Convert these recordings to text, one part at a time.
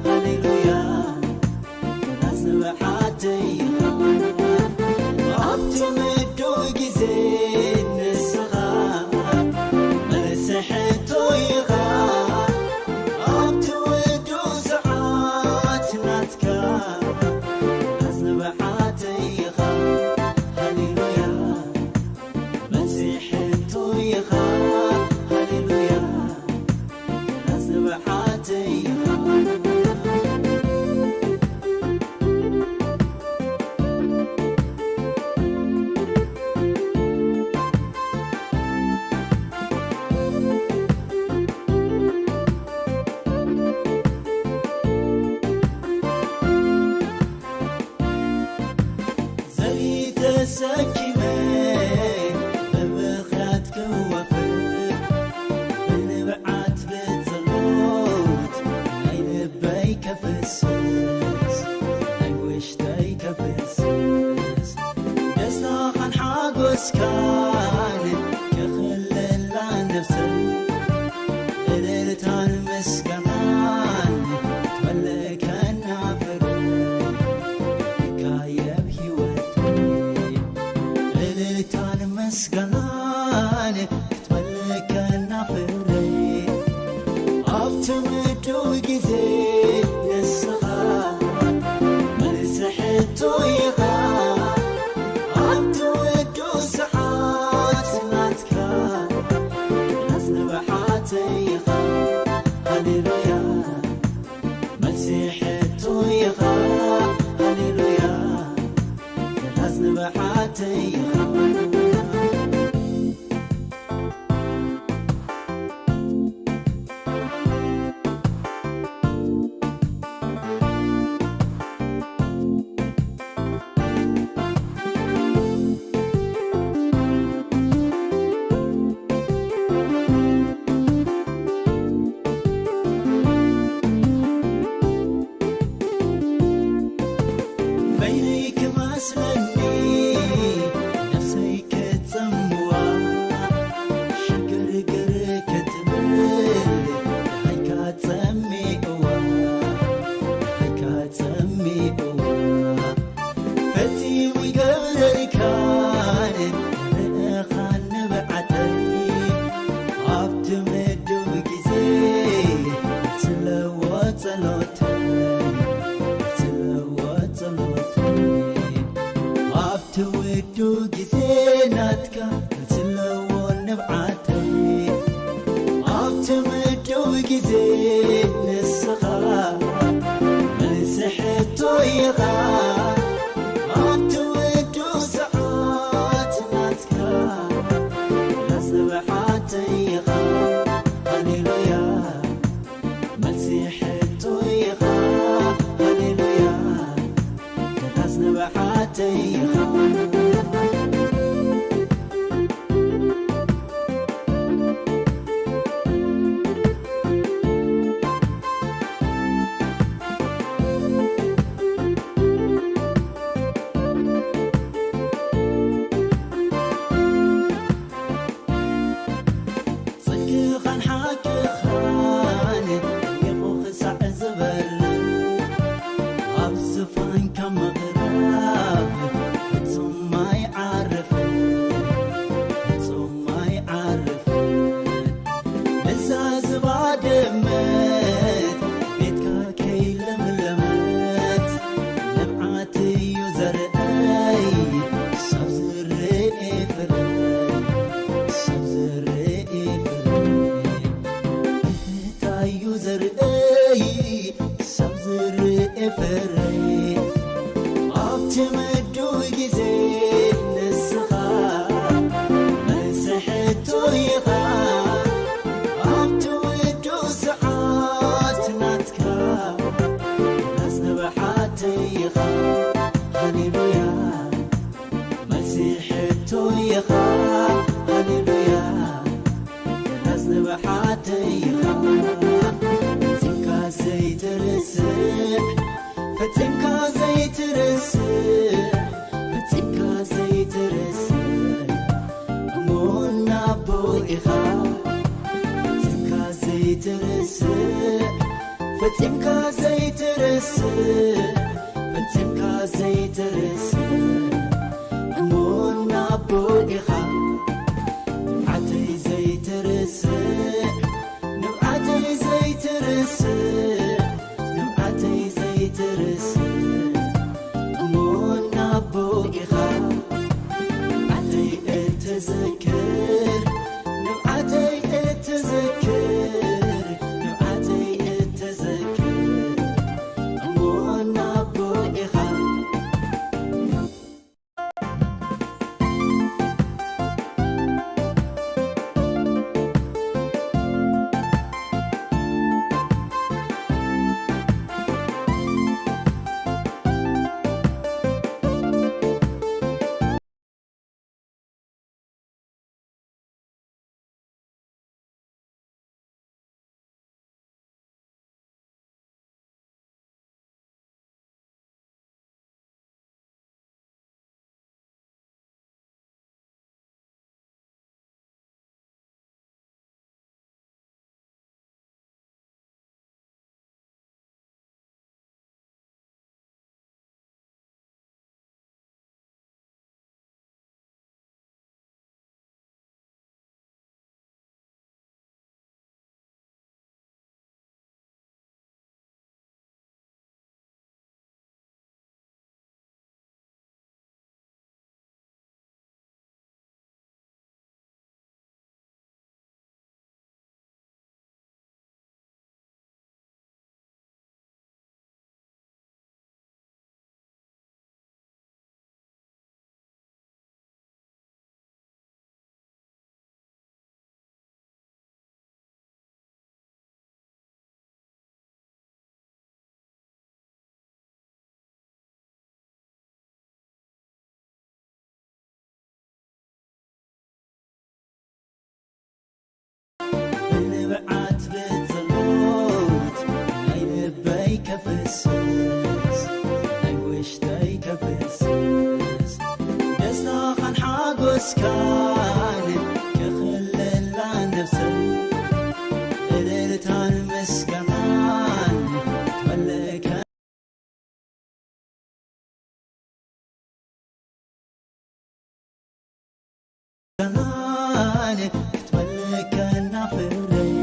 ሃሌሉያ፣ ራስ ንብዓተይ ኢኻ። ኣብቲ ምዱእ ግዜ ንስኻ መልሲ ሕቶይ ኢኻ። ኣብቲ ውዱእ ሰዓት ናትካ ራስ ንብዓተይ ኢኻ። ሃሌሉያ፣ መልሲ ሕቶይ ኢኻ። ሃሌሉያ፣ ራስ ንብዓተይ ኢኻ። ዘርኢ ተሰኪመ ብብኽያት ክዋፈር፣ ብንብዓት ብጸሎት ናይ ልበይ ከፍስስ፣ ናይ ውሽጠይ ከፍስስ። ደስታኻን ሓጎስካን ክኽልላ ነፍሰይ፣ እልልታን ምስጋናን ክትመልእ ከናፍር፣ ይካየብ ህይወተይ። እልልታን ምስጋናን ክትመልእ ከናፍር፣ ኣብቲ ምዱእ ግዜ ንስኻ መልሲ ሕቶይ ኢኻ። ኣብቲ ውዱእ ሰዓት ናትካ ራስ ንብዓተይ ኢኻ። ሃሌሉያ፣ መልሲ ሕቶይ ኢኻ። ሃሌሉያ፣ ራስ ንብዓተይ ኢኻ። በይነይ ክመስለኒ ነፍሰይ ክጸምዋ፣ ሽግርግር ክትብል ደሃይካ ጸሚእዋ፣ ደሃይካ ጸሚእዋ። ፈጺሙ ይገብረልካን ርእኻን ንብዓተይ፣ ኣብቲ ምዱእ ግዜ ትለዎ ጸሎተይ፣ ትለዎ ጸሎተይ። ኣብቲ ውዱእ ግዜ ናትካ ትለዎ ንብዓተይ፣ ኣብቲ ምዱእ ግዜ ንስኻ መልሲ ሕቶይ ኢኻ። ኣብቲ ውዱእ ሰዓት ናትካ ራስ ንብዓተይ ኢኻ። ሃሌሉያ፣ መልሲ ሕቶይ ኢኻ። ሃሌሉያ፣ ራስ ንብዓተይ ኢኻ። ጽድቅኻን ሓቅኻን ደሚቑ ክሳዕ ዝበርህ፣ ኣብ ዝፋንካ ምቕራብ ፍጹም ኣይዓርፍን፣ ፍጹም ኣይዓርፍን። እዛ ዝባደመት ቤትካ ከይለምለመት፣ ንብዓት እዩ ዘርእይ ክሳብ ዝርእ ፍረይ፣ ክሳብ ዝርእ ፍረይ። እንታይ እዩ ዘርእይ ክሳብ ዝርእ ፍረይ? ኣብቲ ምዱእ ግዜ ንስኻ መልሲ ሕቶይ ኢኻ። ኣብቲ ውዱእ ሰዓት ናትካ ራስ ንብዓተይ ኢኻ። ሃሌሉያ፣ መልሲ ሕቶይ ኢኻ። ሃሌሉያ፣ ራስ ንብዓተይ ኢኻ። ፈጺምካ ዘይትርስዕ፣ ፈጺምካ ዘይትርስዕ፣ ፈጺምካ ዘይትርስዕ፣ እሙን ኣቦ ኢኻ። ፈጺምካ ዘይትርስዕ፣ ፈጺምካ ዘይትርስዕ፣ ፈጺምካ ዘይትርስዕ፣ እሙን ኣቦ ኢኻ። ንብዓተይ ዘይትርስዕ፣ ንብዓተይ ዘይትርስዕ፣ ንብዓተይ ዘይትርስዕ፣ እሙን ኣቦ ኢኻ። ንብዓተይ እትዝክር፣ ንብዓተይ እትዝክር፣ ንብዓተይ እትዝክር፣ እሙን ኣቦ ኢኻ። ብንብዓት ብጸሎት ናይ ልበይ ከፍስስ፣ ናይ ውሽጠይ ከፍስስ፣ ደስታኻን ሓጎስካን ከኽልላ ነፍሰይ፣ እልልታን ምስጋናን ክትመልእ ከናን ክትመልከና ፍረይ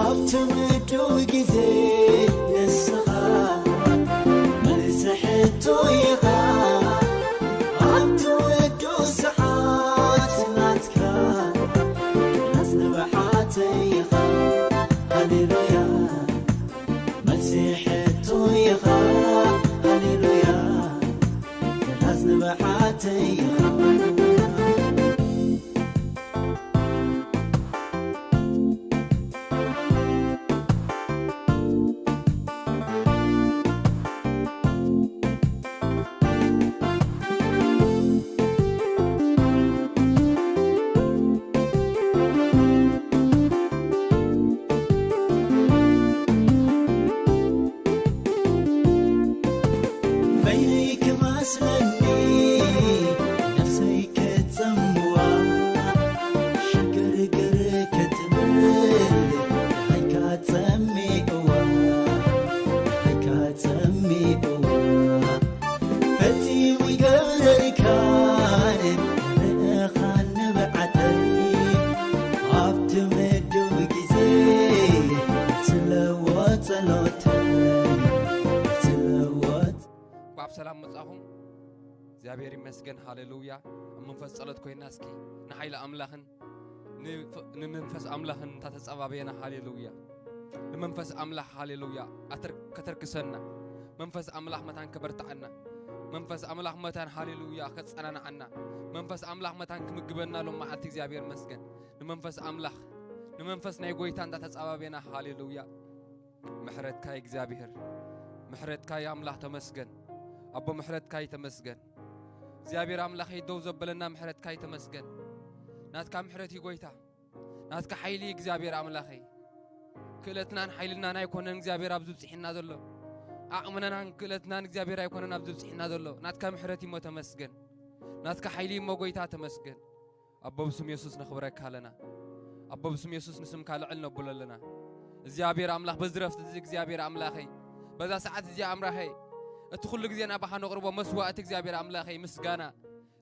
ኣብቲ ምድው ግዜ ንስኻ መልሲ ሕቶ ኢኻ ኣብቲ ውዱ ሰዓት ናትካ ኣጽንብሓተይ ኢኻ ሃሌሉያ መልሲ ሕቶ ኢኻ ሃሌሉያ ኣጽንብሓተይ ኢኻ በይነይ ክመስለኒ ነፍሰይ ክትጸምዋ ሽግርግር ክትብል ደሃይካ ጸሚእዋ ደሃይካ ጸሚእዋ ፈጺሙ ይገብረልካን ንእኻን ንብዓተይ ኣብቲ ምድብ ግዜ ስለዎ ጸሎተይ ስለዎ እኳ ብሰላም መጻኹም እግዚኣብሔር ይመስገን ሃሌሉያ ኣብ መንፈስ ጸሎት ኮይና እስኪ ንሓይሊ ኣምላኽን ንመንፈስ ኣምላኽን እንታ ተጸባበየና ሃሌሉያ ንመንፈስ ኣምላኽ ሃሌሉያ ከተርክሰና መንፈስ ኣምላኽ መታን ከበርትዓና መንፈስ ኣምላኽ መታን ሃሌሉያ ከጸናንዓና መንፈስ ኣምላኽ መታን ክምግበና ሎም መዓልቲ እግዚኣብሔር መስገን ንመንፈስ ኣምላኽ ንመንፈስ ናይ ጎይታ እንዳ ተጸባበና ሃሌሉያ ምሕረትካ እግዚኣብሔር ምሕረትካ ኣምላኽ ተመስገን ኣቦ ምሕረትካ ተመስገን እግዚኣብሔር ኣምላኸይ ደው ዘበለና ምሕረትካ ተመስገን ናትካ ምሕረት እዩ ጎይታ ናትካ ሓይሊ እግዚኣብሔር ኣምላኸይ ክእለትናን ሓይልናን ኣይኮነን እግዚኣብሔር ኣብ ዝብፅሕና ዘሎ ዓቕምናን ክእለትናን እግዚኣብሔር ኣይኮነን ኣብ ዝብፅሕና ዘሎ ናትካ ምሕረት እሞ ተመስገን ናትካ ሓይሊ እሞ ጎይታ ተመስገን ኣቦ ብስም የሱስ ነኽብረካ ኣለና ኣቦ ብስም የሱስ ንስምካ ልዕል ነብሎ ኣለና እግዚኣብሔር ኣምላኽ በዚ ረፍቲ እዚ እግዚኣብሔር ኣምላኸይ በዛ ሰዓት እዚኣ ኣምላኸይ እቲ ኩሉ ግዜ ናባኻ ነቕርቦ መስዋእቲ እግዚኣብሔር ኣምላኸይ ምስጋና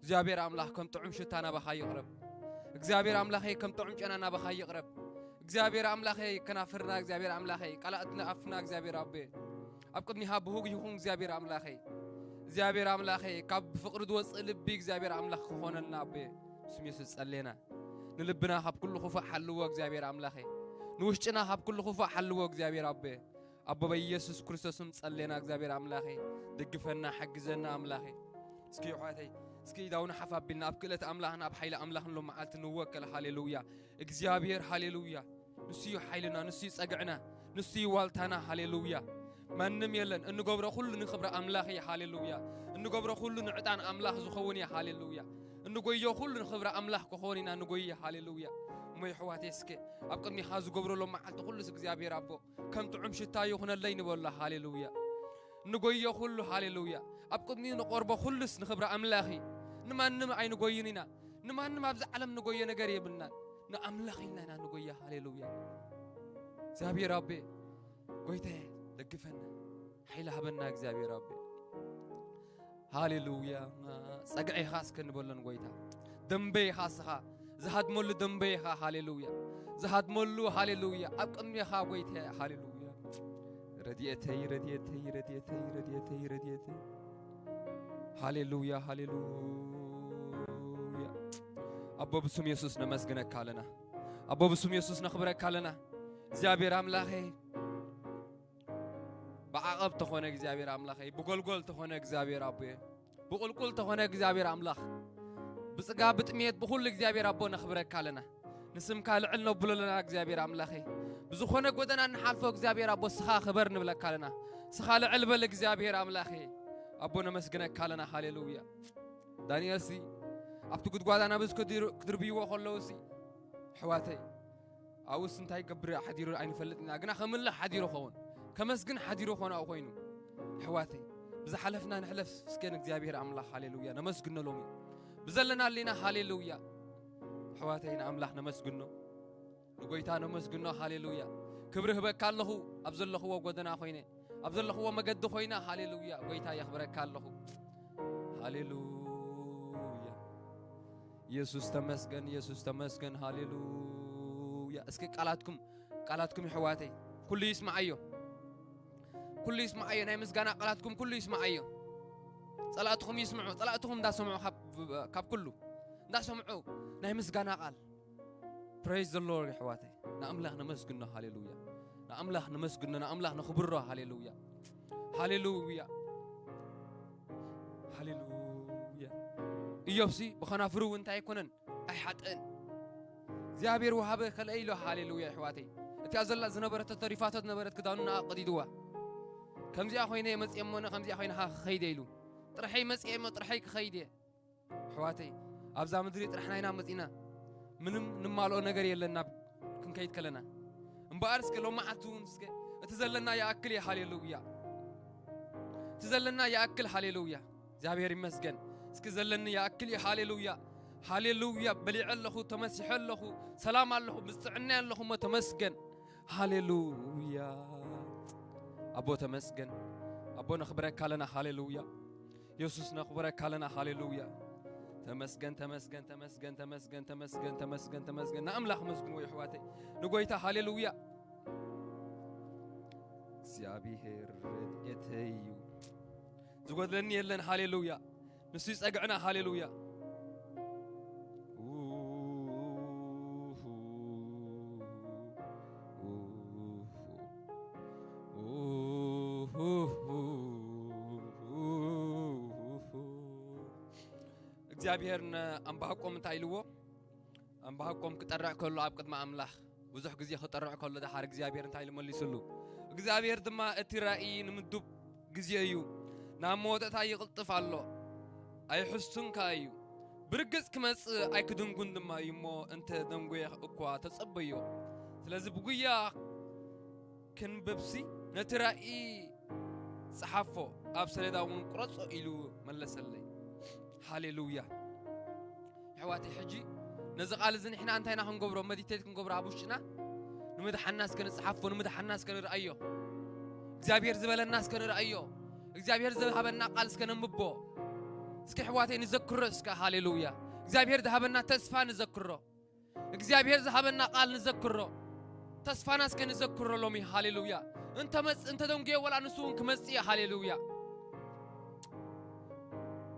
እግዚኣብሔር ኣምላኽ ከም ጥዑም ሽታ ናባኻ ይቕረብ። እግዚኣብሔር ኣምላኸይ ከም ጥዑም ጨና ናባኻ ይቕረብ። እግዚኣብሔር ኣምላኸይ ከናፍርና እግዚኣብሔር ኣምላኸይ ቃላት ኣፍና እግዚኣብሔር ኣቦ ኣብ ቅድሚኻ ብህጉ ይኹን እግዚኣብሔር ኣምላኸይ እግዚኣብሔር ኣምላኸይ ካብ ፍቕሪ ዝወፅእ ልቢ እግዚኣብሔር ኣምላኽ ክኾነልና ኣቦ ስም የሱስ ጸሌና ንልብና ካብ ኩሉ ክፉእ ሓልዎ እግዚኣብሔር ኣምላኸይ ንውሽጥና ካብ ኩሉ ክፉእ ሓልዎ እግዚኣብሔር ኣቦ ኣቦ በኢየሱስ ክርስቶስም ጸሌና እግዚኣብሔር ኣምላኸይ ደግፈና ሓግዘና ኣምላኸይ እስኪ ይሕዋተይ እስኪ ኢዳውና ሓፍ ኣቢልና ኣብ ክእለት ኣምላኽን ኣብ ሓይሊ ኣምላኽን ሎም መዓልቲ ንወከል ሃሌሉያ እግዚኣብሔር ሃሌሉያ ንሱ እዩ ሓይልና ንሱ እዩ ጸግዕና ንሱ እዩ ዋልታና ሃሌሉያ ማንም የለን እንገብሮ ኩሉ ንኽብሪ ኣምላኽ እዩ ሃሌሉያ እንገብሮ ኩሉ ንዕጣን ኣምላኽ ዝኸውን እዩ ሃሌሉያ እንጎዮ ኩሉ ንኽብሪ ኣምላኽ ክኸውን ኢና ንጎየ ሃሌሉያ እሞ ይሕዋተይ እስከ ኣብ ቅድሚኻ ዝገብሮ ሎም መዓልቲ ኩሉስ እግዚኣብሔር ኣቦ ከም ጥዑም ሽታ ይኹነለይ ንበሎ ሃሌሉያ ንጎዮ ኩሉ ሃሌሉያ ኣብ ቅድሚኡ ንቆርቦ ኩሉስ ንኽብሪ ኣምላኽ እዩ ንማንም ኣይንጎይን ኢና ንማንም ኣብዚ ዓለም ንጎዮ ነገር የብልናን ንኣምላኽ ኢልና ኢና ንጎዮ ሃሌሉያ እግዚኣብሔር ኣቤ ጎይታየ ደግፈና ሓይሊ ሃበና እግዚኣብሔር ኣቤ ሃሌሉያ ጸግዒኻ እስከ ንበሎን ጎይታ ደንበይኻ እስኻ ዝሃድመሉ ደንበይኻ ሃሌሉያ ዝሃድመሉ ሃሌሉያ ኣብ ቅድሜኻ ጎይታ ሃሌሉያ ረድኤተይ ረድኤተይ ረድኤተይ ረድኤተይ ረድኤተይ ሃሌሉያ ሃሌሉያ ኣቦ ብስም የሱስ ነመስግነካ ኣለና ኣቦ ብስም የሱስ ነኽብረካ ኣለና እግዚኣብሔር ኣምላኸይ ብዓቐብ ተኾነ እግዚኣብሔር ኣምላኸይ ብጎልጎል ተኾነ እግዚኣብሔር ኣቦየ ብቁልቁል ተኾነ እግዚኣብሔር ኣምላኽ ብጽጋ ብጥሜት ብኹሉ እግዚኣብሔር ኣቦ ነኽብረካ ኣለና ንስምካ ልዕል ነብሎ ኣለና እግዚኣብሔር ኣምላኸይ ብዝኾነ ጎደና እንሓልፎ እግዚኣብሔር ኣቦ ስኻ ክበር ንብለካ ኣለና ስኻ ልዕል በል እግዚኣብሔር ኣምላኸይ ኣቦ ነመስግነካ ኣለና ሃሌሉያ ዳንኤልሲ ኣብቲ ጉድጓዳ ናብዚ ክድርብይዎ ከለውሲ ኣሕዋተይ ኣብኡስ እንታይ ገብር ሓዲሩ ኣይንፈልጥ ኢና ግና ከምልኽ ሓዲሩ ኸውን ከመስግን ሓዲሩ ኾነ ኮይኑ ኣሕዋተይ ብዝሓለፍና ንሕለፍ እስከ ንእግዚኣብሔር ኣምላኽ ሃሌሉያ ነመስግኖ ሎሚ ብዘለና ኣሊና ሃሌሉያ ኣሕዋተይ ንኣምላኽ ነመስግኖ ንጎይታ ነመስግኖ ሃሌሉያ ክብሪ ህበካ ኣለኹ ኣብ ዘለኽዎ ጎደና ኮይነ ኣብ ዘለኽዎ መገዲ ኮይና ሃሌሉያ ጎይታ የኽብረካ ኣለኹ ሃሌሉያ ኢየሱስ ተመስገን ኢየሱስ ተመስገን ሃሌሉያ እስኪ ቃላትኩም ቃላትኩም ይሕዋተይ ኩሉ ይስማዓዮ ኩሉ ይስማዓዮ ናይ ምስጋና ቃላትኩም ኩሉ ይስማዓዮ ጸላእትኹም ይስምዑ ጸላእትኹም እንዳሰምዑ ካብ ኩሉ እንዳሰምዑ ናይ ምስጋና ቃል praise the Lord ኣሕዋተይ ንኣምላኽ ነመስግኖ ሃሌሉያ ንኣምላኽ ነመስግኖ ንኣምላኽ ነኽብሮ ሃሌሉያ ሃሌሉያ ሃሌሉያ እዮብሲ ብኸናፍሩ እንታይ ኣይኮነን ኣይሓጥእን እግዚኣብሔር ውሃበ ከልአ ኢሎ ሃሌሉያ ኣሕዋተይ እቲኣ ዘላ ዝነበረት ተሪፋቶ ዝነበረት ክዳኑ ንኣ ቀዲድዋ ከምዚኣ ኮይነ መፅየ እሞነ ከምዚኣ ኮይነ ክኸይደ ኢሉ ጥርሐይ መፅየ እሞ ጥርሐይ ክኸይድ እየ ኣሕዋተይ ኣብዛ ምድሪ ጥራሕና ኢና መፂና ምንም ንማልኦ ነገር የለን ናብ ክንከይድ ከለና እምበኣር እስከ ሎማዓንቲ እውን እስከ እቲ ዘለና ይኣክል እዩ ሃሌሉያ እቲ ዘለና ይኣክል ሃሌሉያ እግዚኣብሔር ይመስገን እስኪ ዘለኒ ይኣክል እዩ ሃሌሉያ ሃሌሉያ በሊዐ ኣለኹ ተመሲሐ ኣለኹ ሰላም ኣለኹ ብዝጥዕና ኣለኹ እሞ ተመስገን ሃሌሉያ ኣቦ ተመስገን ኣቦ ነኽብረካ ኣለና ሃሌሉያ የሱስ ነኽብረካ ኣለና ሃሌሉያ ተመስገን ተመስገን ተመስገን ተመስገን ተመስገን ተመስገን ተመስገን ንኣምላኽ መስግን ወይ ኣሕዋተይ ንጎይታ ሃሌሉያ እግዚኣብሔር ረድኤተይ እዩ ዝጎድለኒ የለን ሃሌሉያ ንሱ ይጸግዕና ሃሌሉያ እግዚኣብሔር ንኣንባቆም እንታይ ኢልዎ ኣንባቆም ክጠርዕ ከሎ ኣብ ቅድሚ ኣምላኽ ብዙሕ ግዜ ክጠርዕ ከሎ ደሓር እግዚኣብሔር እንታይ ኢሉ መሊሱሉ እግዚኣብሔር ድማ እቲ ራእይ ንምዱብ ግዜ እዩ ናብ መወዳእታ ይቕልጥፍ ኣሎ ኣይሕሱን ከኣ እዩ ብርግጽ ክመጽእ ኣይክድንጉን ድማ እዩ እሞ እንተ ደንጎየ እኳ ተጸበዮ ስለዚ ብጉያ ክንብብሲ ነቲ ራእይ ጸሓፎ ኣብ ሰሌዳ እውን ቁረጾ ኢሉ መለሰለይ ሃሌሉያ ኣሕዋተይ ሕጂ ነዚ ቃል እዚ ንሕና እንታይ ኢና ክንገብሮ መዲቴት ክንገብሮ ኣብ ውሽጥና ንምድሓና እስከ ንጽሓፎ፣ ንምድሓና እስከ ንርኣዮ። እግዚኣብሔር ዝበለና እስከ ንርኣዮ። እግዚኣብሔር ዝሃበና ቃል እስከ ነንብቦ። እስኪ ኣሕዋተይ ንዘክሮ እስከ፣ ሃሌሉያ። እግዚኣብሔር ዝሃበና ተስፋ ንዘክሮ። እግዚኣብሔር ዝሃበና ቃል ንዘክሮ። ተስፋና እስከ ንዘክሮ ሎሚ፣ ሃሌሉያ። እንተ መጽ-፣ እንተ ደንጉየ ወላ ንሱ እውን ክመጽእ እዩ፣ ሃሌሉያ።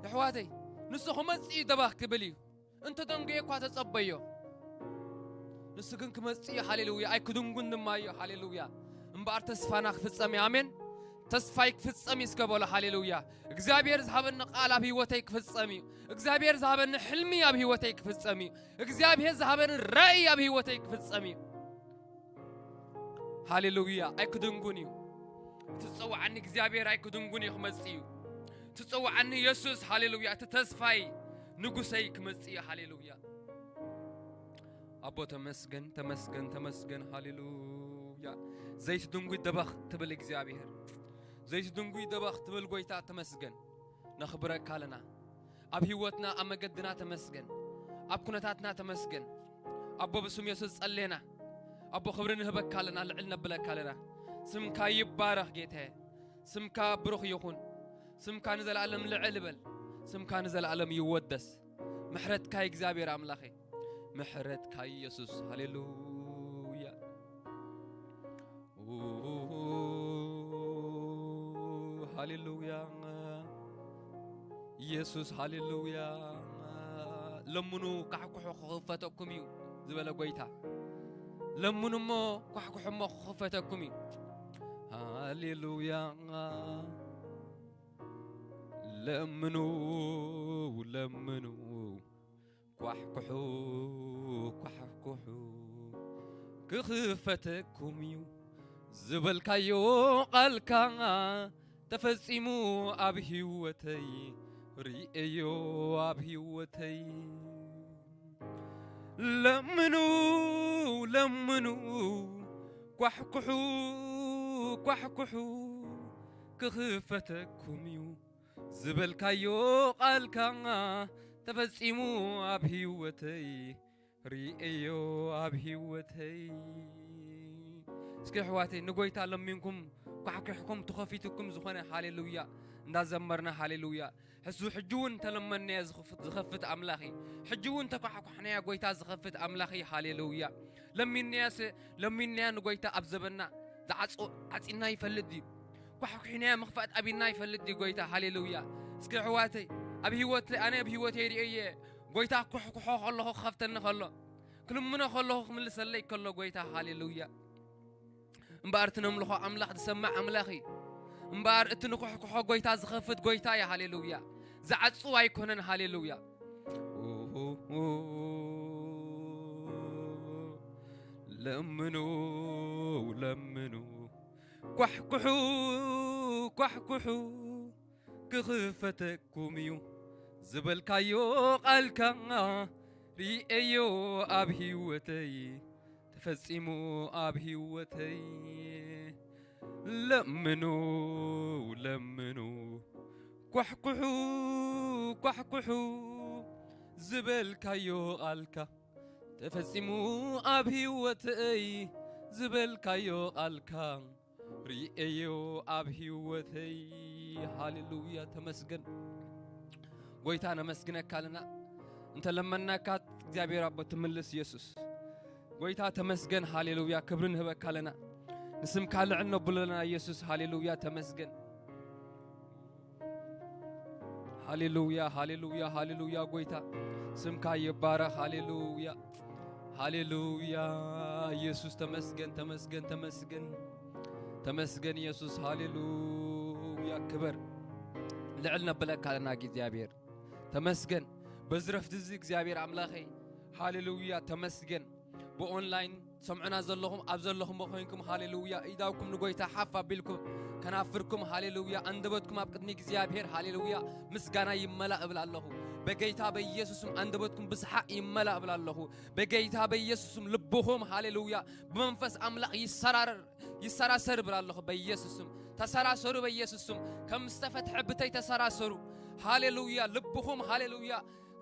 ኣሕዋተይ፣ ንሱ ክመጽእ እዩ ደባኽ ክብል እዩ። እንተ ደንጉየ እኳ ተጸበዮ። ንሱ ግን ክመጽእ እዩ፣ ሃሌሉያ። ኣይክድንጉን ድማ እዩ፣ ሃሌሉያ። እምበኣር ተስፋና ክፍጸም እዩ፣ ኣሜን። ተስፋይ ክፍጸም እዩ እስከ በሎ፣ ሃሌሉያ። እግዚኣብሔር ዝሃበኒ ቃል ኣብ ህይወተይ ክፍጸም እዩ። እግዚኣብሔር ዝሃበኒ ሕልሚ ኣብ ህይወተይ ክፍጸም እዩ። እግዚኣብሔር ዝሃበኒ ራእይ ኣብ ህይወተይ ክፍጸም እዩ። ሃሌሉያ። ኣይክድንጉን እዩ። እቲ ዝጸውዓኒ እግዚኣብሔር ኣይክድንጉን እዩ ክመጽእ እዩ። እቲ ዝጸውዓኒ የሱስ፣ ሃሌሉያ። እቲ ተስፋይ ንጉሰይ ክመጽእ እዩ፣ ሃሌሉያ። ኣቦ ተመስገን፣ ተመስገን፣ ተመስገን፣ ሃሌሉያ። ዘይትድንጉይ ደበኽ ትብል እግዚኣብሔር። ዘይትድንጉይ ደበኽ ትብል ጎይታ ተመስገን። ነኽብረካ ኣለና። ኣብ ህይወትና፣ ኣብ መገድና ተመስገን። ኣብ ኩነታትና ተመስገን። ኣቦ ብስም የሱስ ጸሌና። ኣቦ ክብሪ ንህበካ ኣለና፣ ልዕል ነብለካ ኣለና። ስምካ ይባረኽ ጌታዬ። ስምካ ብሩኽ ይኹን። ስምካ ንዘለኣለም ልዕል በል። ስምካ ንዘለኣለም ይወደስ። ምሕረትካ እግዚኣብሔር ኣምላኸይ። ምሕረትካ ኢየሱስ። ሃሌሉያ። ሃሌሉያ። ኢየሱስ ሃሌሉያ። ለምኑ ካሕኩሑ ክኽፈተኩም እዩ ዝበለ ጎይታ። ለምኑ እሞ ኳሕኩሑ እሞ ክኽፈተኩም እዩ። ሃሌሉያ። ለምኑ፣ ለምኑ፣ ኳሕኩሑ፣ ኳሕኩሑ፣ ክኽፈተኩም እዩ ዝበልካዮ ቃልካ ተፈጺሙ ኣብ ህይወተይ፣ ርእየዮ ኣብ ህይወተይ። ለምኑ፣ ለምኑ፣ ኳሕኩሑ፣ ኳሕኩሑ፣ ክኽፈተኩም እዩ ዝበልካዮ ቃልካ ተፈጺሙ ኣብ ህይወተይ፣ ርእየዮ ኣብ ህይወተይ። እስኪ ኣሕዋተይ፣ ንጎይታ ለሚንኩም ኳሕኩሕኩም ተኸፊትኩም ዝኾነ ሃሌሉያ እንዳዘመርና፣ ሃሌሉያ። ሕሱ ሕጂ እውን ተለመንናዮ ዝኸፍት፣ ዝኸፍት ኣምላኽ እዩ። ሕጂ እውን ተኳሕኳሕናዮ ጎይታ ዝኸፍት ኣምላኽ እዩ። ሃሌሉያ። ለሚንናዮስ፣ ለሚንናዮ ንጎይታ ኣብ ዘበንና ዝዓጾ ዓጺና ይፈልጥ ድዩ? ኳሕኩሕናዮ ምኽፋት ኣቢና ይፈልጥ ድዩ ጎይታ? ሃሌሉያ። እስኪ ኣሕዋተይ፣ ኣብ ህይወት፣ ኣነ ኣብ ህይወተይ ርእየ ጎይታ ኩሕኩሖ ከለኹ ክኸፍተኒ ከሎ፣ ክልምኖ ከለኹ ክምልሰለይ ከሎ ጎይታ፣ ሃሌሉያ። እምበኣር እቲ ነምልኾ ኣምላኽ ዝሰምዕ ኣምላኽ እዩ። እምበኣር እቲ ንኹሕኩሖ ጎይታ ዝኸፍት ጎይታ እዩ። ሃሌሉያ። ዝዓጹ ኣይኮነን። ሃሌሉያ። ለምኑ፣ ለምኑ፣ ኳሕኩሑ፣ ኳሕኩሑ፣ ክኽፈተኩም እዩ ዝበልካዮ ቃልካ ርእየዮ ኣብ ህይወተይ፣ ተፈጺሙ ኣብ ህይወተይ። ለምኑ፣ ለምኑ፣ ኳሕኩሑ፣ ኳሕኩሑ፣ ዝበልካዮ ቃልካ ተፈጺሙ ኣብ ህይወተይ፣ ዝበልካዮ ቃልካ ርእየዮ ኣብ ህይወተይ። ሃሌሉያ፣ ተመስገን ጎይታ፣ ነመስግነካ ኣለና። እንተ ለመናካ እግዚኣብሔር ኣቦ ትምልስ ኢየሱስ። ጎይታ ተመስገን፣ ሃሌሉያ፣ ክብሪ ንህበካ ኣለና። ንስምካ ልዕል ነብሎ ኣለና ኢየሱስ፣ ሃሌሉያ፣ ተመስገን። ሃሌሉያ፣ ሃሌሉያ፣ ሃሌሉያ፣ ጎይታ ስምካ ይባረኽ። ሃሌሉያ፣ ሃሌሉያ፣ ኢየሱስ ተመስገን፣ ተመስገን፣ ተመስገን፣ ተመስገን ኢየሱስ፣ ሃሌሉያ፣ ክበር ልዕል ነብለካ ኣለና እግዚኣብሔር። ተመስገን። በዚ ረፍቲ እዚ እግዚኣብሔር ኣምላኸይ፣ ሃሌሉያ፣ ተመስገን። ብኦንላይን ሰምዑና ዘለኹም፣ ኣብ ዘለኹም ኮይንኩም፣ ሃሌሉያ፣ ኢዳውኩም ንጎይታ ሓፍ ኣቢልኩም፣ ከናፍርኩም፣ ሃሌሉያ፣ ኣንደበትኩም ኣብ ቅድሚ እግዚኣብሔር፣ ሃሌሉያ፣ ምስጋና ይመላእ እብል ኣለኹ። በጌታ በኢየሱስም ኣንደበትኩም ብስሓቕ ይመላእ እብል ኣለኹ። በጌታ በኢየሱስም ልብኹም፣ ሃሌሉያ፣ ብመንፈስ ኣምላኽ ይሰራረር፣ ይሰራሰር እብል ኣለኹ በኢየሱስም። ተሰራሰሩ በኢየሱስም። ከም ዝተፈትሐ ብተይ ተሰራሰሩ። ሃሌሉያ። ልብኹም፣ ሃሌሉያ፣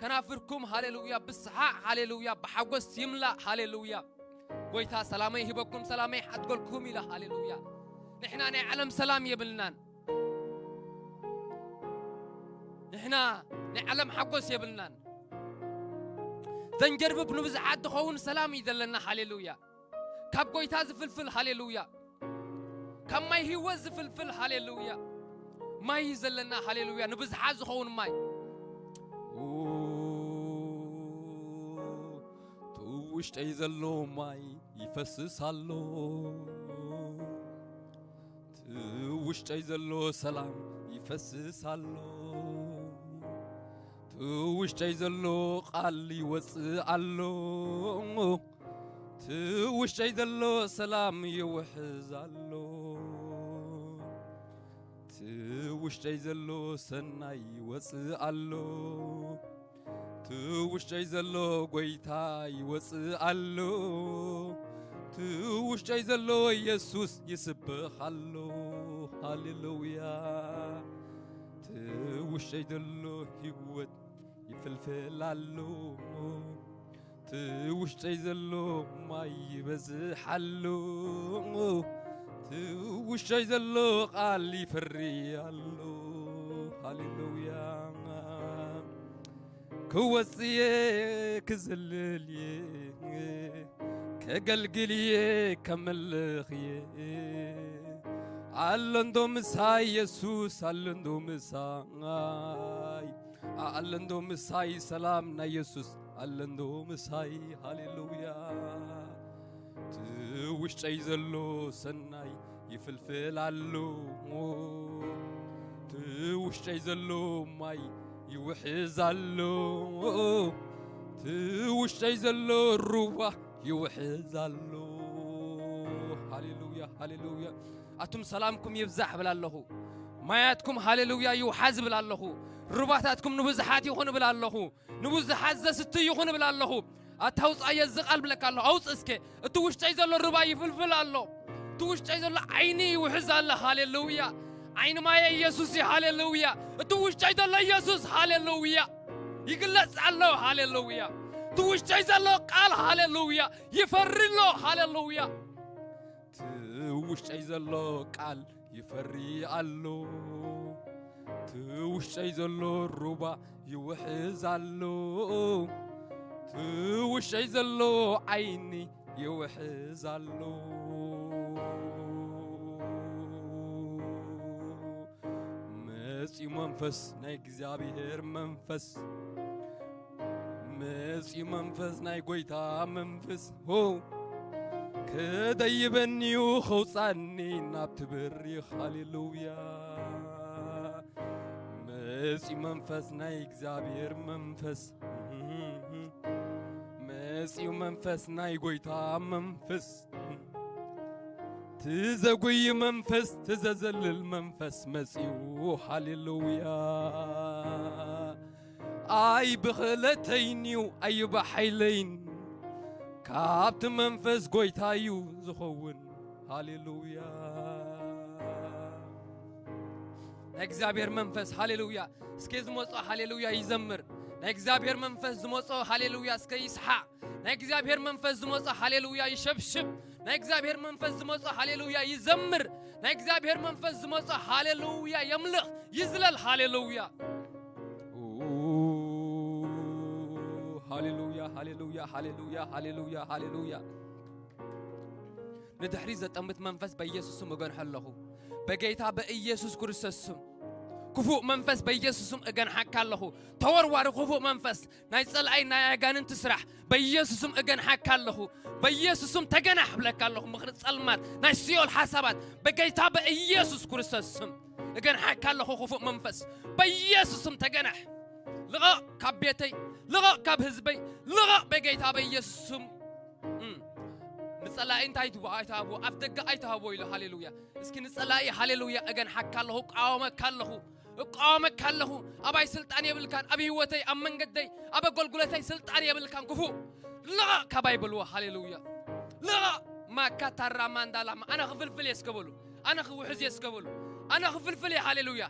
ከናፍርኩም፣ ሃሌሉያ፣ ብስሓቕ፣ ሃሌሉያ፣ ብሓጎስ ይምላእ። ሃሌሉያ። ጎይታ ሰላመይ ሂበኩም ሰላመይ ሓድጎልኩም ኢለ። ሃሌሉያ። ንሕና ናይ ዓለም ሰላም የብልናን። ንሕና ናይ ዓለም ሓጎስ የብልናን። ዘንጀርብብ ንብዙሓት ዝኸውን ሰላም እዩ ዘለና። ሃሌሉያ። ካብ ጎይታ ዝፍልፍል። ሃሌሉያ። ካብ ማይ ህይወት ዝፍልፍል። ሃሌሉያ። ማይ እዩ ዘለና። ሃሌሉያ። ንብዙሓት ዝኸውን ማይ። ኡ፣ እቲ ውሽጠይ ዘሎ ማይ ይፈስስ ኣሎ። እቲ ውሽጠይ ዘሎ ሰላም ይፈስስ ኣሎ። እቲ ውሽጠይ ዘሎ ቃል ይወፅእ ኣሎ። እቲ ውሽጠይ ዘሎ ሰላም ይውሕዝ ኣሎ። እቲ ውሽጠይ ዘሎ ሰናይ ይወፅእ ኣሎ። እቲ ውሽጠይ ዘሎ ጎይታ ይወፅእ ኣሎ። እቲ ውሽጠይ ዘሎ የሱስ ይስበኽ ኣሎ። ሃሌሉያ። እቲ ውሽጠይ ዘሎ ህይወት ይፍልፍል ኣሎ። እቲ ውሽጠይ ዘሎ ማይ ይበዝሕ ኣሎ። እቲ ውሽጠይ ዘሎ ቃል ይፈሪ ኣሎ። ሃሌሉያ። ክወፅእ እየ፣ ክዝልል እየ፣ ከገልግል እየ፣ ከመልኽ እየ። ኣሎ እንዶ ምሳይ የሱስ፣ ኣሎ እንዶ ምሳይ፣ ኣሎ እንዶ ምሳይ ሰላም ናይ የሱስ፣ ኣሎ እንዶ ምሳይ። ሃሌሉያ። እቲ ውሽጠይ ዘሎ ሰናይ ይፍልፍል ኣሎ። እቲ ውሽጠይ ዘሎ ማይ ይውሕዝ ኣሎ። እቲ ውሽጠይ ዘሎ ሩባ ይውሕዝ ኣሎ። ሃሌሉያ፣ ሃሌሉያ። ኣቱም ሰላምኩም ይብዛሕ እብል ኣለኹ። ማያትኩም ሃሌሉያ ይውሓዝ እብል ኣለኹ። ሩባታትኩም ንብዙሓት ይኹን እብል ኣለኹ። ንብዙሓት ዘስቲ ይኹን እብል ኣለኹ። ኣታ ኣውፅኣዮ እዚ ቃል ብለካ ኣለኹ። ኣውፅ እስከ። እቲ ውሽጠይ ዘሎ ሩባ ይፍልፍል ኣሎ። እቲ ውሽጠይ ዘሎ ዓይኒ ይውሕዝ ኣሎ። ሃሌሉያ። ዓይኒ ማየ ኢየሱስ እዩ። ሃሌሉያ። እቲ ውሽጠይ ዘሎ ኢየሱስ። ሃሌሉያ። ይግለጽ ኣሎ። ሃሌሉያ። እቲ ውሽጠይ ዘሎ ቃል። ሃሌሉያ። ይፈሪ ኣሎ። ሃሌሉያ። እቲ ውሽጠይ ዘሎ ቃል ይፈሪ ኣሎ። እቲ ውሽጠይ ዘሎ ሩባ ይውሕዝ ኣሎ። እቲ ውሽጠይ ዘሎ ዓይኒ ይውሕዝ ኣሎ። መጺኡ መንፈስ ናይ እግዚኣብሔር መንፈስ፣ መጺኡ መንፈስ ናይ ጐይታ መንፈስ፣ ሆ፣ ክደይበኒዩ ኸውጻኒ ናብቲ በሪኽ። ሃሌሉያ። መጺኡ መንፈስ ናይ እግዚኣብሔር መንፈስ፣ መጺኡ መንፈስ ናይ ጐይታ መንፈስ፣ ትዘጉይ መንፈስ፣ ትዘዘልል መንፈስ መጺኡ። ሃሌሉያ። ኣይ ብኽእለተይንዩ፣ ኣይ ብሓይለይን፣ ካብቲ መንፈስ ጐይታዩ ዝኸውን። ሃሌሉያ። ናይ እግዚኣብሔር መንፈስ። ሃሌሉያ። እስከ ዝመጾ ሃሌሉያ ይዘምር። ናይ እግዚኣብሔር መንፈስ ዝመጾ ሃሌሉያ እስከ ይስሓ። ናይ እግዚኣብሔር መንፈስ ዝመጾ ሃሌሉያ ይሸብሽብ። ናይ እግዚኣብሔር መንፈስ ዝመጾ ሃሌሉያ ይዘምር። ናይ እግዚኣብሔር መንፈስ ዝመጾ ሃሌሉያ የምልኽ፣ ይዝለል። ሃሌሉያ። ኡ፣ ሃሌሉያ፣ ሃሌሉያ፣ ሃሌሉያ፣ ሃሌሉያ፣ ሃሌሉያ። ንድሕሪት ዘጠምት መንፈስ በኢየሱስ ስም እገንሖ ኣለኹ። በጌታ በኢየሱስ ክርስቶስ ስም ክፉእ መንፈስ በኢየሱስ ስም እገንሓካ ኣለኹ። ተወርዋሪ ክፉእ መንፈስ ናይ ጸላኢ ናይ ኣጋንንቲ ስራሕ በኢየሱስ ስም እገንሓካ ኣለኹ። በኢየሱስ ስም ተገናሕ ብለካ ኣለኹ። ምኽሪ ጸልማት ናይ ሲኦል ሓሳባት በጌታ በኢየሱስ ክርስቶስ ስም እገንሓካ ኣለኹ። ክፉእ መንፈስ በኢየሱስ ስም ተገናሕ። ልቐቕ ካብ ቤተይ፣ ልቐቕ ካብ ህዝበይ፣ ልቐቕ በጌታ በኢየሱስ ስም። እም። ንጸላኢ እንታይ ትቦ ኣይትሃቦ፣ ኣፍ ደገ ኣይትሃቦ ኢሉ። ሃሌሉያ። እስኪ ንጸላኢ ሃሌሉያ እገንሓካ ኣለኹ፣ እቃወመካ ኣለኹ፣ እቃወመካ ኣለኹ። ኣባይ ስልጣን የብልካን፣ ኣብ ህይወተይ፣ ኣብ መንገደይ፣ ኣብ ኣገልግሎተይ ስልጣን የብልካን ክፉእ። ልቐቕ ካባይ በልዎ። ሃሌሉያ። ልቐቕ። ማካ ታራ ማንዳላማ። ኣነ ክፍልፍል እየ እስከ በሉ። ኣነ ክውሕዝ እየ እስከ በሉ። ኣነ ክፍልፍል እየ። ሃሌሉያ።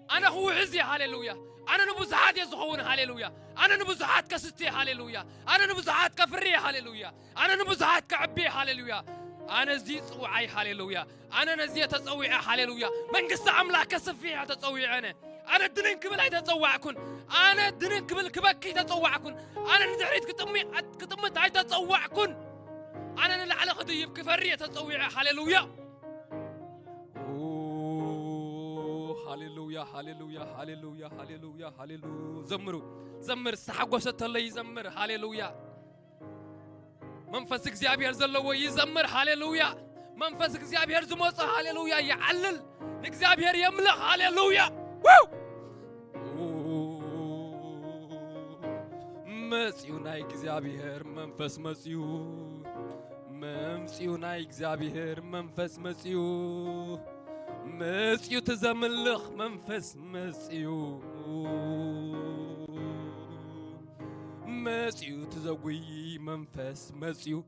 ኣነ ክውሕዝ እየ። ሃሌሉያ። ኣነ ንብዙሓት እየ ዝኸውን፣ ሃሌሉያ። ኣነ ንብዙሓት ከስቲ፣ ሃሌሉያ። ኣነ ንብዙሓት ከፍሪ፣ ሃሌሉያ። ኣነ ንብዙሓት ከዕቢ፣ ሃሌሉያ። ኣነ እዚ ጽውዓይ፣ ሃሌሉያ። ኣነ ነዚ እየ ተጸዊዐ፣ ሃሌሉያ። መንግስቲ ኣምላኽ ከስፍሕ እየ ተጸዊዐ። ኣነ ኣነ ድንን ክብል ኣይተጸዋዕኩን። ኣነ ድንን ክብል ክበኪ ተጸዋዕኩን። ኣነ ንድሕሪት ክጥሚ- ክጥምት ኣይተጸዋዕኩን። ኣነ ንላዕሊ ክድይብ ክፈሪ እየ ተጸዊዐ፣ ሃሌሉያ። ኦ፣ ሃሌሉያ፣ ሃሌሉያ፣ ሃሌሉያ፣ ሃሌሉያ፣ ሃሌሉ-፣ ዘምሩ፣ ዘምር፣ ዝተሓጎሰ ተሎ ይዘምር፣ ሃሌሉያ። መንፈስ እግዚኣብሔር ዘለዎ ይዘምር፣ ሃሌሉያ። መንፈስ እግዚኣብሔር ዝመጾ፣ ሃሌሉያ፣ ይዓልል፣ ንእግዚኣብሔር የምልኽ፣ ሃሌሉያ። ው! መጺኡ ናይ እግዚኣብሔር መንፈስ መጺኡ፣ መምጺኡ ናይ እግዚኣብሔር መንፈስ መጺኡ፣ መጺኡ እቲ ዘምልኽ መንፈስ መጺኡ፣ መጺኡ እቲ ዘጉይ መንፈስ መጺኡ፣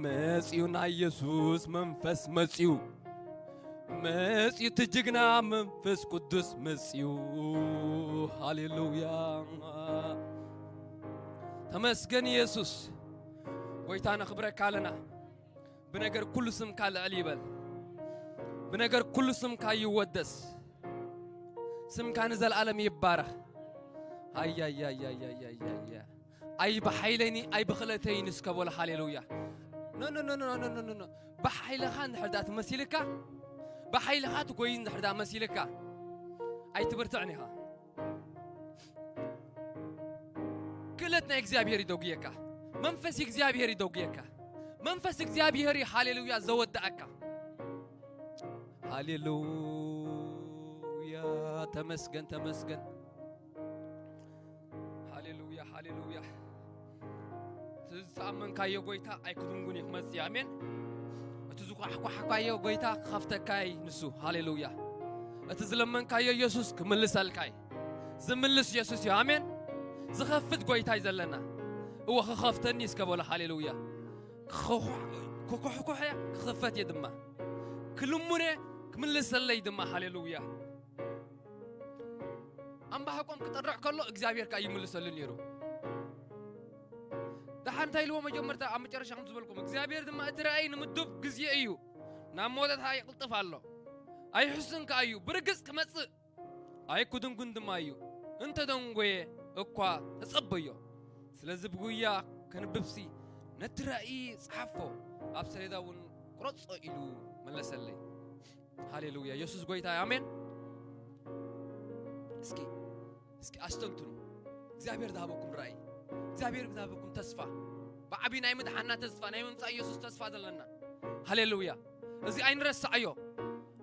መጺኡ ናይ የሱስ መንፈስ መጺኡ፣ መጺኡ እቲ ጅግና መንፈስ ቅዱስ መጺኡ። ሃሌሉያ። ተመስገን የሱስ። ጎይታ ነኽብረካ ኣለና። ብነገር ኩሉ ስምካ ልዕል ይበል። ብነገር ኩሉ ስምካ ይወደስ። ስምካ ንዘለኣለም ይባረኽ። ኣያያያያያያያ። ኣይ ብሓይለይኒ፣ ኣይ ብኽእለተይን እስከ በሎ። ሃሌሉያ። ኖ፣ ኖ፣ ኖ። ብሓይልኻ እንድሕር ደኣ ትመሲልካ፣ ብሓይልኻ ትጎይ እንድሕር ደኣ መሲልካ፣ ኣይትብርትዕን ኢኻ። ክእለት ናይ እግዚኣብሔር ይደጉየካ። መንፈስ እግዚኣብሔር ይደጉየካ። መንፈስ እግዚኣብሔር እዩ፣ ሃሌሉያ፣ ዘወድኣካ። ሃሌሉያ፣ ተመስገን፣ ተመስገን። ሃሌሉያ፣ ሃሌሉያ። እቲ ዝተኣመንካዮ ጎይታ ኣይክድንጉን እዩ ክመጽእ። ኣሜን። እቲ ዝኳሕኳሕካዮ ጎይታ ክኸፍተካ እዩ ንሱ። ሃሌሉያ። እቲ ዝለመንካዮ ኢየሱስ ክምልሰልካ እዩ። ዝምልስ ኢየሱስ እዩ። ኣሜን። ዝኸፍት ጎይታ እዩ ዘለና። እወ፣ ክኸፍተኒ እስከ በሎ። ሃሌሉያ። ክኹሕ-፣ ክኩሕኩሕ እየ፣ ክኽፈት እየ ድማ። ክልሙን እየ፣ ክምልሰለይ ድማ። ሃሌሉያ። ኣምባህቆም ክጥርዕ ከሎ እግዚኣብሔር ከኣ ይምልሰሉ ነይሩ። ደሓን እንታይ ኢልዎ መጀመርታ? ኣብ መጨረሻ ከም ዝበልኩም፣ እግዚኣብሔር ድማ እቲ ራእይ ንምዱብ ግዜ እዩ፣ ናብ መወዳእታ ይቕልጥፍ ኣሎ፣ ኣይሕሱን ከኣ እዩ፣ ብርግጽ ክመጽእ ኣይክድንጉን ድማ እዩ፣ እንተ ደንጎየ እኳ ተጸበዮ። ስለዚ ብጉያ ከንብብሲ ነቲ ራእይ ጸሓፎ፣ ኣብ ሰሌዳ እውን ቁረጾ ኢሉ መለሰለይ። ሃሌሉያ፣ የሱስ ጎይታ እዩ። ኣሜን። እስኪ፣ እስኪ ኣስተንትኑ። እግዚኣብሔር ዝሃበኩም ራእይ፣ እግዚኣብሔር ዝሃበኩም ተስፋ፣ ብዓቢ ናይ ምድሓና ተስፋ፣ ናይ ምምጻእ የሱስ ተስፋ ዘለና። ሃሌሉያ፣ እዚ ኣይንረስዓዮ።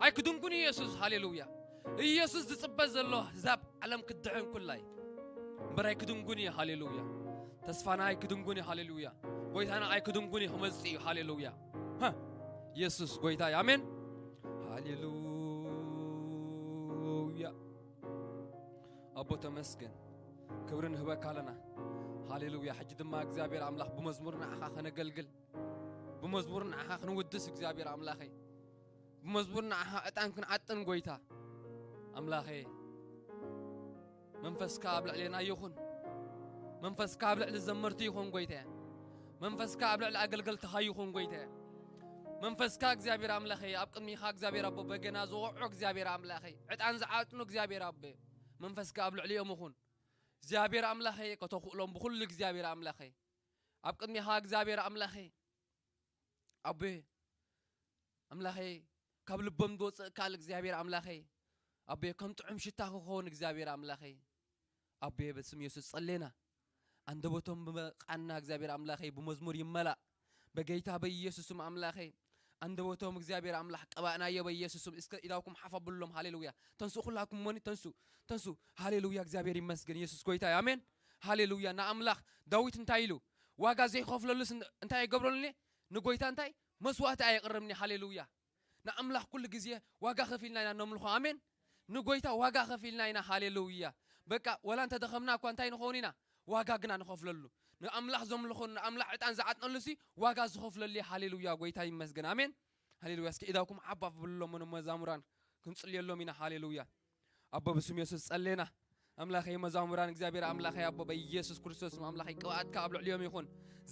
ኣይክድንጉን እዩ የሱስ። ሃሌሉያ። ኢየሱስ ዝጽበ ዘሎ ህዛብ ዓለም ክድሕን ኩላይ እምበር ኣይክድንጉን እዩ። ሃሌሉያ። ተስፋና ኣይክድንጉን እዩ። ሃሌሉያ። ጎይታና ኣይክድንጉን እዩ፣ ክመጽእ እዩ። ሃሌሉያ። ሃ፣ ኢየሱስ ጎይታ እዩ። ኣሜን። ሃሌሉያ። ኣቦ ተመስገን፣ ክብሪ ንህበካ ኣለና። ሃሌሉያ። ሕጂ ድማ እግዚኣብሔር ኣምላኽ ብመዝሙር ንዓኻ ከነገልግል፣ ብመዝሙር ንዓኻ ክንውድስ እግዚኣብሔር ኣምላኸይ፣ ብመዝሙር ንዓኻ ዕጣን ክንዓጥን ጎይታ ኣምላኸይ፣ መንፈስካ ኣብ ልዕሌና ይኹን። መንፈስካ ኣብ ልዕሊ ዘመርቲ ይኹን ጎይታየ። መንፈስካ ኣብ ልዕሊ ኣገልገልትኻ ይኹን ጎይታየ። መንፈስካ እግዚኣብሔር ኣምላኸይ፣ ኣብ ቅድሚኻ እግዚኣብሔር ኣቦ በገና ዝወቕዑ እግዚኣብሔር ኣምላኸይ፣ ዕጣን ዝዓጥኑ እግዚኣብሔር ኣቦ፣ መንፈስካ ኣብ ልዕሊኦም ይኹን። እግዚኣብሔር ኣምላኸይ፣ ከተኽእሎም ብኹሉ እግዚኣብሔር ኣምላኸይ፣ ኣብ ቅድሚኻ እግዚኣብሔር ኣምላኸይ፣ ኣቦ ኣምላኸይ፣ ካብ ልቦም ዝወፅእ ቃል እግዚኣብሔር ኣምላኸይ፣ ኣቦ ከም ጥዑም ሽታ ክኸውን እግዚኣብሔር ኣምላኸይ፣ ኣቦ በስም የሱስ ጸሌና። ኣንደበቶም ብመቃና እግዚኣብሔር ኣምላኸይ ብመዝሙር ይመላእ። በጌታ በኢየሱስም ኣምላኸይ፣ ኣንደበቶም እግዚኣብሔር ኣምላኽ ቀባእናዮ በኢየሱስም። እስከ ኢዳውኩም ሓፍ ኣብሉሎም። ሃሌሉያ። ተንሱ ኩላኩም ሞኒ፣ ተንሱ፣ ተንሱ። ሃሌሉያ፣ እግዚኣብሔር ይመስገን። ኢየሱስ ጎይታ እዩ። ኣሜን። ሃሌሉያ። ንኣምላኽ ዳዊት እንታይ ኢሉ? ዋጋ ዘይኸፍለሉስ እን-፣ እንታይ ኣይገብረሉን እየ? ንጎይታ እንታይ? መስዋዕቲ ኣየቕርብን እየ። ሃሌሉያ። ንኣምላኽ ኩሉ ግዜ ዋጋ ከፊልና ኢና ነምልኾ። ኣሜን። ንጎይታ ዋጋ ከፊልና ኢና። ሃሌሉያ። በቃ፣ ወላ እንተ ደኸምና እኳ እንታይ ንኸውን ኢና? ዋጋ ግና ንኸፍለሉ። ንኣምላኽ ዘምልኾ፣ ንኣምላኽ ዕጣን ዝዓጥነሉሲ ዋጋ ዝኸፍለሉ እዩ። ሃሌሉያ። ጎይታ ይመስገን። ኣሜን። ሃሌሉያ። እስኪ ኢዳውኩም ዓፍ ኣብሉሎም፣ ንመዛሙራን ክንጽልየሎም ኢና። ሃሌሉያ። ኣቦ፣ ብስም የሱስ ጸሌና። ኣምላኸይ፣ መዛሙራን እግዚኣብሔር ኣምላኸይ ኣቦ በኢየሱስ ክርስቶስ ስም ኣምላኸይ ቅብኣትካ ኣብ ልዕሊኦም ይኹን፣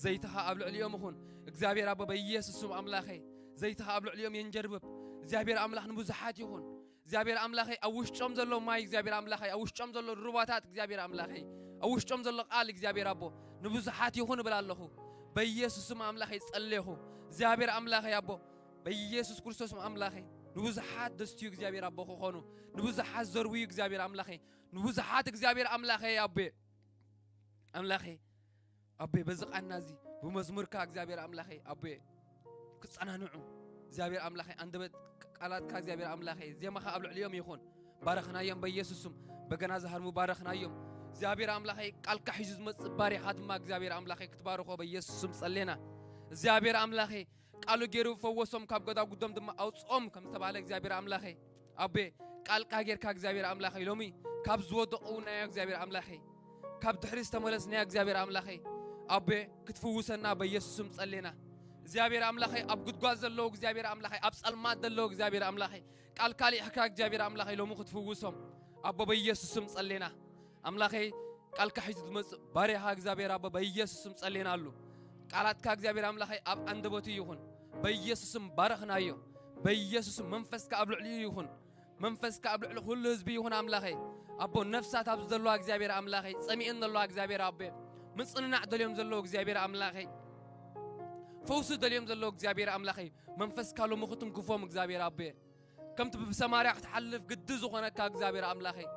ዘይትኻ ኣብ ልዕሊኦም ይኹን። እግዚኣብሔር ኣቦ በኢየሱስ ስም ኣምላኸይ ዘይትኻ ኣብ ልዕሊኦም የንጀርብብ። እግዚኣብሔር ኣምላኽ ንብዙሓት ይኹን። እግዚኣብሔር ኣምላኸይ ኣብ ውሽጦም ዘሎ ማይ እግዚኣብሔር ኣምላኸይ ኣብ ውሽጦም ዘሎ ሩባታት እግዚኣብሔር ኣምላኸይ ኣብ ውሽጦም ዘሎ ቃል እግዚኣብሔር ኣቦ ንብዙሓት ይኹን እብል ኣለኹ። በኢየሱስ ስም ኣምላኸይ ጸለኹ። እግዚኣብሔር ኣምላኸይ ኣቦ በኢየሱስ ክርስቶስ ስም ኣምላኸይ ንብዙሓት ደስትዩ እግዚኣብሔር ኣቦ ክኾኑ፣ ንብዙሓት ዘርብዩ እግዚኣብሔር ኣምላኸይ፣ ንብዙሓት እግዚኣብሔር ኣምላኸይ ኣቦ ኣምላኸይ ኣቦ በዚ ቃና እዚ ብመዝሙርካ እግዚኣብሔር ኣምላኸይ ኣቦ ክጸናንዑ እግዚኣብሔር ኣምላኸይ ኣንደበት ቃላትካ እግዚኣብሔር ኣምላኸይ ዜማኻ ኣብ ልዕሊኦም ይኹን። ባረኽናዮም በኢየሱስ ስም። በገና ዝሃርሙ ባረኽናዮም። እግዚኣብሔር ኣምላኸይ ቃልካ ሒዙ ዝመጽእ ባሪኻ ድማ እግዚኣብሔር ኣምላኸይ ክትባርኾ በኢየሱስ ስም ጸሌና። እግዚኣብሔር ኣምላኸይ ቃሉ ገይሩ ፈወሶም፣ ካብ ገዳጉዶም ድማ ኣውጽኦም ከም ዝተባህለ እግዚኣብሔር ኣምላኸይ ኣቤ ቃልካ ጌርካ እግዚኣብሔር ኣምላኸይ ሎሚ ካብ ዝወደቑ ናዮ እግዚኣብሔር ኣምላኸይ ካብ ድሕሪ ዝተመለስናዮ እግዚኣብሔር ኣምላኸይ ኣቤ ክትፍውሰና በኢየሱስ ስም ጸሌና። እግዚኣብሔር ኣምላኸይ ኣብ ጉድጓድ ዘለዉ እግዚኣብሔር ኣምላኸይ ኣብ ጸልማት ዘለዉ እግዚኣብሔር ኣምላኸይ ቃልካ ልኢኽካ እግዚኣብሔር ኣምላኸይ ሎሚ ክትፍውሶም ኣቦ በኢየሱስ ስም ጸሌና። ኣምላኸይ ቃልካ ሒዙ ዝመጽእ ባሪያኻ እግዚኣብሔር ኣቦ በኢየሱስ ስም ጸሌናሉ። ቃላትካ እግዚኣብሔር ኣምላኸይ ኣብ ኣንደበቱ ይኹን። በኢየሱስ ስም ባረኽናዮ። በኢየሱስ ስም መንፈስካ ኣብ ልዕሊኡ ይኹን። መንፈስካ ኣብ ልዕሊ ኩሉ ህዝቢ ይኹን ኣምላኸይ። ኣቦ ነፍሳት ኣብዚ ዘለዋ እግዚኣብሔር ኣምላኸይ ጸሚኤን ዘለዋ እግዚኣብሔር ኣቦ ምጽንናዕ ደልዮም ዘለዉ እግዚኣብሔር ኣምላኸይ ፈውሲ ደልዮም ዘለዉ እግዚኣብሔር ኣምላኸይ መንፈስካ ሎሚ ክትንክፎም እግዚኣብሔር ኣቦ ከምቲ ብሰማርያ ክትሓልፍ ግዲ ዝኾነካ እግዚኣብሔር ኣምላኸይ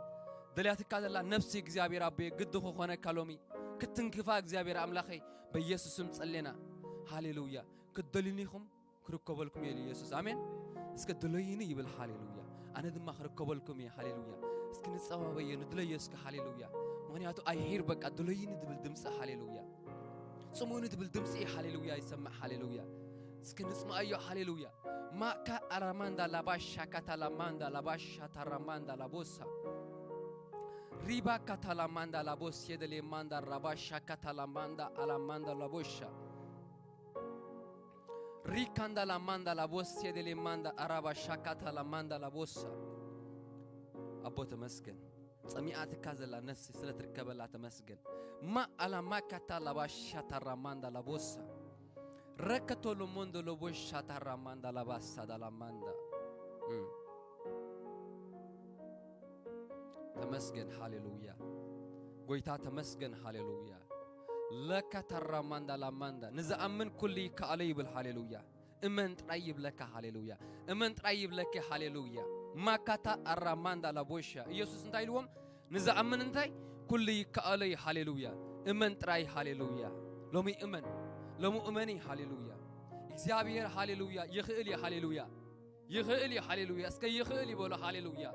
ደልያትካ ዘላ ነፍሲ እግዚኣብሔር ኣቦ ግዲ ክኾነካ ሎሚ ክትንክፋ እግዚኣብሔር ኣምላኸይ በኢየሱስ ስም ጸሌና። ሃሌሉያ። ክትደልዩኒ ኢኹም ክርከበልኩም እየ ኢሉ ኢየሱስ ኣሜን። እስከ ድለይኒ ይብል ሃሌሉያ። ኣነ ድማ ክርከበልኩም እየ ሃሌሉያ። እስኪ ንጸባበዮ ንድለዮ እስከ ሃሌሉያ። ምክንያቱ ኣይሂር በቃ ድለይኒ ድብል ድምፂ ሃሌሉያ። ጽምኡኒ ድብል ድምፂ ሃሌሉያ ይሰምዕ ሃሌሉያ። እስከ ንጽምኣዮ ሃሌሉያ። ማካ ኣራማንዳ ላባሻ ካታላማንዳ ላባሻ ታራማንዳ ላቦሳ ሪባ ካታላማንዳ ላቦስ የደሌማንዳ ራባሻ ካታላማንዳ ኣላማንዳ ላቦሻ ሪካንዳ ላማንዳ ላቦስ የደሌማንዳ ኣራባ ሻካታ ላማንዳ ላቦሳ። ኣቦ ተመስገን። ጸሚኣትካ ዘላ ነፍሲ ስለ ትርከበላ ተመስገን። ማ ኣላማካታ ላባሻ ታራማንዳ ላቦሳ ረከቶ ሎሞንዶ ሎቦሻ ታራማንዳ ላባሳ ዳላማንዳ እም። ተመስገን ሃሌሉያ። ጎይታ ተመስገን ሃሌሉያ። ለካ ታራማንዳ ላማንዳ ንዝኣምን ኩሉ ይከኣሎ ይብል ሃሌሉያ። እመን ጥራይ ይብለካ ሃሌሉያ። እመን ጥራይ ይብለኪ ሃሌሉያ። ማካታ ኣራማንዳ ላቦሻ ኢየሱስ እንታይ ኢልዎም? ንዝኣምን እንታይ ኩሉ ይከኣሎ እዩ ሃሌሉያ። እመን ጥራይ ሃሌሉያ። ሎሚ እመን ሎሚ እመኒ ሃሌሉያ። እግዚኣብሔር ሃሌሉያ ይኽእል እዩ ሃሌሉያ። ይኽእል እዩ ሃሌሉያ። እስከ ይኽእል ይበሎ ሃሌሉያ።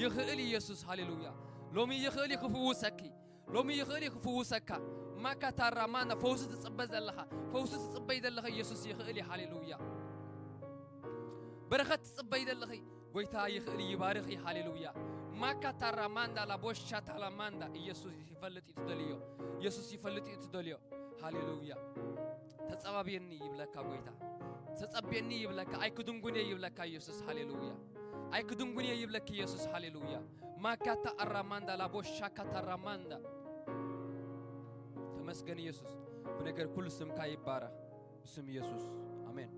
ይኽእል እዩ ኢየሱስ ሃሌሉያ። ሎሚ ይኽእል እዩ ክፍውሰኪ። ሎሚ ይኽእል እዩ ክፍውሰካ። ማካታራ ማና ፈውሲ ትጽበ ዘለኻ ፈውሲ ትጽበይ ዘለኺ ኢየሱስ ይኽእል እዩ ሃሌሉያ። በረኸት ትጽበይ ዘለኺ ጎይታ ይኽእል እዩ ይባርኽ እዩ ሃሌሉያ። ማካታራ ማንዳ ላቦሻ ታላ ማንዳ ኢየሱስ ይፈልጥ እዩ ትደልዮ። ኢየሱስ ይፈልጥ እዩ ትደልዮ። ሃሌሉያ። ተጸባብየኒ ይብለካ ጎይታ። ተጸብየኒ ይብለካ ኣይክድንጉን እየ ይብለካ ኢየሱስ ሃሌሉያ። ኣይክድንጉን እየ ይብለክ ኢየሱስ ሃሌሉያ። ማካታ ኣራማንዳ ላቦሻካታ ራማንዳ ተመስገን ኢየሱስ። ብነገር ኩሉ ስምካ ይባረኽ ብስም ኢየሱስ ኣሜን።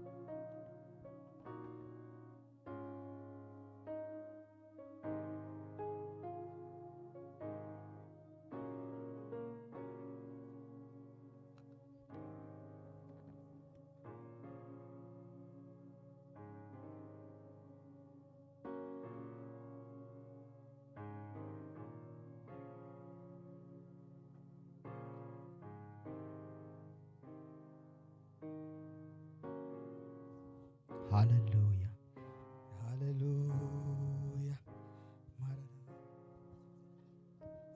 ሃሌሉያ ሃሌሉያ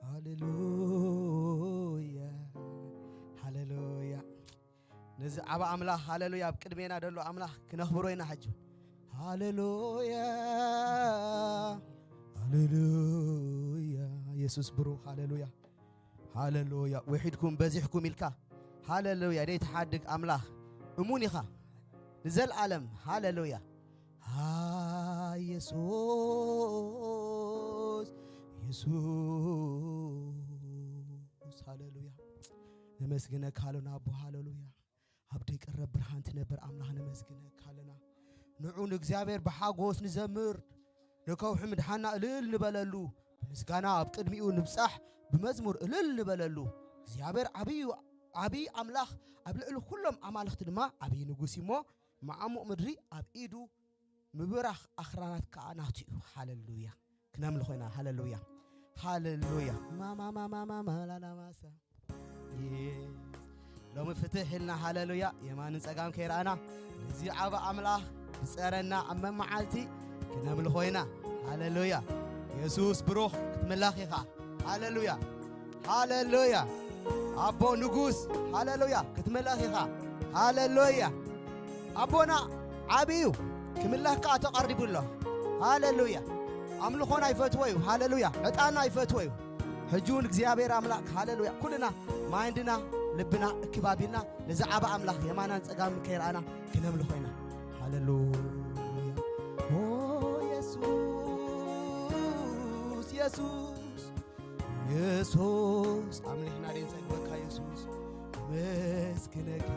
ሃሌሉያ ሃሌሉያ። ነዚ ዓብ ኣምላኽ ሃሌሉያ ኣብ ቅድሜና ደሎ ኣምላኽ ክነኽብሮ ኢና። ሕጂ ሃሌሉያ ሃሌሉያ የሱስ ብሩኽ ሃሌሉያ ሃሌሉያ። ውሒድኩም በዚሕኩም ኢልካ ሃሌሉያ ደይትሓድግ ኣምላኽ እሙን ኢኻ ንዘለኣለም ሃሌሉያ። ሃ የሱስ የሱስ ሃሌሉያ። ነመስግነካ ኣሎና ኣቦ ሃሌሉያ። ኣብ ደይ ቀረብ ብርሃን ትነብር ኣምላኽ ነመስግነካ ኣለና። ንዑ ንእግዚኣብሔር ብሓጎስ ንዘምር፣ ንከውሒ ምድሓና እልል ንበለሉ፣ ብምስጋና ኣብ ቅድሚኡ ንብጻሕ፣ ብመዝሙር እልል ንበለሉ። እግዚኣብሔር ዓብዩ፣ ዓብዪ ኣምላኽ ኣብ ልዕሊ ኩሎም ኣማልኽቲ ድማ ዓብዪ ንጉስ እዩ እሞ፣ መዓሙቕ ምድሪ ኣብ ኢዱ፣ ምብራኽ ኣኽራናት ከኣ ናቱ እዩ። ሃሌሉያ። ክነምልኾ ኢና። ሃሌሉያ። ሃሌሉያ። ማማማማማላላማሳ። የስ። ሎሚ ፍትሕ ኢልና ሃሌሉያ የማንን ጸጋም ከይረኣና ነዚ ዓቢ ኣምላኽ ዝጸረና ኣብ መመዓልቲ ክነምልኾ ኢና። ሃሌሉያ። የሱስ ብሩኽ ክትምላኽ ኢኻ። ሃሌሉያ። ሃሌሉያ። ኣቦ ንጉስ ሃሌሉያ ክትምላኽ ኢኻ። ሃሌሉያ። ኣቦና ዓቢ እዩ። ክምላኽ ከኣ ተቐሪቡ ኣሎ። ሃሌሉያ። ኣምልኾና ይፈትዎ እዩ። ሃሌሉያ። ዕጣንና ይፈትዎ እዩ። ሕጂ እውን እግዚኣብሔር ኣምላኽ ሃሌሉያ ኩልና ማይንድና ልብና እክብ ኣቢልና ነዚ ዓቢ ኣምላኽ የማናን ጸጋምን ከይረኣና ክነምልኾ ኢና። ሃሌሉያ። ኦ የሱስ የሱስ የሱስ ኣምሊኽና ደንጸግበካ የሱስ መስግነካ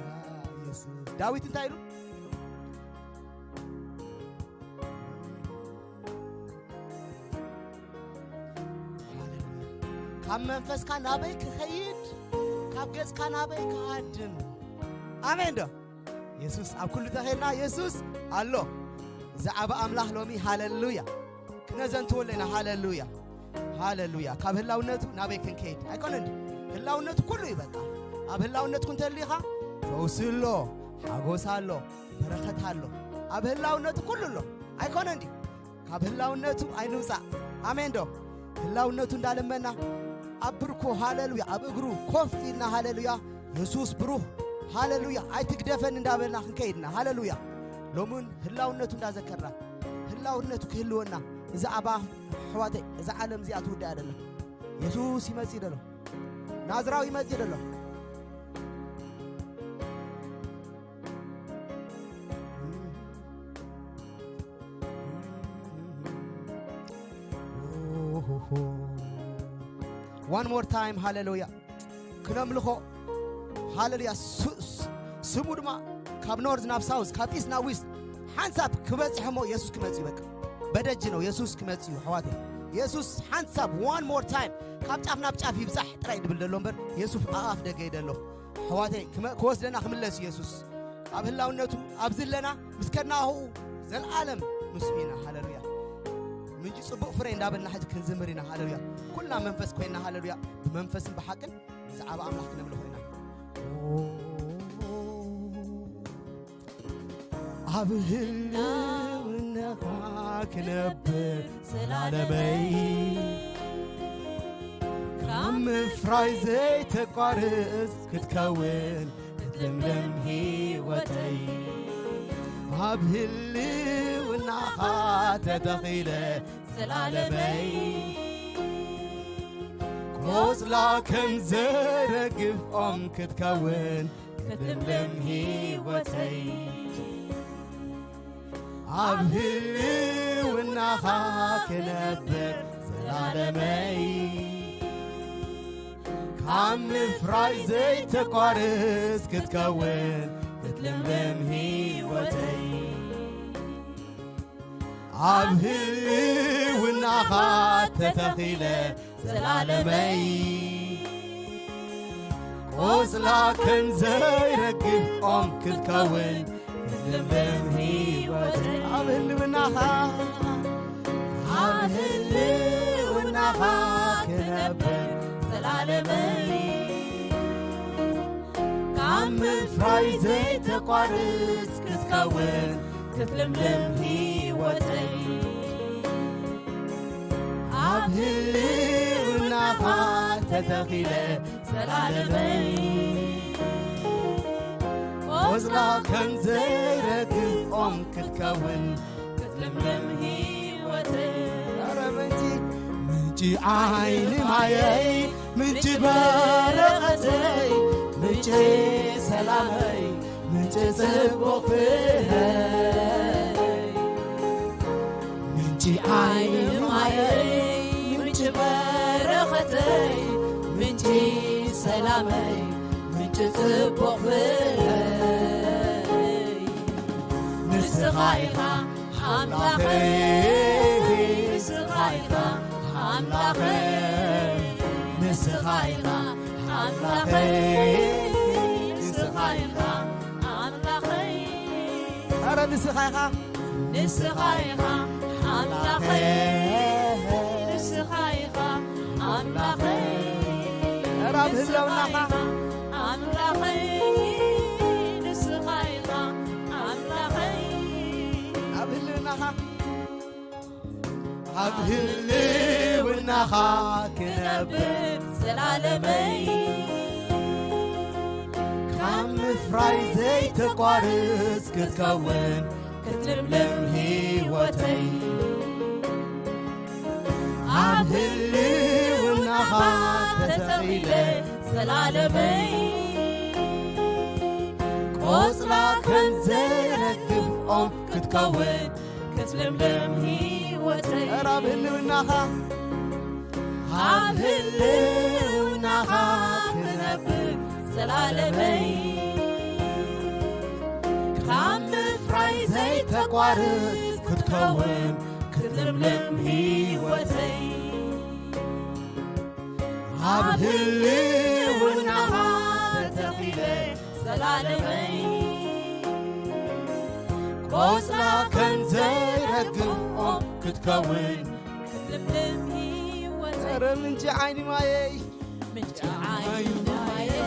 የሱስ። ዳዊት እንታይ ኢሉ? ሃሌሉያ። ካብ መንፈስካ ናበይ ክኸይድ ካብ ገጽካ ናበይ ክሃድም? ኣሜን ዶ? የሱስ ኣብ ኩሉ ተኸድና የሱስ ኣሎ። ዝዓበ ኣምላኽ ሎሚ ሃሌሉያ ክነዘንትወሉ ኢና። ሃሌሉያ ሃሌሉያ። ካብ ህላውነቱ ናበይ ክንከይድ ኣይኮነ እንዲ ህላውነቱ ኩሉ እዩ። በቃ ኣብ ህላውነትኩ እንተሊኻ ፈውሲ ኣሎ፣ ሓጎስ ኣሎ፣ በረኸት ኣሎ። ኣብ ህላውነቱ ኩሉ ኣሎ። ኣይኮነ እንዲ ካብ ህላውነቱ ኣይንውፃእ። ኣሜን ዶ? ህላውነቱ እንዳለመና ኣብ ብርኩ ሃሌሉያ ኣብ እግሩ ኮፍ ኢልና ሃሌሉያ የሱስ ብሩኽ ሃሌሉያ ኣይትግደፈን እንዳበልና ክንከይድና ሃሌሉያ። ሎምን ህላውነቱ እንዳዘከርና ህላውነቱ ክህልወና። እዛ ኣባ ኣሕዋተይ እዛ ዓለም እዚኣ ትውዳእ ኣይደለም። የሱስ ይመጽእ ደሎ ናዝራዊ ይመጽእ ደሎ። One more time ሃሌሉያ ክነምልኾ ሃሌሉያ። ስሙ ድማ ካብ ኖርዝ ናብ ሳውዝ ካብ ኢስት ናብ ዊስት ሓንሳብ ክበጽሕ እሞ የሱስ ክመጽእ እዩ። በቃ በደጅ ነው የሱስ ክመጽእ እዩ ኣሕዋተይ። የሱስ ሓንሳብ one more time ካብ ጫፍ ናብ ጫፍ ይብጻሕ ጥራይ ድብል ደሎ እምበር የሱስ ኣፍ ደገ ይደሎ። ኣሕዋተይ ክወስደና ክምለስ የሱስ ኣብ ህላውነቱ ኣብዚ ኣለና ምስ ከድናኹ ዘልዓለም ምስኡ ኢና። ሃሌሉያ። ምንጪ ጽቡቕ ፍረ እንዳበልና ሕጂ ክንዝምር ኢና። ሃሌሉያ። ኩልና መንፈስ ኮይና ሃሌሉያ ብመንፈስን ብሓቅን ብዛዕባ ኣምላኽ ክነምልኾ ኢና። ኣብ ህልውናኻ ክነብር ዘላለመይ ካብ ምፍራይ ዘይተቋርጽ ክትከውን ክትልምልም ህይወተይ ኣብ ህልውናኻ ተተኺለ ዘላለመይ ቆጽላ ከም ዘረግፍ ኦም ክትከውን ክትልምልም ህይወተይ ኣብ ህልውናኻ ክነብር ዘላለመይ ካብ ምፍራይ ዘይተቋርጽ ክትከውን ክትልምልም ህይወተይ ኣብ ህልውናኻ ተተኺለ ዘላለመይ ቆጽላ ከም ዘይረግፍ ኦም ክትከውን ክትልምልም ህይወተይ ኣብ ህልውናኻ ኣብ ህልውናኻ ክነብር ዘላለመይ ካብ ምፍራይ ዘይተቋርጽ ክትከውን ክትልምልም ህይወተይ ኣብ ህልውናኻ ተተኺለ ዘላለመይ ቆጽላ ከም ዘይረግፍ ኦም ክትከውን ክትልምልም ህይወተይ ኧረ ምንጪ ምንጪ ዓይኒ ማየይ ምንጪ በረኸተይ ምንጪ ሰላመይ ምንጪ ጽቡቕ ፍረይ ምንጪ ዓይኒ ማየይ ምንጪ በረኸተይ፣ ምንጪ ሰላመይ፣ ምንጪ ጽቡቕ ፍረይ፣ ንስኻ ኢኻ ኣምላኸይ፣ ንስኻ ኢኻ ኣምላኸይ፣ ንስኻ ኢኻ ኣምላኸይ፣ ንስኻ ኢኻ ኣምላኸይ። ኣረ ንስኻ ኢኻ፣ ንስኻ ኢኻ ኣምላኸይ፣ ንስኻ ኢኻ ኣምላኸይ። ኣረ ኣብ ህልውናኻ ኣምላኸይ፣ ንስኻ ኢኻ ኣምላኸይ፣ ኣብ ህልውናኻ ኣብ ህልውናኻ ክነብር ዘላለመይ፣ ካብ ምፍራይ ዘይተቋርጽ ክትከውን ክትልምልም ህይወተይ። ኣብ ህልውናኻ ተተኺለ ዘላለመይ፣ ቆጽላ ከም ዘይረግፍ ኦም ክትከውን ክትልምልም ህይወተይ። ኣብ ህልውናኻ፣ ኣብ ህልውናኻ ክነብር ዘላለመይ፣ ካብ ምፍራይ ዘይተቋርጽ ክትከውን ክትልምልም ህይወተይ። ኣብ ህልውናኻ ተተኺለ ዘላለመይ፣ ቆጽላ ከም ዘይረግፍ ኦም ክትከውን ክትልምልም ህይወተይ። ኧረ ምንጪ ዓይኒ ማየይ፣ ምንጪ ዓይኒ ማየይ፣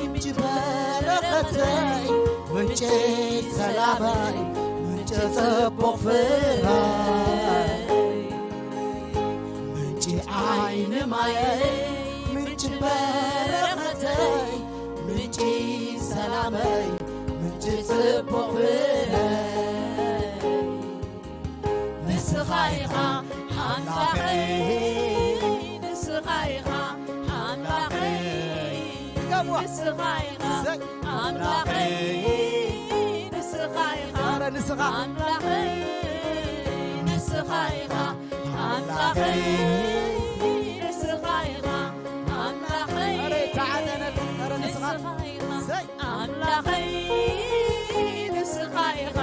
ምንጪ በረኸተይ፣ ምንጪ ሰላመይ፣ ምንጪ ጽቡቕ ፍረይ፣ ምንጪ ዓይኒ ማየይ፣ ምንጪ በረኸተይ፣ ምንጪ ሰላመይ፣ ምንጪ ጽቡቕ ፍረይ፣ ንስኻ ኢኻ ኣምላኸይ፣ ንስኻ ኢኻ ኣምላኸይ፣ ድገምዋ። ንስኻ ኢኻ ዘይ- ኣምላኸይ፣ ንስኻ ኢኻ ኧረ ንስኻ ኣምላኸይ፣ ንስኻ ኢኻ ኣምላኸይ፣ ንስኻ ኢኻ ኣምላኸይ፣ ኧረ ተዓደነልና፣ ኧረ ንስኻ ንስኻ ኢኻ ዘይ- ኣምላኸይ፣ ንስኻ ኢኻ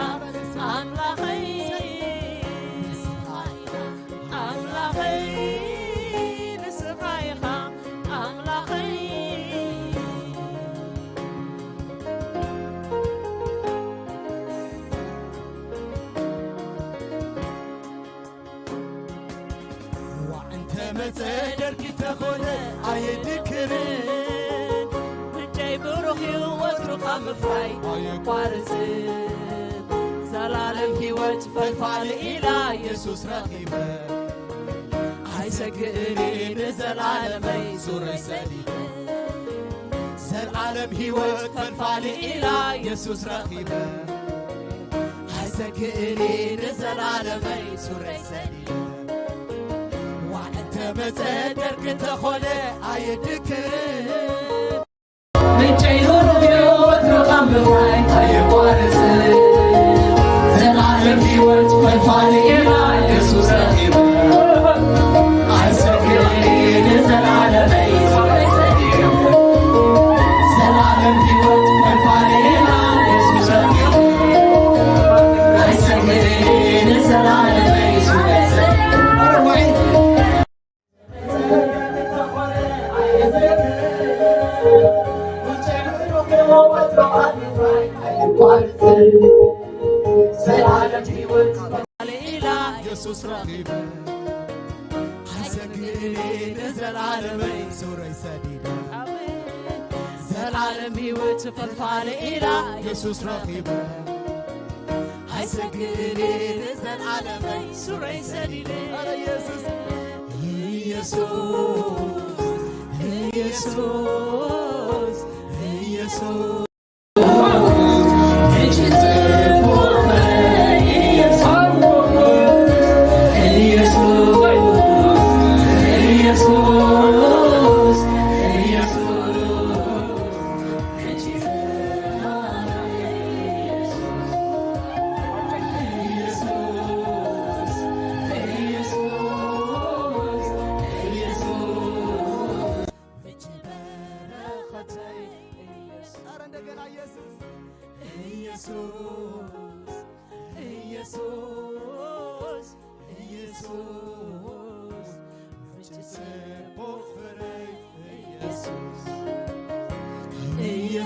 ኣምላኸይ፣ ንስኻ ኢኻ ኣምላኸይ፣ ንስኻ ኢኻ ኣምላኸይ። ዋዕ እንተ መጸ ደርጊ ተኾነ ኣየድክርን፣ ምንጨይ ብሩኽ እዩ ወትሩ ካብ ምፍራይ ኣየቋርጽን። ዘላለም ህይወት ፈልፋሊ ኢላ የሱስ ረኺበ፣ ኣይሰግእን እየ ንዘላለመይ ሱረይ ሰዲደ። ዘላለም ህይወት ፈልፋሊ ኢላ የሱስ ረኺበ፣ ኣይሰግእን እየ ንዘላለመይ ሱረይ ሰዲደ። ዋዕ እንተ መጸ ደርጊ እንተኾነ ኣየድክርን። ምንጨይ ኑሩ እዩ ወትሩ ካብ ምፍራይ ኣየቋርጽን። ዘላለም ህይወት ፈልፋሊ ኢላ የሱስ ረኺበ፣ ኣይሰግእን እየ ንዘላለመይ ሱረይ ሰዲደ። ዘላለም ህይወት ፈልፋሊ ኢላ የሱስ ረኺበ፣ ኣይሰግእን እየ ንዘላለመይ ሱረይ ሰዲደ። ኢላ የሱስ ረኺበ፣ ኣይሰግእን እየ ንዘላለመይ ሱረይ ሰዲደ። ዘላለም ህይወት ፈልፋሊ ኢላ የሱስ ረኺበ፣ ኣይሰግእን እየ ንዘላለመይ ሱረይ ሰዲደ። ኧረ የሱስ፣ የሱስ፣ የሱስ፣ የሱስ።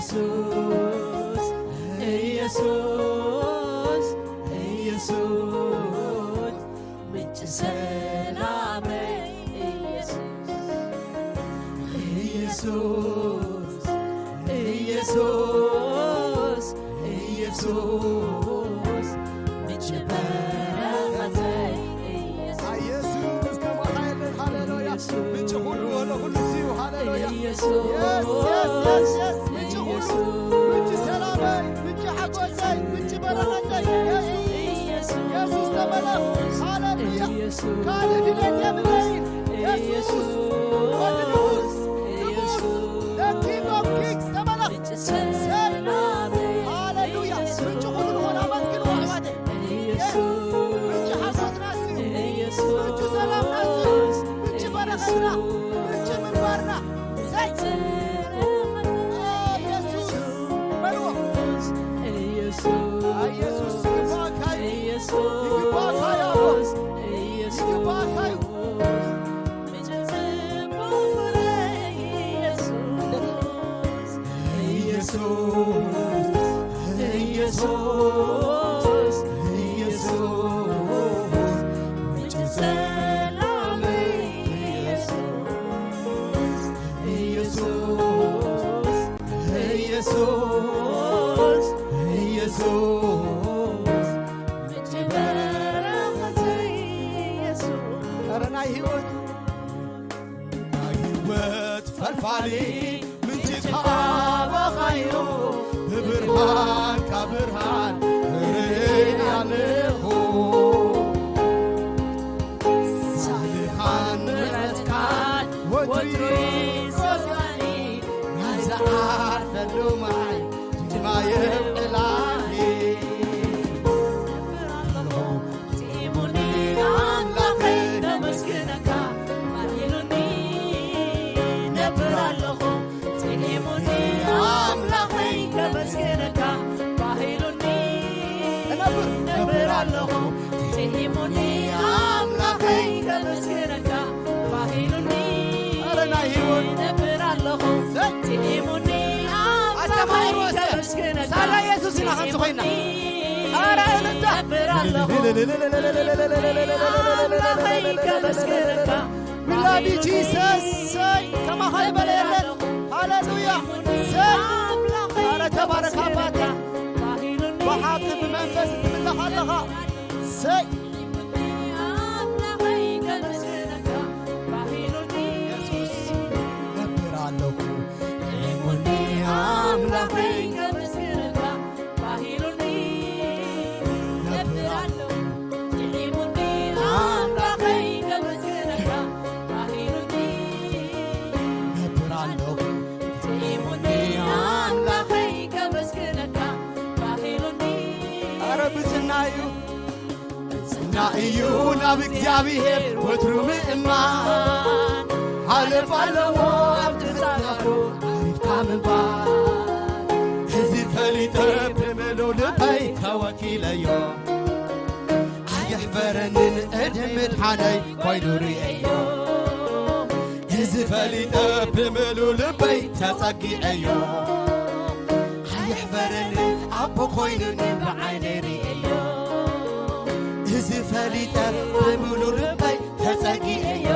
ኢየሱስ ኢየሱስ ኢየሱስ ምንጭ ሰላመይ ኢየሱስ ኢየሱስ ኢየሱስ ኢየሱስ ምንጭ በረከተይ ኢየሱስ ኢየሱስ ከማኻ የለን። ሃሌሉያ። ምንጭ ሁሉ ሆነ ሁሉ ሲዩ። ሃሌሉያ። ኢየሱስ Yes, yes, yes, yes. ምንጭ ሁሉ ምንጭ ሰላመይ ምንጭ ሓጎሰይ ምንጭ በረኸተይ ኢየሱስ ኢየሱስ ተመለስ። ሃሌሉያ። ካልእ ድሌት የብለይን ኢየሱስ ወዲ ንጉስ ንጉስ the king of kings ተመለስ። ሰይ ሃሌሉያ። ምንጭ ኩሉ ዝኾነ ኣመስግንዎ ኣሕዋተይ። ምንጭ ሓጎስና እሱ እዩ። ምንጭ ሰላምና እሱ እዩ። ምንጭ በረኸትና ምንጭ ምንባርና ሰይ ኢየሱስ በልዎ። ኢየሱስ ይግባእካ እዩ። ይግባእካ እዩ ኣቦ። ይግባእካ እዩ። ኢየሱስ ኢየሱስ ኢየሱስ ምንጭ ሰላም ኢየሱስ ኢየሱስ ኢየሱስ ኢየሱስ ምንጭ በረኸት ኢየሱስ ቀረናይ ህይወት ናይ ህይወት ፈልፋሊ ምንጭ ካባኻዮ ብብርሃንካ ብርሃን ርእይ ኣለኹ ሳልኻን ምሕረትካን ወትሩ ይጎስጋኒ ናይ ዝዓርፈሉ ማይ ድማ የብዕላኒ ጥዒሙኒ ኣምላኸይ ከመስግነካ ባሂሉኒ ነብር ኣለኹ ጥዒሙኒ ኣምላኸይ ከመስግነካ ባሂሉኒ እነብር ነብር ኣለኹ ጥዒሙኒ ኣምላኸይ ከመስግነካ ባሂሉኒ ኧረ ናይ ህይወት ነብር ኣለኹ ዘይ ጥዒሙኒ ኣምላኸይ ኣስተማቕሮ እስከ ከመስግነካ ሳላ ኢየሱስ ኢና ከምዚ ኮይና ኧረ እልልታ ነብር ኣለኹ ኣምላኸይ ከመስግነካ We love you, Jesus. ሰይ ከማኻ ዝበለ የለን። ሃሌሉያ። ሰይ ኣረ ተባረክ ኣባቴ። ብሓቂ ብመንፈስ ትምለኽ ኣለኻ። ሰይ የሱስ ነብር ኣለኹ። ሪሙኒ ኣምላኸይ ባሂሉኒ ነብር ኣለኹ ጥዒሙኒ ኣምላኸይ ከመስግነካ ባሂሉኒ ነብር ኣለኹ ጥዒሙኒ ኣምላኸይ ከመስግነካ ባሂሉኒ ኣረ ብዝና እዩ ዝና እዩ ናብ እግዚኣብሔር ወትሩ ምእማን ሓለፍ ኣለዎ ኣብ ትሕቲ ኣፉ ዓሪፍካ ምንባር እዚ ፈሊጠ ብምሉ ልበይ ተወኪለዮ ኣየሕፈረንን ዕድል ምድሓነይ ኮይኑ ርእየዮ እዚ ፈሊጠ ብምሉ ልበይ ተጸጊዐዮ ኣየሕፈረንን ኣቦ ኮይኑኒ ብዓይነይ ርእየዮ እዚ ፈሊጠ ብምሉ ልበይ ተጸጊዐዮ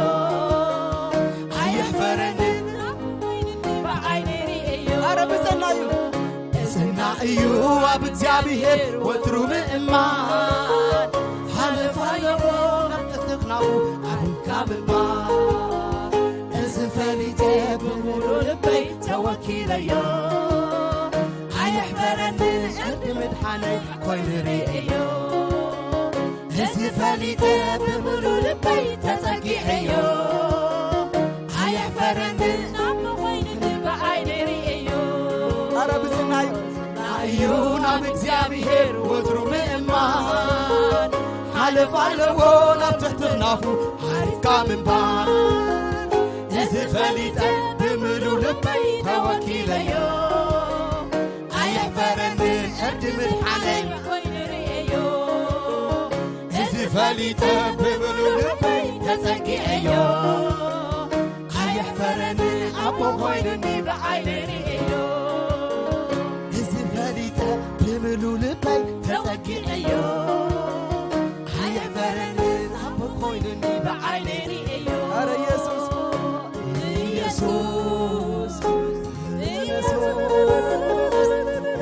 ኣየሕፈረንን ኣረ ብዘናዩ እዝና እዩ ኣብ እግዚኣብሔር ወትሩ ምእማን ሓለፍ ኣለዎ ኣብ ጥፍጥፍናኡ ኣሪፍካ ምንባር እዚ ፈሊጠ ብምሉ ልበይ ተወኪለዮ ኣየሕፈረንን ዕርዲ ምድሓነይ ኮይኑ ርእየዮ እዚ ፈሊጠ ብምሉ ልበይ ተጸጊዐዮ ኣየሕፈረንን ኣቦ ኮይኑኒ ብዓይነይ ርእየዮ ኣረ ብዝናዩ እዩ ናብ እግዚኣብሔር ወትሩ ምእማን ሓለፍ ኣለዎ ናብ ትሕቲ ክናፉ ዓሪፍካ ምንባር እዚ ፈሊጠ ብምሉ ልበይ ተወኪለዮ ኣየሕፈረንን ዕርዲ ምድሓነይ ኮይኑ ርእየዮ እዚ ፈሊጠ ብምሉ ልበይ ተጸጊዐዮ ኣየሕፈረንን ኣቦ ኮይኑኒ ብዓይነይ ርእየዮ ርኢዮ ኣየፈረንን ኣቦ ኮይኑኒ ብዓይነይ ርኢዮ ኣረ ኢየሱስ ኢየሱስ ኢየሱስ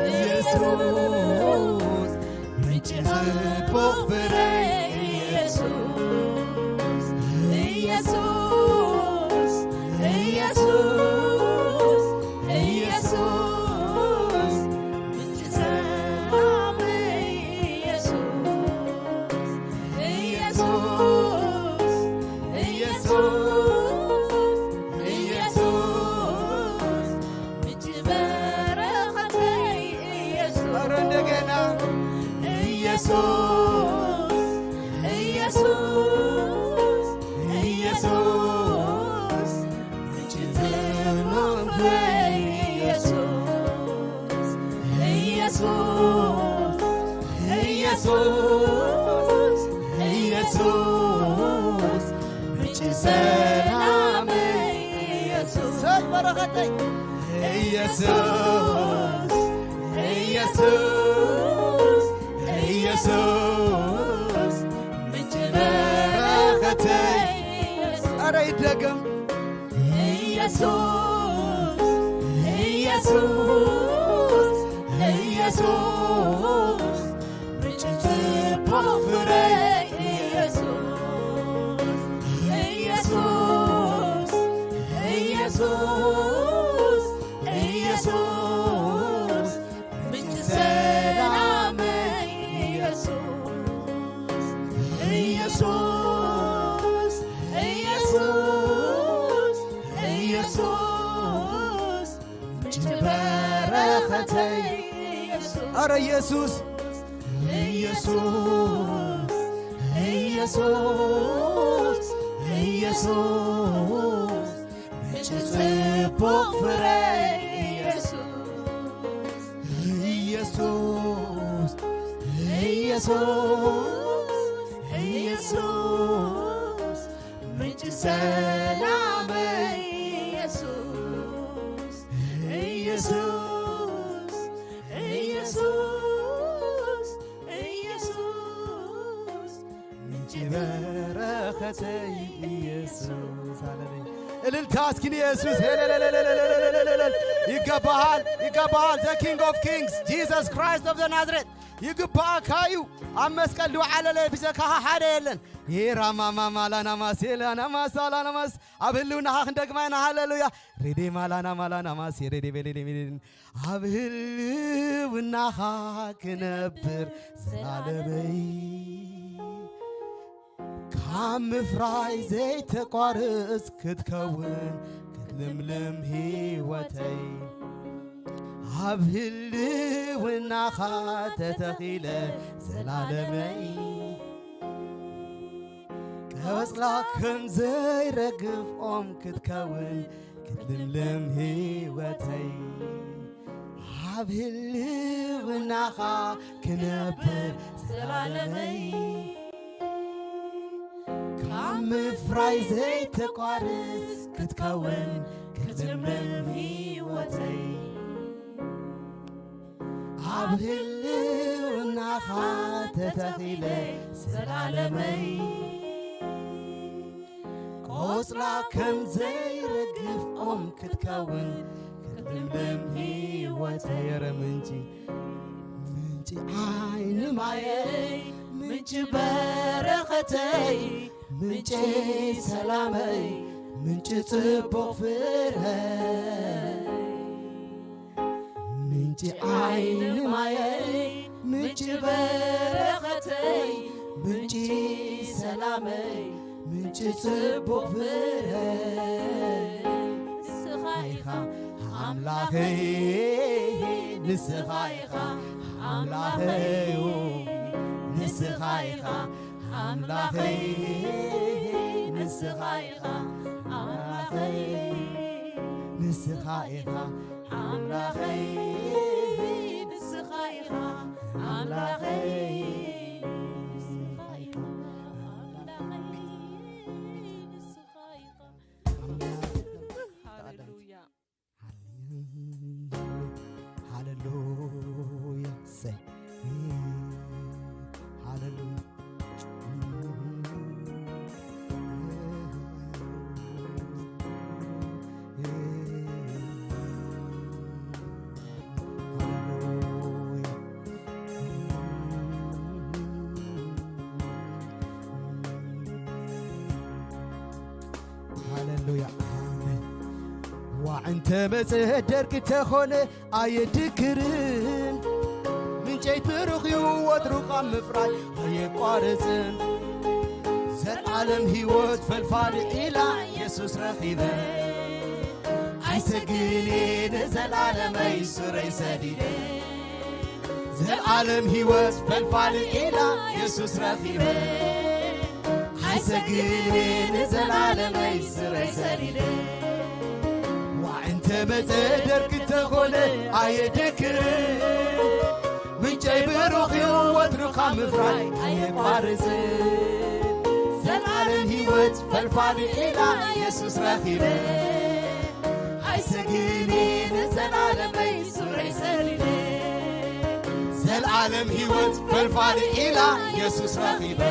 ኢየሱስ ምንጭ ጽቡቕ ፍረይ ኢየሱስ ኢየሱስ ኢየሱስ ኢየሱስ ምንጭ ሰላመይ ኢየሱስ ኢየሱስ ኢየሱስ ኢየሱስ ምንጭ በረኸተይ ኢየሱስ ኧረ እንደገና ኢየሱስ ኢየሱስ ኢየሱስ ምንጭ ጽናንተይ ኢየሱስ ኢየሱስ ኢየሱስ ኢየሱስ ምንጭ ሰላመይ ኢየሱስ ሰይ በረኸተይ ኢየሱስ ኢየሱስ ኢየሱስ ምንጭ በረኸተይ ኢየሱስ ኧረ ይደገም ኢየሱስ ኢየሱስ ኢየሱስ ምንጭ ጽቡቕ ፍረይ ኢየሱስ ኢየሱስ ኢየሱስ ኢየሱስ ምንጭ ሰላመይ ኢየሱስ ኢየሱስ ኢየሱስ ኢየሱስ ምንጭ በረኸተይ ኢየሱስ ኧረ ኢየሱስ ኢየሱስ ኢየሱስ ኢየሱስ ምንጭ ጽቡቕ ፍረይ ኢየሱስ ኢየሱስ ኢየሱስ ኢየሱስ ምንጭ ሰላመይ ኢየሱስ ኢየሱስ ኢየሱስ ኢየሱስ ምንጭ በረኸተይ ኢየሱስ ሃሌሉያ እልልታ እስኪ ንኢየሱስ ሄለለለለለለለለል ይገባሃል ይገባሃል the king of kings Jesus Christ of the Nazareth ይግባእካ እዩ ኣብ መስቀል ዝወዓለለ ብዘካኻ ሓደ የለን ሄራማማማላናማሴላናማሳላናማስ ኣብ ህልውናኻ ክንደግማ ኢና ሃሌሉያ ሬዴ ማላና ማላና ማሴ ሬዴ ቤሌ ዴ ቤሌ ዴ። ኣብ ህልውናኻ ክነብር ዘላለመይ ካብ ምፍራይ ዘይተቋርጽ ክትከውን ክትልምልም ህይወተይ ኣብ ህልውናኻ ተተኺለ ዘላለመይ ቆጽላ ከም ዘይረግፍ ኦም ክትከውን ክትልምልም ህይወተይ ኣብ ህልውናኻ ክነብር ዘላለመይ ካብ ምፍራይ ዘይተቋርጽ ክትከውን ክትልምልም ህይወተይ ኣብ ህልውናኻ ተተኺለ ዘላለመይ ቆጽላ ከም ዘይረግፍ ኦም ክትከውን ክትልምልም ህይወተይ ኧረ ምንጪ ምንጪ ዓይኒ ማየይ ምንጪ በረኸተይ ምንጪ ሰላመይ ምንጪ ጽቡቕ ፍረይ ምንጪ ዓይኒ ማየይ ምንጪ በረኸተይ ምንጪ ሰላመይ ምንጪ ጽቡቕ ፍረይ ንስኻ ኢኻ ኣምላኸይ ንስኻ ኢኻ ኣምላኸይ ንስኻ ኢኻ ኣምላኸይ ንስኻ ኢኻ ኣምላኸይ ንስኻ ኢኻ ኣምላኸይ ንስኻ ኢኻ ኣምላኸይ ንስኻ ኢኻ ኣምላኸይ ንስኻ ኢኻ ሃሌሉያ ሃሌሉያ ሰይ ሃሌሉያ፣ ኣሜን። ዋዕ እንተ መጸ ደርቂ ተኾነ ኣየድክርን፣ ምንጨይ ብሩኽ እዩ ወትሩ ካብ ምፍራይ ኣየቋርጽን። ዘልዓለም ህይወት ፈልፋሊ ኢላ የሱስ ረኺበ፣ ኣይሰግን እየ ንዘልዓለመይ ሱረይ ሰዲደ። ዘልዓለም ህይወት ፈልፋሊ ኢላ የሱስ ረኺበ፣ ኣይሰግን እየ ንዘልዓለመይ ሱረይ ሰዲደ። ዋዕ እንተ መጸ ደርቂ ተኾነ ኣየድክርን፣ ምንጨይ ብሩኽ እዩ ወትሩ ካብ ምፍራይ ኣየቋርጽን። ዘልዓለም ህይወት ፈልፋሊ ኢላ የሱስ ረኺበ፣ ኣይሰግን እየ ንዘልዓለመይ ሱረይ ሰዲደ። ዘልዓለም ህይወት ፈልፋሊ ኢላ የሱስ ረኺበ፣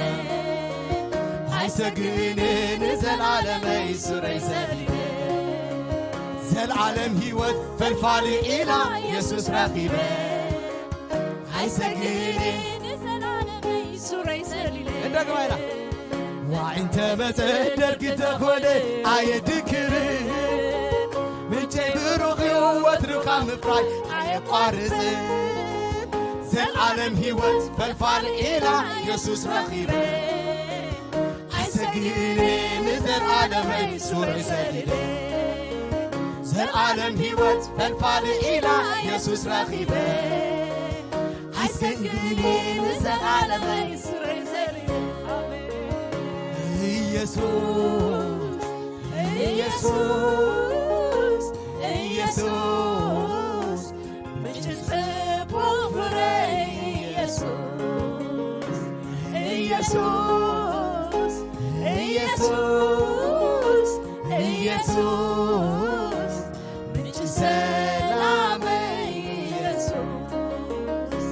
ኣይሰግን እየ ንዘልዓለመይ ሱረይ ሰዲደ። ዘልዓለም ህይወት ፈልፋሊ ኢላ የሱስ ረኺበ፣ ኣይሰግን እየ ንዘልዓለመይ ሱረይ ሰዲደ። እንደግማ ኢና። ዋዒ እንተ መጸ ደርጊ ተኾነ ኣየድክርን፣ ምንጨይ ብሩኽ እዩ ወትሩ ካብ ምፍራይ ኣየቋርጽን። ዘልዓለም ህይወት ፈልፋሊ ኢላ የሱስ ረኺበ፣ ኣይሰግእን እየ ንዘልዓለመይ ሱረይ ሰዲደ። ዘልዓለም ህይወት ፈልፋሊ ኢላ የሱስ ረኺበ፣ ኣይሰግእን እየ ንዘልዓለመይ ሱረይ ሰዲደ። ኢየሱስ፣ ኢየሱስ፣ ኢየሱስ፣ ምንጪ ጽቡቕ ፍረይ ኢየሱስ፣ ኢየሱስ፣ ኢየሱስ፣ ኢየሱስ፣ ምንጪ ሰላመይ ኢየሱስ፣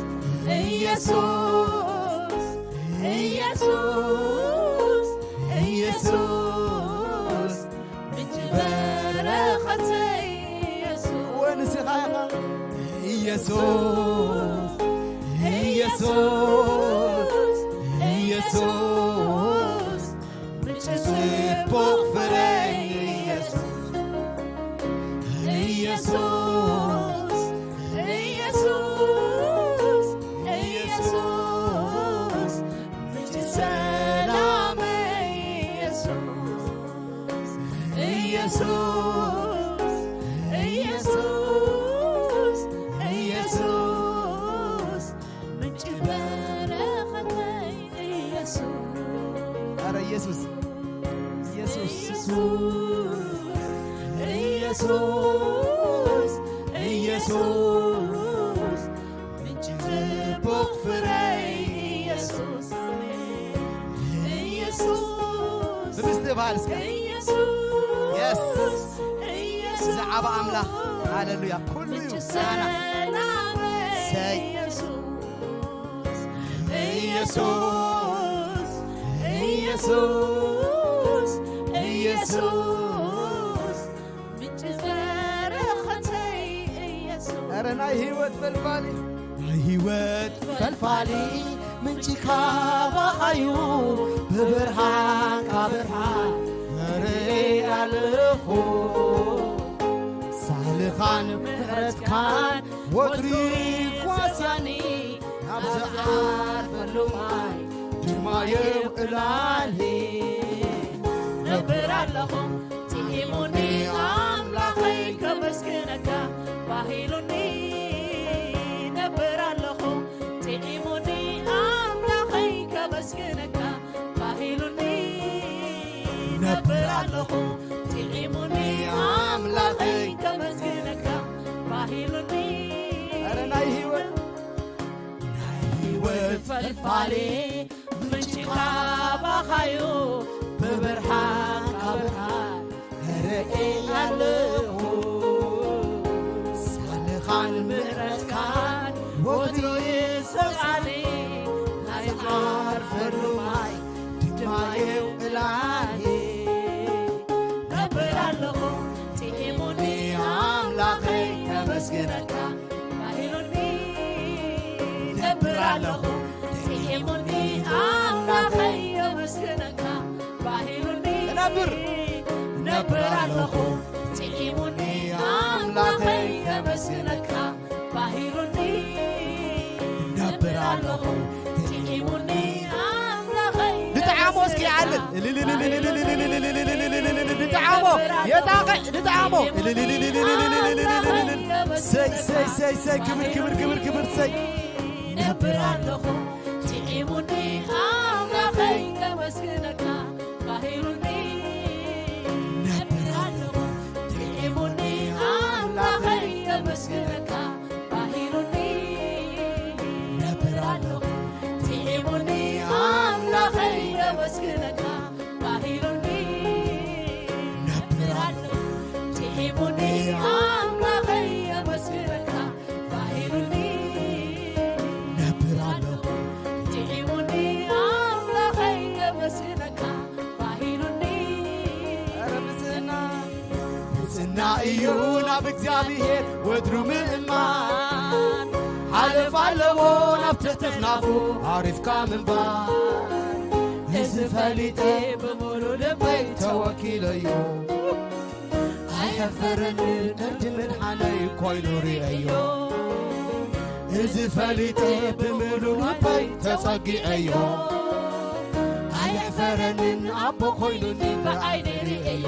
ኢየሱስ፣ ኢየሱስ፣ ኢየሱስ፣ ምንጪ በረኸተይ ኢየሱስ። ወንስኻ ኢኻ። ኢየሱስ፣ ኢየሱስ፣ ኢየሱስ፣ ምንጪ ጽቡቕ ፍረይ ኢየሱስ። ኢየሱስ፣ ኢየሱስ፣ ኢየሱስ፣ ምንጪ ሰላመይ ኢየሱስ። ኢየሱስ፣ ኢየሱስ፣ ኢየሱስ፣ ምንጪ በረኸተይ ኢየሱስ። ኧረ ኢየሱስ፣ ኢየሱስ፣ ኢየሱስ፣ ኢየሱስ፣ ምንጪ ጽቡቕ ፍረይ ኢየሱስ፣ ኢየሱስ፣ ብምስትብሃል እስከ ኢየሱስ፣ የስ፣ ኢየሱስ፣ ዝዓባ ኣምላኽ፣ ሃሌሉያ፣ ኩሉ እዩ ምንጪ ምስጋና። ሰላመይ ሰይ። ኢየሱስ፣ ኢየሱስ፣ ኢየሱስ፣ ኢየሱስ፣ ምንጪ በረኸተይ ኢየሱስ። ኧረ ናይ ህይወት ፈልፋሊ፣ ናይ ህይወት ፈልፋሊ ምንጪ ካባኻዩ፣ ብብርሃንካ ብርሃን እርኢ ኣለኹ። ሳልኻን ምሕረትካን ወትሩ ይጓስያኒ፣ ናብ ዝዓርፈሉ ማይ ድማ የውዕላኒ። ነብር ኣለኹ ጥዒሙኒ ኣምላኸይ ከመስግነካ ባሂሉኒ። ነብር ኣለኹ ጥዒሙኒ ኣምላኸይ ከመስግነካ ባሂሉኒ። ነብር ኣለኹ ጥዒሙኒ ኣምላኸይ ከመስግነካ ባሂሉኒ። ኧረ ናይ ህይወት ናይ ህይወት ፈልፋሌ ምንጪ ካባኻዩ ብብርሃን ካብርሃን እርኢ ኣለኹ። ሳልኻን ምሕረትካን ወትሩ ይሰምዓኒ፣ ናይ ዓርፈሉ ማይ ድማ የውዕላኒ። ነብር ኣለኹ ጥዒሙኒ ኣምላኸይ ከመስግነካ ባሂሉኒ። ነብር ኣለኹ ጥዒሙኒ ኣምላኸይ ከመስግነካ ባሂሉኒ። ነብር፣ ነብር ነብር ኣለኹ ጥዒሙኒ ኣምላኸይ ከመስግነካ ባሂሩኒ ነብር ኣለኹ ጥዒሙኒ ኣምላኸይ ንጥዓሞ እስኪ ይዓልል ንጥዓሞ የጣቕዕ ንጥዓሞ ሰይ ሰይ ሰይ ሰይ ክብር ክብር ክብር ክብር ሰይ ነብር ኣለኹ ጥዒሙኒ ኣምላኸይ ከመስግነካ ባሂሩኒ ነብር ኣለኹ ጥዒሙኒ ኣምላኸይ ከመስግነካ ባሂሩኒ ነብር ኣለኹ ጥዒሙኒ ኣምላኸይ ከመስግነካ ባሂሩኒ ነብር ኣለኹ ጥዒሙኒ ኣምላኸይ ከመስግነካ ባሂሩኒ ነብር ኣለኹ ጥዒሙኒ ኣምላኸይ ከመስግነካ ባሂሩኒ ኧረ ብፅና ብፅና እዩ ናብ እግዚኣብሔር ወትሩ ምእማን ሓለፍ ኣለዎ ናብ ትሕቲ ክናፉ ዓሪፍካ ምንባር እዚ ፈሊጠ ብሙሉ ልበይ ተወኪለዮ ኣይሕፈረንን እርዲ ምድሓነይ ኮይኑ ርእዮ እዚ ፈሊጠ ብምሉ ልበይ ተጸጊዐዮ ኣይሕፈረንን ኣቦ ኮይኑኒ ብዓይነይ ርእዮ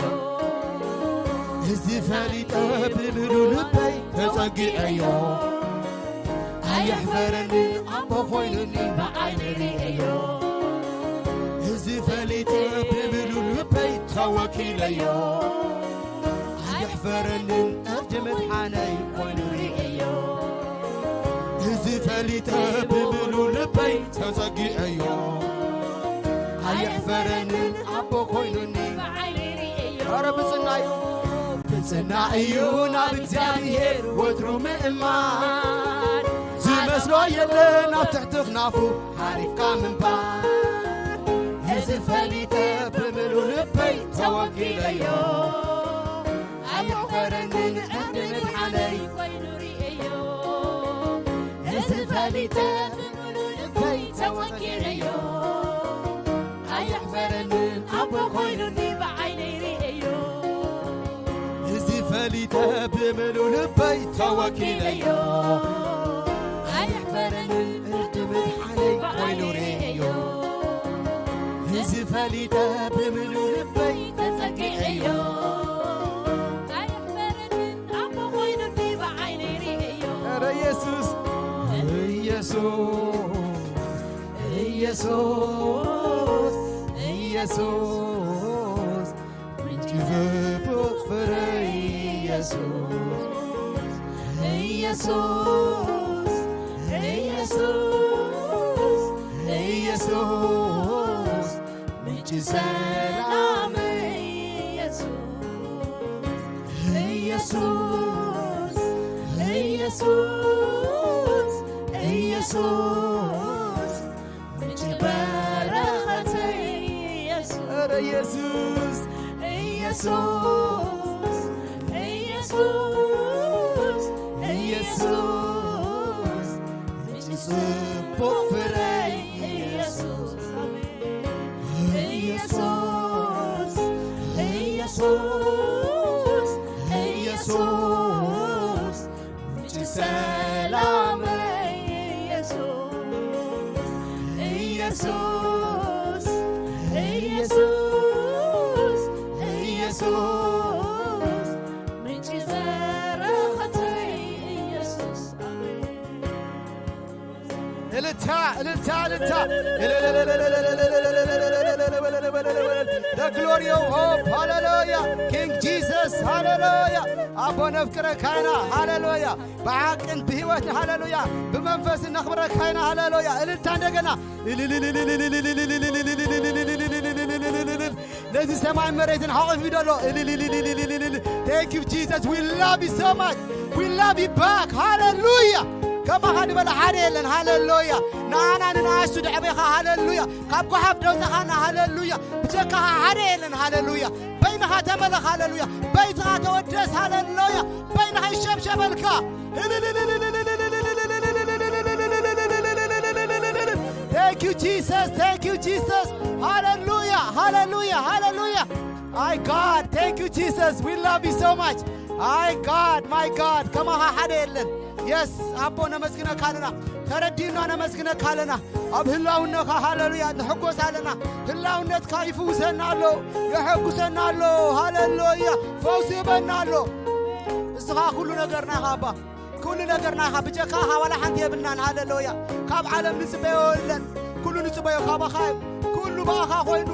እዚ ፈሊጠ ብምሉ ልበይ ተጸጊዐዮ ኣይሕፈረንን ኣቦ ኮይኑኒ ብዓይነይ ርእዮ እዚ ፈሊጠ ብምሉ ልበይ ተወኪለዮ ኣይሕፈረንን እርዲ ምድሓነይ ኮይኑ ርእዮ እዚ ፈሊጠ ብምሉ ልበይ ተጸጊዐዮ ኣይሕፈረንን ኣቦ ኮይኑኒ ብዓይነይ ርእዮ ኧረ ብጽና እዩ ብጽና እዩ ናብ እግዚኣብሔር ወትሩ ምእማን ዝመስሎ የለን ኣብ ትሕቲ ክናፉ ሓሪፍካ ምንባር እዚ ፈሊጠ ብምሉ ልበይ ተወኪለዮ ኣይሕፈረንን ዕድል ምድሓነይ ኮይኑ ርእዮ እዚ ፈሊጠ ብምሉ ልበይ ተወኪለዮ ኣይሕፈረንን ኣቦ ኮይኑኒ ብዓይነይ ርእዮ እዚ ፈሊጠ ብምሉ ልበይ ተወኪለዮ ኣይሕፈረንን እርዲ ምድሓነይ ኮይኑ ርእዮ እዚ ፈሊጠ ብምሉ ልበይ ተጸጊዐዮ ኣይሕፈረንን ኣቦ ኮይኑኒ ብዓይነይ ርእዮ ኧረ ኢየሱስ ኢየሱስ ኢየሱስ ኢየሱስ ምንጭ ጽቡቕ ፍረ ኢየሱስ ኢየሱስ ኢየሱስ ኢየሱስ ምንጭ ሰላም ኢየሱስ ኢየሱስ ኢየሱስ ኢየሱስ ምንጭ በረኸተይ ኢየሱስ ኧረ ኢየሱስ ኢየሱስ ኢየሱስ ኢየሱስ ምንጭ ጽቡቕ ፍረይ ኢየሱስ ኢየሱስ ኢየሱስ ኢየሱስ ምንጭ ሰላመይ ኢየሱስ ኢየሱስ ኢየሱስ ኢየሱስ ምንጭ በረኸተይ ኢየሱስ ኣሜን እልልታ እልልታ እልልታ The glory of hope ሃሌሉያ King Jesus ሃሌሉያ ኣቦ ነፍቅረካ ኢና ሃሌሉያ ብሓቅን ብህይወትን ሃሌሉያ ብመንፈስን ነኽብረካ ኢና ሃሌሉያ እልልታ እንደገና ነዚ ሰማይን መሬትን ሓቑፍ ይደሎ Thank you Jesus we love you so much we love you back ሃሌሉያ ከማኻ ዝበለ ሓደ የለን ሃሌሉያ ንኣና ንንኣሽቱ ደዕቤኻ ሃሌሉያ ካብ ጓሓፍ ደውፃኻና ሃሌሉያ ብጀካኻ ሓደ የለን ሃሌሉያ በይንኻ ተመለኽ ሃሌሉያ በይትኻ ተወደስ ሃሌሉያ በይንኻ ይሸብሸበልካ Thank you Jesus Thank you Jesus ሃሌሉያ ሃሌሉያ ሃሌሉያ My God, thank you, Jesus. We love you so much. My God, my God, ከማኻ ሓደ የለን። የስ፣ ኣቦ፣ ነመስግነካ ኣለና። ተረዲእና ነመስግነካ ኣለና። ኣብ ህላውነኻ፣ ሃሌሉያ፣ ንሕጎስ ኣለና። ህላውነትካ ይፍውሰና ኣሎ፣ የሐጉሰና ኣሎ። ሃሌሉያ፣ ፈውሲ ይበና ኣሎ። እስኻ ኩሉ ነገርና ኢኻ ኣባ። ኩሉ ነገርና ኢኻ። ብጀካኻ ዋላ ሓንቲ የብልናን። ሃሌሉያ። ካብ ዓለም ንጽበዮ የለን። ኩሉ ንጽበዮ ካባኻ እዩ። ኩሉ ብኣኻ ኮይኑ።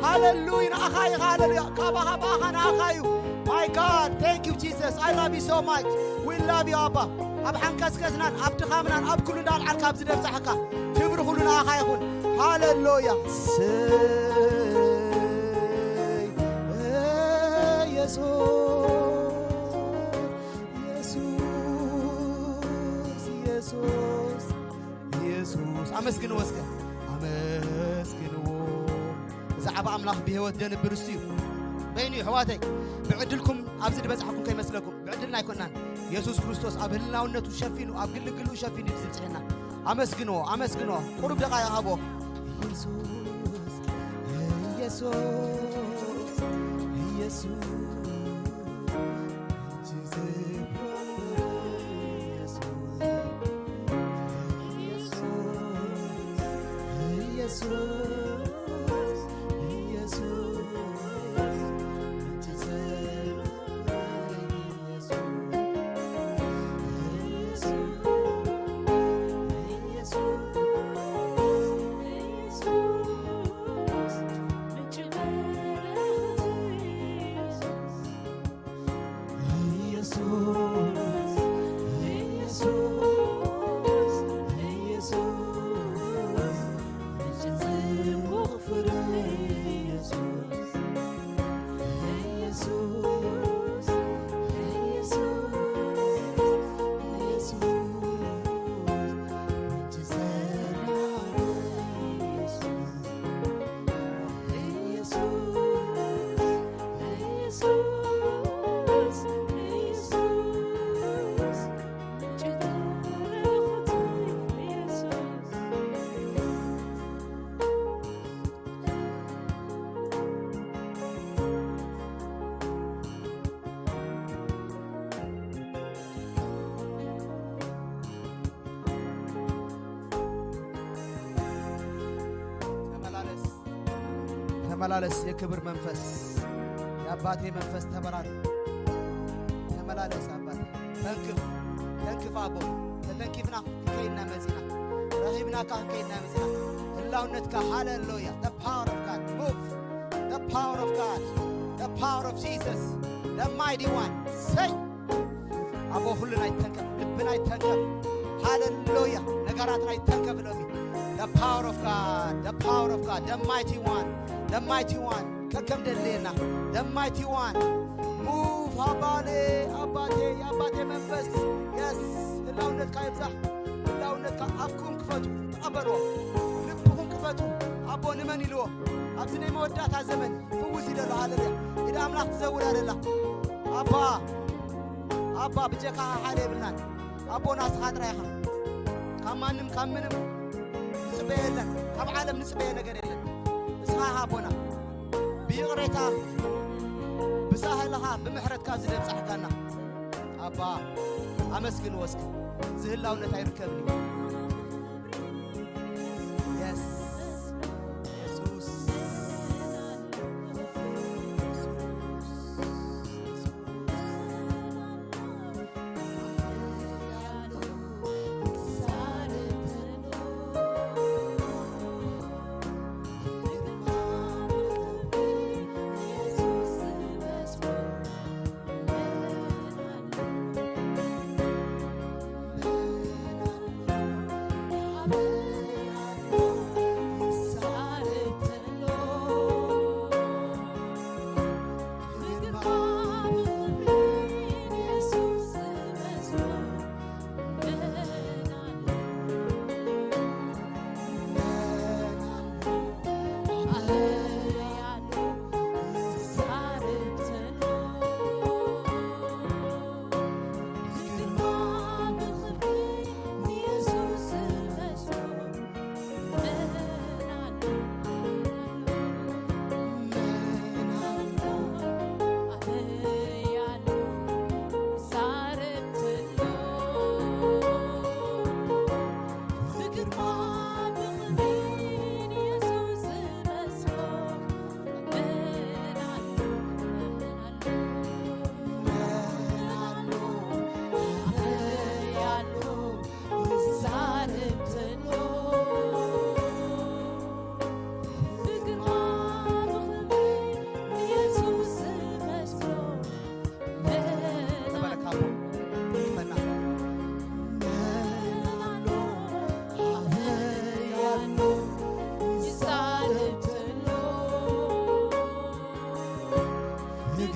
ሃሌሉያ። ንኣኻ ኢኻ። ሃሌሉያ። ካባኻ፣ ብኣኻ፣ ንኣኻ እዩ። My God, thank you, Jesus. I love you so much. We love you, ኣባ። ኣብ ሓንከስከስናን ኣብ ድኻምናን ኣብ ኩሉ እንዳልዓልካ ኣብዚ ደብጻሕካ፣ ክብሪ ኩሉ ንኣኻ ይኹን። ሃሌሉያ። ስይ ኢየሱስ፣ ኢየሱስ፣ ኢየሱስ፣ ኢየሱስ። ኣመስግንዎ እስከ፣ ኣመስግንዎ። ብዛዕባ ኣምላኽ ብህይወት ደንብር እሱ እዩ። በይኑ እዩ፣ ኣሕዋተይ። ብዕድልኩም ኣብዚ ዝበጻሕኩም ከይመስለኩም፣ ብዕድልና ኣይኮናን። የሱስ ክርስቶስ ኣብ ህልናውነቱ ሸፊኑ፣ ኣብ ግልግሉ ሸፊኑ እዩ ዝብጽሐና። ኣመስግንዎ፣ ኣመስግንዎ። ቁሩብ ደቓይቕ ሃብዎ። ኢየሱስ፣ ኢየሱስ፣ ኢየሱስ፣ ኢየሱስ፣ ኢየሱስ፣ ኢየሱስ፣ ተመላለስ፣ ተመላለስ የክብር መንፈስ፣ የአባቴ መንፈስ ተመላለስ፣ ተመላለስ አባቴ። ተንክፍ፣ ተንክፍ ኣቦ። ተተንኪፍና ከይና መጺና፣ ረኺብናካ ከይና መጺና። ህላውነትካ፣ ሃሌሉያ። The power of God, move. The power of God, the power of Jesus, the mighty one. ሰይ ኣቦ፣ ኩልና ይተንከፍ፣ ልብና ይተንከፍ። ሃሌሉያ። ነገራትና ይተንከፍ ሎሚ። The power of God, the power of God, the mighty one, the mighty one። ከከም ደልየና፣ the mighty one, move። ኣባቴ፣ ኣባቴ፣ የኣባቴ መንፈስ፣ የስ፣ ህላውነትካ ይብዛሕ። ህላውነትካ፣ ኣፍኩም ክፈቱ፣ ተቐበልዎ። ልብኹም ክፈቱ። ኣቦ፣ ንመን ኢልዎ? ኣብዚ ናይ መወዳእታ ዘመን ፍውስ እዩ ዘሎ። ሃሌሉያ። ኢድ ኣምላኽ ትዘውር እያ ዘላ። ኣባ፣ ኣባ፣ ብጀካኻ ሓደ የብልናን። ኣቦ፣ ናስኻ ጥራይ ኢኻ። ካብ ማንም፣ ካብ ምንም ንጽበዮ የለን። ካብ ዓለም ንጽበዮ ነገር የለን። ንስኻ ኢኻ ኣቦና። ብይቕሬታ፣ ብሳህልኻ፣ ብምሕረትካ እዚ ደብጻሕካና። ኣባ፣ ኣመስግንዎ እስኪ። እዚ ህላውነት ኣይርከብን እዩ። የስ። የሱስ።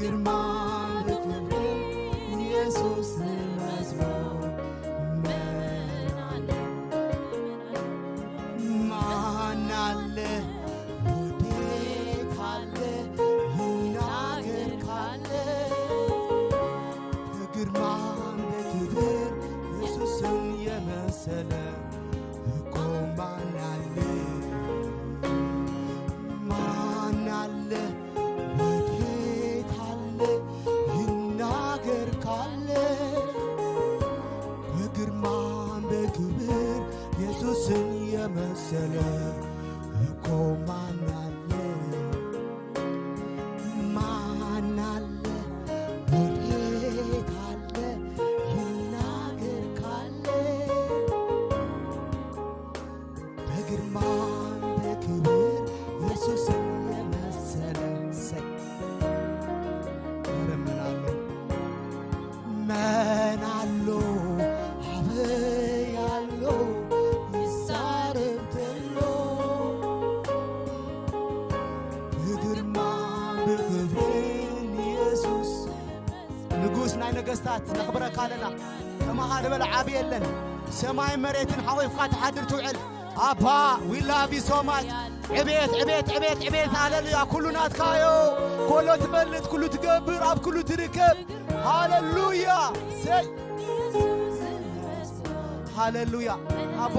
ግርማ ብክብሪ ኢየሱስ ዝመስሎ መን ኣሎ? ማን ኣለ? ወዴት ኣለ? ይናገር ካለ። በግርማ በክብር ኢየሱስን የመሰለ እኮ ማን አለ? ማን አለ? ወዴት አለ? ይናገር ካለ። በግርማ በክብር ኢየሱስን የመሰለ እኮ ማን አለ? ማን አለ? ወዴት አለ? ይናገር ካለ። በግርማ በክብር ኢየሱስን የመሰለ። እሰይ። ኧረ ምን አለ? መን ኣሎ? አበይ ኣሎ? ይዛረብ ተሎ። ብግርማ ብክብርን ኢየሱስ ንጉስ ናይ ነገስታት ነኽብረካ ኣለና። ከማኻ ዝበለ ዓቢ የለን። ሰማይ መሬትን ሓቑፍካ ትሓድር ትውዕል። ኣባ፣ we love you so much። ዕቤት፣ ዕቤት፣ ዕቤት፣ ዕቤት፣ ሃሌሉያ። ኩሉ ናትካዮ። ኩሉ ትፈልጥ፣ ኩሉ ትገብር፣ ኣብ ኩሉ ትርከብ። ሃሌሉያ። ሰይ። ሃሌሉያ። ኣቦ፣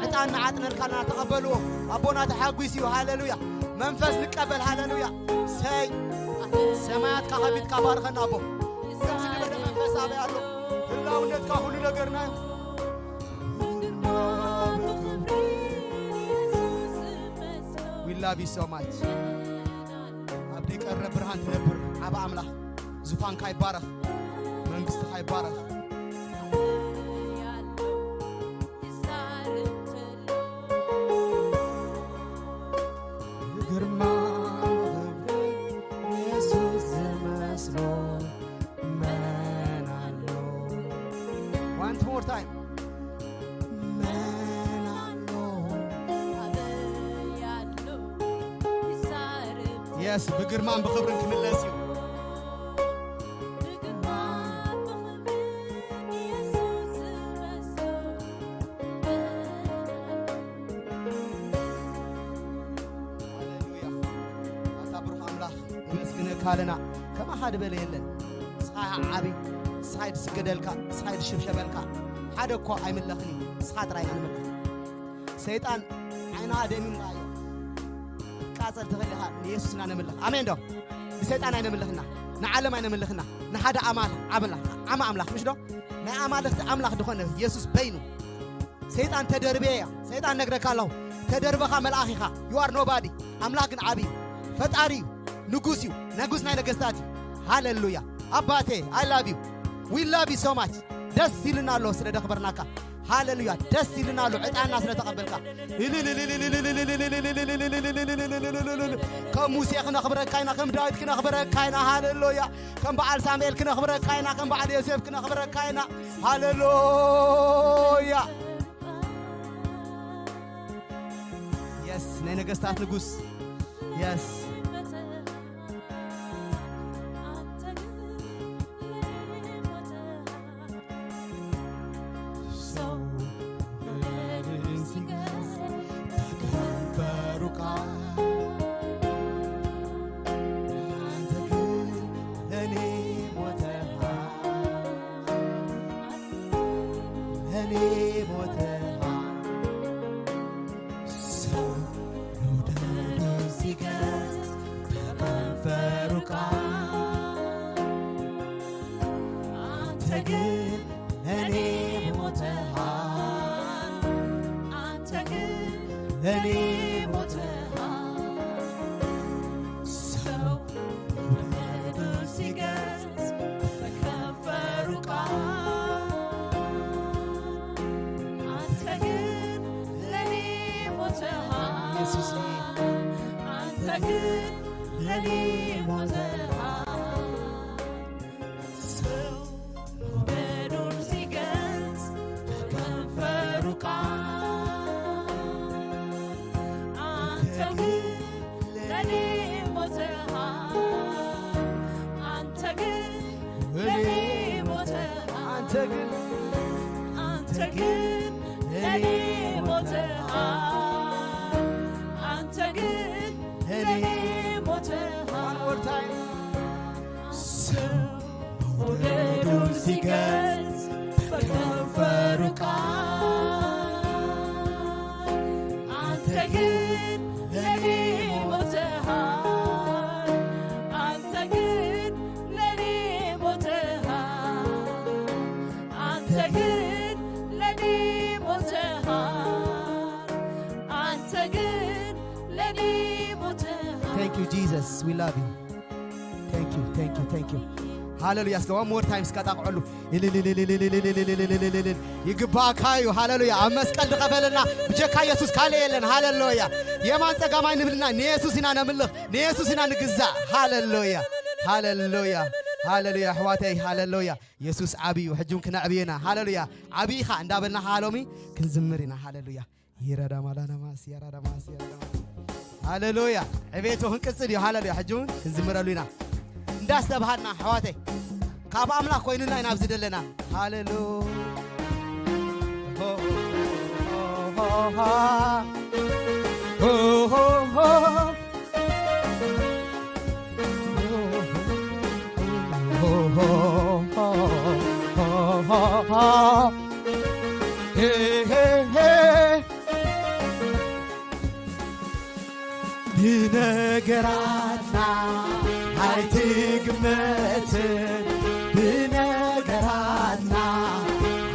ዕጣን ንዓጥነልካ ኣለና፣ ተቐበልዎ። ኣቦና ተሓጒስ እዩ። ሃሌሉያ። መንፈስ ንቀበል። ሃሌሉያ። ሰይ። ሰማያትካ ከፊትካ ባርኸና ኣቦ። ከምዚ ዝበለ መንፈስ ኣበይ ኣሎ? ህላውነትካ ኩሉ ነገርና እዩ። We love you so much። ኣብ ደይቀርብ ብርሃን ትነብር ዓቢ ኣምላኽ፣ ዙፋንካ ይባረኽ፣ መንግስትኻ ይባረኽ። ግርማ ኢየሱስ ዝመስሎ መን ኣሎ? One more time። መን ኣሎ? የስ፣ ብግርማን ብኽብርን ክምለስ እዩ። ሃሌሉያ። ኣታ ብሩኽ ኣምላኽ፣ ነመስግነካ ኣለና። ከማኻ ዝበለ የለን። ንስኻ ኢኻ ዓቢ፣ ንስኻ እዩ ዝስገደልካ፣ ንስኻ እዩ ዝሽብሸበልካ። ሓደ እኮ ኣይምለኽን እዩ፣ ንስኻ ጥራይ ኢና ንምለኽ። ሰይጣን ዓይንኻ ደሚምካ እዩ። ክትቃጸል ትኽእል ኢኻ፣ ንየሱስ ኢና ነምልኽ። ኣሜን ዶ? ንሰይጣን ኣይነምልኽና፣ ንዓለም ኣይነምልኽና፣ ንሓደ ኣማል-፣ ኣምላኽ፣ ዓማ ኣምላኽ፣ ምሽ ዶ? ናይ ኣማልኽቲ ኣምላኽ ዝኾነ የሱስ በይኑ። ሰይጣን ተደርቤ እያ። ሰይጣን ነግረካ ኣለኹ። ተደርበኻ መልኣኽ ኢኻ። You are nobody። ኣምላኽ ግን ዓቢ እዩ። ፈጣሪ እዩ። ንጉስ እዩ። ንጉስ ናይ ነገስታት እዩ። ሃሌሉያ። ኣባቴ፣ I love you። We love you so much። ደስ ኢልና ኣሎ ስለ ደኽበርናካ። ሃሌሉያ። ደስ ኢልና ኣሎ ዕጣንና ስለ ተቐበልካ። ከም ሙሴ ክነኽብረካ ኢና፣ ከም ዳዊት ክነኽብረካ ኢና። ሃሌሉያ። ከም በዓል ሳሙኤል ክነኽብረካ ኢና፣ ከም በዓል ዮሴፍ ክነኽብረካ ኢና። ሃሌሉያ። የስ፣ ናይ ነገስታት ንጉስ። የስ። ሰው በደልን ሲገዝ በከንፈሩ ቃል፣ አንተ ግን ለእኔ ሞተሃል፣ ለእኔ ሞተሃል። ሰው መውደዱን ሲገልጽ በከንፈሩ ቃል፣ አንተ ግን ለእኔ ሞተሃል፣ አንተ ግን ለእኔ ሞተሃል። ሰው መውደዱን ሲገልጽ በከንፈሩ ቃል፣ አንተ ግን ለእኔ ሞተሃል። ኢየሱስዬ። አንተ ግን ለእኔ ሞተሃል። ሰው መውደዱን ሲገልጽ በከንፈሩ ቃል፣ አንተ ግን ለእኔ ሞተሃል። አንተ ሲገልጽ በከንፈሩ ቃል። አንተ ግን ለኔ ሞተሃል። አንተ ግን ለኔ ሞተሃል። አንተ ግን ለኔ ሞተሃል። አንተ ግን ለኔ ሞተሃል። Thank you, Jesus. We love you. Thank you, thank you, thank you. ሃሌሉያ። እስከ one more time እስከ ጣቕዐሉ። ይግባእካ እዩ። ሃሌሉያ። ኣብ መስቀል ዝኸፈለልና ብጀካ ኢየሱስ ካልእ የለን። ሃሌሉያ። የማን ጸጋማይ ንብልና ንየሱስ ኢና ነምልኽ፣ ንየሱስ ኢና ንግዛእ። ሃሌሉያ፣ ሃሌሉያ፣ ሃሌሉያ። ኣሕዋተይ፣ ሃሌሉያ። የሱስ ዓብዪ እዩ። ሕጂ እውን ክነዕብዮ ኢና። ሃሌሉያ። ዓብዪኻ እንዳበልና ሃ ሎሚ ክንዝምር ኢና። ሃሌሉያ። ይረዳ ማላና ማስ፣ ይረዳ ማስ፣ ይረዳ ማስ። ሃሌሉያ። ዕቤቱ ክንቅጽል እዩ። ሃሌሉያ። ሕጂ እውን ክንዝምረሉ ኢና። እንዳስተብሃልና ኣሕዋተይ፣ ካብ ኣምላኽ ኮይኑና ኢና ኣብዚ ዘለና። ሃሌሉያ። ብነገራትና ኣይትግመትን፣ ብነገራትና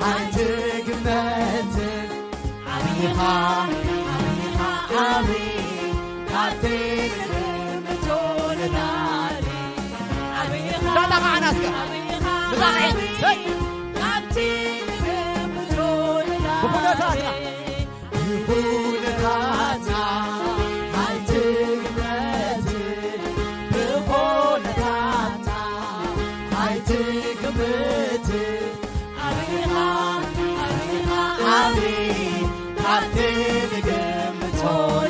ኣይትግመትን። ዓብኻ፣ ዓብኻ፣ ዓብይ ካብቲ ንግምቶ ንላዕሊ። ዓብኻ፣ እንዳጠቓዕና እስከ። ዓብኻ፣ ብጣዕሚ፣ ዓብይ ሰይ። ካብቲ ንግምቶ ንላዕሊ። ብኩነታትና። ብኩነታትና ኣይትግመትን፣ ብኩነታትና ኣይትግመትን። ዓብኻ፣ ዓብኻ፣ ዓብይ ካብቲ ንግምቶ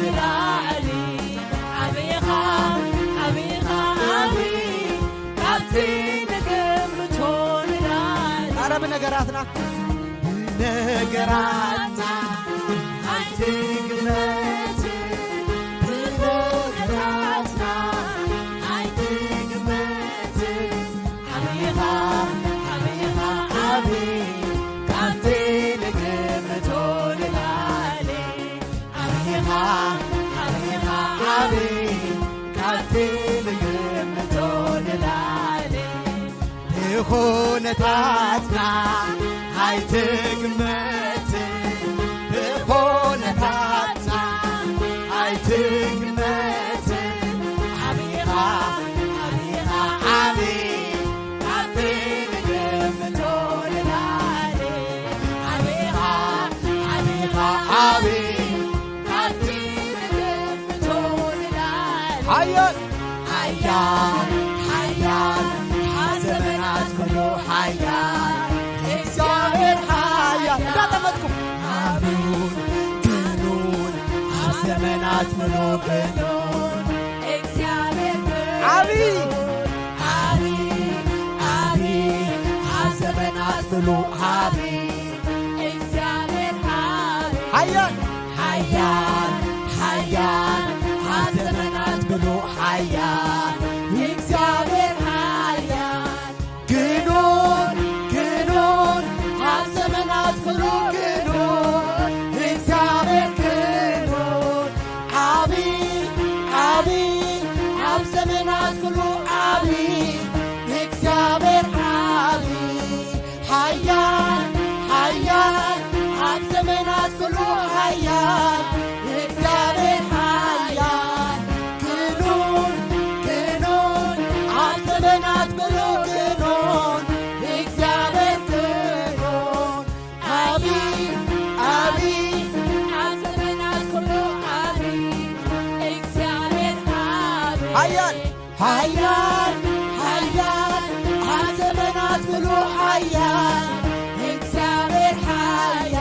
ንላዕሊ። ዓብኻ፣ ዓብኻ፣ ዓብይ ካብቲ ንግምቶ ንላዕሊ። ኣረ ብነገራትና፣ ብነገራትና ኣይትግመትን፣ ብነገራትና ኣይትግመትን። ዓብኻ፣ ዓብኻ፣ ዓብይ ካብቲ ንግምቶ ንላዕሊ። ዓብኻ፣ ዓብኻ፣ ዓብይ ካብቲ ንግምቶ ንላዕሊ። ብኹነታትና ኣይትግመትን፣ ብኹነታትና ኣይትግመትን። ዓብኻ፣ ዓብኻ፣ ዓብይ ካብቲ ንግምቶ ንላዕሊ። ዓብኻ፣ ዓብኻ፣ ዓብይ ካብቲ ንግምቶ ንላዕሊ። ሓያል፣ ሓያል፣ ሓያል፣ ኣብ ዘመናት ኩሉ ሓያል፣ እግዚኣብሔር ሓያል። እንዳጠመጥኩም። ዓብን ግኑን፣ ኣብ ዘመናት ሙሉ ግኑን፣ እግዚኣብሔር ግኑን። ዓብይ። ዓብይ፣ ዓብይ፣ ኣብ ዘመናት ሙሉ ዓብይ፣ እግዚኣብሔር ዓብይ። ሓያል። ሓያል፣ ሓያል፣ ኣብ ዘመናት ሙሉ ሓያል፣ እግዚኣብሔር ሓያል። ግኑን፣ ግኑን፣ ኣብ ዘመናት ሙሉ ግኑን፣ እግዚኣብሔር ግኑን። ዓብይ፣ ዓብይ፣ ኣብ ዘመናት ሙሉ ዓብይ፣ እግዚኣብሔር ዓብይ። ሓያል፣ ሓያል፣ ኣብ ዘመናት ኩሉ ሓያል፣ እግዚኣብሔር ሓያል። ግኑን፣ ግኑን፣ ኣብ ዘመናት ኩሉ ግኑን፣ እግዚኣብሔር ግኑን። ዓብይ፣ ዓብይ፣ ኣብ ዘመናት ኩሉ ዓብይ፣ እግዚኣብሔር ዓብይ። ሓያል። ሓያል፣ ሓያል፣ ኣብ ዘመናት ሙሉ ሓያል፣ እግዚኣብሔር ሓያል።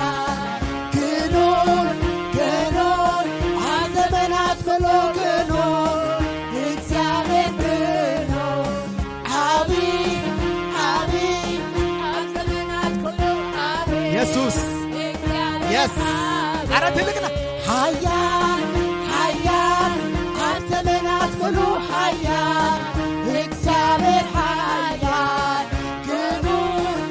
ግኑን፣ ግኑን፣ ኣብ ዘመናት ሙሉ ግኑን፣ እግዚኣብሔር ግኑን። ዓብይ፣ ዓብይ፣ ኣብ ዘመናት ኩሉ ዓብይ፣ የሱስ። እግዚኣብሔር የስ። ዓብይ። ኣረ ትልቅና። ሓያል፣ ሓያል፣ ኣብ ዘመናት ኩሉ ሓያል፣ እግዚኣብሔር ሓያል። ግኑን፣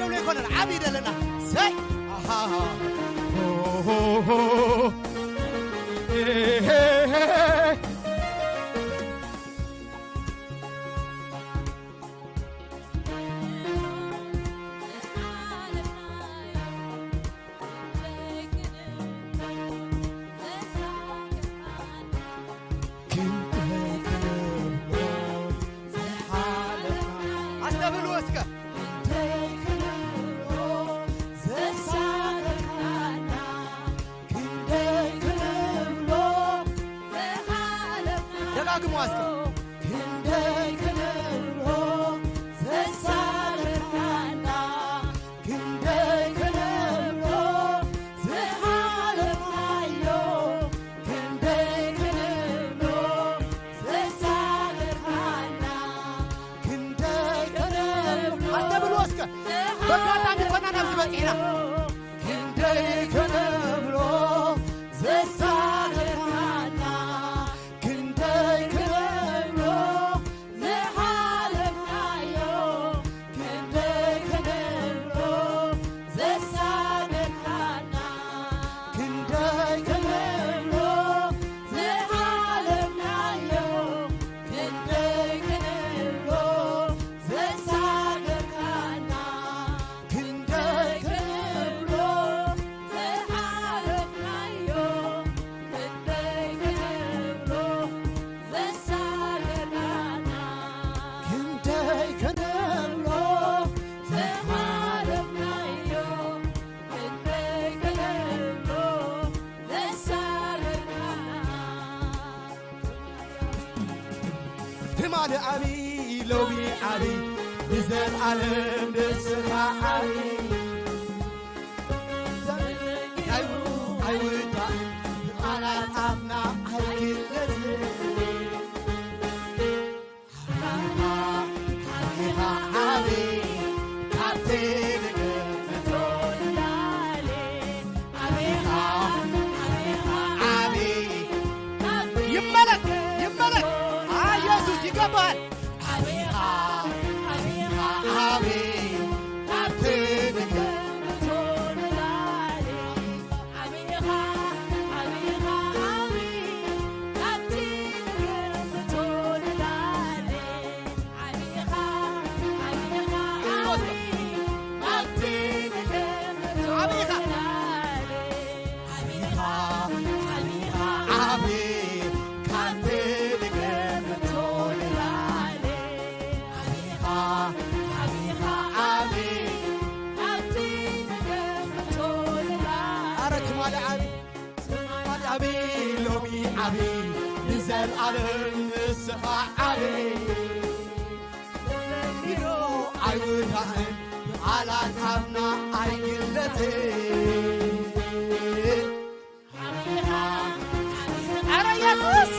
ደሎ ኣይኮነን፣ ዓቢ ደለና። ሰይ! ኣሃ! ሆ፣ ሆ፣ ሆ። ኤ፣ ሄ፣ ሄ። ኣስተብህልዎ እስከ። ደጋግሞ እስከ። ክንደይ ክንብሎ ዘሳለፍናና፣ ክንደይ ክንብሎ ዝሓለፍናዮ፣ ክንደይ ክንብሎ ዘሳለፍናና፣ ክንደይ ክንብሎ። ኣስተብህልዎ እስከ። በጋጣሚ ኮና ናብዚ በጺሕና። ክንደይ ክንብሎ ዘሳለፍናና፣ ክንደይ ክንብሎ ዝሓለፍናዮ፣ ክንደይ ክንብሎ ዘሳለፍናና፣ ክንደይ ክንብሎ ዝሓለፍናዮ፣ ክንደይ ክንብሎ ዘሳለፍናና፣ ክንደይ ክንብሎ ዝሓለፍናዮ፣ ክንደይ ክንብሎ ዘሳለፍናና፣ ክንደይ ክንብሎ ዝሓለፍናዮ፣ ክንደይ ክንብሎ ዘሳለፍናና። ትማሊ ዓቢ፣ ሎሚ ዓቢ፣ ንዘለኣለም ንስኻ ዓቢ። ኣይውዳእን፣ ቃላት ኣፍና ኣይግለጽን። ዓቢኻ፣ ዓቢኻ ዓቢ፣ ካብቲ ንገምቶ ንላዕሊ። ዓቢኻ፣ ዓቢኻ ዓቢ፣ ይመለክ፣ ይመለክ። አ፣ ኢየሱስ ይገባል። ዓቢኻ፣ ዓቢኻ ዓቢ፣ ካብቲ ንገምቶ ንላዕሊ። ዓቢኻ፣ ዓቢኻ ዓቢ፣ ካብቲ ንገምቶ ንላዕሊ። ዓቢኻ፣ ዓቢኻ ዓቢ፣ ካብቲ ንገምቶ ዓቢኻ። ንላዕሊ። ዓቢኻ፣ ዓቢኻ ዓቢ፣ ካብቲ ንገምቶ ንላዕሊ። ዓቢኻ፣ ዓቢኻ ዓቢ፣ ካብቲ ንገምቶ ንላዕሊ። ኣረ ትማሊ ዓቢ፣ ትማሊ ዓቢ፣ ሎሚ ዓቢ፣ ንዘለኣለም ንስኻ ዓቢ። ተለሚዶ ኣይውዳእን፣ ብቓላት ኣፍና ኣይግለጽን። ኣረ ኢየሱስ፣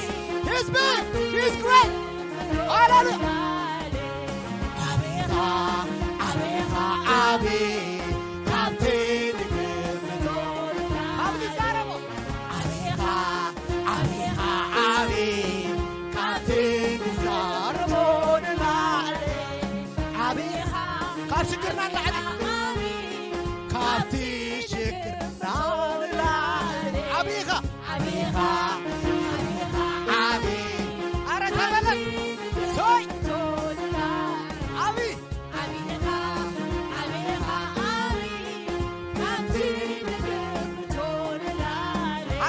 He's big, He's great. ሃሌሉያ። ዓቢኻ፣ ዓቢኻ ዓቢ፣ ካብቲ ንግምቶ፣ ካብ ንዛረቦ። ዓቢኻ፣ ዓቢኻ ዓቢ፣ ካብቲ ንዛረቦ ንላዕሊ። ዓቢኻ፣ ካብ ሽግርና ንላዕሊ። ዓቢ፣ ካብቲ ሽግርና ንላዕሊ። ዓቢኻ፣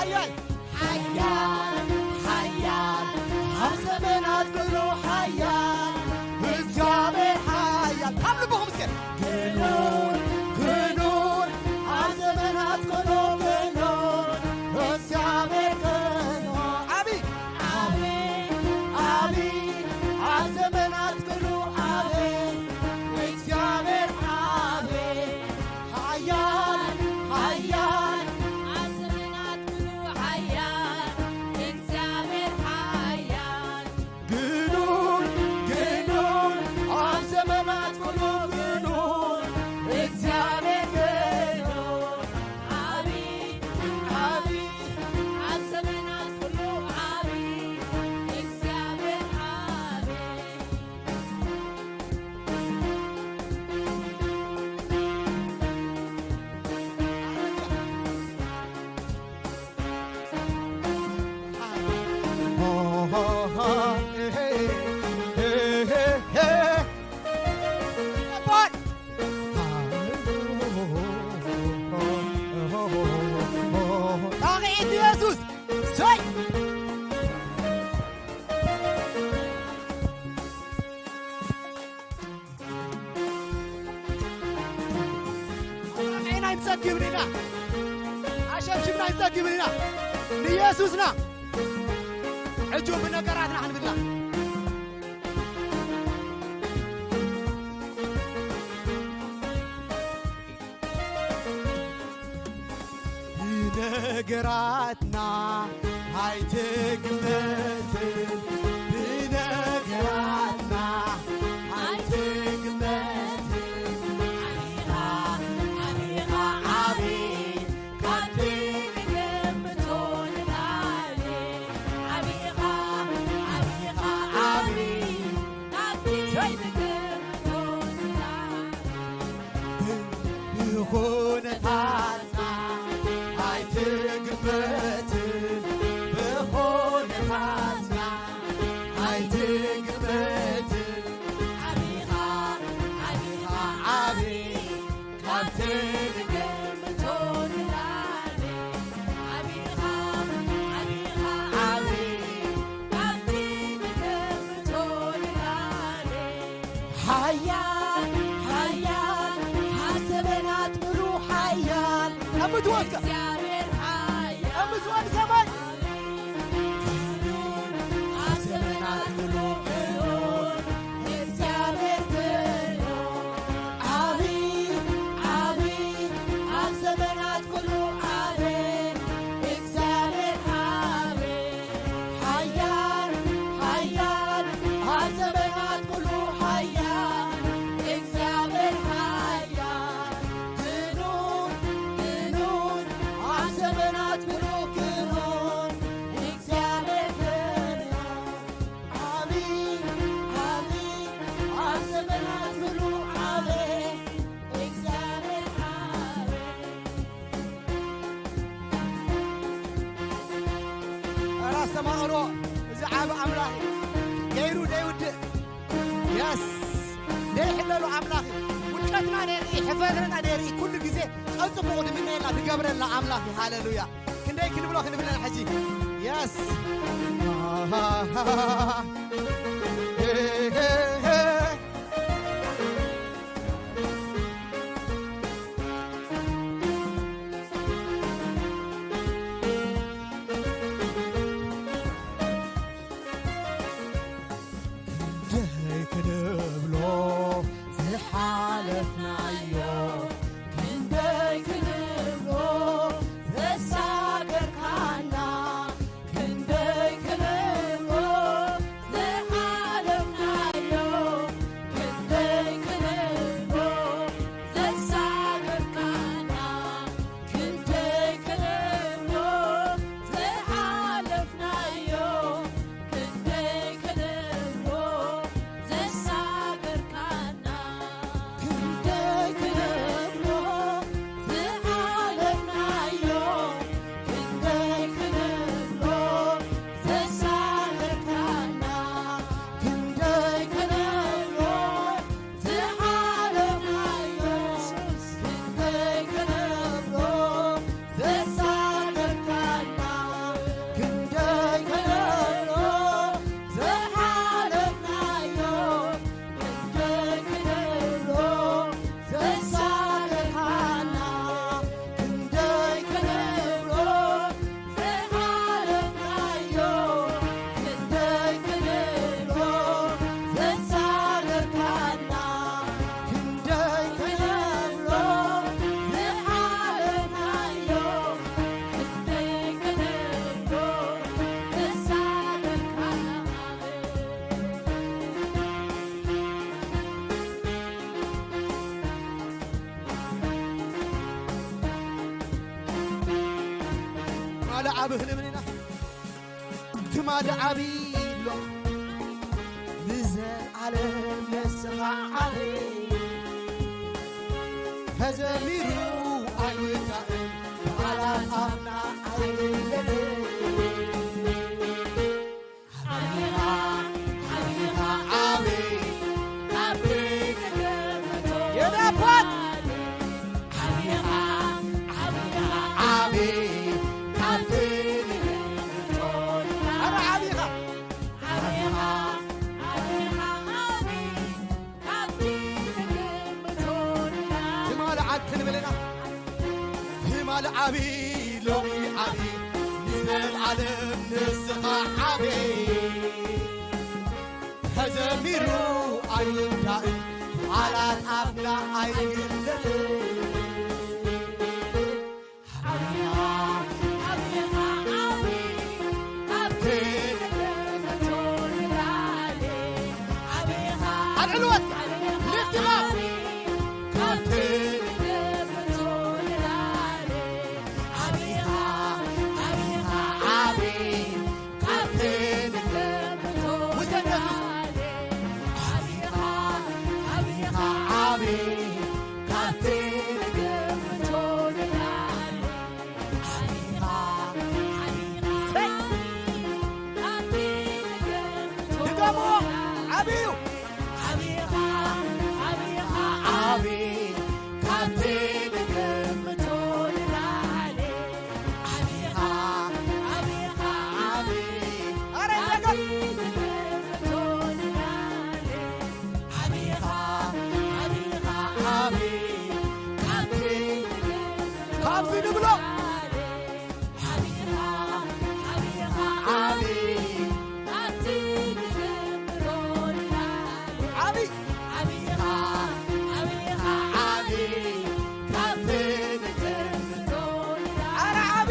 ሓያል፣ ሓያል፣ ሓያል፣ ኣብ ዘመናት ኩሉ ሓያል፣ እግዚኣብሔር ሓያል። ካብ ልብኹም እስከ፣ ክኑን፣ ክኑን፣ ኣብ ዘመናት ኩሉ ክኑን፣ እግዚኣብሔር ክኑን። ዓቢ፣ ዓቢ፣ ዓቢ፣ ኣብ ዘመናት ኩሉ ዓቢ፣ እግዚኣብሔር ዓቢ። ሓያል፣ ሓያል፣ ኣብ ዘመናት ኩሉ ሓያል፣ እግዚኣብሔር ሓያል። ግኑን፣ ግኑን፣ ኣብ ዘመናት ኩሉ ግኑን፣ እግዚኣብሔር ግኑን። ዓቢ፣ ዓቢ፣ ኣብ ዘመናት ኩሉ ዓቢ፣ እግዚኣብሔር ዓቢ። ጣቕዒት ኢየሱስ። ሰይ! ኣሸብሽብና ንጸግብ ኢና ንየሱስና። ሕጂ ብነገራትና ክንብላ። ብነገራትና ኣይትግመትን፣ ብነገራትና ኣይትግመትን። ዓቢኻ፣ ዓቢኻ ዓቢ፣ ካብቲ ንግምቶ ንላዕሊ። ዓቢኻ፣ ዓቢኻ ዓቢ፣ ካብቲ ንግምቶ ንላዕሊ። ብኹነታትና ኣይትግመትን፣ ብኹነታትና ኣይትግመትን። ዓቢኻ፣ ዓቢኻ ዓቢ፣ ካብቲ ንግምቶ ንላዕሊ። ዓቢኻ፣ ዓቢኻ ዓቢ፣ ካብቲ ንግምቶ ንላዕሊ። ሓያል፣ ሓያል፣ ኣብ ዘመናት ሙሉ ሓያል። ኣብ ምትዋትካ። እግዚኣብሔር ሓያል። ኣብ ምትዋት ሰማይ። ኣብ ዘመናት ሙሉ ክቡር እግዚኣብሔር ክቡር። ዓቢ፣ ዓቢ፣ ኣብ ዘመናት ኩሉ ዓቢ እግዚኣብሔር ዓቢ። ሓያል፣ ሓያል፣ ኣብ ዘመናት ኩሉ ሓያል እግዚኣብሔር ሓያል። ክኑን፣ ክኑን፣ ኣብ ዘመናት ኩሉ ክኑን እግዚኣብሔር ክኑን። ዓቢ፣ ዓቢ፣ ኣብ ዘመናት ኩሉ ዓቢ እግዚኣብሔር ዓቢ። ኧረ ኣስተማቕሮ፣ እዚ ዓቢ ኣምላኽ እዩ። ገይሩ ደይውድእ። የስ። ደይሕለሉ ኣምላኽ እዩ። ውድቀትና ደይርኢ፣ ሕፈረና ደይርኢ፣ ኩሉ ግዜ ጸጽቡቑ ድምነየልና፣ ድገብረልና ኣምላኽ እዩ። ሃሌሉያ። ክንደይ ክንብሎ ክንብለና ሕጂ። የስ። ክንደይ ክንብሎ ዝሓለፍናዮ፣ ክንደይ ክንብሎ ዘሳገርካና፣ ክንደይ ክንብሎ ዝሓ-፣ ዓቢ ክንብል ኢና። ትማሊ ዓቢ ይብሎ ንዘለዓለም ንስኻ ዓቢ ተዘሚሩ ኣይውዳእን ብቓላት ኣፍና ኣይግለጽን። ዓቢኻ ዓቢኻ ዓቢ ካብ ትግምቶ የዳባት ዓቢኻ ዓቢኻ ዓቢ ካብ ትግምቶ ኣረ ዓቢኻ ዓቢኻ ዓቢኻ ዓቢ ትማሊ ዓቢ ክንብል ኢና። ትማሊ ዓቢ ሎሚ ዓቢ ንዘለዓለም ንስኻ ዓቢ ተዘሚሩ ኣይውዳእን ቃላት ኣፍና ኣይግለጽን። ኣልዕልዎ እስከ። Lift him up. ውሰድ የሱስ። ዓቢ ድገሞ ዓብዩ ዓቢ ካብቲ ንገምቶ ንላዕሊ ዓቢኻ ዓቢኻ ዓቢ ኣረ ይዘገብ ዓቢኻ ዓቢኻ ዓቢ ካብቲ ካብዚ ንብሎ ዓቢ ዓቢ ኧረ ዓቢ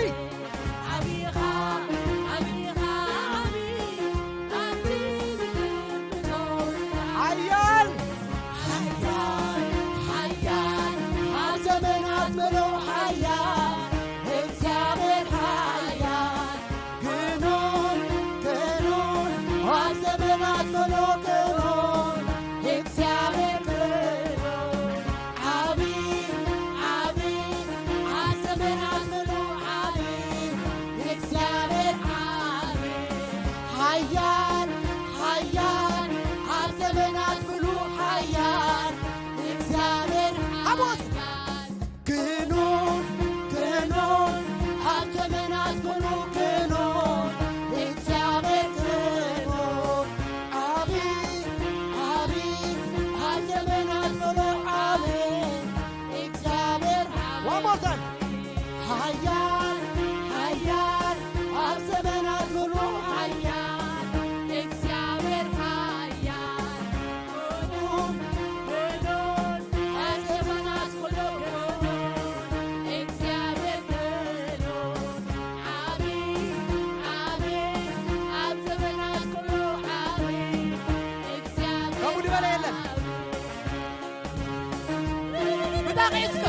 ሓያል ሓያል ሓያል ኣብ ዘመናት ምሉእ ሓያል እግዚኣብሔር ሓያል ግኑን ግኑን ኣብ ዘመናት ምሉእ ግኑን እግዚኣብሔር ግኑን ዓቢ ዓቢ ኣብ ዘመናት ምሉእ ዓቢ እግዚኣብሔር ዓቢ ሓያል ሓያል ኣብ ዘመናት ምሉእ ሓያል እግዚኣብሔር ዓሞት ግኑን ግኑን ኣብ ዘመናት ምሉእ ግኑን እግዚኣብሔር ግኑን ዓቢ ዓቢ ኣብ ዘመናት ምሉእ ዓቢ እግዚኣብሔር One more time. ሓያል ሓያል ኣብ ዘመናት ምሉእ ሓያል እግዚኣብሔር ሓያል ከምኡ ዝበለ የለን። ብጣቂ እስከ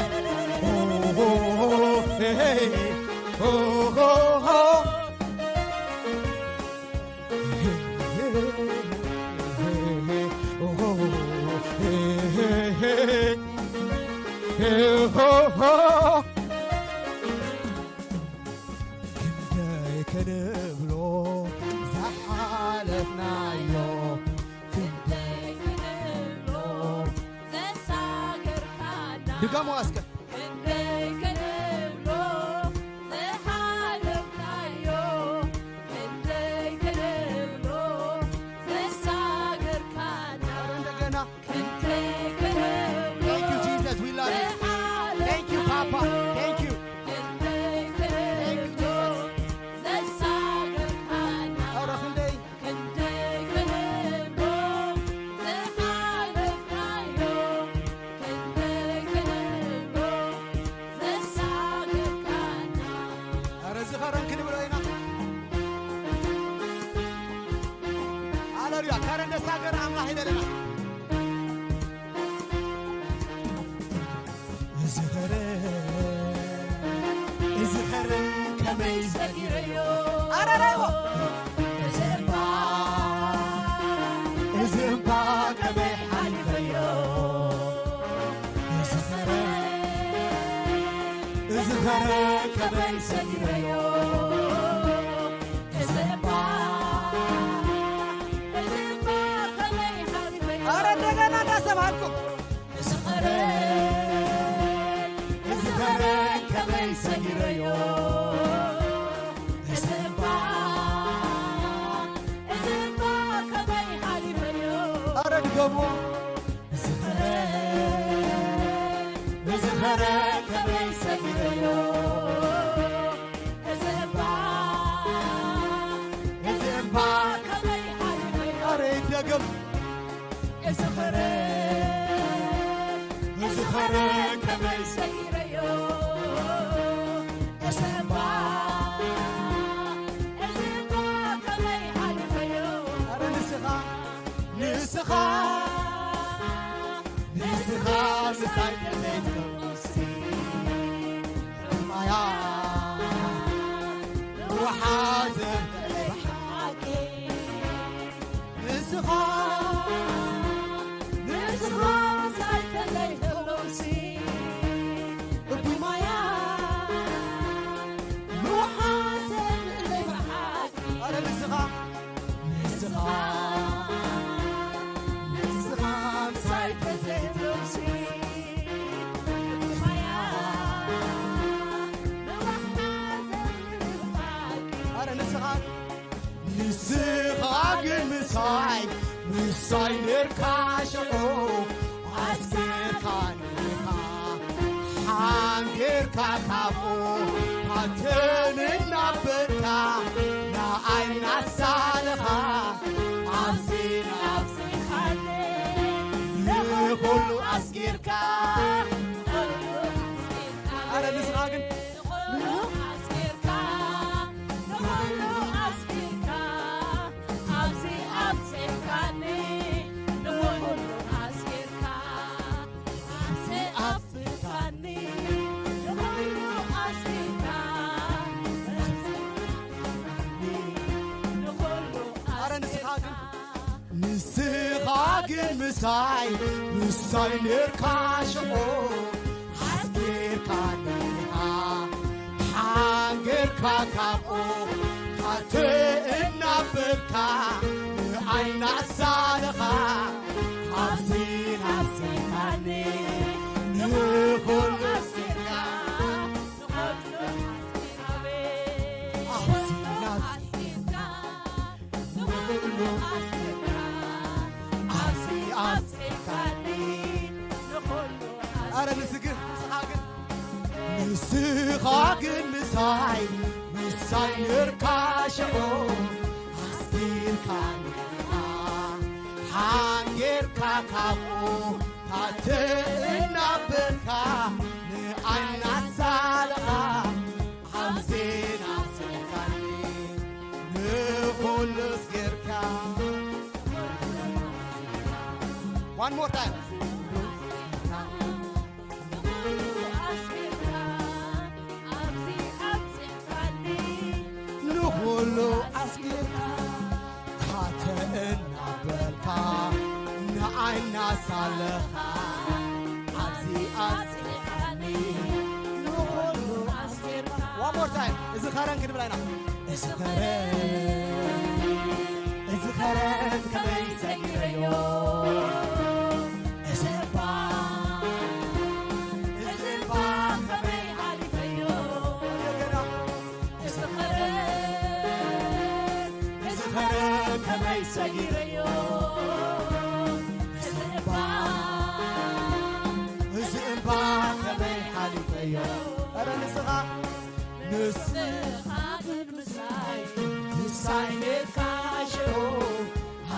ክንደይ ክንብሎ ዝሓለፍናዮ ክንደይ ክንብሎ ዘሳገርካና ድገሞ እስከ ክንደይ ክንብሎ ዝሓለፍናዮ ክንደይ ክንብሎ ዘሳገርካና ኧረ እንደገና ክንደይ ክንብሎ Thank you, Jesus. We love you. ዝሓለፍናዮ Thank you, Papa. Thank you. ክንደይ Thank you, ክንብሎ Jesus. ዘሳገርካና ኧረ ክንደይ ክንደይ ክንብሎ ዝሓለፍናዮ ክንደይ ክንብሎ ዘሳገርካና ኧረ እዚ ኸረን ክንብሎ ኢና። ሃሌሉያ። ከረን ደሳገር ኣምላኽ ይበለና። እዚ ኸረን እዚ ኸረን ከመይ ሰጊረዮ። ኣረረዎ። እዚ እምባ፣ እዚ እምባ ከመይ ሓሊፈዮ። እዚ ኸረ፣ እዚ ኸረ ከመይ ሰጊረዮ። እዚ እምባ፣ እዚ እምባ ከመይ ሓሊፈዮ። ኣረ እንደገና እንዳሰማዕኩም። እዚ ኸረ፣ እዚ ኸረ ከመይ ሰጊረዮ። እዚ እምባ፣ እዚ እምባ ከመይ ሓሊፈዮ። ኣረ ድገሞ። እዚ ኸረ፣ እዚ ኸረ ከመይ ሰጊረዮ። እዚ እምባ፣ እዚ እምባ ከመይ ሓሊፈዮ። ኣረ ይደገም። እዚ ኸረ፣ እዚ ኸረ ከመይ ሰጊረዮ። እዚ እምባ፣ እዚ እምባ ከመይ ሓሊፈዮ። ኣረ ንስኻ፣ ንስኻ፣ ንስኻ ምሳይ ተዘይትብሉሲ፣ ማያ፣ ወሓዘ፣ ብሓቂ ንስኻ፣ ንስኻ ምሳይ ተዘይህልውሲ፣ እቡይ ማያ፣ ንውሓት ዘብለይ ብሓቂ። ኣረ ንስኻ፣ ንስኻ፣ ንስኻ ምሳይ ተዘይህልውሲ፣ እቡይ ማያ፣ ንውሓት ዘብለይ ብሓቂ። ኣረ ንስኻ ንስኻ ግን ምሳይ፣ ምሳይ ኔርካ ሽዑ፣ ኣስጊርካኒ ኢኻ፣ ሓንጊርካ ካብኡ፣ ካተን እናበልካ፣ ንዓይ እናሳለኻ፣ ኣብዚ ናብዚ ንኹሉ ኣስጊርካ። ኣረ ንስኻ ግን ንኹሉ ኣስጊርካ፣ ንኹሉ ኣስጊርካ፣ ኣብዚ ኣብጺሕካኒ፣ ንኹሉ ኣስጊርካ፣ ኣብዚ ኣብጺሕካኒ፣ ንኹሉ ኣስጊርካ፣ ንኹሉ ኣረ ንስኻ ግን ኣስጊርካ። ንስኻ ግን ምሳይ፣ ምሳይ ኔርካ ሽዑ፣ ኣስጊርካኒ ኢኻ፣ ሓንጊርካ ካብኡ፣ ካተ እናበልካ፣ ንዓይ እናሳለኻ፣ ኣብዚ ናብዚኻኒ፣ ንኹሉ ኣስጊርካ፣ ንኹሉ ኣስጊርካ፣ ኣብዚ ናብዚ ኣስጊርካ። ንኹሉ ኣስጊርካ፣ ኣብዚ ኣብጺሕካኒ፣ ንኹሉ ኣረ ኣስጊርካ። ንስግር፣ ንስኻ ግን፣ ንስኻ ግን ምሳይ፣ ምሳይ ኔርካ ሽዑ፣ ኣስጊርካኒ ኢኻ፣ ሓንጊርካ ካብኡ፣ ታተ እናበልካ፣ ንዓይ እናሳለኻ፣ ኣብዚ ናብዚኻኒ ንኹሉ ኣስጊርካ። One more time. ንኹሉ ኣስጊርካ፣ ካተ እናበልካ፣ ንዓይ እናሳለኻ፣ ኣብዚ ኣስጊርካኒ፣ ንኹሉ ኣስጊርካ። One more time። እዚ ኸረን ክንብላ ኢና። እዚ ኸረን፣ እዚ ኸረን ከመይ ሰጊረዮ? እዚ እምባ፣ እዚ እምባ ከመይ ሓሊፈዮ? እንደገና። እዚ ኸረን፣ እዚ ኸረን ከመይ ሰጊረዮ? እዚ እምባ፣ እዚ እምባ ከመይ ሓሊፈዮ? ኧረ ንስኻ፣ ንስኻ ግን ምሳይ፣ ምሳይ ኔርካ ሽዑ፣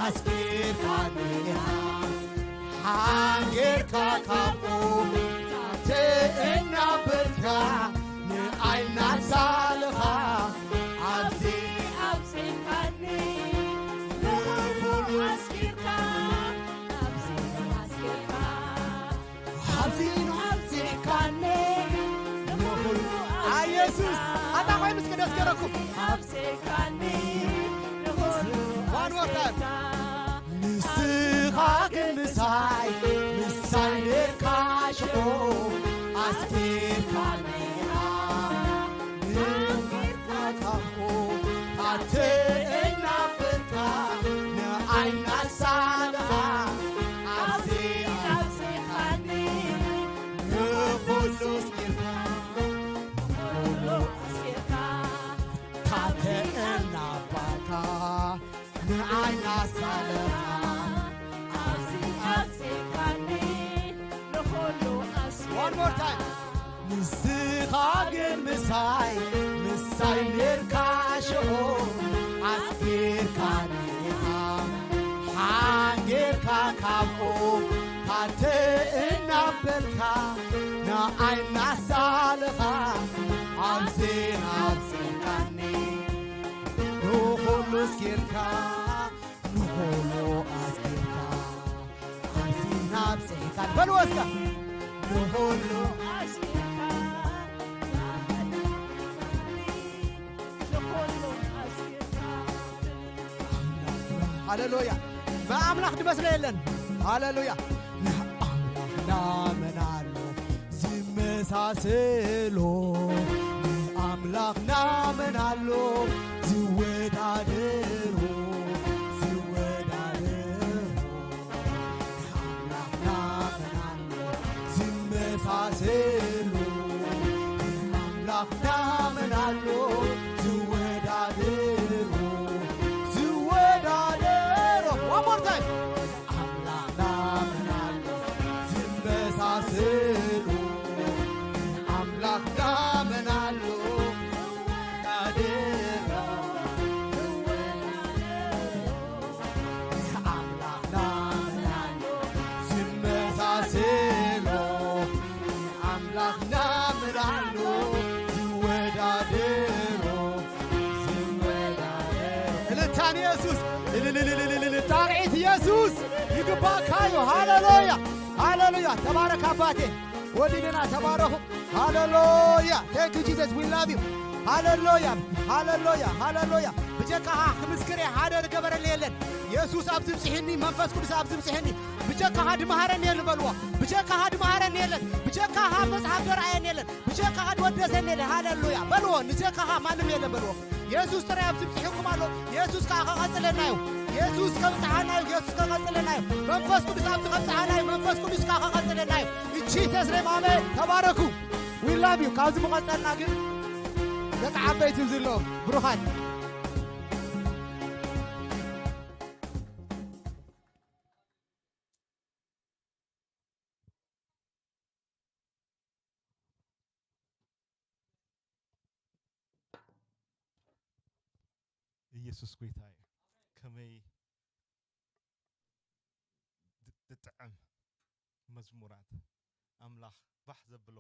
ኣስጊርካኒ ኢኻ፣ ሓንጊርካ ካብኡ፣ ካተ እናበልካ፣ ንዓይ እናሳለኻ፣ ኣብዚ ኣብጺሕካኒ፣ ንኹሉ ኣስጊርካ፣ ኣብዚ ኣስጊርካ። ኣብዚ ንዓይ ኣብጺሕካኒ፣ ንኹሉ ኢየሱስ ኣታ ኮይኑ እስከ ደስ ገረኩም። ኣብሴካኒ ንኹሉ One more time. ኣስጌካ። ንስኻ ግን ምሳይ፣ ምሳይ ኔርካ ሽዑ ኣስጌርካኒ። ንጌርካ ካብኡ ኣተ እናበልካ ንዓይና ሳልኻ ኣብዚ ኣብሴካኒ ንኹሉ ኣስጌርካ። ንኹሉ ኣስጌርካ። ታተ እናባልካ ንዓይና ሳልኻ ኣብዚ ኣብሴካኒ ንኹሉ ኣስጌርካ። One more time. ንስኻ ግን ምሳይ፣ ምሳይ ኔርካ ሽዑ ኣስጌርካኒ ኢኻ። ሓንጌርካ ካብኡ ታተ እናበልካ ንዓይና ሳልኻ ኣብዚ ናብጺሕካኒ። ንኹሉ ኣስጌርካ፣ ንኹሉ ኣስጌርካ፣ ኣብዚ ናብጺሕካኒ። በልዎ እስከ። ንኹሉ ኣስጌርካ፣ ንኹሉ ኣስጌርካ። ሃሌሉያ። ብኣምላኽ ዝመስሎ የለን። ሃሌሉያ። ንኣምላኽና መን ኣሎ ዝመሳሰሎ? ንኣምላኽና መን ኣሎ ዝወዳደሮ? ዝወዳደሮ። ንኣምላኽና መን ኣሎ ዝመሳሰሎ? ንኣምላኽና መን ኣሎ ዝወዳደሮ? ዝወዳደሮ። One more time. ኣምላኽና መን ኣሎ ዝመሳሰሎ? ኣምላኽና መን ኣሎ ዝወዳደሮ? ኣምላኽና መን ኣሎ ዝመሳሰሎ? ኣምላኽና መን ኣሎ ዝወዳደሮ? ዝወዳደሮ። እልልታ ንየሱስ። እልልልልልልል። ጣቕዒት የሱስ ይግባእካ እዩ። ሃሌሉያ፣ ሃሌሉያ። ተባረክ ኣባቴ። ወዲድና ተባረኹ። ሃሌሉያ። Thank you Jesus. We love you. ሃሌሉያ፣ ሃሌሉያ፣ ሃሌሉያ። ብጀካኻ ክምስክር እየ፣ ሓደ ዝገበረለይ የለን። የሱስ ኣብዚ ብጽሒኒ፣ መንፈስ ቅዱስ ኣብዚ ብጽሒኒ። ብጀካኻ ድመሃረኒ የለን በልዎ። ብጀካኻ ድመሃረኒ የለን። ብጀካኻ መጽሓፍ ደርኣየኒ የለን። ብጀካኻ ድወደሰኒ የለን። ሃሌሉያ በልዎ። ንጀካኻ ማንም የለን በልዎ። የሱስ ጥራይ ኣብዚ ብጽሒኩም ኣሎ። የሱስ ከኣ ከቐጽለና እዩ። የሱስ ከብጽሓና እዩ። የሱስ ከቐጽለና እዩ። መንፈስ ቅዱስ ኣብዚ ከብጽሓና እዩ። መንፈስ ቅዱስ ከኣ ከቐጽለና እዩ። In Jesus name, ኣሜን። ተባረኩ። We love you። ካብዚ ምቐጸልና ግን ደቂ ዓበይቲ ኣብዚ ኣለዉ ብሩኻት። ኢየሱስ ጐይታ እዩ። ከመይ ድ-፣ ድጥዕም መዝሙራት፣ ኣምላኽ ባህ ዘብሎ።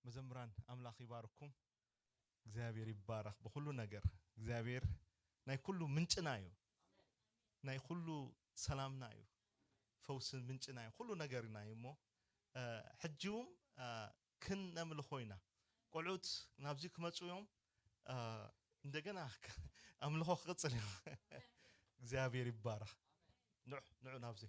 መዘምራን ኣምላኽ ይባርኩም። እግዚኣብሔር ይባረኽ ብኹሉ ነገር። እግዚኣብሔር ናይ ኩሉ ምንጭና እዩ። ናይ ኩሉ ሰላምና እዩ። ፈውሲ ምንጭና እዩ። ኩሉ ነገርና እዩ እሞ፣ እ፣ ሕጂ እውን፣ እ፣ ክነምልኾ ኢና። ቆልዑት ናብዚ ክመጹ እዮም። እ፣ እንደገና ኣምልኾ ክቕጽል እዩ። እግዚኣብሔር ይባረኽ። ንዑ፣ ንዑ ናብዚ።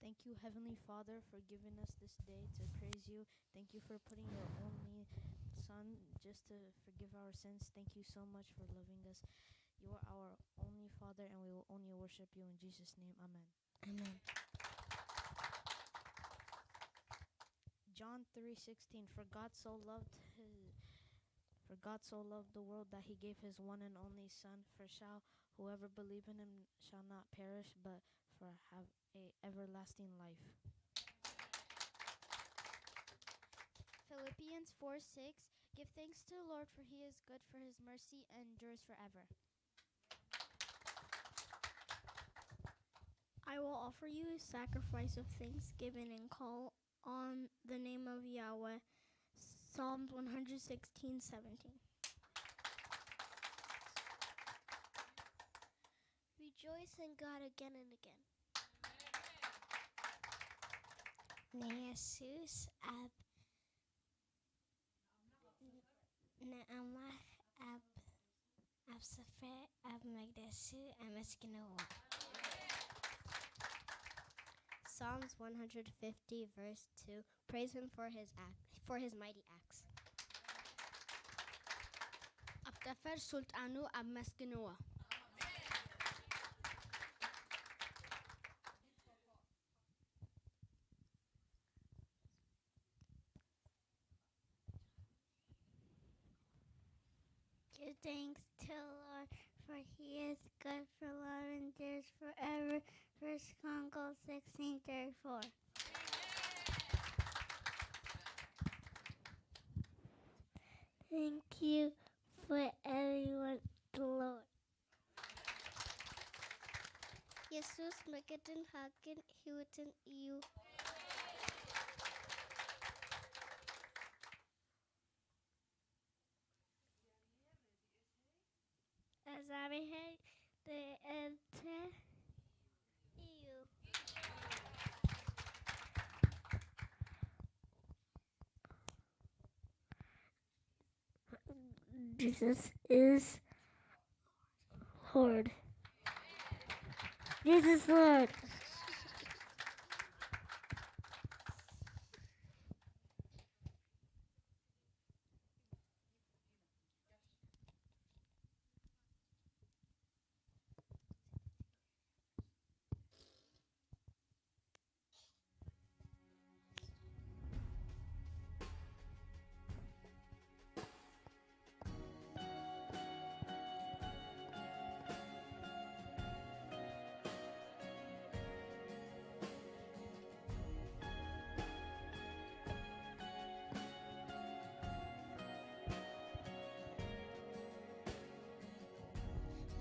Thank you, Heavenly Father, for giving us this day to praise you. Thank you for putting your only Son just to forgive our sins. Thank you so much for loving us. You are our only Father, and we will only worship you in Jesus' name. Amen. Amen. John three sixteen, "For God so loved his, for God so loved the world that he gave his one and only Son, for shall whoever believe in him shall not perish, but for have a everlasting life." Philippians four six, "Give thanks to the Lord, for he is good, for his mercy endures forever." I will offer you a sacrifice of thanksgiving and call on the name of Yahweh. Psalms one hundred sixteen seventeen. Rejoice in God again and again. ንየሱስ ኣብ ንኣምላኽ ኣብ ኣብ ስፍራ ኣብ መቅደሱ ኣመስግንዎ። Psalms one hundred fifty, verse two. Praise him for his act, for his mighty acts. ኣብ ጠፈር ሱልጣኑ ኣመስግንዎ። Give thanks to the Lord, for he is good, for love endures forever. First Chronicles sixteen thirty-four. Thank you for everyone, the Lord. የሱስ መገድን ሓቅን ህይወትን እዩ። እግዚኣብሔር ርእየተ እዩ። Jesus is Lord. Jesus Lord.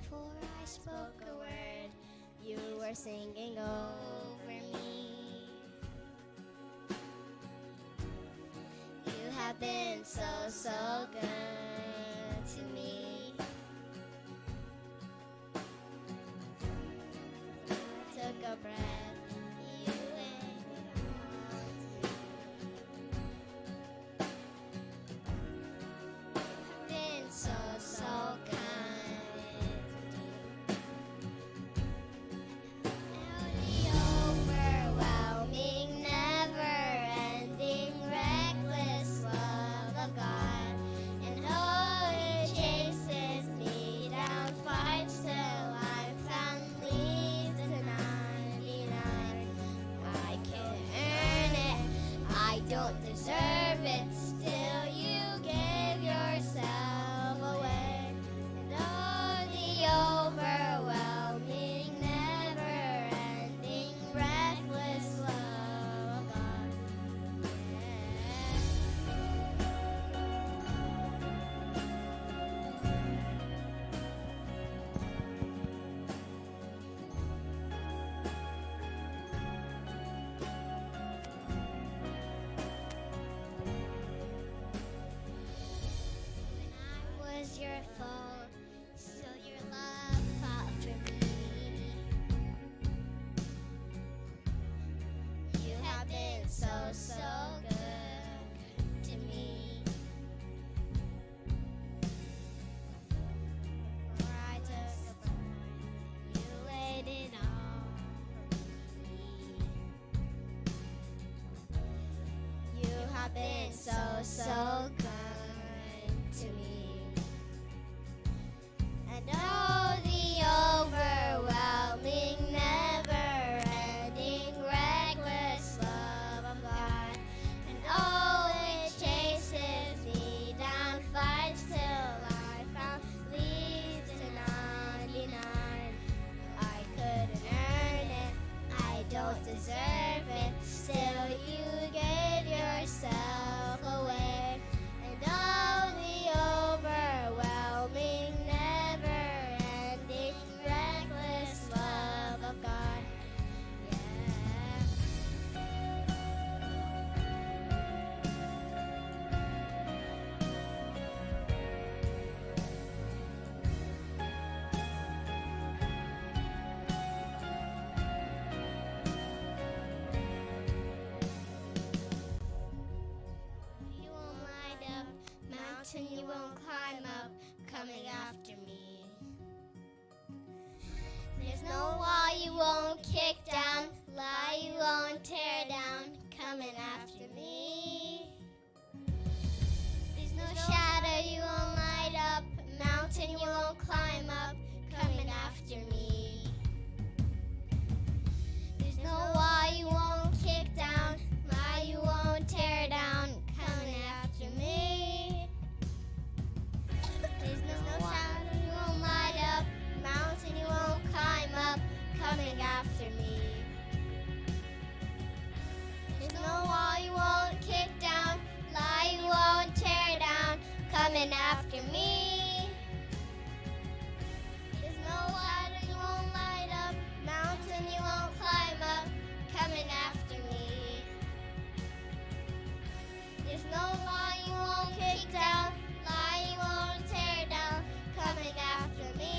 Before I spoke a word, you were singing over me. You have been so, so good to me. I took a breath, you and been so, so kind. Holy, overwhelming, never-ending, reckless love of God, and And you won't climb up, coming after me. There's no wall you won't kick down, lie you won't tear down, coming after me. There's no shadow you won't light up, mountain you won't climb up, coming after me. There's no wall you won't kick down, lie you won't tear down, coming after me. There's no shadow you won't light up, mountain you won't climb up, coming after me. There's no wall you won't kick down, lie you won't tear down, coming after me. There's no water you won't light up, mountain you won't climb up, coming after me. There's no wall you won't kick down, lie you won't tear down, coming after me.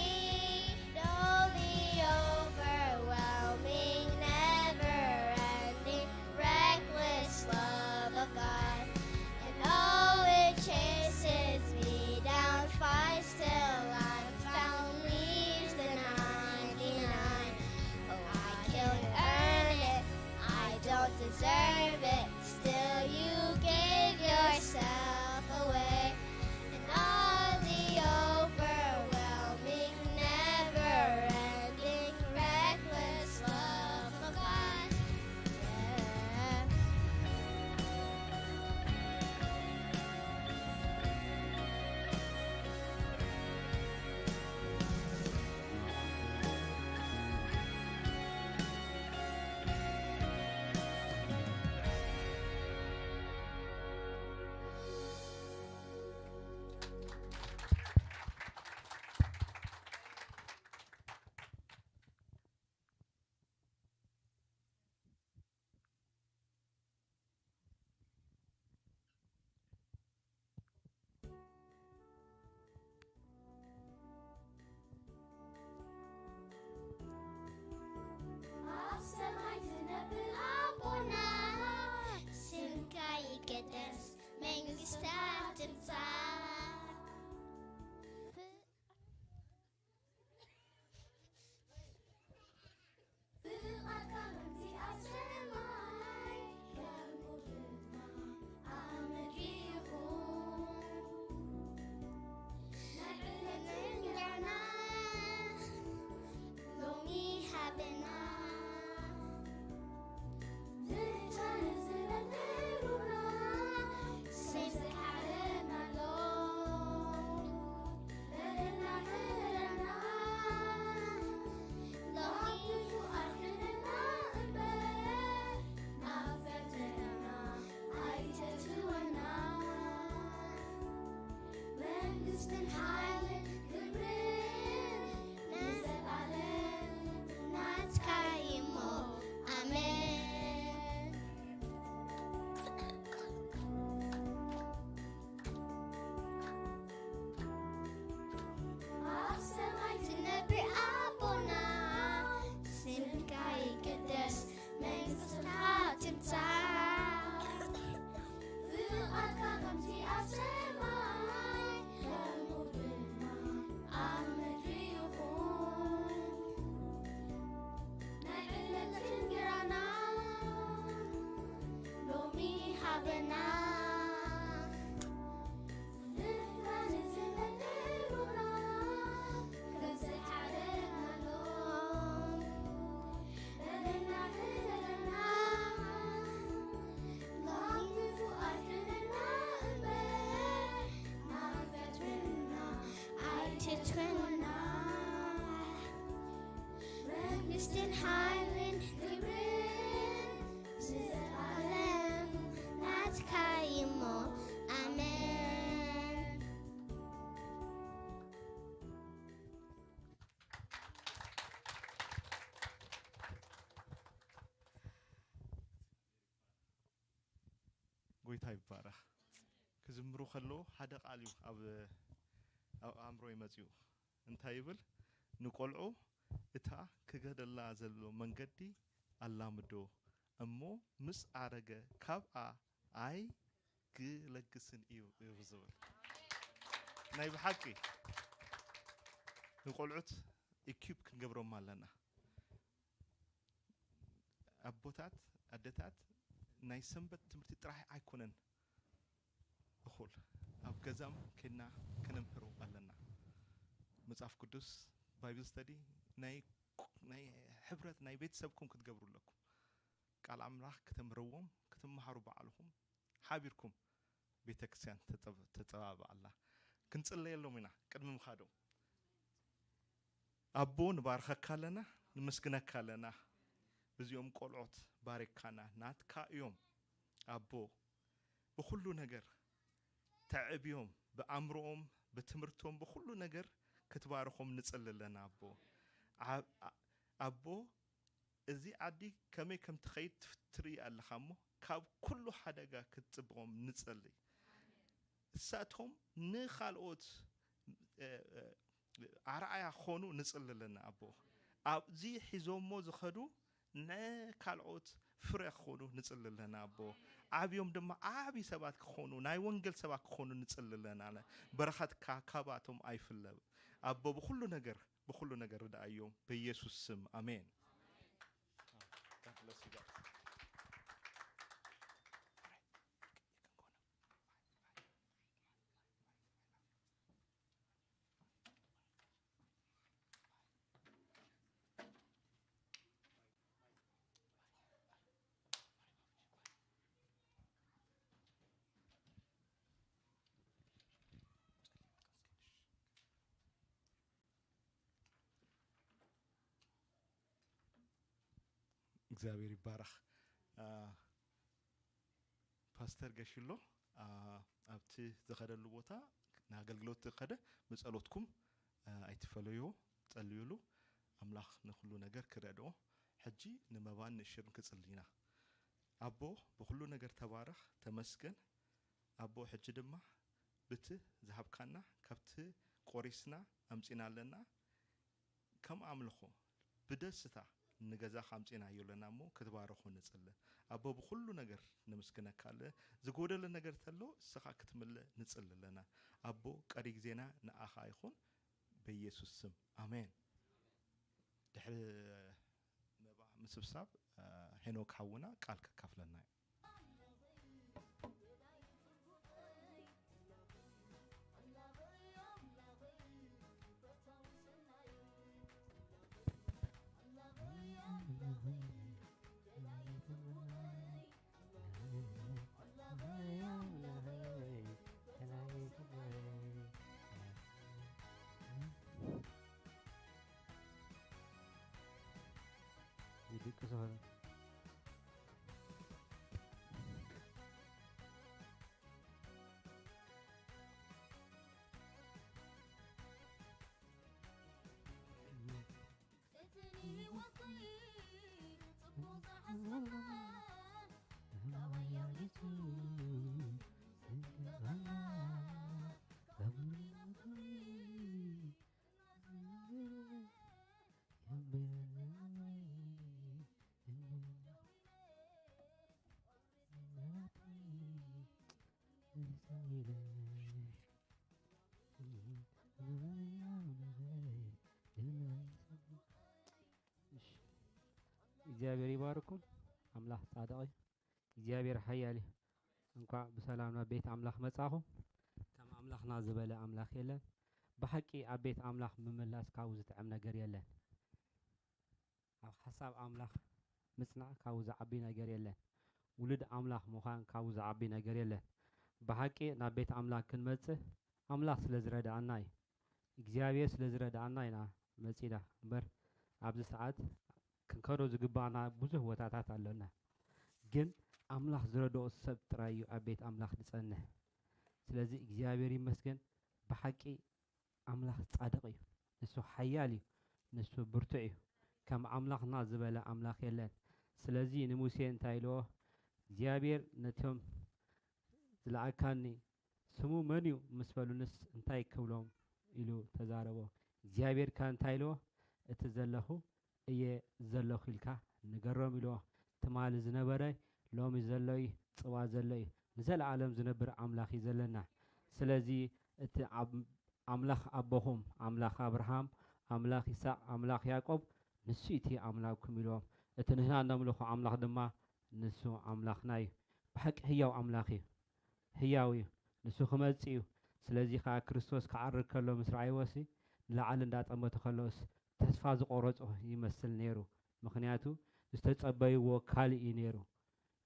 Though the overwhelming, never-ending, reckless love of God, and all it chases me down, fights till I'm found, leaves the ninety-nine. Oh, I can't earn it, I don't deserve it. Still, you gave yourself away. And all the overwhelming, never-ending, reckless love of God. Yeah. ኣብ ሰማይ ትነብር ኣቦና፣ ስምካ ይቀደስ፣ መንግስትካ ትምጻእ። ፍቓድካ ከምቲ ኣብ ሰማይ፣ ከምኡ ድማ ኣብ ምድሪ ይኹን። ናይ ዕለት እንጀራና ሎሚ ሃበና። ዝቻነ ዝበደሉና፣ ስምካ ሓለና ኣሎ። መንግስትን ሓይልን ክብርን ንዘለኣለም ናትካ እዩሞ። ኣሜን። ኣብ ሰማይ ትነብር ኣቦና፣ ስምካ ይቀደስ፣ መንግስትካ ትምጻእ። ፍቓድካ ከምቲ ኣብ ሰማይ፣ ከምኡ ድማ ኣብ ምድሪ ይኹን። ናይ ዕለት እንጀራና ሎሚ ሃበና። ንሕና ንዝበደሉና ከም ዝሓለናሎም በደልና ክሕደገና። ካብ ክፉ ኣድሕነና እምበር፣ ናብ ፈተና ኣይተእትወና። መንግስትን ሓይልን ክብርን ንዘለኣለም ናትካ እዩሞ። ኣሜን። ጎይታ ይባረኽ። ክዝምሩ ከለዉ ሓደ ቃል እዩ ኣብ፣ ኣብ ኣእምሮ ይመጽኡ። እንታይ ይብል? ንቆልዑ እታ ክገደላ ዘሎ መንገዲ ኣላምዶ፣ እሞ ምስ ኣረገ ካብኣ ኣይግለግስን እዩ፣ እዩ ዝብል። ናይ ብሓቂ ንቆልዑት ኢኪፕ ክንገብሮም ኣለና። ኣቦታት ኣደታት ናይ ሰንበት ትምህርቲ ጥራሕ ኣይኮነን እኹል ኣብ ገዛም ከድና ከነምህሮ ኣለና። መጽሓፍ ቅዱስ ባይብል ስተዲ ናይ ናይ ሕብረት ናይ ቤተሰብኩም ክትገብሩ ኣለኩም። ቃል ኣምላኽ ከተምህርዎም ክትመሃሩ ባዕልኹም ሓቢርኩም ቤተክርስትያን ተጸባብኣላ። ክንጽለየሎም ኢና ቅድሚ ምኻዶም። ኣቦ ንባርኸካ ኣለና፣ ንመስግነካ ኣለና። ብዚኦም ቆልዖት ባሪካና ናትካ እዮም። ኣቦ ብኹሉ ነገር ተዕብዮም፣ ብኣእምሮኦም ብትምህርቶም ብኹሉ ነገር ክትባርኾም ንጽሊ ኣለና ኣቦ። ኣቦ እዚ ዓዲ ከመይ ከም ትኸይድ ትርኢ ኣለኻ እሞ ካብ ኩሉ ሓደጋ ክትጽብቖም ንጸሊ። እሳቶም ንኻልኦት ኣርኣያ ክኾኑ ንጽሊ ኣለና ኣቦ። ኣብዚ ሒዞሞ ዝኸዱ ንካልኦት ፍረ ክኾኑ ንጽሊ ኣለና ኣቦ። ዓብዮም ድማ ዓቢ ሰባት ክኾኑ ናይ ወንጌል ሰባት ክኾኑ ንጽሊ ኣለና። በረኸትካ ካባቶም ኣይፍለ ኣቦ። ብኹሉ ነገር ብኹሉ ነገር ርድኣዮም በኢየሱስ ስም ኣሜን። እግዚኣብሔር ይባረኽ። ፓስተር ገሽሎ ኣብቲ ዝኸደሉ ቦታ ንኣገልግሎት ዝኸደ ብጸሎትኩም ኣይትፈለዮ፣ ጸልዩሉ። ኣምላኽ ንኹሉ ነገር ክረድኦ። ሕጂ ንመባን ንእሽርን ክጽሊ ኢና። ኣቦ ብኹሉ ነገር ተባረኽ፣ ተመስገን። ኣቦ ሕጂ ድማ ብቲ ዝሃብካና ካብቲ ቆሪስና ኣምጺና ኣለና። ከም ኣምልኾ ብደስታ ንገዛኻ ኣምጺናዮ ኣለና እሞ ክትባርኾ ንጽሊ። ኣቦ ብኹሉ ነገር ነመስግነካ ኣለ። ዝጎደለ ነገር ተሎ እስኻ ክትምልእ ንጽሊ ኣለና። ኣቦ ቀሪ ግዜና ንኣኻ ይኹን በኢየሱስ ስም ኣሜን። ድሕሪ መባ ምስብሳብ ሄኖክ ሓውና ቃል ከካፍለና እዩ። ይድቅሱ ኸለ እግዚኣብሔር ይባርኩም። ኣምላኽ ጻድቕ እዩ። እግዚኣብሔር ሓያል እዩ። እንኳዕ ብሰላም ናብ ቤት ኣምላኽ መጻኹም። ከም ኣምላኽና ዝበለ ኣምላኽ የለን። ብሓቂ ኣብ ቤት ኣምላኽ ምምላስ ካብኡ ዝጥዕም ነገር የለን። ኣብ ሓሳብ ኣምላኽ ምጽናዕ ካብኡ ዝዓቢ ነገር የለን። ውሉድ ኣምላኽ ምዃን ካብኡ ዝዓቢ ነገር የለን። ብሓቂ ናብ ቤት ኣምላኽ ክንመጽእ ኣምላኽ ስለ ዝረድኣና እዩ። እግዚኣብሔር ስለ ዝረድኣና ኢና መጺና እምበር፣ ኣብዚ ሰዓት ክንከዶ ዝግባኣና ብዙሕ ቦታታት ኣሎና። ግን ኣምላኽ ዝረድኦ ሰብ ጥራይ እዩ ኣብ ቤት ኣምላኽ ዝጸንሕ። ስለዚ እግዚኣብሔር ይመስገን። ብሓቂ ኣምላኽ ጻድቕ እዩ። ንሱ ሓያል እዩ። ንሱ ብርቱዕ እዩ። ከም ኣምላኽና ዝበለ ኣምላኽ የለን። ስለዚ ንሙሴ እንታይ ኢልዎ? እግዚኣብሔር ነቶም ዝለኣካኒ ስሙ መን እዩ ምስ በሉንስ እንታይ ክብሎም? ኢሉ ተዛረቦ። እግዚኣብሔር ከ እንታይ ኢልዎ? እቲ ዘለኹ እየ ዘለኹ ኢልካ ንገሮም ኢልዎ። ትማሊ ዝነበረ ሎሚ ዘሎ እዩ፣ ጽባ ዘሎ እዩ። ንዘለኣለም ዝነብር ኣምላኽ እዩ ዘለና። ስለዚ እቲ ኣብ-፣ ኣምላኽ ኣቦኹም፣ ኣምላኽ ኣብርሃም፣ ኣምላኽ ይስሐቅ፣ ኣምላኽ ያዕቆብ፣ ንሱ እቲ ኣምላኽኩም ኢልዎም። እቲ ንሕና እነምልኾ ኣምላኽ ድማ ንሱ ኣምላኽና እዩ። ብሓቂ ህያው ኣምላኽ እዩ። ህያው እዩ። ንሱ ክመጽእ እዩ። ስለዚ ኸኣ ክርስቶስ ክዓርግ ከሎ ምስ ረኣይዎሲ፣ ንላዕሊ እንዳጠመቱ ከለውስ ተስፋ ዝቖረጹ ይመስል ነይሩ። ምኽንያቱ ዝተጸበይዎ ካልእ እዩ ነይሩ።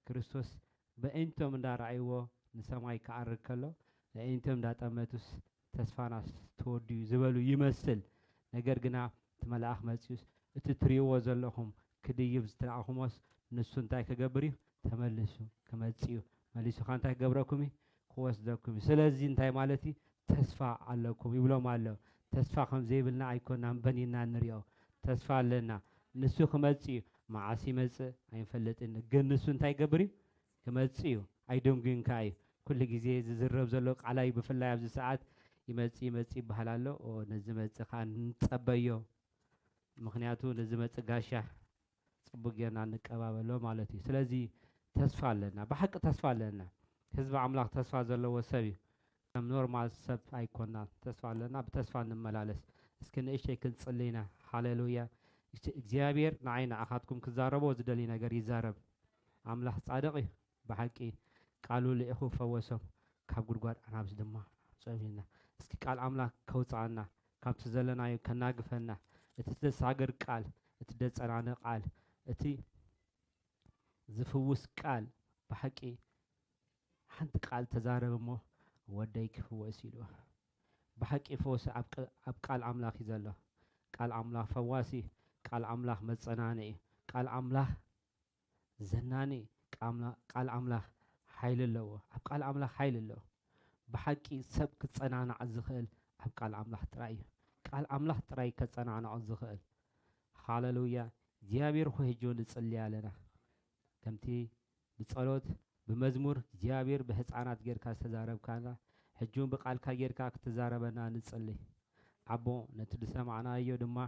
ክርስቶስ በእንቶም እንዳረኣይዎ ንሰማይ ክዓርግ ከሎ፣ በእንቶም እንዳጠመቱስ ተስፋናስ ተወዲኡ ዝበሉ ይመስል። ነገር ግና እቲ መልኣኽ መጺኡስ፣ እቲ ትርእይዎ ዘለኹም ክድይብ ዝተላእኹሞስ፣ ንሱ እንታይ ክገብር እዩ? ተመሊሱ ክመጽእ እዩ። መሊሱ ኸኣ እንታይ ክገብረኩም እዩ? ክወስደኩም እዩ። ስለዚ እንታይ ማለት እዩ? ተስፋ ኣለኩም ይብሎም ኣሎ። ተስፋ ከም ዘይብልና ኣይኮናን በኒና ንሪኦ። ተስፋ ኣለና። ንሱ ክመጽእ እዩ። መዓስ ይመጽእ ኣይንፈልጥን። ግን ንሱ እንታይ ይገብር እዩ? ክመጽእ እዩ። ኣይደንጉይን ከኣ እዩ። ኩሉ ግዜ ዝዝረብ ዘሎ ቃል እዩ። ብፍላይ ኣብዚ ሰዓት ይመጽእ፣ ይመጽእ ይበሃል ኣሎ። ኦ፣ ነዚ መጽእ ከኣ ንጸበዮ። ምኽንያቱ ነዚ መጽእ ጋሻ ጽቡቅ ጌርና ንቀባበሎ ማለት እዩ። ስለዚ ተስፋ ኣለና፣ ብሓቂ ተስፋ ኣለና። ህዝቢ ኣምላኽ ተስፋ ዘለዎ ሰብ እዩ። ከም ኖርማል ሰብ ኣይኮናን። ተስፋ ኣለና፣ ብተስፋ ንመላለስ። እስኪ ንእሽተይ ክንጽሊ ኢና። ሃሌሉያ። እቲ እግዚኣብሔር ንዓይ ንኣኻትኩም ክዛረቦ ዝደሊ ነገር ይዛረብ። ኣምላኽ ጻድቕ እዩ። ብሓቂ ቃሉ ልኢኹ ፈወሶም፣ ካብ ጉድጓድ ኣናብስ ድማ ኣውጽኦም ኢልና። እስኪ ቃል ኣምላኽ ከውጽኣና፣ ካብቲ ዘለናዮ ከናግፈና፣ እቲ ዘሳግር ቃል፣ እቲ ዘጸናንዕ ቃል፣ እቲ ዝፍውስ ቃል፣ ብሓቂ ሓንቲ ቃል ተዛረብ እሞ ወደይ ክፍወስ ኢሉ። ብሓቂ ፈውሲ ኣብ ቅ-፣ ኣብ ቃል ኣምላኽ እዩ ዘሎ። ቃል ኣምላኽ ፈዋሲ፣ ቃል ኣምላኽ መጸናንዒ፣ ቃል ኣምላኽ ዘናኒ፣ ቃምላ-፣ ቃል ኣምላኽ ሓይሊ ኣለዎ። ኣብ ቃል ኣምላኽ ሓይሊ ኣለዎ። ብሓቂ ሰብ ክጸናናዕ ዝኽእል ኣብ ቃል ኣምላኽ ጥራይ እዩ። ቃል ኣምላኽ ጥራይ ከጸናንዖ ዝኽእል። ሃሌሉያ። እግዚኣብሔር ሆይ፣ ሕጂ እውን ንጽሊ ኣለና። ከምቲ ብጸሎት፣ ብመዝሙር እግዚኣብሔር ብህፃናት ጌርካ ዝተዛረብካና፣ ሕጂ እውን ብቃልካ ጌርካ ክትዛረበና ንጽሊ። ኣቦ፣ ነቲ ዝሰማዕናዮ ድማ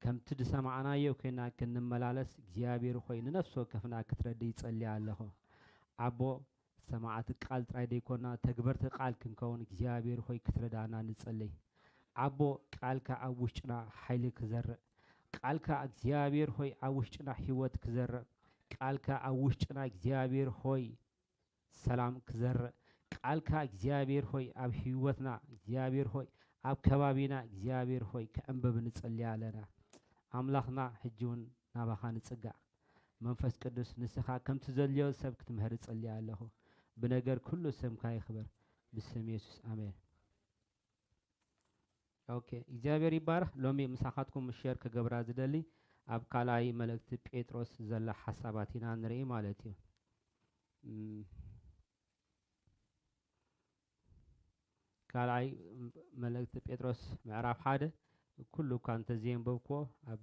ከምቲ ዝሰማዕናዮ ኮይና ክንመላለስ እግዚኣብሔር ሆይ ንነፍሲ ወከፍና ክትረዲ ይጸሊ ኣለኹ። ኣቦ፣ ሰማዕቲ ቃል ጥራይ ዘይኮና ተግበርቲ ቃል ክንከውን እግዚኣብሔር ሆይ ክትረዳና ንጸሊ። ኣቦ፣ ቃልካ ኣብ ውሽጥና ሓይሊ ክዘርእ፣ ቃልካ እግዚኣብሔር ሆይ ኣብ ውሽጥና ህይወት ክዘርእ፣ ቃልካ ኣብ ውሽጥና እግዚኣብሔር ሆይ ሰላም ክዘርእ፣ ቃልካ እግዚኣብሔር ሆይ ኣብ ህይወትና እግዚኣብሔር ሆይ ኣብ ከባቢና እግዚኣብሔር ሆይ ክዕንብብ ንጽሊ ኣለና። ኣምላኽና ሕጂ እውን ናባኻ ንጽጋዕ። መንፈስ ቅዱስ ንስኻ ከምቲ ዘድልዮ ሰብ ክትምህር እጽሊ ኣለኹ። ብነገር ኩሉ ስምካ ይኽበር። ብስም የሱስ ኣሜን። ኦኬ፣ እግዚኣብሔር ይባረኽ። ሎሚ ምሳኻትኩም ሸር ክገብራ ዝደሊ ኣብ ካልኣይ መልእክቲ ጴጥሮስ ዘላ ሓሳባት ኢና ንርኢ ማለት እዩ። እም፣ ካልኣይ መልእክቲ ጴጥሮስ ምዕራፍ ሓደ ኩሉ እኳ እንተዘየንበብክዎ ኣብ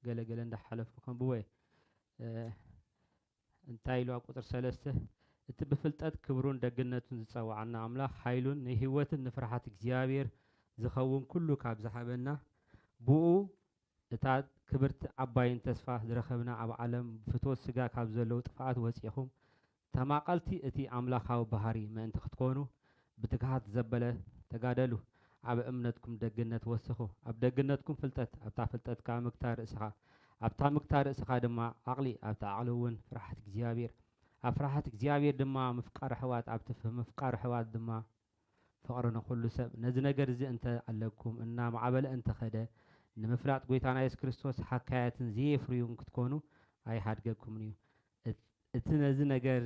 ገለገለ እንዳሓለፍኩ ከንብቦ እየ። እ፣ እንታይ ኢሉ ኣብ ቁፅሪ ሰለስተ፣ እቲ ብፍልጠት ክብሩን ደግነቱን ዝጸውዓና ኣምላኽ ሓይሉን ንህይወትን ንፍርሃት እግዚኣብሔር ዝኸውን ኩሉ ካብ ዝሃበና፣ ብኡ እታ ክብርቲ ዓባይን ተስፋ ዝረኸብና ኣብ ዓለም ብፍትወት ስጋ ካብ ዘለዉ ጥፍኣት ወጺኹም ተማቐልቲ እቲ ኣምላኻዊ ባህሪ ምእንቲ ክትኮኑ ብትግሃት ዘበለ ተጋደሉ። ኣብ እምነትኩም ደግነት ወስኹ፣ ኣብ ደግነትኩም ፍልጠት፣ ኣብታ ፍልጠት ከኣ ምግታ ርእስኻ፣ ኣብታ ምግታ ርእስኻ ድማ ዓቕሊ፣ ኣብታ ዓቕሊ እውን ፍርሃት እግዚኣብሔር፣ ኣብ ፍርሃት እግዚኣብሔር ድማ ምፍቃር ኣሕዋት፣ ኣብቲ ፍ-፣ ምፍቃር ኣሕዋት ድማ ፍቕሪ ንኹሉ ሰብ። ነዚ ነገር እዚ እንተ ኣለኩም እናማዕበለ እንተኸደ ንምፍላጥ ጐይታና የሱስ ክርስቶስ ሓካያትን ዘየፍርዩን ክትኮኑ ኣይሃድገኩምን እዩ። እት-፣ እቲ ነዚ ነገር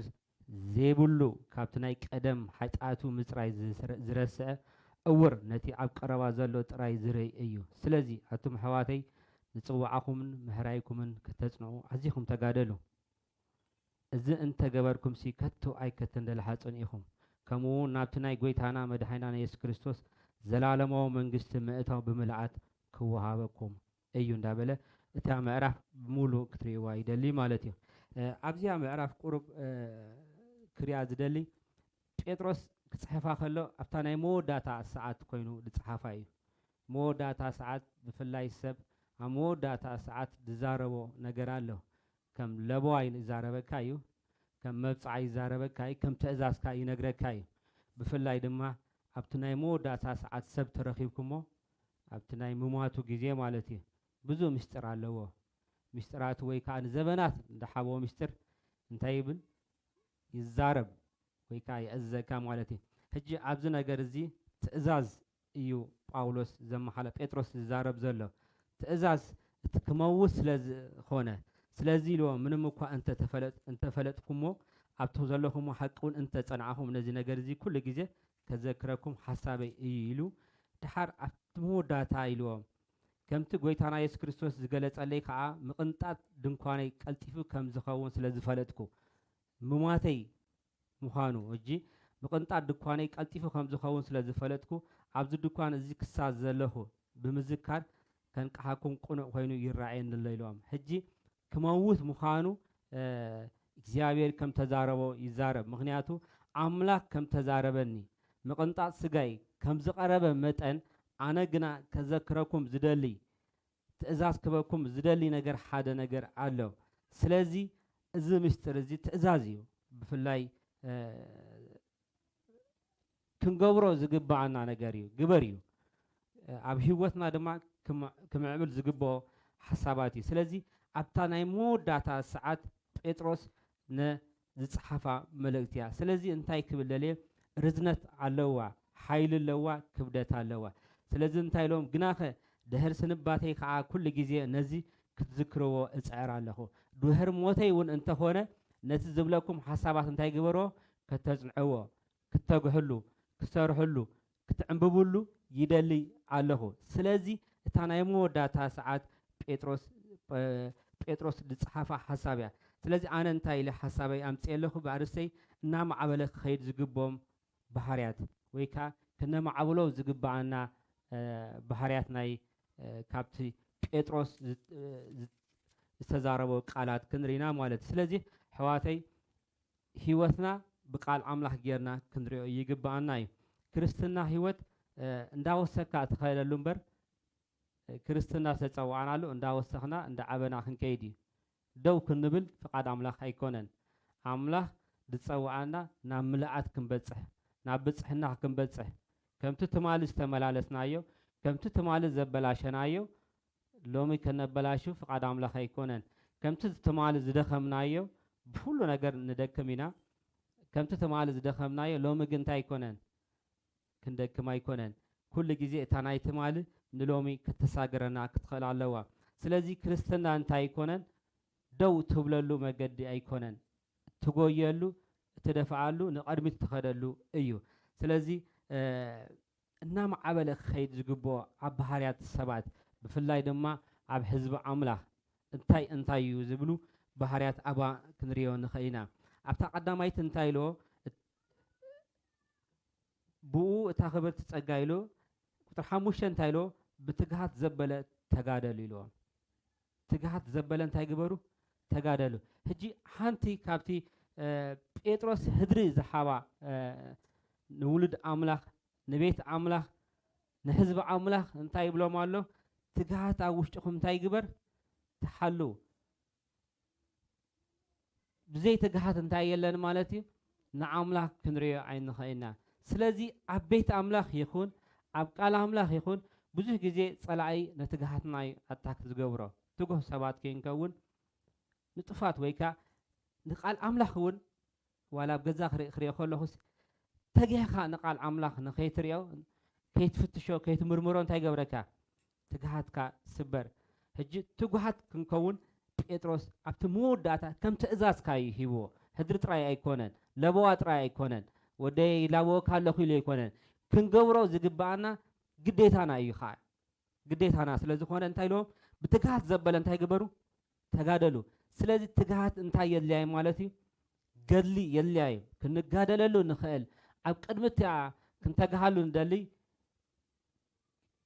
ዘይብሉ ካብቲ ናይ ቀደም ሓጢኣቱ ምጽራይ ዝስረ-፣ ዝረስዐ ዕውር ነቲ ኣብ ቀረባ ዘሎ ጥራይ ዝርኢ እዩ። ስለዚ ኣቱም ኣሕዋተይ ንጽዋዓኹምን ምሕራይኩምን ከተጽንዑ ኣዚኹም ተጋደሉ። እዚ እንተ ገበርኩምሲ ከቶ ኣይከተንደልሃጹን ኢኹም። ከምኡ እውን ናብቲ ናይ ጐይታና መድሓኒና የሱስ ክርስቶስ ዘላለማዊ መንግስቲ ምእታው ብምልኣት ክወሃበኩም እዩ እንዳበለ እታ ምዕራፍ ብምሉእ ክትርእይዋ ይደሊ ማለት እዩ። እ፣ ኣብዚኣ ምዕራፍ ቁሩብ፣ እ፣ ክሪኣ ዝደሊ ጴጥሮስ ክጽሕፋ ከሎ ኣብታ ናይ መወዳእታ ሰዓት ኮይኑ ዝጸሓፋ እዩ። መወዳእታ ሰዓት ብፍላይ ሰብ ኣብ መወዳእታ ሰዓት ዝዛረቦ ነገር ኣሎ። ከም ለበዋ ይዛረበካ እዩ፣ ከም መብጽዓ ይዛረበካ እዩ፣ ከም ትእዛዝካ ይነግረካ እዩ። ብፍላይ ድማ ኣብቲ ናይ መወዳእታ ሰዓት ሰብ ተረኺብኩሞ፣ ኣብቲ ናይ ምሟቱ ግዜ ማለት እዩ። ብዙ ምስጢር ኣለዎ። ምስጢራቱ ወይ ከዓ ንዘበናት ዝሓቦ ምስጢር እንታይ ይብል? ይዛረብ ወይ ከዓ የእዝዘካ ማለት እዩ። ሕጂ ኣብዚ ነገር እዚ ትእዛዝ እዩ ጳውሎስ ዘመሓላ-፣ ጴጥሮስ ዝዛረብ ዘሎ። ትእዛዝ እቲ ክመውት ስለ ዝኾነ፣ ስለዚ ኢልዎ፣ ምንም እኳ እንተተፈለጥ-፣ እንተፈለጥኩሞ፣ ኣብቲ ዘለኹሞ ሓቂ እውን እንተጸናዕኹም፣ ነዚ ነገር እዚ ኩሉ ግዜ ከዘክረኩም ሓሳበይ እዩ ኢሉ፣ ድሓር ኣብቲ መወዳእታ ኢልዎም፣ ከምቲ ጐይታና የሱስ ክርስቶስ ዝገለጸለይ ከኣ፣ ምቕንጣጥ ድንኳነይ ቀልጢፉ ከም ዝኸውን ስለ ዝፈለጥኩ፣ ምሟተይ ምዃኑ፣ ሕጂ ምቕንጣጥ ድኳነይ ቀልጢፉ ከም ዝኸውን ስለ ዝፈለጥኩ፣ ኣብዚ ድኳን እዚ ክሳብ ዘለኹ ብምዝካር ከንቅሓኩም ቅኑዕ ኮይኑ ይረኣየኒ ኣሎ ኢልዎም። ሕጂ ክመውት ምዃኑ፣ እ፣ እግዚኣብሔር ከም ተዛረቦ ይዛረብ። ምኽንያቱ ኣምላኽ ከም ተዛረበኒ፣ ምቕንጣጥ ስጋይ ከም ዝቐረበ መጠን፣ ኣነ ግና ከዘክረኩም ዝደሊ፣ ትእዛዝ ክበኩም ዝደሊ ነገር ሓደ ነገር ኣሎ። ስለዚ እዚ ምስጢር እዚ ትእዛዝ እዩ። ብፍላይ፣ እ፣ ክንገብሮ ዝግብኣና ነገር እዩ፣ ግበር እዩ። እ፣ ኣብ ህይወትና ድማ ክም-፣ ክምዕብል ዝግብኦ ሓሳባት እዩ። ስለዚ ኣብታ ናይ መወዳእታ ሰዓት ጴጥሮስ ነ-፣ ዝጸሓፋ መልእክቲ እያ። ስለዚ እንታይ ክብል ደልየ? ርዝነት ኣለዋ፣ ሓይሊ ኣለዋ፣ ክብደት ኣለዋ። ስለዚ እንታይ ኢሎም? ግናኸ ድሕሪ ስንባተይ ከኣ ኩሉ ግዜ ነዚ ክትዝክርዎ እጽዕር ኣለኹ። ድሕሪ ሞተይ እውን እንተኾነ ነቲ ዝብለኩም ሓሳባት እንታይ ግበርዎ? ከተጽንዕዎ፣ ክተግሕሉ፣ ክሰርሕሉ፣ ክትዕንብብሉ ይደሊ ኣለኹ። ስለዚ እታ ናይ መወዳእታ ሰዓት ጴጥሮስ፣ ጴ-፣ ጴጥሮስ ዝጸሓፋ ሓሳብ እያ። ስለዚ ኣነ እንታይ ኢለ ሓሳበይ ኣምጽኤ ኣለኹ? ብኣርእስተይ እናማዕበለ ክኸይድ ዝግብኦም ባህርያት ወይ ከኣ ክነማዕብሎ ዝግብኣና፣ እ፣ ባህርያት ናይ፣ እ፣ ካብቲ ጴጥሮስ ዝ-፣ እ፣ ዝ-፣ ዝተዛረቦ ቃላት ክንርኢና ማለት እዩ። ስለዚ ኣሕዋተይ ህይወትና ብቃል ኣምላኽ ጌርና ክንሪኦ ይግብኣና እዩ። ክርስትና ህይወት፣ እ፣ እንዳወሰካ ትኸደሉ እምበር፣ እ፣ ክርስትና ዝተጸዋዕናሉ እንዳወሰኽና እንዳዓበና ክንከይድ እዩ። ደው ክንብል ፍቓድ ኣምላኽ ኣይኮነን። ኣምላኽ ዝጸውዓና ናብ ምልኣት ክንበጽሕ፣ ናብ ብጽሕና ክንበጽሕ፣ ከምቲ ትማሊ ዝተመላለስናዮ፣ ከምቲ ትማሊ ዘበላሸናዮ፣ ሎሚ ከነበላሹ ፍቓድ ኣምላኽ ኣይኮነን። ከምቲ ትማሊ ዝደኸምናዮ፣ ብኹሉ ነገር ንደክም ኢና። ከምቲ ትማሊ ዝደኸምናዮ፣ ሎሚ ግን እንታይ ኣይኮነን? ክንደክም ኣይኮነን። ኩሉ ግዜ እታ ናይ ትማሊ ንሎሚ ከተሳግረና ክትኽእል ኣለዋ። ስለዚ ክርስትና እንታይ ኣይኮነን? ደው ትብለሉ መገዲ ኣይኮነን። ትጎየሉ፣ እትደፍኣሉ፣ ንቐድሚት ትኸደሉ እዩ። ስለዚ፣ እ፣ እናማዕበለ ክኸይድ ዝግብኦ ኣብ ባህርያት ሰባት፣ ብፍላይ ድማ ኣብ ህዝቢ ኣምላኽ እንታይ እንታይ እዩ ዝብሉ ባህርያት ኣባ ክንሪኦ ንኽእል ኢና። ኣብታ ቀዳማይቲ እንታይ ኢልዎ? እት-፣ ብኡ እታ ክብርቲ ጸጋ ኢሉ፣ ቁጽሪ ሓሙሽተ እንታይ ኢልዎ? ብትግሃት ዘበለ ተጋደሉ ኢልዎ። ትግሃት ዘበለ እንታይ ግበሩ? ተጋደሉ። ሕጂ ሓንቲ ካብቲ፣ እ፣ ጴጥሮስ ህድሪ ዝሃባ፣ እ፣ ንውሉድ ኣምላኽ፣ ንቤት ኣምላኽ፣ ንህዝቢ ኣምላኽ እንታይ ይብሎም ኣሎ? ትግሃት ኣብ ውሽጥኹም እንታይ ይግበር? ተሓሉ። ብዘይ ትግሃት እንታይ የለን ማለት እዩ? ንኣምላኽ ክንሪኦ ኣይንኽእልና። ስለዚ ኣብ ቤት ኣምላኽ ይኹን፣ ኣብ ቃል ኣምላኽ ይኹን፣ ብዙሕ ግዜ ጸላኢ ንትግሃትና እዩ ኣታክ ዝገብሮ። ትጉህ ሰባት ከይንከውን ንጥፋት ወይ ከኣ ንቃል ኣምላኽ እውን ዋላ ኣብ ገዛ ክርኢ-፣ ክሪኦ ከለኹስ ተጊህኻ ንቃል ኣምላኽ ንኸይትሪኦ፣ ከይትፍትሾ፣ ከይትምርምሮ እንታይ ይገብረካ? ትግሃትካ ስበር። ሕጂ ትጉሃት ክንከውን ጴጥሮስ ኣብቲ መወዳእታ ከም ትእዛዝካ እዩ ሂብዎ። ህድሪ ጥራይ ኣይኮነን፣ ለበዋ ጥራይ ኣይኮነን፣ ወደይ ይላበወካ ኣለኹ ኢሉ ኣይኮነን። ክንገብሮ ዝግብኣና ግዴታና እዩ ኸዓ። ግዴታና ስለ ዝኾነ እንታይ ኢልዎም? ብትግሃት ዘበለ እንታይ ግበሩ? ተጋደሉ። ስለዚ ትግሃት እንታይ የድልያ እዩ ማለት እዩ? ገድሊ የድልያ እዩ። ክንጋደለሉ ንኽእል፣ ኣብ ቅድሚ እቲኣ ክንተግሃሉ ንደሊ።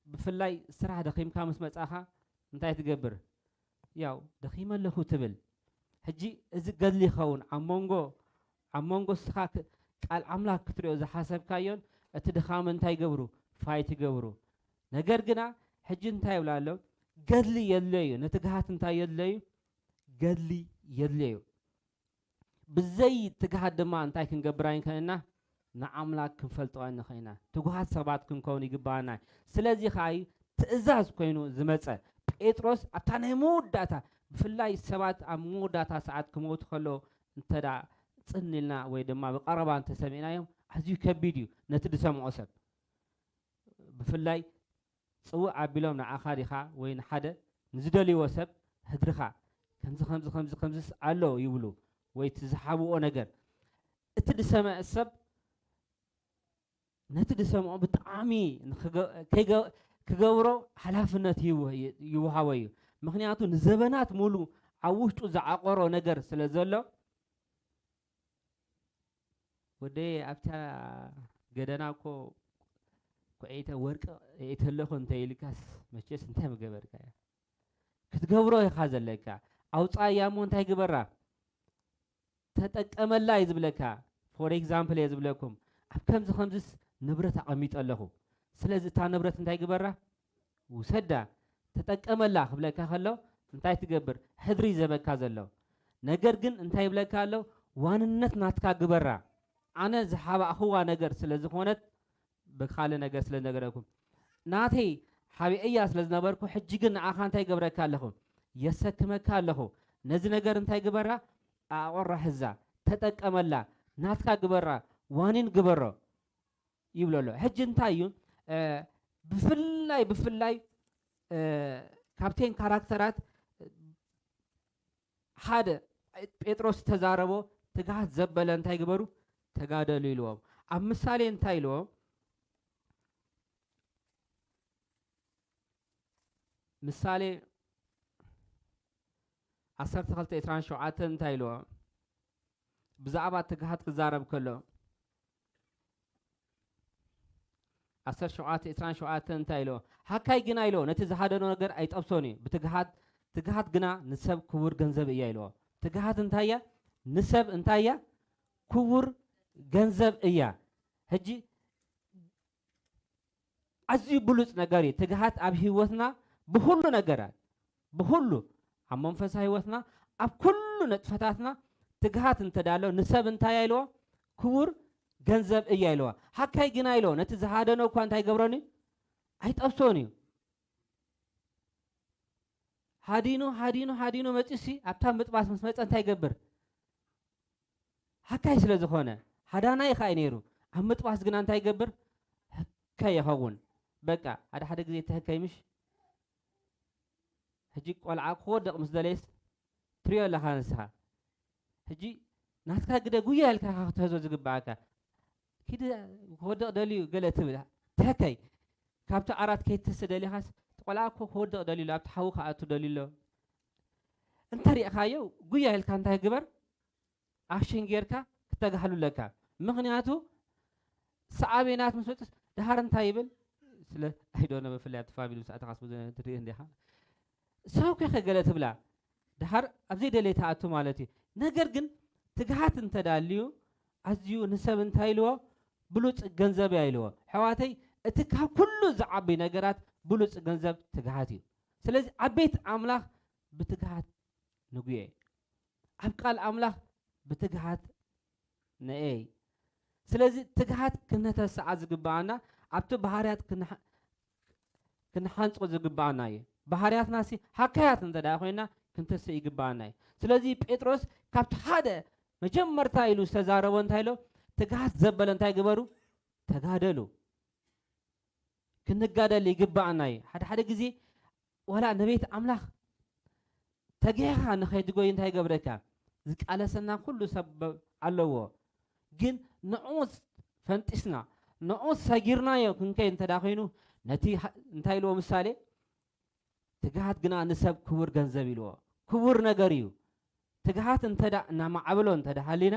ብፍላይ ስራሕ ደኺምካ ምስ መጻኻ እንታይ ትገብር? ያው ደኺመ ኣለኹ ትብል። ሕጂ እዚ ገድሊ ይኸውን ኣብ መንጎ፣ ኣብ መንጎ እስኻ ክ-፣ ቃል ኣምላኽ ክትሪኦ ዝሓሰብካዮን እቲ ድኻም እንታይ ይገብሩ? ፋይት ይገብሩ። ነገር ግና ሕጂ እንታይ ይብላ ኣሎ? ገድሊ የድልዮ እዩ። ንትግሃት እንታይ የድልዮ እዩ? ገድሊ የድልዮ እዩ። ብዘይ ትግሃት ድማ እንታይ ክንገብር ኣይንክእልና? ንኣምላኽ ክንፈልጦ ንኽእል ኢና። ትጉሃት ሰባት ክንከውን ይግባኣና። ስለዚ ኸኣ እዩ ትእዛዝ ኮይኑ ዝመጸ። ጴጥሮስ ኣብታ ናይ መወዳእታ፣ ብፍላይ ሰባት ኣብ መወዳእታ ሰዓት ክመውቱ ከለዉ እንተ ደኣ ጽን ኢልና ወይ ድማ ብቐረባ እንተሰሚዕናዮም፣ ኣዝዩ ከቢድ እዩ ነቲ ዝሰምዖ ሰብ። ብፍላይ ጽውዕ ኣቢሎም ንዓኻ ዲኻ ወይ ንሓደ ንዝደልይዎ ሰብ ህድርኻ፣ ከምዚ፣ ከምዚ፣ ከምዚ፣ ከምዚስ ኣሎ ይብሉ፣ ወይ እቲ ዝሓብኦ ነገር፣ እቲ ዝሰምዕ ሰብ ነቲ ዝሰምዖ ብጣዕሚ ንኽገ-፣ ከይገ-፣ ክገብሮ ሓላፍነት ይው-፣ ይውሃቦ እዩ። ምኽንያቱ ንዘበናት ሙሉ ኣብ ውሽጡ ዝዓቆሮ ነገር ስለ ዘሎ፣ "ወደየ፣ ኣብታ ገደና እኮ ኩዒተ ወርቂ እእተለኹ" እንተ ኢልካስ፣ መቸስ እንታይ ምገበርካያ? ክትገብሮ ኢኻ ዘለካ። ኣውጻእያ እሞ እንታይ ግበራ? ተጠቀመላ እዩ ዝብለካ። ፎር ኤግዛምፕል እየ ዝብለኩም። ኣብ ከምዚ ከምዚስ ንብረት ኣቐሚጠ ኣለኹ። ስለዚ እታ ንብረት እንታይ ግበራ? ውሰዳ፣ ተጠቀመላ ክብለካ ከሎ እንታይ ትገብር? ሕድሪ ዘበካ ዘሎ። ነገር ግን እንታይ ይብለካ ኣሎ? ዋንነት ናትካ ግበራ። ኣነ ዝሓባእኽዋ ነገር ስለ ዝኾነት፣ ብኻልእ ነገር ስለ ዝነገረኩም፣ ናተይ ሓቢኤያ ስለ ዝነበርኩ፣ ሕጂ ግን ንዓኻ እንታይ ይገብረካ ኣለኹ? የሰክመካ ኣለኹ። ነዚ ነገር እንታይ ግበራ? ኣቆራ ሕዛ፣ ተጠቀመላ፣ ናትካ ግበራ፣ ዋኒን ግበሮ ይብሎ ኣሎ። ሕጂ እንታይ እዩ? እ፣ ብፍላይ፣ ብፍላይ፣ እ፣ ካብተን ካራክተራት ሓደ ጴጥሮስ ዝተዛረቦ፣ ትግሃት ዘበለ እንታይ ግበሩ? ተጋደሉ ኢልዎም። ኣብ ምሳሌ እንታይ ኢልዎም? ምሳሌ ዓሰርተ ክልተ ዕስራን ሸውዓተን እንታይ ኢልዎም? ብዛዕባ ትግሃት ክዛረብ ከሎ፣ ዓሰርተ ሸውዓተ ዕስራን ሸውዓተን እንታይ ኢልዎ? ሃካይ ግና ኢልዎ፣ ነቲ ዝሃደኖ ነገር ኣይጠብሶን እዩ። ብትግሃት፣ ትግሃት ግና ንሰብ ክቡር ገንዘብ እያ ኢልዎ። ትግሃት እንታይ እያ? ንሰብ እንታይ እያ? ክቡር ገንዘብ እያ። ሕጂ ኣዝዩ ብሉጽ ነገር እዩ። ትግሃት ኣብ ህይወትና ብኹሉ ነገራት፣ ብኹሉ፣ ኣብ መንፈሳዊ ህይወትና፣ ኣብ ኩሉ ንጥፈታትና ትግሃት እንተ ደኣ ኣሎ፣ ንሰብ እንታይ እያ ኢልዎ? ክቡር ገንዘብ እያ ኢልዎ። ሃካይ ግና ኢልዎ፣ ነቲ ዝሃደኖ እኳ እንታይ ይገብሮን እዩ? ኣይጠብሶን እዩ። ሃዲኑ፣ ሃዲኑ፣ ሃዲኑ መጺኡሲ ኣብታ ምጥባስ ምስ መጸ እንታይ ይገብር? ሃካይ ስለ ዝኾነ፣ ሃዳናይ ኸኣ እዩ ነይሩ። ኣብ ምጥባስ ግና እንታይ ይገብር? ህካይ ይኸውን። በቃ፣ ሓደ ሓደ ግዜ እቲ ህካይ ምሽ፣ ሕጂ ቆልዓ ክወድቕ ምስ ደለየስ ትሪኦ ኣለኻ ንስኻ። ሕጂ ናትካ ግደ ጉያ ኢልካ ኢኻ ክትሕዞ ዝግብኣካ። ኪድ ክወድቕ ደልዩ ገለ ትብል። እቲ ህካይ ካብቲ ዓራት ከይትስእ ደሊኻስ፣ እቲ ቆልዓ እኮ ክወድቕ ደልዩ ኣሎ፣ ኣብቲ ሓዊ ክኣቱ ደልዩ ኣሎ። እንተ ሪእኻዮ፣ ጉያ ኢልካ እንታይ ግበር? ኣክሽን ጌርካ ክተጋህሉ ኣለካ። ምኽንያቱ ሰዓቤናት ምስ መጹስ ደሃር እንታይ ይብል? ስለ፣ I don't know፣ ብፍላይ ኣብቲ ፋሚሊ ምስ ኣተኻስ ብዙ ትርኢ እንዲኻ። ሰው ከ ገለ ትብላ፣ ደሃር ኣብ ዘይደለየ ትኣቱ ማለት እዩ። ነገር ግን ትግሃት እንተ ዳልዩ፣ ኣዝዩ ንሰብ እንታይ ኢልዎ? ብሉጽ ገንዘብ እያ ኢልዎ። ኣሕዋተይ፣ እቲ ካብ ኩሉ ዝዓቢ ነገራት ብሉጽ ገንዘብ ትግሃት እዩ። ስለዚ ኣብ ቤት ኣምላኽ ብትግሃት ንጉየ። ኣብ ቃል ኣምላኽ ብትግሃት ንእይ። ስለዚ ትግሃት ክነተስኣ ዝግብኣና ኣብቲ ባህርያት ክንሓ-፣ ክንሓንጾ ዝግብኣና እዩ። ባህርያትናሲ ሃካያት እንተ ደኣ ኮይና ክንተስእ ይግብኣና እዩ። ስለዚ ጴጥሮስ ካብቲ ሓደ መጀመርታ ኢሉ ዝተዛረቦ እንታይ ኢሎ? ትግሃት ዘበለ እንታይ ግበሩ? ተጋደሉ። ክንጋደል ይግብኣና እዩ። ሓደ ሓደ ግዜ ዋላ ንቤት ኣምላኽ ተጊህኻ ንኸይትጎይ እንታይ ይገብረካ? ዝቃለሰና ኩሉ ሰብ በ-፣ ኣለዎ። ግን ንዑ ፈንጢስና፣ ንዑ ሰጊርናዮ ክንከይድ እንተ ደኣ ኮይኑ፣ ነቲ ሃ-፣ እንታይ ኢልዎ ምሳሌ? ትግሃት ግና ንሰብ ክቡር ገንዘብ ኢልዎ። ክቡር ነገር እዩ። ትግሃት እንተ ደኣ እናማዕበሎ እንተ ደኣ ሃሊና፣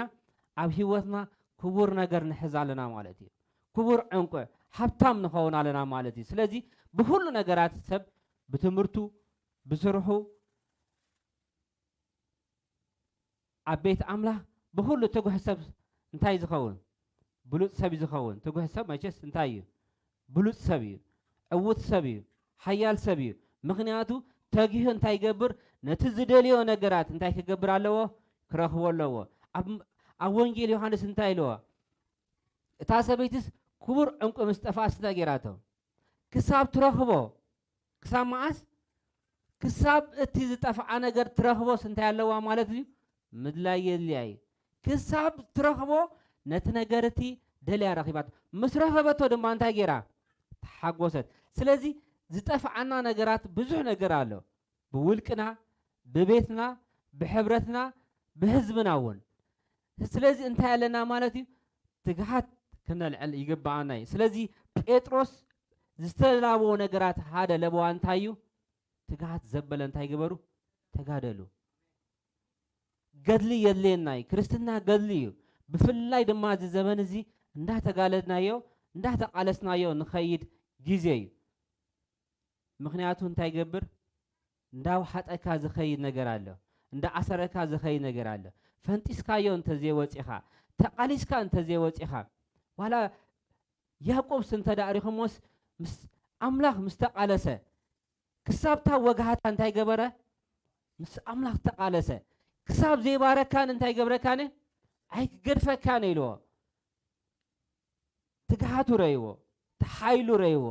ኣብ ህይወትና ክቡር ነገር ንሕዝ ኣለና ማለት እዩ። ክቡር ዕንቁ፣ ሃብታም ንኸውን ኣለና ማለት እዩ። ስለዚ ብኹሉ ነገራት ሰብ ብትምህርቱ፣ ብስርሑ፣ ኣብ ቤት ኣምላኽ ብኹሉ ትጉህ ሰብ እንታይ ዝኸውን? ብሉጽ ሰብ እዩ ዝኸውን። ትጉህ ሰብ መቸስ እንታይ እዩ? ብሉጽ ሰብ እዩ። ዕዉት ሰብ እዩ። ሓያል ሰብ እዩ። ምኽንያቱ ተጊሁ እንታይ ይገብር? ነቲ ዝደልዮ ነገራት እንታይ ክገብር ኣለዎ? ክረኽቦ ኣለዎ። ኣብ፣ ኣብ ወንጌል ዮሃንስ እንታይ ኢልዎ? እታ ሰበይትስ ክቡር ዕንቁ ምስ ጠፍኣስ እንታይ ገይራቶ? ክሳብ ትረኽቦ። ክሳብ መዓስ? ክሳብ እቲ ዝጠፍኣ ነገር ትረኽቦስ እንታይ ኣለዋ ማለት እዩ? ምድላይ የድልያ እዩ። ክሳብ ትረኽቦ ነቲ ነገር እቲ ደልያ ረኺባቶ። ምስ ረኸበቶ ድማ እንታይ ገይራ? ተሓጎሰት። ስለዚ ዝጠፍኣና ነገራት ብዙሕ ነገር ኣሎ። ብውልቅና፣ ብቤትና፣ ብሕብረትና፣ ብህዝብና እውን። ስለዚ እንታይ ኣለና ማለት እዩ? ትግሃት ክነልዕል ይግብኣና እዩ። ስለዚ ጴጥሮስ ዝተላበዎ ነገራት ሓደ ለበዋ እንታይ እዩ? ትግሃት ዘበለ እንታይ ግበሩ? ተጋደሉ። ገድሊ የድልየና እዩ። ክርስትና ገድሊ እዩ። ብፍላይ ድማ እዚ ዘመን እዚ እንዳተጋለድናዮ እንዳተቓለስናዮ ንኸይድ ግዜ እዩ። ምኽንያቱ እንታይ ይገብር? እንዳውሓጠካ ዝኸይድ ነገር ኣሎ። እንዳኣሰረካ ዝኸይድ ነገር ኣሎ። ፈንጢስካዮ እንተዘይወፂኻ፣ ተቓሊስካ እንተዘይወፂኻ፣ ዋላ ያዕቆብስ እንተ ደኣ ሪኹሞስ ምስ ኣምላኽ ምስ ተቓለሰ፣ ክሳብታ ወግሃታ እንታይ ገበረ? ምስ ኣምላኽ ተቓለሰ። ክሳብ ዘይባረካን እንታይ ገብረካን? ኣይክገድፈካን ኢልዎ። ትግሃቱ ረይዎ፣ ተሓይሉ ረይዎ።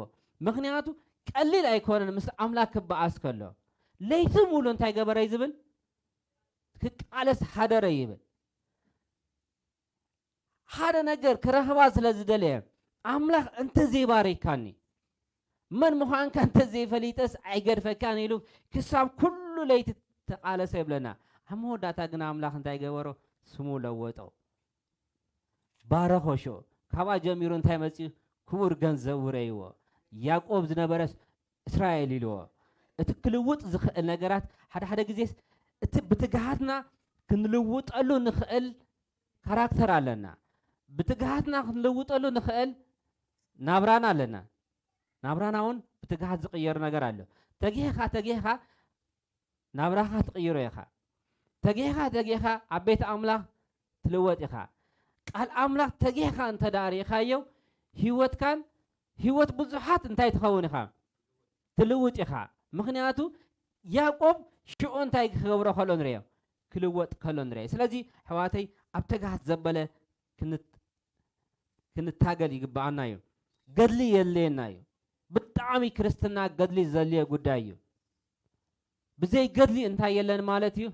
ምኽንያቱ ቀሊል ኣይኮነን ምስ ኣምላኽ ክበኣስ ከሎ። ለይቲ ሙሉ እንታይ ገበረ እዩ ዝብል? ክቃለስ ሓደረ ይብል። ሓደ ነገር ክረኽባ ስለ ዝደለየ፣ ኣምላኽ እንተዘይባሪካኒ፣ መን ምዃንካ እንተዘይፈሊጠስ ኣይገድፈካን ኢሉ ክሳብ ኩሉ ለይቲ ተቓለሰ ይብለና። ኣብ መወዳእታ ግን ኣምላኽ እንታይ ገበሮ? ስሙ ለወጦ። ባረኾ። ሽዑ ካብኣ ጀሚሩ እንታይ መጺኡ? ክቡር ገንዘቡ ረይዎ። ያዕቆብ ዝነበረስ እስራኤል ኢልዎ። እቲ ክልውጥ ዝኽእል ነገራት ሓደ ሓደ ግዜስ እቲ ብትግሃትና ክንልውጠሉ ንኽእል ካራክተር ኣለና። ብትግሃትና ክንልውጠሉ ንኽእል ናብራና ኣለና። ናብራና እውን ብትግሃት ዝቕየር ነገር ኣሎ። ተጊህኻ ተጊህኻ ናብራኻ ትቕይሮ ኢኻ። ተጊህኻ ተጊህኻ ኣብ ቤት ኣምላኽ ትልወጥ ኢኻ። ቃል ኣምላኽ ተጊህኻ እንተ ደኣ ርኢኻዮ፣ ህይወትካን ህይወት ብዙሓት እንታይ ትኸውን ኢኻ? ትልውጥ ኢኻ። ምኽንያቱ ያዕቆብ ሽዑ እንታይ ክገብሮ ከሎ ንርእዮ? ክልወጥ ከሎ ንርእዮ። ስለዚ ኣሕዋተይ ኣብ ተግሃት ዘበለ ክንት-፣ ክንታገል ይግብኣና እዩ። ገድሊ የድልየና እዩ። ብጣዕሚ ክርስትና ገድሊ ዘድልዮ ጉዳይ እዩ። ብዘይ ገድሊ እንታይ የለን ማለት እዩ?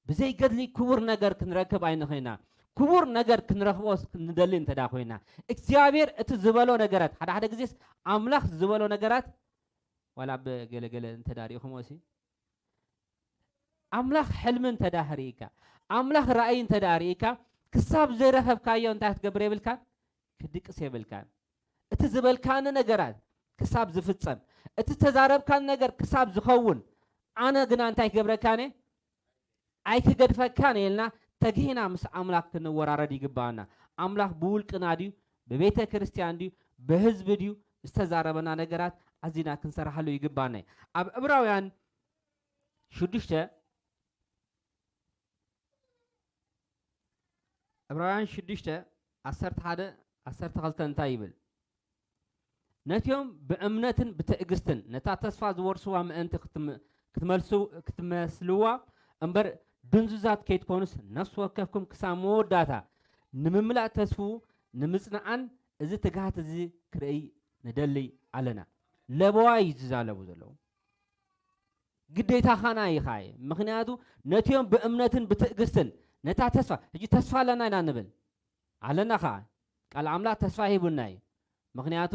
ብዘይ ገድሊ ክቡር ነገር ክንረክብ ኣይንኽእልና። ክቡር ነገር ክንረኽቦ ንደሊ እንተ ደኣ ኮይና፣ እግዚኣብሔር እቲ ዝበሎ ነገራት፣ ሓደ ሓደ ግዜስ ኣምላኽ ዝበሎ ነገራት፣ ዋላ ኣብ ገለ ገለ እንተ ደኣ ርኢኹምዎ ሲ፣ ኣምላኽ ሕልሚ እንተ ደኣ ርኢካ፣ ኣምላኽ ራእይ እንተ ደኣ ርኢካ፣ ክሳብ ዘይረኸብካዮ እንታይ ክትገብር የብልካን? ክድቅስ የብልካን። እቲ ዝበልካኒ ነገራት ክሳብ ዝፍጸም፣ እቲ ዝተዛረብካኒ ነገር ክሳብ ዝኸውን፣ ኣነ ግና እንታይ ክገብረካን እየ? ኣይክገድፈካን እየ ኢልና ተጊህና ምስ ኣምላኽ ክንወራረድ ይግብኣና። ኣምላኽ ብውልቅና ድዩ፣ ብቤተ ክርስቲያን ድዩ፣ ብህዝቢ ድዩ ዝተዛረበና ነገራት ኣዚና ክንሰርሓሉ ይግብኣና እዩ። ኣብ ዕብራውያን ሽዱሽተ፣ ዕብራውያን ሽዱሽተ ዓሰርተ ሓደ ዓሰርተ ክልተ እንታይ ይብል? ነቲኦም ብእምነትን ብትዕግስትን ነታ ተስፋ ዝወርስዋ ምእንቲ ክትም-፣ ክትመልሱ-፣ ክትመስልዋ እምበር ድንዙዛት ከይትኮኑስ ነፍሲ ወከፍኩም ክሳብ መወዳእታ ንምምላእ ተስፍኡ ንምጽንዓን እዚ ትግሃት እዚ ክርእይ ንደሊ ኣለና። ለበዋ እዩ ዝዛለቡ ዘለዉ። ግዴታኻና ኢኻ እዩ። ምኽንያቱ ነቲኦም ብእምነትን ብትዕግስትን ነታ ተስፋ፣ ሕጂ ተስፋ ኣለና ኢና ንብል። ኣለና ኸዓ። ቃል ኣምላኽ ተስፋ ሂቡና እዩ። ምኽንያቱ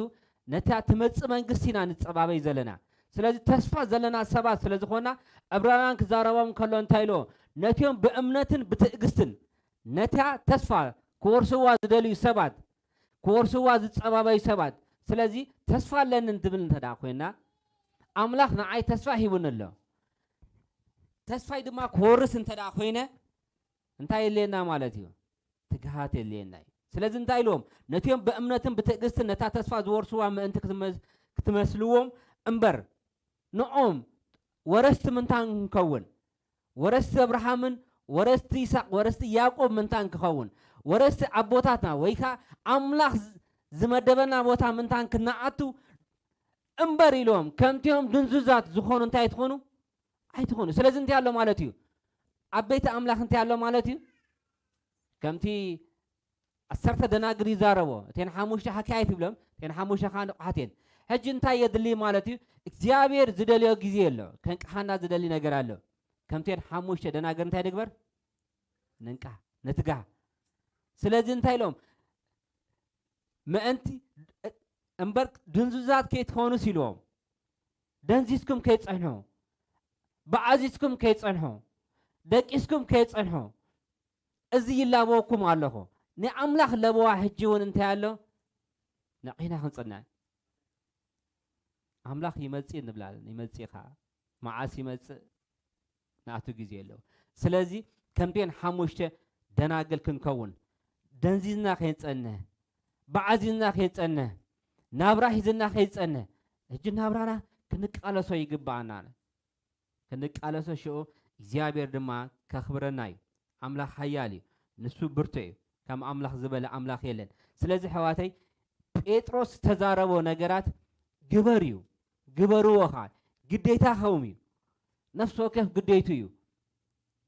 ነታ ትመጽእ መንግስቲ ኢና ንጸባበይ ዘለና። ስለዚ ተስፋ ዘለና ሰባት ስለ ዝኾና፣ ዕብራውያን ክዛረቦም ከሎ እንታይ ኢልዎ? ነቲኦም ብእምነትን ብትዕግስትን ነታ ተስፋ ክወርስዋ ዝደልዩ ሰባት፣ ክወርስዋ ዝጸባበዩ ሰባት፣ ስለዚ ተስፋ ኣለኒ እንትብል እንተ ደኣ ኮይና፣ ኣምላኽ ንዓይ ተስፋ ሂቡኒ ኣሎ። ተስፋይ ድማ ክወርስ እንተ ደኣ ኮይነ፣ እንታይ የድልየና ማለት እዩ? ትግሃት የድልየና እዩ። ስለዚ እንታይ ኢልዎም? ነቲኦም ብእምነትን ብትዕግስትን ነታ ተስፋ ዝወርስዋ ምእንቲ ክትመስ-፣ ክትመስልዎም እምበር፣ ንኦም ወረስቲ ምንታን ክንከውን፣ ወረስቲ እብርሃምን ወረስቲ ይስሐቅ፣ ወረስቲ ያዕቆብ ምንታን ክኸውን፣ ወረስቲ ኣቦታትና ወይ ከኣ ኣምላኽ ዝ-፣ ዝመደበና ቦታ ምንታን ክነኣቱ እምበር ኢሎም፣ ከምቲኦም ድንዙዛት ዝኾኑ እንታይ ትኾኑ? ኣይትኾኑ። ስለዚ እንታይ ኣሎ ማለት እዩ? ኣብ ቤት ኣምላኽ እንታይ ኣሎ ማለት እዩ? ከምቲ ዓሰርተ ደናግል ይዛረቦ። እተን ሓሙሽተ ሓኪ ኣይትብሎም፣ እተን ሓሙሽተ ከዓ ንቑሓት እየን። ሕጂ እንታይ የድሊ ማለት እዩ? እግዚኣብሔር ዝደልዮ ግዜ ኣሎ። ከንቅሓና ዝደሊ ነገር ኣሎ። ከምተን ሓሙሽተ ደናግል እንታይ ንግበር? ንንቃ፣ ንትጋ። ስለዚ እንታይ ኢሎም? ምእንቲ እምበር ድንዙዛት ከይትኾኑስ ኢልዎም። ደንዚዝኩም ከይትጸንሑ፣ ብዓዚዝኩም ከይትጸንሑ፣ ደቂስኩም ከይትጸንሑ፣ እዚ ይላበወኩም ኣለኹ። ናይ ኣምላኽ ለበዋ ሕጂ እውን እንታይ ኣሎ? ነቒሕና ክንጽንዕ። ኣምላኽ ይመጽእ ንብላለን፣ ይመጽእ ኸዓ። መዓስ ይመጽእ? ናቱ ግዜ ኣለዎ። ስለዚ ከምተን ሓሙሽተ ደናግል ክንከውን፣ ደንዚዝና ከይንጸንሕ፣ ብዓዚዝና ከይንጸንሕ፣ ናብራ ሒዝና ከይንጸንሕ፣ ሕጂ ናብራና ክንቃለሶ ይግብኣና። ክንቃለሶ ሽዑ እግዚኣብሔር ድማ ከኽብረና እዩ። ኣምላኽ ሓያል እዩ፣ ንሱ ብርቱዕ እዩ፣ ከም ኣምላኽ ዝበለ ኣምላኽ የለን። ስለዚ ኣሕዋተይ ጴጥሮስ ዝተዛረቦ ነገራት ግበር እዩ፣ ግበርዎ ኸዓ ግዴታኹም እዩ። ነፍሲ ወከፍ ግዴቱ እዩ።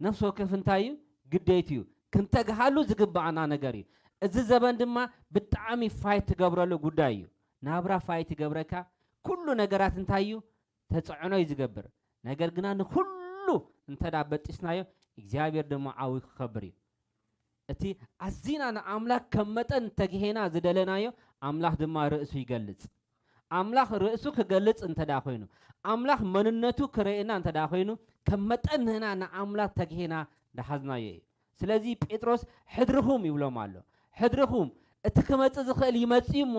ነፍሲ ወከፍ እንታይ እዩ? ግዴቱ እዩ። ክንተግሃሉ ዝግብኣና ነገር እዩ። እዚ ዘበን ድማ ብጣዕሚ ፋይት ትገብረሉ ጉዳይ እዩ። ናብራ ፋይት ይገብረካ። ኩሉ ነገራት እንታይ እዩ? ተጽዕኖ እዩ ዝገብር። ነገር ግና ንኹሉ እንተ ደኣ በጢስናዮ እግዚኣብሔር ድማ ዓብዩ ክኸብር እዩ። እቲ ኣዚና ንኣምላኽ ከም መጠን ተግሄና ዝደለናዮ ኣምላኽ ድማ ርእሱ ይገልጽ። ኣምላኽ ርእሱ ክገልጽ እንተ ደኣ ኮይኑ፣ ኣምላኽ መንነቱ ክርእየና እንተ ደኣ ኮይኑ፣ ከም መጠን ንህና ንኣምላኽ ተግሄና ደሓዝናዮ እዩ። ስለዚ ጴጥሮስ ሕድርኹም ይብሎም ኣሎ። ሕድርኹም እቲ ክመጽእ ዝኽእል ይመጽእ እዩ እሞ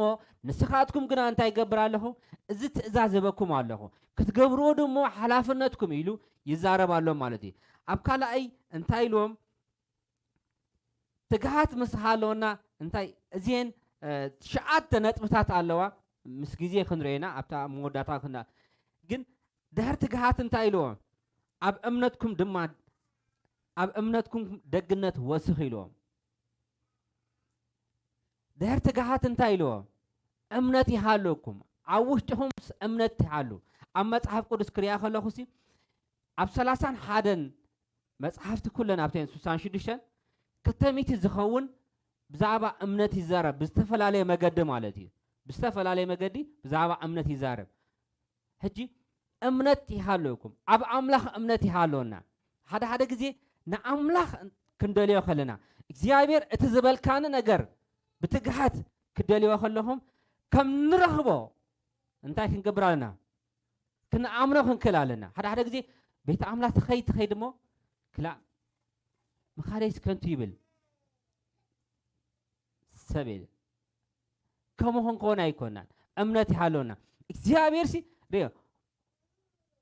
ንስኻትኩም ግና እንታይ ይገብር ኣለኹ? እዚ ትእዛዝ ህበኩም ኣለኹ ክትገብርዎ ድሞ ሓላፍነትኩም ኢሉ ይዛረብ ኣሎ ማለት እዩ። ኣብ ካልኣይ እንታይ ኢልዎም? ትግሃት ምስ ሃለወና እንታይ እዚኤን ትሽዓተ ነጥብታት ኣለዋ። ምስ ግዜ ክንርእየና ኣብታ መወዳእታ ክና ግን ድሕሪ ትግሃት እንታይ ኢልዎ? ኣብ እምነትኩም ድማ ኣብ እምነትኩም ደግነት ወስኽ ኢልዎም። ድሕሪ ትግሃት እንታይ ኢልዎ? እምነት ይሃለኩም፣ ኣብ ውሽጥኹምስ እምነት ይሃሉ። ኣብ መጽሓፍ ቅዱስ ክሪኣ ከለኹሲ ኣብ ሰላሳን ሓደን መጽሓፍቲ ኩለን ኣብተን ስሳን ሽዱሽተን ክልተ ሚእቲ ዝኸውን ብዛዕባ እምነት ይዛረብ፣ ብዝተፈላለየ መገዲ ማለት እዩ። ብዝተፈላለየ መገዲ ብዛዕባ እምነት ይዛረብ። ሕጂ እምነት ይሃለውኩም፣ ኣብ ኣምላኽ እምነት ይሃለወና። ሓደ ሓደ ግዜ ንኣምላኽ ክንደልዮ ከለና እግዚኣብሔር እቲ ዝበልካኒ ነገር ብትግሃት ክደልዮ ከለኹም ከም ንረኽቦ እንታይ ክንገብር ኣለና? ክንኣምኖ ክንክእል ኣለና። ሓደ ሓደ ግዜ ቤት ኣምላኽ ትኸይድ ትኸይድ እሞ ክላእ ምኻደይስ ከንቱ ይብል ሰብ የለ። ከምኡ ክንከውን ኣይኮናን። እምነት ይሃለውና እግዚኣብሔር ሲ ሪኦ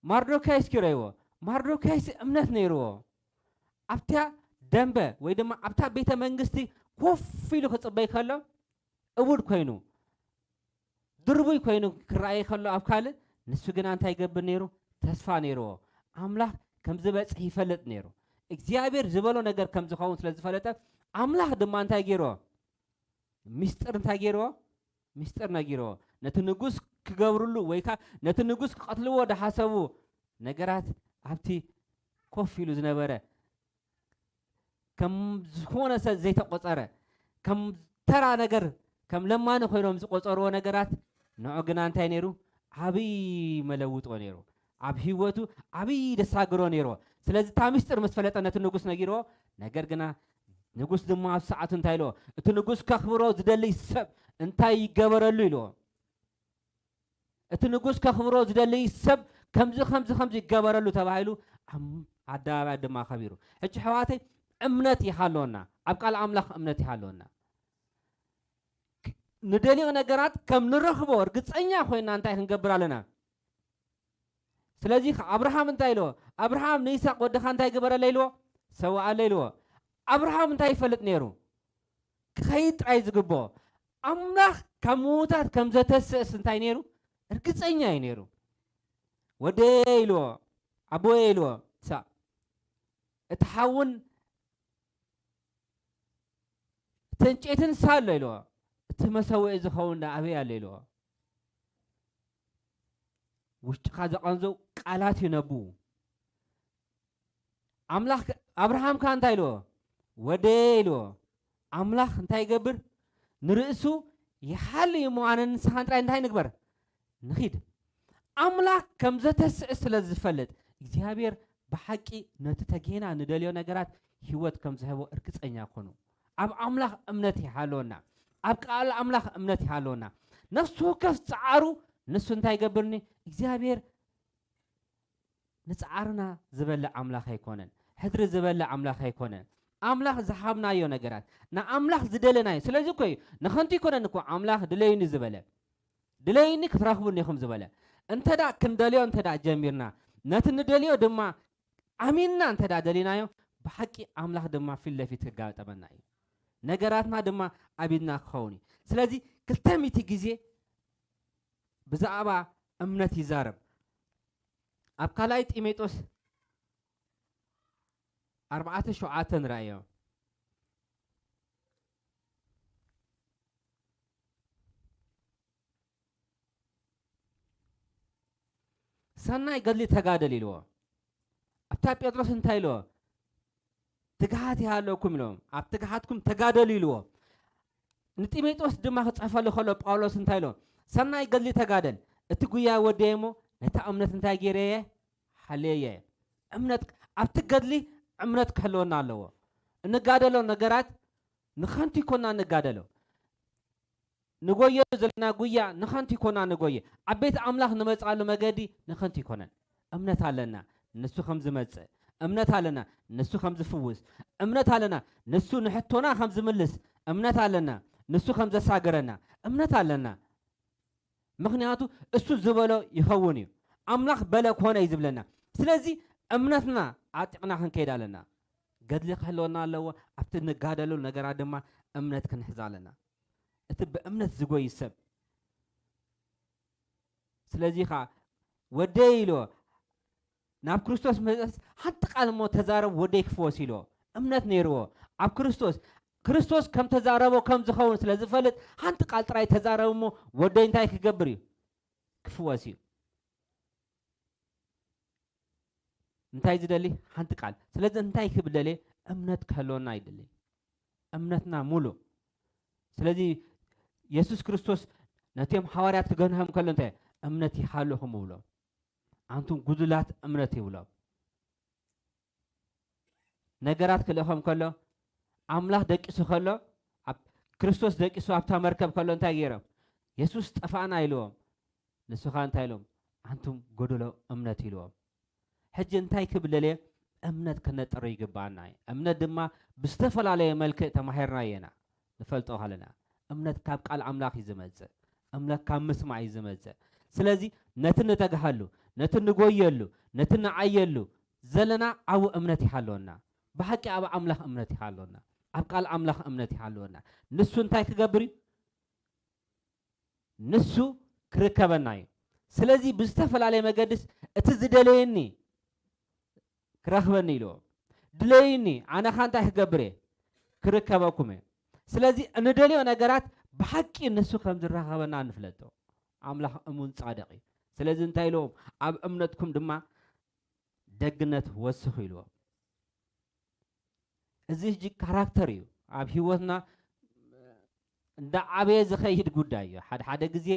ማርዶካይስ ኪረይዎ ማርዶካይስ እምነት ነይርዎ። ኣብታ ደንበ ወይ ድማ ኣብታ ቤተ መንግስቲ ኮፍ ኢሉ ክጽበይ ከሎ እውድ ኮይኑ ድርቡይ ኮይኑ ክረኣይ ከሎ ኣብ ካልእ ንሱ ግና እንታይ ይገብር ነይሩ? ተስፋ ነይርዎ። ኣምላኽ ከም ዝበጽሕ ይፈልጥ ነይሩ። እግዚኣብሔር ዝበሎ ነገር ከም ዝኸውን ስለ ዝፈለጠ ኣምላኽ ድማ እንታይ ገይርዎ? ሚስጥር እንታይ ገይርዎ? ሚስጥር ነጊርዎ። ነቲ ንጉስ ክገብርሉ ወይ ከዓ ነቲ ንጉስ ክቐትልዎ ዝሓሰቡ ነገራት ኣብቲ ኮፍ ኢሉ ዝነበረ ከም ዝኾነ ሰብ ዘይተቆጸረ ከም ተራ ነገር ከም ለማኒ ኮይኖም ዝቆጸርዎ ነገራት ንዑ ግና እንታይ ነይሩ? ዓብይ መለውጦ ነይሩ። ኣብ ህይወቱ ዓብይ ደሳግሮ ነይርዎ። ስለዚ እታ ሚስጥር ምስ ፈለጠ ነቲ ንጉስ ነጊርዎ። ነገር ግና ንጉስ ድማ ኣብ ሰዓቱ እንታይ ኢልዎ? እቲ ንጉስ ከኽብሮ ዝደሊ ሰብ እንታይ ይገበረሉ ኢልዎ። እቲ ንጉስ ከኽብሮ ዝደሊ ሰብ ከምዚ ከምዚ ከምዚ ይገበረሉ ተባሂሉ ኣብ ኣደባባይ ድማ ከቢሩ። ሕጂ ኣሕዋተይ እምነት ይሃለወና፣ ኣብ ቃል ኣምላኽ እምነት ይሃለወና። ንደልዮ ነገራት ከም ንረኽቦ እርግጸኛ ኮይና እንታይ ክንገብር ኣለና? ስለዚ ከ ኣብርሃም እንታይ ኢልዎ? ኣብርሃም ንይስሐቅ ወድኻ እንታይ ግበረለይ ኢልዎ? ሰውኣለይ ኢልዎ። ኣብርሃም እንታይ ይፈልጥ ነይሩ? ክኸይድ ጥራይ ዝግብኦ። ኣምላኽ ካብ ምዉታት ከም ዘተስእስ እንታይ ነይሩ? እርግጸኛ እዩ ነይሩ። ወደየ ኢልዎ፣ ኣቦየ ኢልዎ፣ ሳእ እቲ ሓውን እቲ ዕንጨይትን ሳ ኣሎ ኢልዎ፣ እቲ መሰውኢ ዝኸውን ደኣ ኣበይ ኣሎ ኢልዎ። ውሽጥኻ ዘቐንዘው ቃላት ይነብቡ። ኣምላኽ ኣብርሃም ከኣ እንታይ ኢልዎ? ወደየ ኢልዎ። ኣምላኽ እንታይ ይገብር? ንርእሱ ይሓሊ እሞ ኣነ ንስኻን ጥራይ እንታይ ንግበር? ንኺድ። ኣምላኽ ከም ዘተስእ ስለ ዝፈልጥ፣ እግዚኣብሔር ብሓቂ ነቲ ተጌና ንደልዮ ነገራት ህይወት ከም ዝህቦ እርግጸኛ ኮኑ። ኣብ ኣምላኽ እምነት ይሃለወና። ኣብ ቃል ኣምላኽ እምነት ይሃለወና። ነፍሲ ወከፍ ጸዓሩ ንሱ እንታይ ይገብርኒ? እግዚኣብሔር ንጸዓርና ዝበልዕ ኣምላኽ ኣይኮነን። ሕድሪ ዝበልዕ ኣምላኽ ኣይኮነን። ኣምላኽ ዝሃብናዮ ነገራት፣ ንኣምላኽ ዝደለናዮ። ስለዚ እኮ እዩ፣ ንኸንቱ ኣይኮነን እኮ ኣምላኽ ድለዩኒ ዝበለ። ድለዩኒ ክትረኽቡኒ ኢኹም ዝበለ። እንተ ደኣ ክንደልዮ እንተ ደኣ ጀሚርና፣ ነቲ ንደልዮ ድማ ኣሚንና እንተ ደኣ ደሊናዮ፣ ብሓቂ ኣምላኽ ድማ ፊት ለፊት ክጋጠመና እዩ። ነገራትና ድማ ኣብ ኢድና ክኸውን እዩ። ስለዚ ክልተ ሚእቲ ግዜ ብዛዕባ እምነት ይዛረብ። ኣብ ካልኣይ ጢሞቴዎስ ኣርባዕተ ሸውዓተ ንርእዮ። ሰናይ ገድሊ ተጋደል ኢልዎ። ኣብታ ጴጥሮስ እንታይ ኢልዎ? ትግሃት ይሃለኩም ኢልዎም። ኣብ ትግሃትኩም ተጋደሉ ኢልዎ። ንጢሞቴዎስ ድማ ክጽሕፈሉ ከሎ ጳውሎስ እንታይ ኢልዎ? ሰናይ ገድሊ ተጋደል፣ እቲ ጉያ ወደየ እሞ ነታ እምነት እንታይ ገይረየ? ሓልየየ። እምነት፣ ኣብቲ ገድሊ እምነት ክህልወና ኣለዎ። እንጋደሎ ነገራት ንኸንቱ ይኮና እንጋደሎ። ንጎዮ ዘለና ጉያ ንኸንቱ ይኮና ንጎየ። ኣብ ቤት ኣምላኽ ንመጽኣሉ መገዲ ንኸንቱ ይኮነን። እምነት ኣለና፣ ንሱ ከም ዝመጽእ። እምነት ኣለና፣ ንሱ ከም ዝፍውስ። እምነት ኣለና፣ ንሱ ንሕቶና ከም ዝምልስ። እምነት ኣለና፣ ንሱ ከም ዘሳገረና። እምነት ኣለና። ምኽንያቱ እሱ ዝበሎ ይኸውን እዩ። ኣምላኽ በለ ኮነ እዩ ዝብለና። ስለዚ እምነትና ኣጢቕና ክንከይድ ኣለና። ገድሊ ክህልወና ኣለዎ። ኣብቲ ንጋደሉ ነገራት ድማ እምነት ክንሕዝ ኣለና። እቲ ብእምነት ዝጎይ ሰብ። ስለዚ ኸዓ ወደይ ኢልዎ፣ ናብ ክርስቶስ መጽስ ሓንቲ ቃል እሞ ተዛረብ፣ ወደይ ክፍወስ ኢልዎ። እምነት ነይርዎ ኣብ ክርስቶስ። ክርስቶስ ከም ተዛረቦ ከም ዝኸውን ስለ ዝፈልጥ ሓንቲ ቃል ጥራይ ተዛረብ እሞ ወደይ እንታይ ክገብር እዩ? ክፍወስ እዩ። እንታይ ዝደሊ? ሓንቲ ቃል። ስለዚ እንታይ ክብል ደልየ? እምነት ክህልወና ይደሊ። እምነትና ሙሉእ። ስለዚ የሱስ ክርስቶስ ነቶም ሓዋርያት ክገንሖም ከሎ እንታይ? እምነት ይሃልኹም ይብሎም። ኣንቱም ጉዱላት እምነት ይብሎም። ነገራት ክልእኾም ከሎ፣ ኣምላኽ ደቂሱ ከሎ፣ ኣብ ክርስቶስ ደቂሱ ኣብታ መርከብ ከሎ እንታይ ገይሮም? የሱስ ጠፋእና ኢልዎም። ንሱ ኸኣ እንታይ ኢሎም? ኣንቱም ጎደሎ እምነት ኢልዎም። ሕጂ እንታይ ክብል ደልየ? እምነት ክነጥሮ ይግብኣና እዩ። እምነት ድማ ብዝተፈላለየ መልክዕ ተማሂርናዮ ኢና፣ ንፈልጦ ከለና። እምነት ካብ ቃል ኣምላኽ እዩ ዝመጽእ። እምነት ካብ ምስማዕ እዩ ዝመጽእ። ስለዚ ነቲ ንተግሃሉ፣ ነቲ ንጎየሉ፣ ነቲ ንዓየሉ ዘለና ዓቢ እምነት ይሃልወና። ብሓቂ ኣብ ኣምላኽ እምነት ይሃልወና። ኣብ ቃል ኣምላኽ እምነት ይሃልወና። ንሱ እንታይ ክገብር እዩ? ንሱ ክርከበና እዩ። ስለዚ ብዝተፈላለየ መገድስ እቲ ዝደለየኒ ክረኽበኒ ኢልዎ። ድለዩኒ፣ ኣነ ኸኣ እንታይ ክገብር እየ? ክርከበኩም እየ። ስለዚ እንደልዮ ነገራት ብሓቂ ንሱ ከም ዝራኸበና ንፍለጦ። ኣምላኽ እሙን ጻድቕ እዩ። ስለዚ እንታይ ኢልዎም? ኣብ እምነትኩም ድማ ደግነት ወስኹ ኢልዎም። እዚ ሕጂ ካራክተር እዩ። ኣብ ህይወትና እንዳዓበየ ዝኸይድ ጉዳይ እዩ። ሓደ ሓደ ግዜ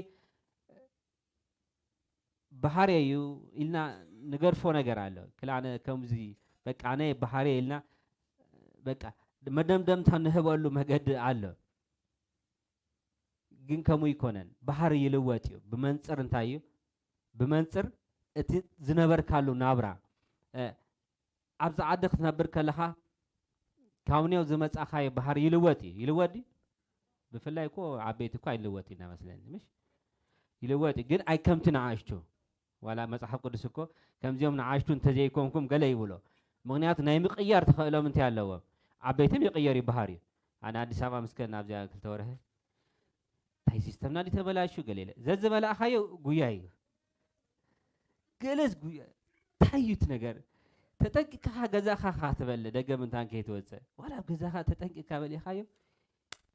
ባህርየ እዩ ኢልና ንገድፎ ነገር ኣሎ። ክላ ኣነ ከምዚ በቃ ኣነ ባህርየ ኢልና በቃ መደምደምታ ንህበሉ መገዲ ኣሎ። ግን ከምኡ ይኮነን። ባህሪ ይልወጥ እዩ። ብመንጽር እንታይ እዩ? ብመንጽር እቲ ዝነበርካሉ ናብራ። እ፣ ኣብዚ ዓዲ ክትነብር ከለኻ ካብ ኔው ዝመጻኻዮ ባህሪ ይልወጥ እዩ። ይልወጥ ድዩ? ብፍላይ እኮ ዓበይቲ እኮ ኣይልወጥ ኢና መስለኒ፣ ምሽ? ይልወጥ እዩ፣ ግን ኣይ ከምቲ ንኣሽቱ። ዋላ መጽሓፍ ቅዱስ እኮ ከምዚኦም ንኣሽቱ እንተዘይኮንኩም ገለ ይብሎ። ምኽንያቱ ናይ ምቕያር ተኽእሎ ምንታይ ኣለዎም? ዓበይትም ይቕየር ይበሃር እዩ። ኣነ ኣዲስ ኣበባ ምስ ከድና ኣብዚኣ ክልተ ወርሒ፣ እንታይ ሲስተምና ድዩ ተበላሹ? ገለ ኢለ። ዘዝበላእኻዮ ጉያ እዩ። ገለስ ጉያ። እንታይ እዩ እቲ ነገር? ተጠንቂቕካ ገዛኻ ኻ ትበልዕ፣ ደገ ምንታን ከይትወጽእ። ዋላ ኣብ ገዛኻ ተጠንቂቕካ በሊኻዮ፣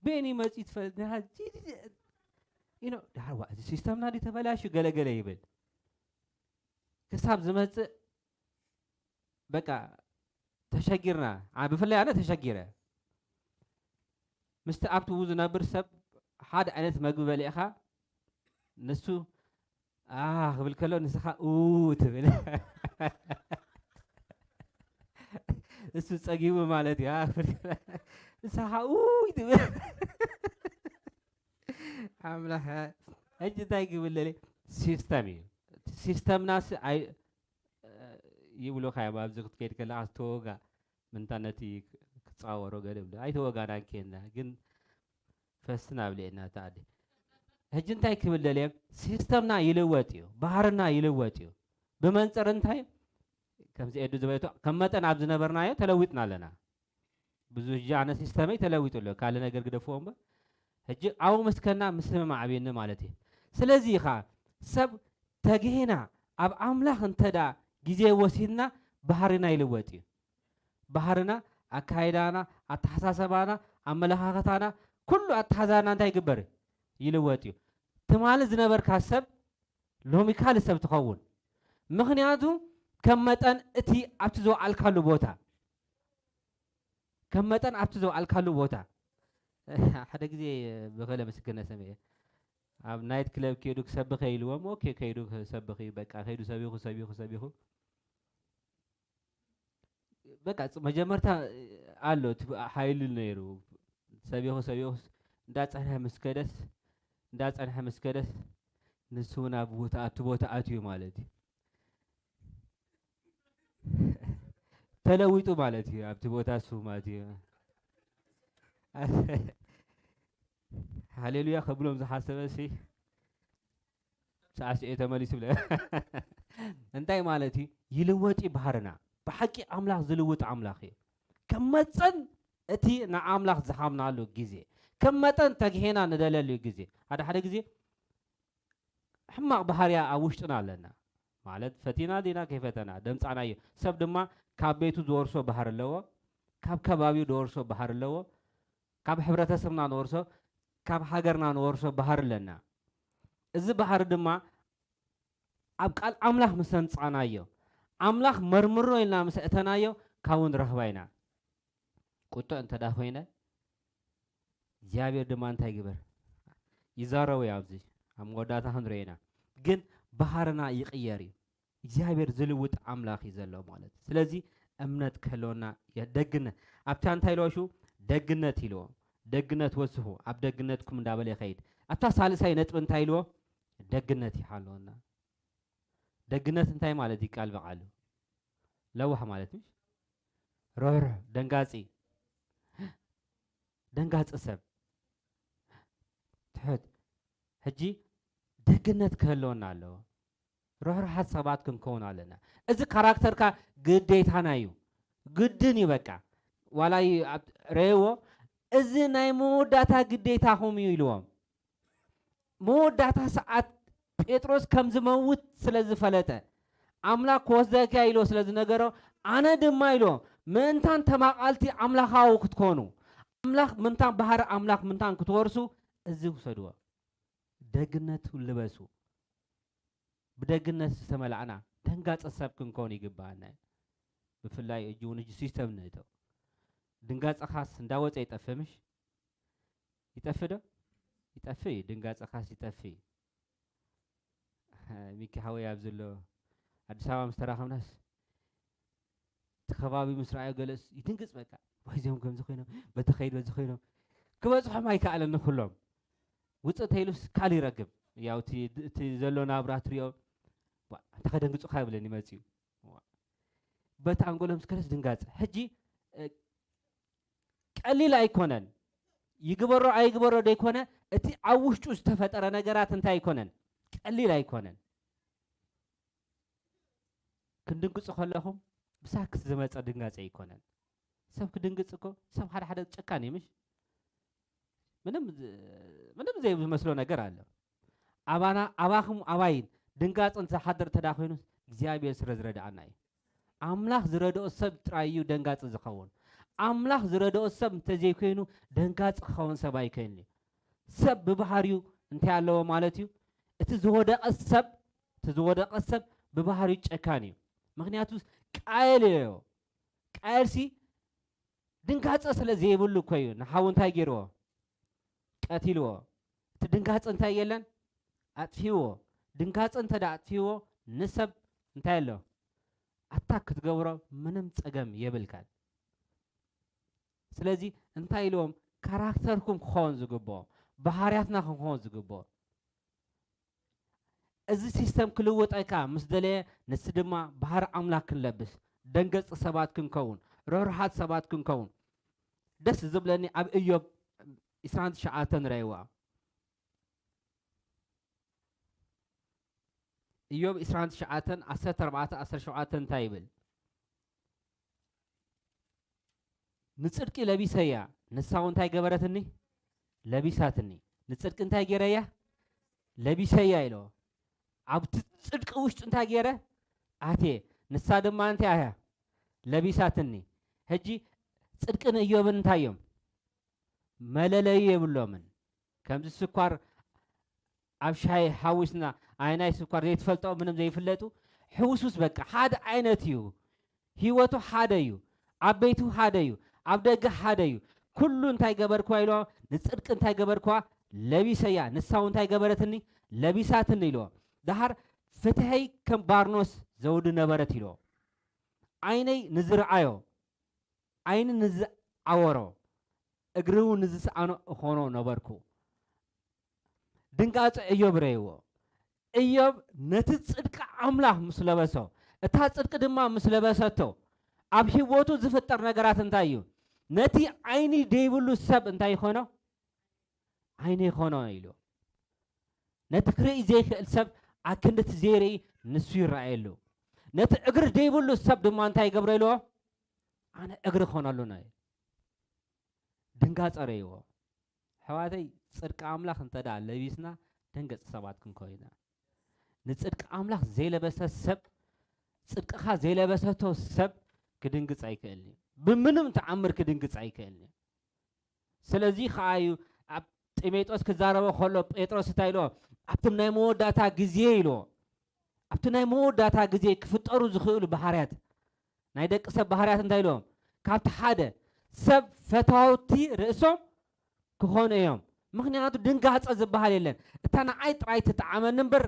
በየን እዩ መጺኡ ትፈልጥ? ደሓር ጂ-፣ ጂ-፣ ጂ-፣ you know፣ ደሓር ዋ፣ እዚ ሲስተምና ድዩ ተበላሹ? ገለ ገለ ይብል። ክሳብ ዝመጽእ በቃ ተሸጊርና። ዓ-፣ ብፍላይ ኣነ ተሸጊረ። ምስቲ ኣብቲ ዝነብር ሰብ ሓደ ዓይነት መግቢ በሊዕኻ፣ ንሱ ኣ ክብል ከሎ ንስኻ ኡ ትብል። እሱ ጸጊቡ ማለት እዩ። ኣ ክብል ከሎ ንስኻ ኡ ትብል። ኣምላኽ ሕጂ እንታይ ክብል ደልየ? ሲስተም እዩ። ሲስተምናስ ኣይ ይብሉኻ እዮም። ኣብዚ ክትከይድ ከለኻ ዝተወጋ ምንታ ነቲ ክጻወሮ ገለ ይብሉ። ኣይተወጋናን ኬንና ግን ፈስና ኣብሊዕና ተኣዲ። ሕጂ እንታይ ክብል ደልየ? ሲስተምና ይልወጥ እዩ፣ ባህርና ይልወጥ እዩ። ብመንጽር እንታይ? ከምዚ ኤዱ ዝበለቶ ከም መጠን ኣብ ዝነበርናዮ ተለዊጥና ኣለና። ብዙ ሕጂ ኣነ ሲስተመይ ተለዊጡ ኣሎ፣ ካልእ ነገር ግደፍዎ እምበር ሕጂ ኣብኡ ምስከና ምስምማዕ ኣብየኒ ማለት እዩ። ስለዚ ኢኻ ሰብ ተግሂና ኣብ ኣምላኽ እንተ ደኣ ግዜ ወሲድና ባህርና ይልወጥ እዩ። ባህርና፣ ኣካይዳና፣ ኣተሓሳሰባና፣ ኣመለኻኸታና፣ ኩሉ ኣተሓዛና እንታይ ይግበር? ይልወጥ እዩ። ትማሊ ዝነበርካ ሰብ ሎሚ ካልእ ሰብ ትኸውን። ምኽንያቱ ከም መጠን እቲ ኣብቲ ዝወዓልካሉ ቦታ፣ ከም መጠን ኣብቲ ዝወዓልካሉ ቦታ። ሓደ ግዜ ብኸለ ምስክርነት ሰሚዐ። ኣብ ናይት ክለብ ከይዱ ክሰብኽ ኢልዎም፣ ኦኬ ከይዱ ክሰብኽ እዩ፣ በቃ ከይዱ ሰቢኹ፣ ሰቢኹ፣ ሰቢኹ። በቃ ጽ-፣ መጀመርታ ኣሎ እቲ ሓይሉ ነይሩ። ሰቢኹ፣ ሰቢኹ እንዳጸንሐ ምስ ከደስ፣ እንዳጸንሐ ምስ ከደስ፣ ንሱ እውን ኣብ ቦታ፣ ኣብቲ ቦታ ኣትዩ ማለት እዩ። ተለዊጡ ማለት እዩ፣ ኣብቲ ቦታ እሱ ማለት እዩ። ሃሌሉያ ከብሎም ዝሓሰበ ሲ ሳዕስዒ ተመሊሱ ብለ። እንታይ ማለት እዩ? ይልወጥ እዩ ባህርና። ብሓቂ ኣምላኽ ዝልውጥ ኣምላኽ እዩ። ከም መጠን እቲ ንኣምላኽ ዝሃብናሉ ግዜ፣ ከም መጠን ተግሄና ንደለሉ ግዜ። ሓደ ሓደ ግዜ ሕማቕ ባህርያ ኣብ ውሽጥና ኣለና። ማለት ፈቲና ዲና ከይፈተና፣ ደምጻናዮ። ሰብ ድማ ካብ ቤቱ ዝወርሶ ባህሪ ኣለዎ፣ ካብ ከባቢኡ ዝወርሶ ባህሪ ኣለዎ፣ ካብ ሕብረተሰብና ንወርሶ፣ ካብ ሃገርና ንወርሶ ባህሪ ኣለና። እዚ ባህሪ ድማ ኣብ ቃል ኣምላኽ ምስ ኣምጻናዮ፣ ኣምላኽ መርምሮ ኢልና ምስ ኣእተናዮ፣ ካብኡ ንረኽባ ኢና። ቁጡዕ እንተ ደኣ ኮይነ፣ እግዚኣብሔር ድማ እንታይ ይግበር? ይዛረቡ እዩ ኣብዚ። ኣብ መወዳእታ ክንሪኦ ኢና። ግን ባህርና ይቕየር እዩ። እግዚኣብሔር ዝልውጥ ኣምላኽ እዩ ዘሎ ማለት እዩ። ስለዚ እምነት ክህልወና የ-፣ ደግነት። ኣብታ እንታይ ኢልዎ ሽው? ደግነት ኢልዎ። ደግነት ወስኹ፣ ኣብ ደግነትኩም እንዳበለ ይኸይድ። ኣብታ ሳልሳይ ነጥቢ እንታይ ኢልዎ? ደግነት ይሃልወና። ደግነት እንታይ ማለት እዩ? ቃል ብቃሉ ለዋህ ማለት ምሽ? ርህሩህ፣ ደንጋጺ፣ ደንጋጺ ሰብ፣ ትሑት። ሕጂ ደግነት ክህልወና ኣለዎ። ርህሩሃት ሰባት ክንከውን ኣለና። እዚ ካራክተርካ ግዴታና እዩ። ግድን እዩ በቃ። ዋላ ዩ-፣ ኣብ-፣ ረእዎ፣ እዚ ናይ መወዳእታ ግዴታኹም እዩ ኢልዎም። መወዳእታ ሰዓት ጴጥሮስ ከም ዝመውት ስለ ዝፈለጠ፣ ኣምላኽ ክወስደካ ኢሎ ስለ ዝነገሮ፣ ኣነ ድማ ኢሎ፣ ምእንታን ተማቓልቲ ኣምላኻዊ ክትኮኑ፣ ኣምላኽ ምንታን ባህሪ ኣምላኽ ምንታን ክትወርሱ፣ እዚ ውሰድዎ። ደግነት ልበሱ። ብደግነት ዝተመላእና ደንጋጸ ሰብ ክንከውን ይግባኣና እዩ። ብፍላይ እጂ እውን እጂ ሲስተም ንእቶ። ድንጋጸኻስ እንዳወጸ ይጠፍእ ምሽ? ይጠፍእ ዶ? ይጠፍእ እዩ። ድንጋጸኻስ ይጠፍእ እዩ። ሚኪ ሓወይ ኣብዚ ኣሎ፣ ኣዲስ ኣበባ ምስ ተራኸብናስ፣ እቲ ከባቢ ምስ ረኣዮ ገለስ ይድንግጽ በቃ። ወይ እዚኦም ከምዚ ኮይኖም፣ በቲ ከይድ በዚ ኮይኖም። ክበጽሖም ኣይከኣለን ንኩሎም። ውጽእ እንተኢሉስ ካልእ ይረክብ። ያው እቲ፣ እቲ ዘሎ ናብራ ትሪኦ፣ "ዋ፣ እንታይ ከደንግጹኻ?" ይብለኒ መጺኡ። ዋ። በቲ ኣንጎሎም ምስ ከለስ ድንጋጸ። ሕጂ፣ እ፣ ቀሊል ኣይኮነን። ይግበሮ ኣይግበሮ ደይኮነ፣ እቲ ኣብ ውሽጡ ዝተፈጠረ ነገራት እንታይ ኣይኮነን፣ ቀሊል ኣይኮነን። ክንድንግጹ ከለኹም ብሳክስ ዝመጸ ድንጋጸ ኣይኮነን። ሰብ ክድንግጽ እኮ፣ ሰብ ሓደ ሓደ ጨካን እዩ ምሽ? ምንም ዝ-፣ ምንም ዘይዝመስሎ ነገር ኣሎ። ኣባና፣ ኣባኹም ኣባይን ድንጋጽ እንተ ዝሓድር እንተ ደኣ ኮይኑ እግዚኣብሔር ስለ ዝረድኣና እዩ። ኣምላኽ ዝረድኦ ሰብ ጥራይ እዩ ደንጋጽ ዝኸውን። ኣምላኽ ዝረድኦ ሰብ እንተዘይኮይኑ ደንጋጽ ክኸውን ሰብ ኣይክእልን እዩ። ሰብ ብባህሪኡ እንታይ ኣለዎ ማለት እዩ? እቲ ዝወደቐ ሰብ፣ እቲ ዝወደቐ ሰብ ብባህሪኡ ጨካን እዩ። ምኽንያቱ ቃየል እዮ። ቃየልሲ ድንጋጸ ስለ ዘይብሉ እኮ እዩ ንሓው እንታይ ገይርዎ? ቀቲልዎ። እቲ ድንጋፂ እንታይ የለን ኣጥፊዎ። ድንጋፂ እንተ ደኣ ኣጥፊዎ ንሰብ እንታይ ኣሎ ኣታክ ክትገብሮ ምንም ፀገም የብልካን። ስለዚ እንታይ ኢልዎም ካራክተርኩም ክኸውን ዝግብኦ፣ ባህርያትና ክንኸውን ዝግብኦ። እዚ ሲስተም ክልወጠካ ምስ ደለየ ንስ ድማ ባህር ኣምላኽ ክንለብስ፣ ደንገጽ ሰባት ክንከውን፣ ርህሩሃት ሰባት ክንከውን። ደስ ዝብለኒ ኣብ እዮብ ዕስራን ትሽዓተን ረእይዋ። እዮብ ዕስራን ትሽዓተን ዓሰርተ ኣርባዕተ ዓሰርተ ሸውዓተ እንታይ ይብል? ንጽድቂ ለቢሰያ፣ ንሳ እውን እንታይ ገበረትኒ? ለቢሳትኒ። ንጽድቂ እንታይ ገይረያ? ለቢሰያ ኢሎ። ኣብቲ ጽድቂ ውሽጢ እንታይ ገይረ? ኣትየ። ንሳ ድማ እንታይ ኣያ? ለቢሳትኒ። ሕጂ ጽድቅን እዮብን እንታይ እዮም? መለለዩ የብሎምን። ከምዚ ስኳር ኣብ ሻሂ ሓዊስና ኣይ ናይ ስኳር ዘይትፈልጦ ምንም ዘይፍለጡ ሕውሱስ በቃ ሓደ ዓይነት እዩ። ህይወቱ ሓደ እዩ። ኣብ ቤቱ ሓደ እዩ። ኣብ ደገ ሓደ እዩ። ኩሉ እንታይ ገበርኳ ኢሎ ንጽድቂ እንታይ ገበርኳ ለቢሰያ ንሳ እውን እንታይ ገበረትኒ ለቢሳትኒ ኢሎ። ደሓር ፍትሐይ ከም ባርኖስ ዘውዲ ነበረት ኢሎ። ዓይነይ ንዝርዓዮ ዓይኒ ንዝዓወሮ እግሪ እውን ንዝሰኣኖ እኾኖ ነበርኩ። ድንጋጸ እዮብ ረእይዎ። እዮብ ነቲ ጽድቂ ኣምላኽ ምስ ለበሶ፣ እታ ጽድቂ ድማ ምስ ለበሰቶ፣ ኣብ ህይወቱ ዝፍጠር ነገራት እንታይ እዩ? ነቲ ዓይኒ ዘይብሉ ሰብ እንታይ ይኾኖ? ዓይኒ ይኾኖ ኢሉ። ነቲ ክርኢ ዘይክእል ሰብ ኣክንዲ እቲ ዘይርኢ ንሱ ይረኣየሉ። ነቲ እግሪ ዘይብሉ ሰብ ድማ እንታይ ይገብረሉ? ኣነ እግሪ ኾነሉ ናይ ድንጋጸ ረእይዎ። ኣሕዋተይ ጽድቂ ኣምላኽ እንተ ደኣ ለቢስና ደንገጽ ሰባት ክንኮን ኢና። ንጽድቂ ኣምላኽ ዘይለበሰ ሰብ ጽድቅኻ ዘይለበሰቶ ሰብ ክድንግጽ ኣይክእልን እዩ። ብምንም ተኣምር ክድንግጽ ኣይክእልን እዩ። ስለዚ ኸዓ እዩ ኣብ ጢሜጦስ ክዛረቦ ከሎ ጴጥሮስ እንታይ ኢልዎ? ኣብቶም ናይ መወዳእታ ግዜ ኢልዎ። ኣብቲ ናይ መወዳእታ ግዜ ክፍጠሩ ዝኽእሉ ባህርያት ናይ ደቂ ሰብ ባህርያት እንታይ ኢልዎም? ካብቲ ሓደ ሰብ ፈታውቲ ርእሶም ክኾኑ እዮም። ምኽንያቱ ድንጋጸ ዝበሃል የለን። እታ ንዓይ ጥራይ ትጠዓመኒ እምበር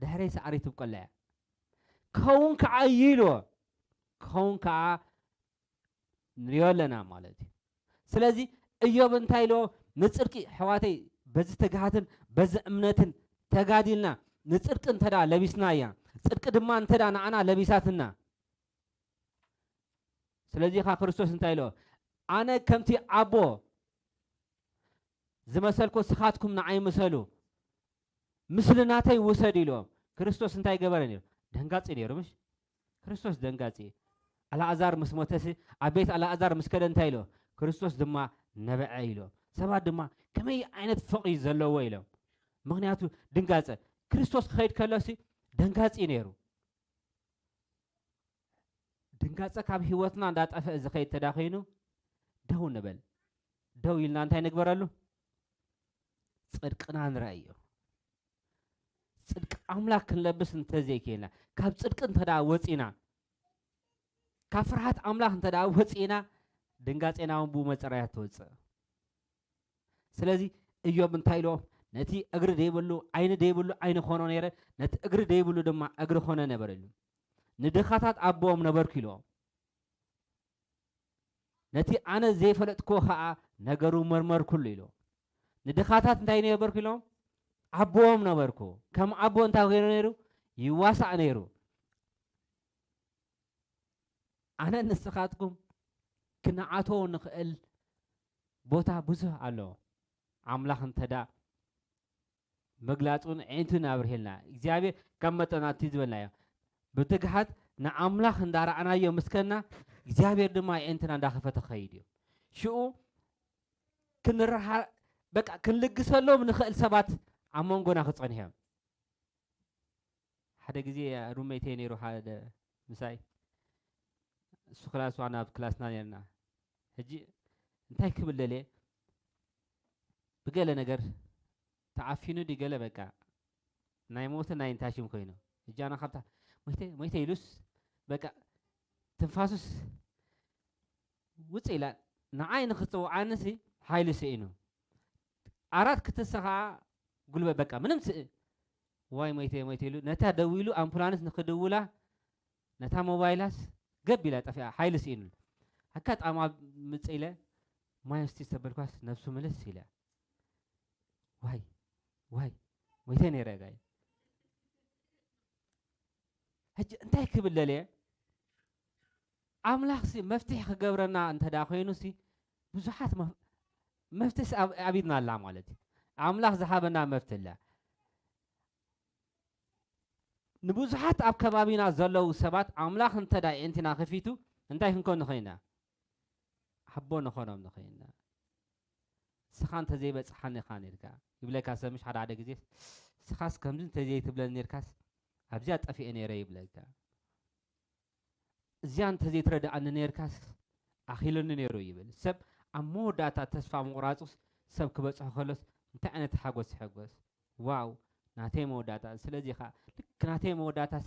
ድሕረይ ሳዕሪ ትብቆላ እያ። ክኸውን ከዓ እዩ ኢልዎ። ክኸውን ከዓ ንሪኦ ኣለና ማለት እዩ። ስለዚ እዮብ እንታይ ኢልዎ? ንጽድቂ ኣሕዋተይ በዚ ትግሃትን በዚ እምነትን ተጋዲልና ንጽድቂ እንተ ደኣ ለቢስናያ፣ ጽድቂ ድማ እንተ ደኣ ንዓና ለቢሳትና። ስለዚ ኸኣ ክርስቶስ እንታይ ኢልዎ? ኣነ ከምቲ ኣቦ ዝመሰልኩ ንስኻትኩም ንዓይ ምሰሉ፣ ምስሊ ናተይ ውሰድ ኢልዎም። ክርስቶስ እንታይ ገበረ ነይሩ? ደንጋጺ ነይሩ ምሽ? ክርስቶስ ደንጋጺ እዩ። ኣልኣዛር ምስ ሞተሲ ኣብ ቤት ኣልኣዛር ምስ ከደ እንታይ ኢልዎ? ክርስቶስ ድማ ነበዐ ኢልዎም። ሰባት ድማ ከመይ ዓይነት ፍቕሪ ዘለዎ ኢሎም። ምኽንያቱ ድንጋጸ ክርስቶስ ክኸይድ ከሎሲ ደንጋጺ ነይሩ። ድንጋጸ ካብ ህይወትና እንዳጠፍአ ዝኸይድ ተዳኺኑ ደው ንበል። ደው ኢልና እንታይ ንግበረሉ? ጽድቅና ንረኣዮ። ጽድቂ ኣምላኽ ክንለብስ እንተዘይክኢልና፣ ካብ ጽድቂ እንተ ደኣ ወጺና፣ ካብ ፍርሃት ኣምላኽ እንተ ደኣ ወጺና፣ ድንጋጼና እውን ብኡ መጸረያ ትወጽእ። ስለዚ እዮብ እንታይ ኢልዎ? ነቲ እግሪ ደይብሉ፣ ዓይኒ ደይብሉ ዓይኒ ኾኖ ነይረ፣ ነቲ እግሪ ደይብሉ ድማ እግሪ ኾነ ነበረ ኢሉ። ንድኻታት ኣቦኦም ነበርኩ ኢልዎ። ነቲ ኣነ ዘይፈለጥክዎ ኸኣ ነገሩ መርመርኩሉ ኢልዎ። ንድኻታት እንታይ ነበርኩ ኢሎም? ኣቦኦም ነበርኩ። ከም ኣቦ እንታይ ኮይኑ ነይሩ? ይዋሳእ ነይሩ። ኣነ ንስኻትኩም ክንዓቶ ንኽእል ቦታ ብዙሕ ኣሎ። ኣምላኽ እንተ ደኣ ምግላጹን ኣዒንቱን ኣብርሄልና። እግዚኣብሔር ካብ መጠናት ዝበልናዮ ብትግሃት ንኣምላኽ እንዳረኣናዮ ምስ ከድና እግዚኣብሔር ድማ ኣዒንትና እንዳኸፈተ ክኸይድ እዩ። ሽኡ ክንረሃ-፣ በቃ ክንልግሰሎም ንኽእል ሰባት ኣብ መንጎና ክጸንሑ እዮም። ሓደ ግዜ ሩመይተይ ነይሩ ሓደ ምሳይ፣ እሱ ክላስ ዋና ኣብ ክላስና ነርና። ሕጂ እንታይ ክብል ደልየ፣ ብገለ ነገር ተዓፊኑ ድዩ ገለ በቃ ናይ ሞተ ናይ እንታሽም ኮይኑ፣ ሕጂ ኣነ ካብታ ሞይተ ሞይተ ኢሉስ በቃ ትንፋሱስ ውጽእ ኢላ ንዓይ ንኽጽውዓንሲ ሓይሊ ስኢኑ። ኣራት ክትስኻ ጉልበት በቃ ምንም ስ-፣ ዋይ ሞይተ ሞይተ ኢሉ ነታ ደዊሉ ኣምቡላንስ ንኽድውላ ነታ ሞባይላስ ገብ ኢላ ጠፊኣ ሓይሊ ስኢኑሉ። ኣጋጣሚ ኣብ ምጽእ ኢለ ማይ ስቲ ዝተበልኳስ ነብሱ ምልስ ኢለ ዋይ ዋይ ሞይተ ነይረ ጋይ። ሕጂ እንታይ ክብል ደልየ? ኣምላኽሲ መፍትሒ ክገብረና እንተ ደኣ ኮይኑሲ ብዙሓት መፍ-፣ መፍትሕስ ኣብ ኣብ ኢድና ኣላ ማለት እዩ። ኣምላኽ ዝሃበና መፍትሒ ኣላ። ንብዙሓት ኣብ ከባቢና ዘለዉ ሰባት ኣምላኽ እንተ ደኣ ኣዒንትና ከፊቱ እንታይ ክንከውን ንኽእል ኢና? ኣቦ ንኾኖም ንኽእል ኢና። ንስኻ እንተ ዘይበጽሓኒ ኢኻ ነርካ ይብለካ ሰብ፣ ምሽ ሓደ ሓደ ግዜ ንስኻስ ከምዚ እንተ ዘይትብለኒ ነርካስ ኣብዚኣ ጠፊኤ ነይረ ይብለካ። እዚኣ እንተ ዘይትረድኣኒ ነርካስ ኣኺሉኒ ነይሩ ይብል ሰብ። ኣብ መወዳእታ ተስፋ ምቑራጹስ ሰብ ክበጽሖ ከሎስ እንታይ ዓይነት ሓጎስ ይሕጎስ? ዋው ናተይ መወዳእታ። ስለዚ ኸዓ ልክ ናተይ መወዳእታስ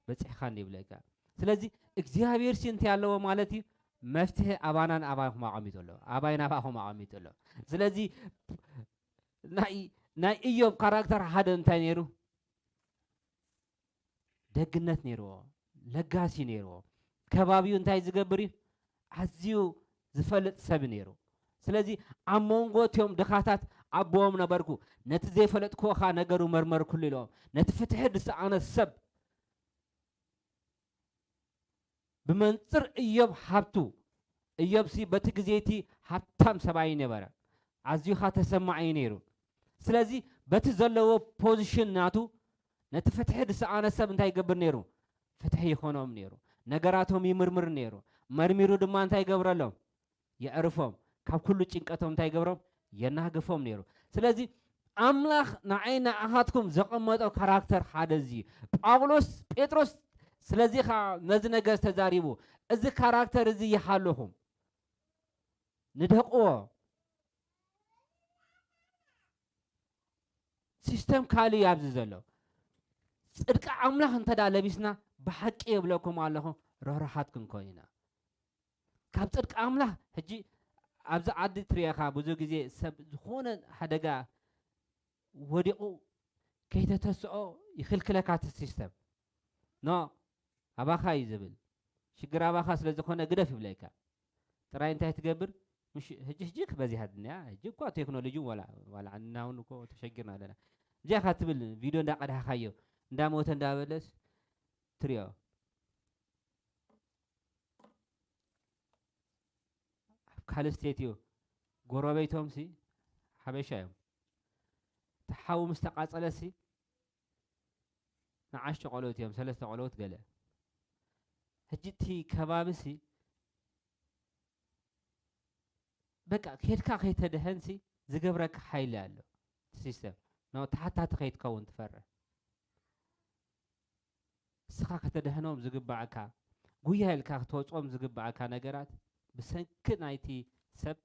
በጺሕካኒ ይብለካ። ስለዚ እግዚኣብሔር ሲ እንታይ ኣለዎ ማለት እዩ? መፍትሒ ኣባናን ኣባኹም ኣቐሚጡ ኣሎ። ኣባይን ኣባኹም ኣቐሚጡ ኣሎ። ስለዚ ናይ ናይ ኢዮብ ካራክተር ሓደ እንታይ ነይሩ? ደግነት ነይርዎ፣ ለጋሲ ነይርዎ። ከባቢኡ እንታይ ዝገብር እዩ? ኣዝዩ ዝፈልጥ ሰብ ነይሩ። ስለዚ ኣብ መንጎ እቲኦም ድኻታት ኣቦኦም ነበርኩ፣ ነቲ ዘይፈለጥክዎ ኸኣ ነገሩ መርመርኩሉ ኢሎም። ነቲ ፍትሒ ዝሰኣነ ሰብ ብመንጽር እዮብ ሃብቱ፣ እዮብሲ በቲ ግዜ እቲ ሃብታም ሰብኣይ ነበረ፣ ኣዝዩ ኸኣ ተሰማዒ ነይሩ። ስለዚ በቲ ዘለዎ ፖዚሽን ናቱ ነቲ ፍትሒ ዝሰኣነ ሰብ እንታይ ይገብር ነይሩ? ፍትሒ ይኾኖም ነይሩ። ነገራቶም ይምርምር ነይሩ። መርሚሩ ድማ እንታይ ይገብረሎም? የዕርፎም። ካብ ኩሉ ጭንቀቶም እንታይ ይገብሮም? የናግፎም ነይሩ። ስለዚ ኣምላኽ ንዓይ ንኣኻትኩም ዘቐመጦ ካራክተር ሓደ እዚ እዩ። ጳውሎስ፣ ጴጥሮስ ስለዚ ኸዓ ነዚ ነገር ተዛሪቡ፣ እዚ ካራክተር እዚ ይሃለኹም፣ ንደቕዎ። ሲስተም ካልእ እዩ ኣብዚ ዘሎ። ጽድቂ ኣምላኽ እንተ ደኣ ለቢስና፣ ብሓቂ የብለኩም ኣለኹ፣ ርህሩሃት ክንኮን ኢና። ካብ ጽድቂ ኣምላኽ፣ ሕጂ ኣብዚ ዓዲ ትሪኤኻ፣ ብዙ ግዜ ሰብ ዝኾነ ሓደጋ ወዲቑ ከይተተስኦ ይኽልክለካ እቲ ሲስተም። ኖ፣ ኣባኻ እዩ ዝብል። ሽግር ኣባኻ ስለ ዝኾነ ግደፍ ይብለካ። ጥራይ እንታይ ትገብር? ምሽ-፣ ሕጂ፣ ሕጂ ክበዚሃ ድንያ። ሕጂ እኳ ቴክኖሎጂ ዋላ፣ ዋላ ዓንና እውን እኮ ተሸጊርና ኣለና። እዚኣ ኻ ትብል ቪድዮ እንዳቐዳሕካዮ፣ እንዳሞተ እንዳበለስ ትሪኦ። ኣብ ካልእ ስቴት እዩ። ጎረቤቶምሲ ሓበሻ እዮም። እቲ ሓዊ ምስ ተቃጸለሲ ንዓሽቲ ቆልኡት እዮም፣ ሰለስተ ቆልኡት ገለ። ሕጂ እቲ ከባቢሲ በቃ ኬድካ ከይተድሐንሲ ዝገብረካ ሓይሊ ኣሎ። እቲ ሲስተም። ኖ፣ ተሓታቲ ከይትከውን ትፈርሕ። ንስኻ ከተድሕኖም ዝግባኣካ፣ ጉያ ኢልካ ክትወጾም ዝግባኣካ ነገራት ብሰንኪ ናይቲ ሰብ፣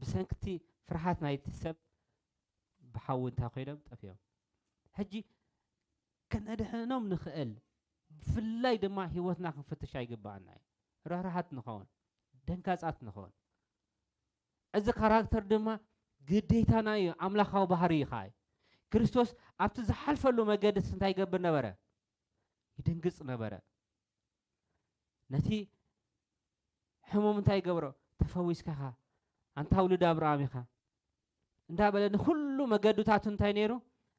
ብሰንኪ እቲ ፍርሃት ናይቲ ሰብ ብሓዊ እንታይ ኮይኖም ጠፊኦም። ሕጂ ከነድሕኖም ንኽእል፣ ብፍላይ ድማ ህይወትና ክንፍትሽ ኣይግባኣና እዩ። ርህራሃት ንኸውን፣ ደንጋጻት ንኸውን። እዚ ካራክተር ድማ ግዴታና እዩ፣ ኣምላኻዊ ባህሪ እዩ ኸኣ። ክርስቶስ ኣብቲ ዝሓልፈሉ መገዲ እንታይ ይገብር ነበረ? ይድንግጽ ነበረ። ነቲ ሕሙም እንታይ ይገብሮ? "ተፈዊስካ ኢኻ፣ ኣንታ ውሉድ ኣብርሃም ኢኻ" እንዳበለ ንኹሉ መገዱታቱ እንታይ ነይሩ?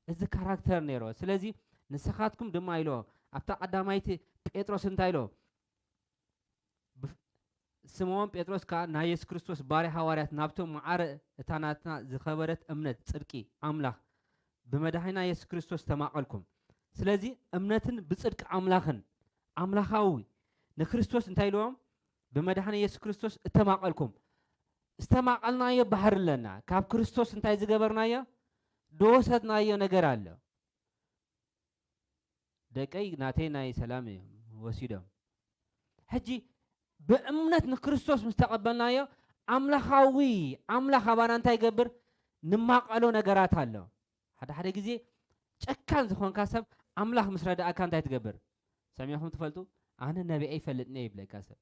እዚ ካራክተር ነይሩ። ስለዚ ንስኻትኩም ድማ ኢልዎ፣ ኣብታ ቀዳማይቲ ጴጥሮስ እንታይ ኢልዎ? ብፍ-፣ ስምዖን ጴጥሮስ ከኣ ናይ የሱስ ክርስቶስ ባርያ ሃዋርያት ናብቶም ማዕረ እታ ናትና ዝኸበረት እምነት ጽድቂ ኣምላኽ ብመድሓኒና የሱስ ክርስቶስ ተማቐልኩም። ስለዚ እምነትን ብጽድቂ ኣምላኽን፣ ኣምላኻዊ ንክርስቶስ እንታይ ኢልዎም? ብመድሓኒ የሱስ ክርስቶስ እተማቐልኩም። ዝተማቐልናዮ ባህሪ ኣለና። ካብ ክርስቶስ እንታይ ዝገበርናዮ? ዝወሰድናዮ ነገር ኣሎ። ደቀይ ናተይ ናይ ሰላም እዮም ወሲዶም። ሕጂ ብእምነት ንክርስቶስ ምስ ተቐበልናዮ፣ ኣምላኻዊ፣ ኣምላኽ ኣባና እንታይ ይገብር? ንማቐሎ ነገራት ኣሎ። ሓደ ሓደ ግዜ ጨካን ዝኾንካ ሰብ ኣምላኽ ምስ ረዳእካ እንታይ ትገብር? ሰሚዕኹም ትፈልጡ? "ኣነ ነቢዐ ይፈልጥኒ" ይብለካ ሰብ።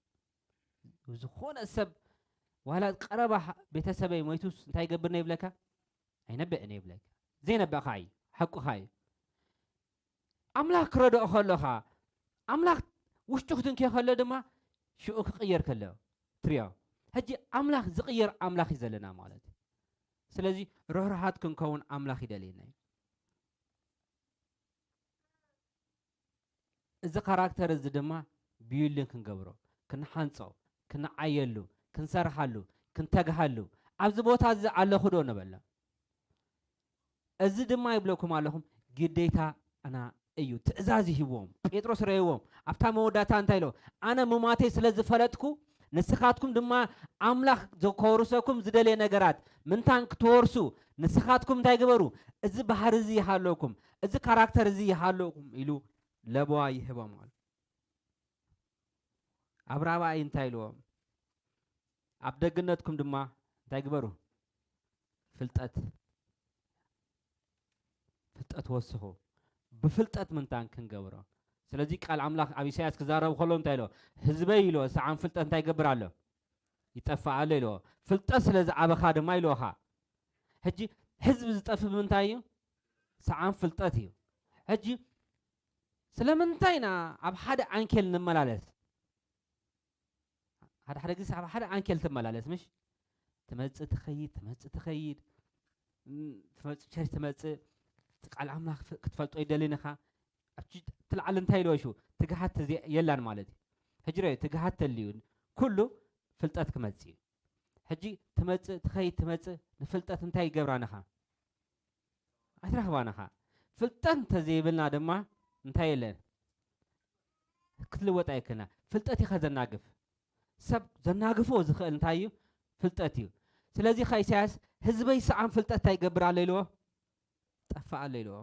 ዝኾነ ሰብ፣ ዋላ ቀረባ ሓ-፣ ቤተሰበይ ሞይቱስ እንታይ ይገብርኒ ይብለካ? ኣይነብእን እየ ይብለካ። ዘይነብእኻ እዩ፣ ሓቁኻ እዩ። ኣምላኽ ክረድኦ ከሎኻ፣ ኣምላኽ ውሽጡ ክትንክዮ ከሎ ድማ ሽኡ ክቕየር ከሎ ትሪኦ። ሕጂ ኣምላኽ ዝቕየር ኣምላኽ እዩ ዘለና ማለት እዩ። ስለዚ ርህሩሃት ክንከውን ኣምላኽ ይደልየና እዩ። እዚ ካራክተር እዚ ድማ ቢዩልዲንግ ክንገብሮ፣ ክንሓንጾ፣ ክንዓየሉ፣ ክንሰርሓሉ፣ ክንተግሃሉ፣ ኣብዚ ቦታ እዚ ኣለኹ ዶ ንበሎ። እዚ ድማ ይብለኩም ኣለኹም፣ ግዴታና እዩ። ትእዛዝ ይህብዎም። ጴጥሮስ ረእይዎም፣ ኣብታ መወዳእታ እንታይ ኢሎ? ኣነ ምማተይ ስለ ዝፈለጥኩ፣ ንስኻትኩም ድማ ኣምላኽ ዘ-፣ ከወርሰኩም ዝደልየ ነገራት ምንታን ክትወርሱ፣ ንስኻትኩም እንታይ ግበሩ? እዚ ባህሪ እዚ ይሃለኩም፣ እዚ ካራክተር እዚ ይሃለኩም ኢሉ ለበዋ ይህቦም ኣሎ። ኣብ ራብዓይ እንታይ ኢልዎም? ኣብ ደግነትኩም ድማ እንታይ ግበሩ? ፍልጠት፣ ፍልጠት ወስኹ። ብፍልጠት ምንታን ክንገብሮ። ስለዚ ቃል ኣምላኽ ኣብ ኢሳያስ ክዛረብ ከሎ እንታይ ኢሎ? ህዝበይ ኢሎ፣ ሰዓን ፍልጠት እንታይ ይገብር ኣሎ? ይጠፍእ ኣሎ ኢልዎ። ፍልጠት ስለ ዝዓበኻ ድማ ኢልዎኻ። ሕጂ ህዝቢ ዝጠፍእ ብምንታይ እዩ? ሰዓን ፍልጠት እዩ። ሕጂ ስለምንታይ ኢና ኣብ ሓደ ዓንኬል ንመላለስ? ሓደ ሓደ ግዜ ኣብ ሓደ ዓንኬል ትመላለስ፣ ምሽ? ትመጽእ ትኸይድ፣ ትመጽእ ትኸይድ፣ እም፣ ትመጽእ ቸርች ትመጽእ፣ እቲ ቃል ኣምላኽ ፍ-፣ ክትፈልጦ ይደልን ኢኻ። ኣብቲ ትልዓል እንታይ ኢልዎ ሽው? ትግሃት ተዘይ-፣ የላን ማለት እዩ። ሕጂ ርኣዩ፣ ትግሃት ተልዩ፣ ኩሉ ፍልጠት ክመጽእ እዩ። ሕጂ ትመጽእ፣ ትኸይድ፣ ትመጽእ፣ ንፍልጠት እንታይ ይገብራ ንኻ? ኣይትረኽባን ኢኻ። ፍልጠት እንተዘይብልና ድማ እንታይ የለን? ክትልወጥ ኣይክእልና። ፍልጠት ኢኻ ዘናግፍ። ሰብ ዘናግፎ ዝኽእል እንታይ እዩ? ፍልጠት እዩ። ስለዚ ኸ ኢሳያስ፣ ህዝበይ ሰኣን ፍልጠት እንታይ ይገብር ኣሎ ኢልዎ? ጠፍእ ኣሎ ኢልዎ።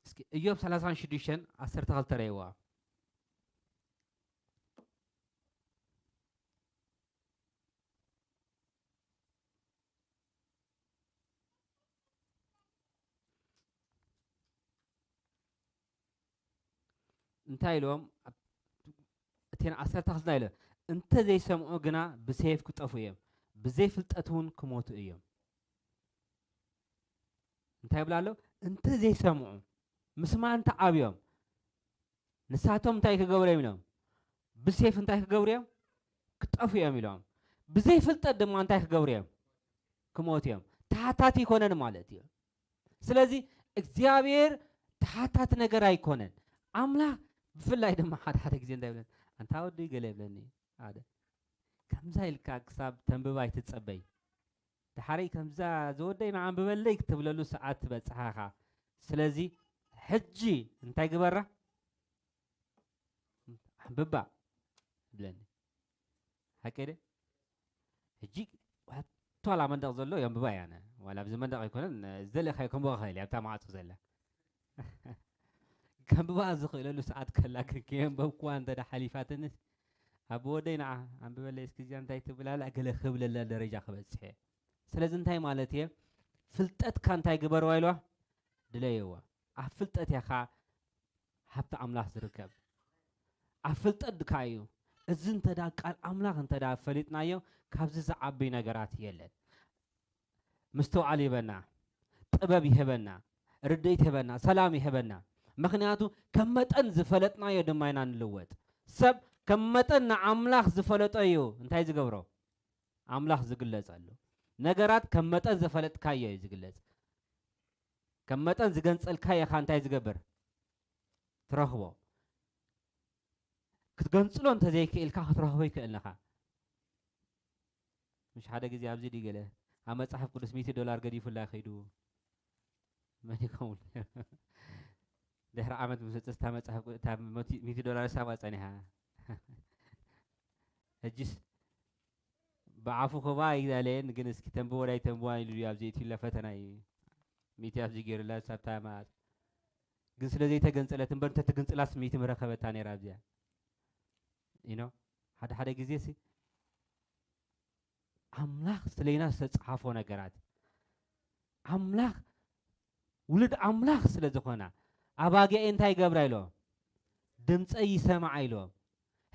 እስኪ እዮብ ሰላሳን ሽዱሽተን ዓሰርተ ክልተ ረእይዋ። እንታይ ኢሎም? ኣብ-፣ እተን ዓሰርተ ክልተ እንታይ ኢለ? እንተ ዘይሰምዑ ግና ብሰይፍ ክጠፉ እዮም፣ ብዘይ ፍልጠት እውን ክሞቱ እዮም። እንታይ ይብላ ኣሎ? እንተ ዘይሰምዑ፣ ምስማዕ እንተ ዓብዮም፣ ንሳቶም እንታይ ክገብሩ እዮም ኢሎም? ብሴፍ እንታይ ክገብሩ እዮም? ክጠፉ እዮም ኢሎም። ብዘይ ፍልጠት ድማ እንታይ ክገብሩ እዮም? ክሞቱ እዮም። ተሓታቲ ኣይኮነን ማለት እዩ። ስለዚ እግዚኣብሔር ተሓታቲ ነገር ኣይኮነን። ኣምላኽ ብፍላይ ድማ ሓደ ሓደ ግዜ እንታይ ይብለኒ? ኣንታ ወዲ ገለ ይብለኒ። ሓደ ከምዛ ኢልካ ክሳብ ተንብባ ኣይትጸበይ። ደሓረይ ከምዛ ዝወደይ ንዓንብበለይ ክትብለሉ ሰዓት ትበጽሓ ኢኻ። ስለዚ ሕጂ እንታይ ግበራ? ኣንብባ ይብለኒ። ሓቂ ደ? ሕጂ ዋላ መንደቕ ዘሎ የንብባ እየ ኣነ። ዋላ ኣብዚ መንደቕ ኣይኮነን፣ ዝደለኻዮ ከንብባ ክእል እየ፣ ኣብታ ማዕጾ ዘላ። ከንብባ ዝኽእለሉ ሰዓት ከላ ግን ከየንበብኩዋ እንተ ደኣ ሓሊፋትንስ፣ ኣብ ወደይ ንዓ ኣንብበለይ እስኪ እዚኣ እንታይ ትብል ኣላ ገለ ክብለላ ደረጃ ክበጽሕ እየ። ስለዚ እንታይ ማለት እየ? ፍልጠትካ እንታይ ግበርዋ ኢልዋ? ድለይዋ። ኣብ ፍልጠት ኢኻ ሃብቲ ኣምላኽ ዝርከብ። ኣብ ፍልጠት ድካ እዩ። እዚ እንተ ደኣ ቃል ኣምላኽ እንተ ደኣ ፈሊጥናዮ፣ ካብዚ ዝዓቢ ነገራት የለን። ምስትውዓል ይህበና፣ ጥበብ ይህበና፣ ርድኢት ይህበና፣ ሰላም ይህበና። ምኽንያቱ ከም መጠን ዝፈለጥናዮ ድማ ኢና ንልወጥ። ሰብ ከም መጠን ንኣምላኽ ዝፈለጦ እዩ እንታይ ዝገብሮ? ኣምላኽ ዝግለጸሉ። ነገራት ከም መጠን ዝፈለጥካዮ እዩ ዝግለጽ። ከም መጠን ዝገንጸልካዮ ኢኻ እንታይ ዝገብር? ትረኽቦ። ክትገንጽሎ እንተዘይክኢልካ ክትረኽቦ ኣይክእልን ኢኻ። ምሽ ሓደ ግዜ ኣብዚ ድዩ ገለ ኣብ መጽሓፍ ቅዱስ ሚእቲ ዶላር ገዲፉላ ከይዱ መን ይኸውን? ድሕሪ ዓመት ምስ ወጸስ እታ መጽሓፍ ቅዱ-፣ እታ መቲ-፣ ሚእቲ ዶላር ሳባ ጸኒሓ። ሕጂስ ብዓፉ ክባ ኣይግዳለየን፣ ግን እስኪ ተንብቦ ዳይ ተንብዋ ኢሉ ድዩ ኣብዚ እትዩላ ፈተና እዩ። ሚእቲ ኣብዚ ገይሩላ ሳብታ መዓት። ግን ስለ ዘይተገንጸለት እምበር እንተትግንጽላስ ሚእቲ ምረኸበታ ነይራ ኣብዚኣ። ኢኖ፣ ሓደ ሓደ ግዜ ሲ ኣምላኽ ስለይና ዝተጻሓፎ ነገራት፣ ኣምላኽ፣ ውሉድ ኣምላኽ ስለ ዝኾና፣ ኣባጊዐይ እንታይ ይገብራ ኢሎም? ድምጸይ ይሰምዓ ኢሎም።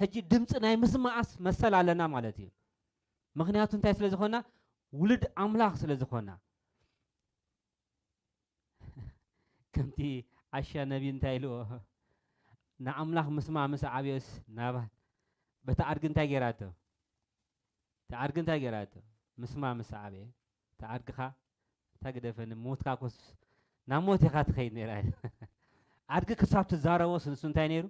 ሕጂ ድምጺ ናይ ምስማዓስ መሰል ኣለና ማለት እዩ። ምኽንያቱ እንታይ ስለ ዝኾና? ውሉድ ኣምላኽ ስለ ዝኾና። ከምቲ ዓሻ ነቢ እንታይ ኢልዎ? ንኣምላኽ ምስማ ምስ ዓብዮስ ናባል በቲ ኣድጊ እንታይ ገይራቶ? እቲ ኣድጊ እንታይ ገይራቶ? ምስማ ምስ ዓብየ፣ እቲ ኣድግኻ እንታይ ግደፈኒ፣ ሞትካ ኮስ ናብ ሞት ኢኻ ትኸይድ ነይራ። ኣድጊ ክሳብ ትዛረቦ ንሱ እንታይ ነይሩ?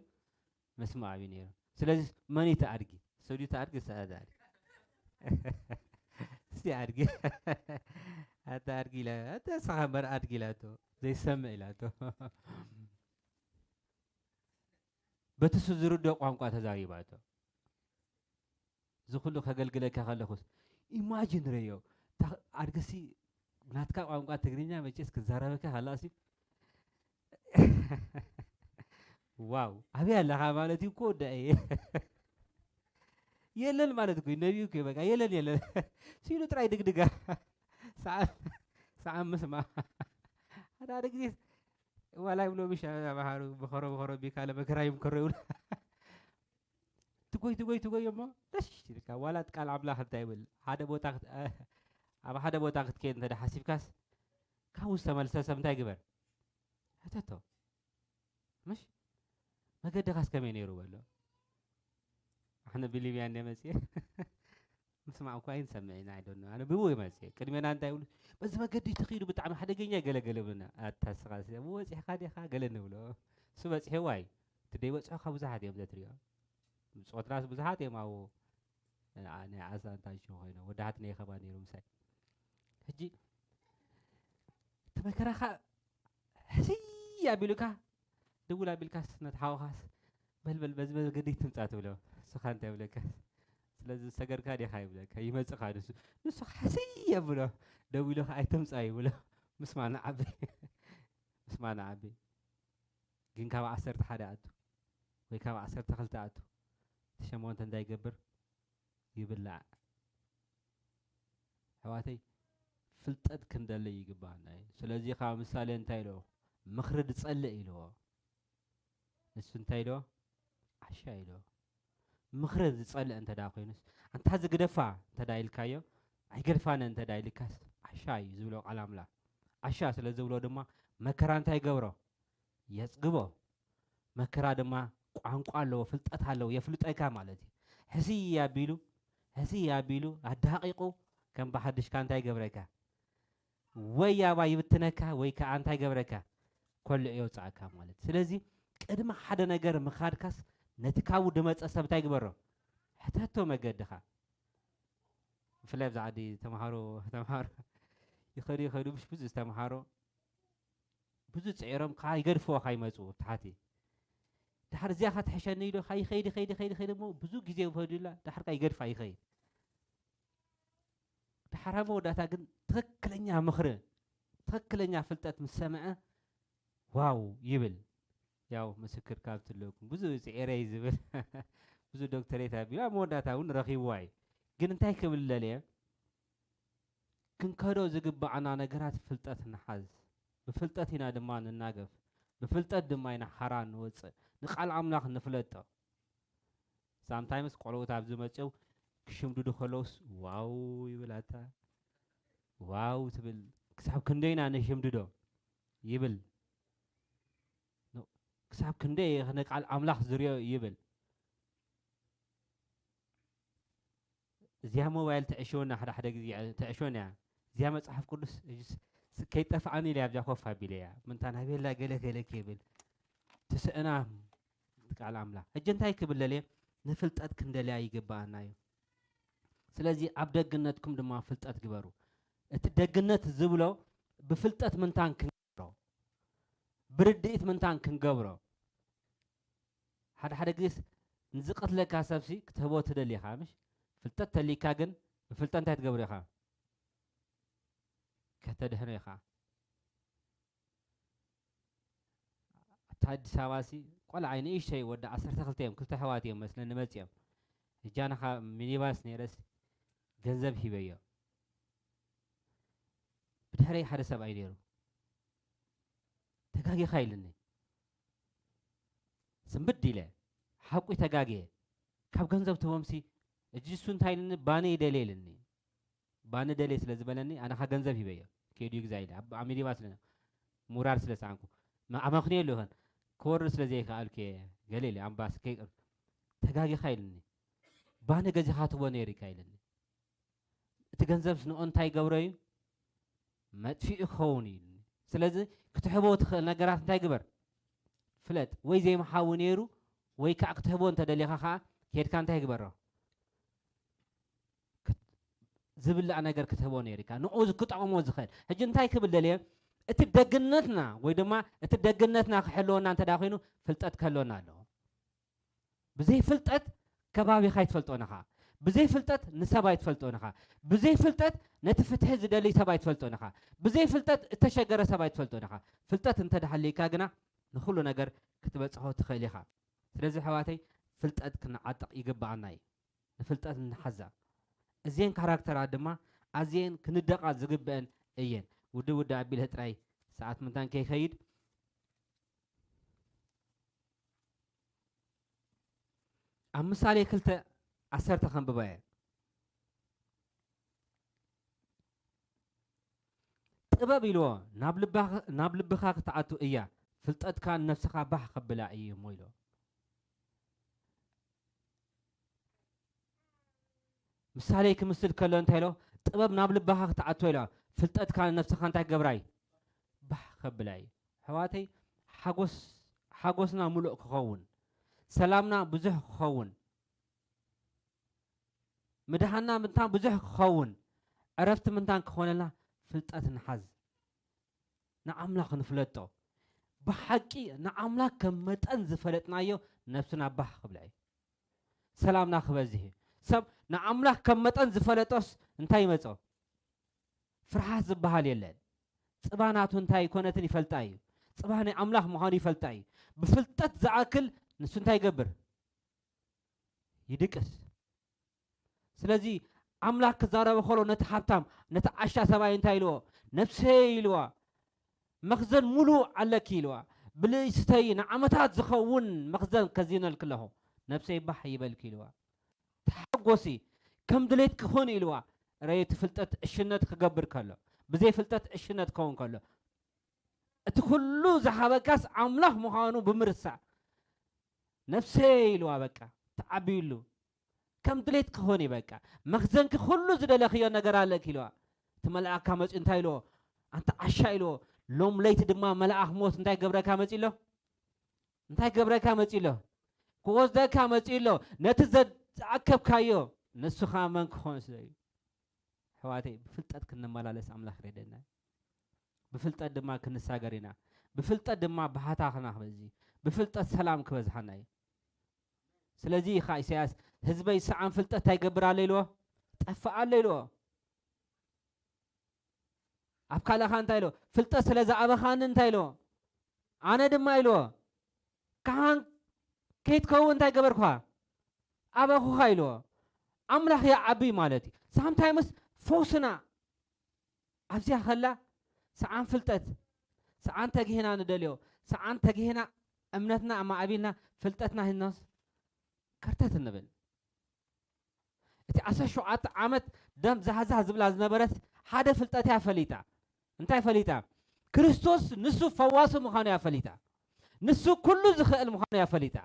ምስማዕ እዩ ነይሩ። ስለዚ መን እዩ እቲ ኣድጊ? ሰብ ድዩ እቲ ኣድጊ? ሰ-፣ ኣታ ኣድጊ። እስቲ ኣድጊ። ኣታ ኣድጊ ኢላ፣ ኣታ ንስኻ እምበር ኣድጊ ኢላቶ። ዘይሰምዕ ኢላቶ። በቲ እሱ ዝርድኦ ቋንቋ ተዛሪባቶ። እዚ ኩሉ ከገልግለካ ከለኹስ፣ ኢማጂን ረዮ፣ እታ ኣድግሲ ናትካ ቋንቋ ትግርኛ መቼስ ክዛረበካ ከላሲ፣ ዋው፣ ኣበይ ኣለኻ ማለት እዩ እኮ፣ ወዳኢ። የለን ማለት እኮ እዩ፣ ነቢዩ እኮ እዩ፣ በቃ፣ የለን፣ የለን። ሲሉ ጥራይ ድግድጋ። ሰዓት፣ ሰዓት ምስማ። ሓደ ሓደ ግዜ፣ ዋላ ይብሎ፣ ምሽ ተምሃሩ፣ በኸሮ፣ በኸሮ፣ ቢካ ለመከራ ይምከሮ ይብሉ። ትጎይ፣ ትጎይ፣ ትጎይ እሞ፣ ደሽ ይብልካ። ዋላ እቲ ቃል ኣምላኽ እንታይ ይብል? ሓደ ቦታ ክት-፣ ኣብ ሓደ ቦታ ክትከይድ እንተ ደኣ ሓሲብካስ፣ ካብኡ ዝተመልሰ ሰብ እንታይ ግበር? ሕተቶ። ምሽ? መገድኻስ ከመይ ነይሩ በሎ። ኣነ ብሊብያ እንደ መጽየ ምስማዕ እኳ ኣይንሰምዕን፣ I don't know። ኣነ ብኡ ይመጽእ። ቅድሜና እንታይ ይብሉ? በዚ መገዲ ትኸይዱ ብጣዕሚ ሓደገኛ ገለ ገለ ብለና። ኣታ ስኻ ስ-፣ ብኡ በጺሕካ ዲኻ? ገለ ንብሎ። እሱ በጺሕዋ እዩ። እቲ ደይበጽሖ ካብ ብዙሓት እዮም ዘትሪኦ። ብጾትናስ ብዙሓት እዮም ኣብኡ። ን-፣ ናይ ዓሳ እንታይ ሽሙ ኮይኖም። ወዳሓት ናይ ኸባ ነይሩ ምሳይ። ሕጂ እቲ መከራኻ ሕስይ ኣቢሉካ፣ ድውል ኣቢልካስ ነቲ ሓውኻስ፣ "በል፣ በል፣ በዚ መገዲ ትምጻእ" ትብሎ። ንስኻ እንታይ ይብለካ? "ስለዚ ዝሰገርካ ዲኻ?" ይብለካ። ይመጽእ ከኣ ንሱ። ንሱ ከኣ ሕስይ የብሎ። ደው ኢሉ ከኣ "ኣይትምጻእ" ይብሎ። ምስማዕ ንዓቢ። ምስማዕ ንዓቢ። ግን ካብ ዓሰርተ ሓደ ኣቱ፣ ወይ ካብ ዓሰርተ ክልተ ኣቱ፣ እቲ ሸሞንተ እንታይ ይገብር? ይብላዕ። ኣሕዋተይ፣ ፍልጠት ክንደሊ ይግባና እዩ። ስለዚ ካብ ምሳሌ እንታይ ኢልዎ? ምኽሪ ዝጸልእ ኢልዎ። ንሱ እንታይ ኢልዎ? ዓሻ ኢልዎ። ምኽሪ ዝጸልእ እንተ ደኣ ኮይኑስ፣ ኣንታ ዝግደፋ እንተ ደኣ ኢልካዮ፣ ኣይገድፋነ እንተ ደኣ ኢልካስ፣ ዓሻ እዩ ዝብሎ ቃል ኣምላኽ። ዓሻ ስለ ዝብሎ ድማ መከራ እንታይ ይገብሮ? የጽግቦ። መከራ ድማ ቋንቋ ኣለዎ፣ ፍልጠት ኣለዎ፣ የፍልጠካ ማለት እዩ። ሕስይ ኣቢሉ፣ ሕስይ ኣቢሉ፣ ኣዳቂቁ፣ ከም ብሓድሽካ እንታይ ይገብረካ? ወይ ኣባይ ይብትነካ፣ ወይ ከኣ እንታይ ይገብረካ? ኮልዕ የውጽኣካ ማለት እዩ። ስለዚ ቅድሚ ሓደ ነገር ምኻድካስ፣ ነቲ ካብኡ ዝመጸ ሰብ እንታይ ግበሮ? ሕተቶ መገድኻ። ብፍላይ ኣብዚ ዓዲ ተምሃሮ፣ ተምሃሮ ይኸዱ፣ ይኸዱ፣ ምሽ ብዙ ዝተምሃሮ ብዙ ጽዒሮም ከኣ ይገድፍዎ ከኣ ይመጹ ኣብ ታሕቲ። ድሓር እዚኣ ከኣ ትሕሸኒ ኢሉ ከኣ ይኸይድ፣ ይኸይድ፣ ይኸይድ፣ ይኸይድ እሞ ብዙ ግዜ ይውሰዱላ፣ ድሓር ከኣ ይገድፋ ይኸይድ። ድሓር ኣብ መወዳእታ ግን ትኽክለኛ ምኽሪ፣ ትኽክለኛ ፍልጠት ምስ ሰምዐ ዋው ይብል። ያው ምስክር ካብ ትለኩም ብዙ ጽዒረ እዩ ዝብል፣ ብዙ ዶክተሬት ኣቢሉ ኣብ መወዳእታ እውን ረኺብዋ እዩ። ግን እንታይ ክብል ደልየ? ክንከዶ ዝግብኣና ነገራት ፍልጠት ንሓዝ። ብፍልጠት ኢና ድማ ንናገፍ። ብፍልጠት ድማ ኢና ሓራ ንወጽእ። ንቃል ኣምላኽ ንፍለጦ። ሳምታይምስ ቆልዑት ኣብ ዝመጽኡ ክሽምድዱ ከለውስ ዋው ይብል፣ ኣታ ዋው ትብል። ክሳብ ክንደይ ኢና ነሽምድዶ ይብል። ኖ፣ ክሳብ ክንደይ ንቃል ኣምላኽ ዝርዮ ይብል። እዚኣ ሞባይል ትዕሽወና፣ ሓደ ሓደ ግዜ ትዕሽወና እያ። እዚኣ መጽሓፍ ቅዱስ እጅስ ስ-፣ ከይጠፍኣኒ ኢለ ኣብዚኣ ኮፍ ኣቢለ እያ። ምንታ ናበላ ገለ ገለ ከይብል ትስእና ቃል ኣምላኽ። ሕጂ እንታይ ክብል ደልየ? ንፍልጠት ክንደልያ ይግብኣና እዩ። ስለዚ ኣብ ደግነትኩም ድማ ፍልጠት ግበሩ። እቲ ደግነት ዝብሎ ብፍልጠት ምንታን ክንገብሮ፣ ብርድኢት ምንታን ክንገብሮ። ሓደ ሓደ ግዜስ ንዝቐትለካ ሰብሲ ክትህቦ ትደሊ ኢኻ፣ ምሽ? ፍልጠት ተሊካ ግን ብፍልጠት እንታይ ትገብሮ ኢኻ? ከተድሕኖ ኢኻ። ኣብታ ኣዲስ ኣበባ ሲ ቆልዓይ ንእሽተይ ወዲ ዓሰርተ ክልተ እዮም፣ ክልተ ኣሕዋት እዮም መስለኒ መጺኦም። እጃ ንኻ ሚኒባስ ነይረስ ገንዘብ ሂበዮ። ብድሕረይ ሓደ ሰብኣይ ነይሩ። "ተጋጊኻ" ኢሉኒ። ስንብድ ኢለ፣ "ሓቁ ተጋግየ። ካብ ገንዘብ ትህቦምሲ እጂ እሱ እንታይ ኢልኒ? ባኒ ይደልየ ኢልኒ። ባኒ ደልየ ስለ ዝበለኒ ኣነ ኻ ገንዘብ ሂበዮ። ከይዱ ይግዛ ኢለ ኣብ ሚኒባስ ስለ ምውራድ ስለ ሰኣንኩ፣ ኣመኽንዮ ኣሎ ይኸን ክወርድ ስለ ዘይከኣልኩ እየ። ገለ ኢለ ኣምባስ ከይቅር ተጋጊኻ ኢልኒ። ባኒ ገዚኻ ትቦ ነይሩ ኢካ ኢልኒ። እቲ ገንዘብ ስንኦ እንታይ ይገብሮ እዩ? መጥፊኡ ክኸውን እዩ። ስለዚ ክትሕቦ ትኽእል ነገራት እንታይ ግበር? ፍለጥ። ወይ ዘይምሓዊ ነይሩ ወይ ከዓ ክትሕቦ እንተደሊኻ ከዓ ከድካ እንታይ ግበሮ? ዝብላዕ ነገር ክትህቦ ነይርካ ንኡ ክጠቕሞ ዝኽእል። ሕጂ እንታይ ክብል ደልየ? እቲ ደግነትና ወይ ድማ እቲ ደግነትና ክሕልወና እንተ ኮይኑ ፍልጠት ክህልወና ኣለዎ። ብዘይ ፍልጠት ከባቢኻ ኣይትፈልጦን ኢኻ። ብዘይ ፍልጠት ንሰብ ኣይትፈልጦን ኢኻ። ብዘይ ፍልጠት ነቲ ፍትሒ ዝደሊ ሰብ ኣይትፈልጦን ኢኻ። ብዘይ ፍልጠት እተሸገረ ሰብ ኣይትፈልጦን ኢኻ። ፍልጠት እንተደሓልካ ግና ንኹሉ ነገር ክትበጽሖ ትኽእል ኢኻ። ስለዚ ኣሕዋተይ ፍልጠት ክንዓጥቕ ይግብኣና እዩ። ንፍልጠት ንሓዛ። እዚአን ካራክተራት ድማ ኣዝየን ክንደቓ ዝግብአን እየን። ውድብ ውድብ ኣቢለ ጥራይ ሰዓት ምንታን ከይከይድ ኣብ ምሳሌ ክልተ ዓሰርተ ከንብባ እየ። ጥበብ ኢልዎ ናብ ልባኽ- ናብ ልብኻ ክትኣቱ እያ፣ ፍልጠትካ ንነፍስኻ ባህ ከብላ እዩ እሞ ኢልዎ። ምሳሌ ክምስል ከሎ እንታይ ኢሎ? ጥበብ ናብ ልባኻ ክትኣቶ ኢሎ። ፍልጠትካ ንነፍስኻ እንታይ ክገብራ እዩ? ባህ ከብላ እዩ። ኣሕዋተይ ሓጎስ ሓጎስና ሙሉእ ክኸውን፣ ሰላምና ብዙሕ ክኸውን፣ ምድሃና ምንታን ብዙሕ ክኸውን፣ ዕረፍቲ ምንታን ክኾነልና ፍልጠት ንሓዝ። ንኣምላኽ ንፍለጦ። ብሓቂ ንኣምላኽ ከም መጠን ዝፈለጥናዮ ነብስና ባህ ክብላ እዩ። ሰላምና ክበዝህ እዩ። ሰብ ንኣምላኽ ከም መጠን ዝፈለጦስ እንታይ ይመጾ? ፍርሃት ዝበሃል የለን። ጽባ ናቱ እንታይ ኮነትን ይፈልጣ እዩ። ጽባ ናይ ኣምላኽ ምዃኑ ይፈልጣ እዩ። ብፍልጠት ዝኣክል ንሱ እንታይ ይገብር? ይድቅስ። ስለዚ ኣምላኽ ክዛረበ ከሎ ነቲ ሃብታም ነቲ ዓሻ ሰብኣይ እንታይ ኢልዎ? ነብሰይ ኢልዋ፣ መኽዘን ሙሉእ ኣለኪ ኢልዋ። ብልእስተይ ንዓመታት ዝኸውን መኽዘን ከዚነልኪ ኣለኹ፣ ነብሰይ ባህ ይበልኪ ኢልዋ። ተሓጎሲ፣ ከም ድሌትኪ ኩኒ ኢልዋ። ረይ እቲ ፍልጠት ዕሽነት ክገብር ከሎ፣ ብዘይ ፍልጠት ዕሽነት ክኸውን ከሎ፣ እቲ ኩሉ ዝሃበካስ ኣምላኽ ምዃኑ ብምርሳዕ፣ ነብሰይ ኢልዋ በቃ ተዓብይሉ። ከም ድሌት ክኾን እዩ በቃ። መኽዘንኪ ኩሉ ዝደለኽዮ ነገር ኣለኪ ኢልዋ። እቲ መልኣካ መፂኡ እንታይ ኢልዎ? ኣንታ ዓሻ ኢልዎ። ሎም ለይቲ ድማ መልኣኽ ሞት እንታይ ገብረካ መፂ ኣሎ? እንታይ ገብረካ መፂ ኣሎ? ክወስደካ መፂ ኣሎ። ነቲ ዘኣከብካዮ ንስኻ መን ክኾን ስለ እዩ? ኣሕዋተይ ብፍልጠት ክንመላለስ ኣምላኽ ይረደና። ብፍልጠት ድማ ክንሳገር ኢና። ብፍልጠት ድማ ባህታኽና ክበዚ፣ ብፍልጠት ሰላም ክበዝሓና እዩ። ስለዚ ኢኻ ኢሳያስ ህዝበይ ሰዓን ፍልጠት እንታይ ይገብር ኣሎ ኢልዎ? ጠፍእ ኣሎ ኢልዎ። ኣብ ካልእኻ እንታይ ኢልዎ? ፍልጠት ስለ ዝኣበኻኒ እንታይ ኢልዎ? ኣነ ድማ ኢልዎ ካህን ከይትከውን እንታይ ገበርኩኻ? ኣበኹኻ ኢልዎ። ኣምላኽ ይዓቢ ማለት እዩ። ሳምታይምስ ፈውስና ኣብዚኣ ከላ ሰዓን ፍልጠት፣ ሰዓን ተግሂና ንደልዮ፣ ሰዓን ተግሂና እምነትና ኣማዕቢልና ፍልጠትና ሂኖስ ከርተት እንብል። እቲ ዓሰርተ ሸውዓተ ዓመት ደም ዛህዛህ ዝብላ ዝነበረት ሓደ ፍልጠት እያ ፈሊጣ። እንታይ ፈሊጣ? ክርስቶስ ንሱ ፈዋሲ ምዃኑ እያ ፈሊጣ። ንሱ ኩሉ ዝኽእል ምዃኑ እያ ፈሊጣ።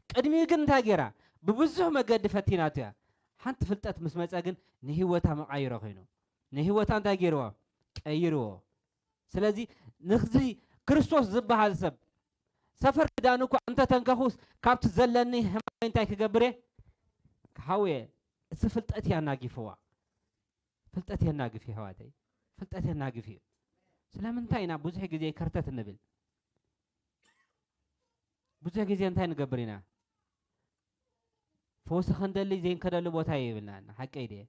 ቅድሚኡ ግን እንታይ ገይራ? ብብዙሕ መገዲ ፈቲናቱ እያ። ሓንቲ ፍልጠት ምስ መጸ ግን ንህይወታ መቓይሮ ኮይኑ። ንህይወታ እንታይ ገይርዎ? ቀይርዎ። ስለዚ ንዚ ክርስቶስ ዝበሃል ሰብ ሰፈር ክዳኑ እኳ እንተተንከኹስ ካብቲ ዘለኒ ህማመይ እንታይ ክገብር እየ? ክሃው እየ። እዚ ፍልጠት እያ ኣናጊፍዋ። ፍልጠት የናግፍ እዩ ኣሕዋተይ፣ ፍልጠት የናግፍ እዩ። ስለምንታይ ኢና ብዙሕ ግዜ ከርተት እንብል? ብዙሕ ግዜ እንታይ ንገብር ኢና? ፈውሲ ክንደሊ ዘይንከደሉ ቦታ የብልናን። ሓቀይ ድየ?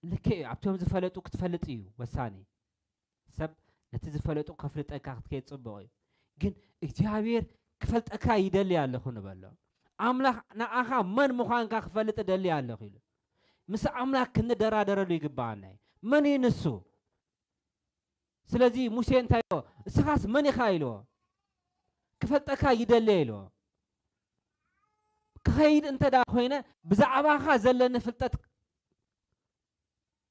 ልክዕ እዩ። ኣብቶም ዝፈለጡ ክትፈልጥ እዩ ወሳኒ። ሰብ ነቲ ዝፈለጡ ከፍልጠካ ክትከይድ ጽቡቕ እዩ። ግን እግዚኣብሔር ክፈልጠካ ይደሊ ኣለኹ ንበሎ። ኣምላኽ ንኣኻ መን ምዃንካ ክፈልጥ እደሊ ኣለኹ ኢሉ። ምስ ኣምላኽ ክንደራደረሉ ይግብኣና እዩ። መን እዩ ንሱ? ስለዚ ሙሴ እንታይ ኢልዎ? እስኻስ መን ኢኻ ኢልዎ። ክፈልጠካ ይደሊ ኢልዎ። ክኸይድ እንተ ደኣ ኮይነ፣ ብዛዕባኻ ዘለኒ ፍልጠት፣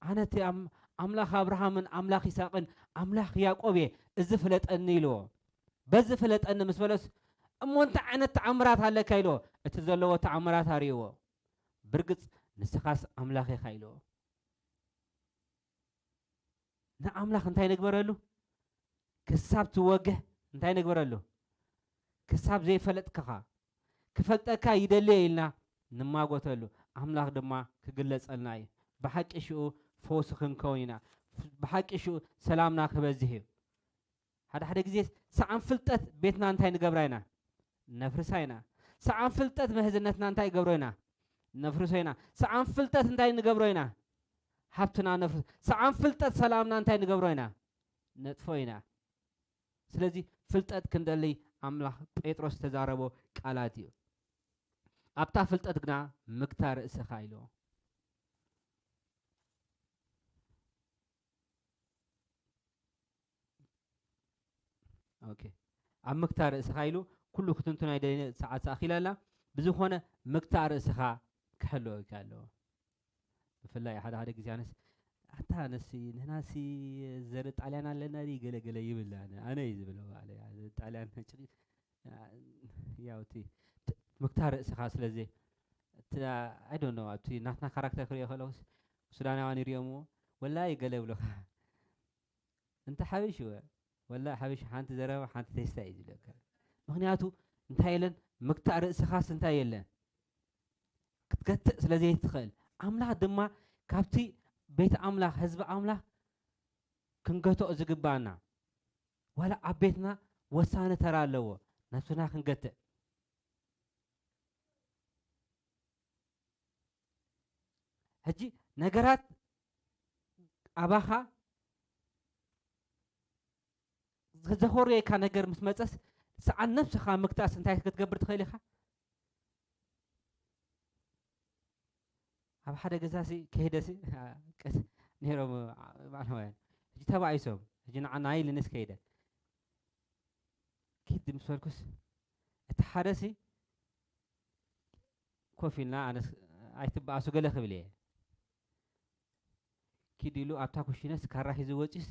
ኣነ እቲ ኣም-፣ ኣምላኽ ኣብርሃምን ኣምላኽ ይስሐቅን ኣምላኽ ያዕቆብ እየ፣ እዚ ፍለጠኒ ኢልዎ። በዚ ፍለጠኒ ምስ በሎስ፣ እሞ እንታይ ዓይነት ተኣምራት ኣለካ ኢልዎ። እቲ ዘለዎ ተኣምራት ኣርእይዎ። ብርግጽ ንስኻስ ኣምላኽ ኢኻ ኢልዎ። ንኣምላኽ እንታይ ንግበረሉ? ክሳብ ትወግህ እንታይ ንግበረሉ? ክሳብ ዘይፈለጥክኻ፣ ክፈልጠካ ይደልየ ኢልና ንማጎተሉ፣ ኣምላኽ ድማ ክግለጸልና እዩ። ብሓቂ ሽኡ ፈውሲ ክንከውን ኢና። ብሓቂ ሽኡ ሰላምና ክበዝህ እዩ። ሓደ ሓደ ግዜ ሰዓን ፍልጠት ቤትና እንታይ ንገብራ ኢና? ነፍርሳ ኢና። ሰዓን ፍልጠት መሕዝነትና እንታይ ንገብሮ ኢና? ነፍርሶ ኢና። ሰዓን ፍልጠት እንታይ ንገብሮ ኢና? ሃብትና ነፍርሶ። ሰዓን ፍልጠት ሰላምና እንታይ ንገብሮ ኢና? ነጥፎ ኢና። ስለዚ ፍልጠት ክንደሊ ኣምላኽ ጴጥሮስ ዝተዛረቦ ቃላት እዩ። ኣብታ ፍልጠት ግና ምግታ ርእስኻ ኢልዎ። ኦኬ። ኣብ ምግታ ርእስኻ ኢሉ ኩሉ ክትንቱን ኣይደለየ፣ ሰዓት ተኣኺላ ኣላ። ብዝኾነ ምግታ ርእስኻ ክሕልወካ ኣለዎ። ብፍላይ ሓደ ሓደ ግዜ ኣነስ፣ ኣታ ኣነሲ ንሕናሲ ዘርኢ ጣልያን ኣለና ድዩ ገለ ገለ ይብል ኣነ፣ ኣነ እዩ ዝብሎ ባዕለይ። ኣነ ጣልያን ሕጭ-፣ ያው እቲ ት-፣ ምግታ ርእስኻ ስለዚ እቲ፣ I don't know፣ ኣብቲ ናትና ካራክተር ክሪኦ ከለኹስ ሱዳናውያን ይሪኦምዎ፣ ወላሂ ገለ ይብሉኻ። እንተ ሓቢሽ ወ-፣ ወላሂ ሓቢሽ ሓንቲ ዘረባ ሓንቲ ቴስታ እዩ ዝብለካ። ምኽንያቱ እንታይ የለን፣ ምግታእ ርእስኻስ እንታይ የለን፣ ክትገትእ ስለ ዘይትኽእል። ኣምላኽ ድማ ካብቲ ቤት ኣምላኽ፣ ህዝቢ ኣምላኽ ክንገትኦ ዝግባኣና፣ ዋላ ኣብ ቤትና ወሳኒ ተራ ኣለዎ፣ ነብስና ክንገትእ። ሕጂ ነገራት ኣባኻ ዘኾርየካ ነገር ምስ መጸስ፣ ሰዓን ነብስኻ ምግታእስ እንታይ ክትገብር ትኽእል ኢኻ? ኣብ ሓደ ገዛሲ ከይደሲ፣ አ፣ ቀስ ነይሮም፣ አ፣ ማዕለማውያን። ሕጂ ተባኢሶም። ሕጂ ንዓ-፣ ናይ ኢልንስ ከይደ። ኪድ ምስ በልኩስ፣ እቲ ሓደሲ ኮፍ ኢልና፣ ኣነስ ኣይትበኣሱ ገለ ክብል እየ። ኪድ ኢሉ ኣብታ ኩሽነስ ካራ ሒዙ ወጺኡስ፣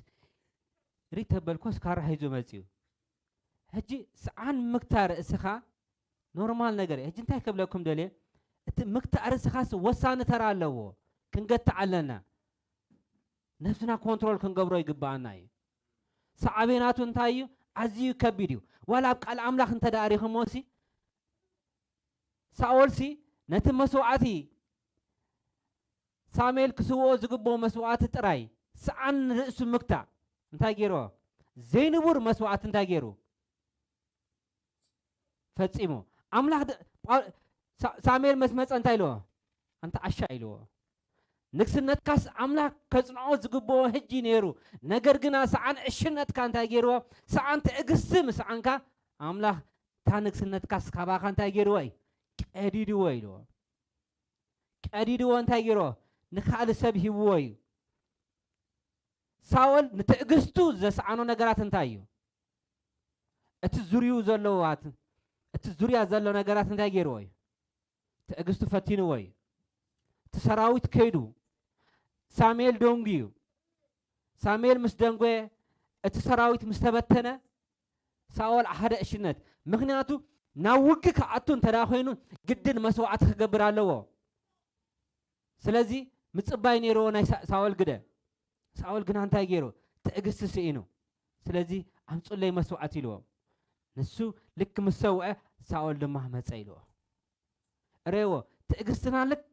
ሪት ተበልኮስ ካራ ሒዙ መጺኡ። ሕጂ ሰዓን ምግታ ርእስኻ ኖርማል ነገር እዩ። ሕጂ እንታይ ክብለኩም ደልየ፣ እቲ ምግታእ ርእስኻስ ወሳኒ ተራ ኣለዎ። ክንገትእ ኣለና። ነብስና ኮንትሮል ክንገብሮ ይግብኣና እዩ። ሳዕቤናቱ እንታይ እዩ? ኣዝዩ ከቢድ እዩ። ዋላ ኣብ ቃል ኣምላኽ እንተ ደኣ ሪኹምዎሲ፣ ሳኦልሲ ነቲ መስዋዕቲ፣ ሳሙኤል ክስውኦ ዝግብኦ መስዋዕቲ ጥራይ ሰዓን ንርእሱ ምግታእ እንታይ ገይርዎ? ዘይንቡር መስዋዕቲ እንታይ ገይሩ? ፈጺሙ። ኣምላኽ ደ-፣ ጳው-፣ ሳ-፣ ሳሙኤል ምስ መጸ እንታይ ኢልዎ? ኣንታ ዓሻ ኢልዎ። ንግስነትካስ ኣምላኽ ከጽንዖ ዝግብኦ ሕጂ ነይሩ። ነገር ግና ሰዓን ዕሽነትካ እንታይ ገይርዎ? ሰዓን ትዕግስቲ ምስ ሰዓንካ፣ ኣምላኽ እታ ንግስነትካስ ካባኻ እንታይ ገይርዎ እዩ? ቀዲድዎ ኢልዎ። ቀዲድዎ እንታይ ገይርዎ? ንኻልእ ሰብ ሂብዎ እዩ። ሳኦል ንትዕግስቱ ዘስዓኖ ነገራት እንታይ እዩ? እቲ ዙርዩ ዘለዋት፣ እቲ ዙርያ ዘሎ ነገራት እንታይ ገይርዎ እዩ? ትዕግስቱ ፈቲንዎ እዩ። እቲ ሰራዊት ከይዱ፣ ሳሙኤል ደንጉዩ። ሳሙኤል ምስ ደንጎየ፣ እቲ ሰራዊት ምስ ተበተነ፣ ሳኦል ሓደ ዕሽነት። ምኽንያቱ፣ ናብ ውግእ ክኣቱ እንተ ደኣ ኮይኑ፣ ግድን መስዋዕቲ ክገብር ኣለዎ። ስለዚ፣ ምጽባይ ነይርዎ ናይ ሳ-፣ ሳኦል ግደ። ሳኦል ግና እንታይ ገይሩ? ትዕግስቲ ስኢኑ። ስለዚ፣ ኣምጹለይ መስዋዕቲ ኢልዎ። ንሱ ልክ ምስ ሰውአ፣ ሳኦል ድማ መጸ ኢልዎ። እረዎ፣ ትዕግስትና ልክ፣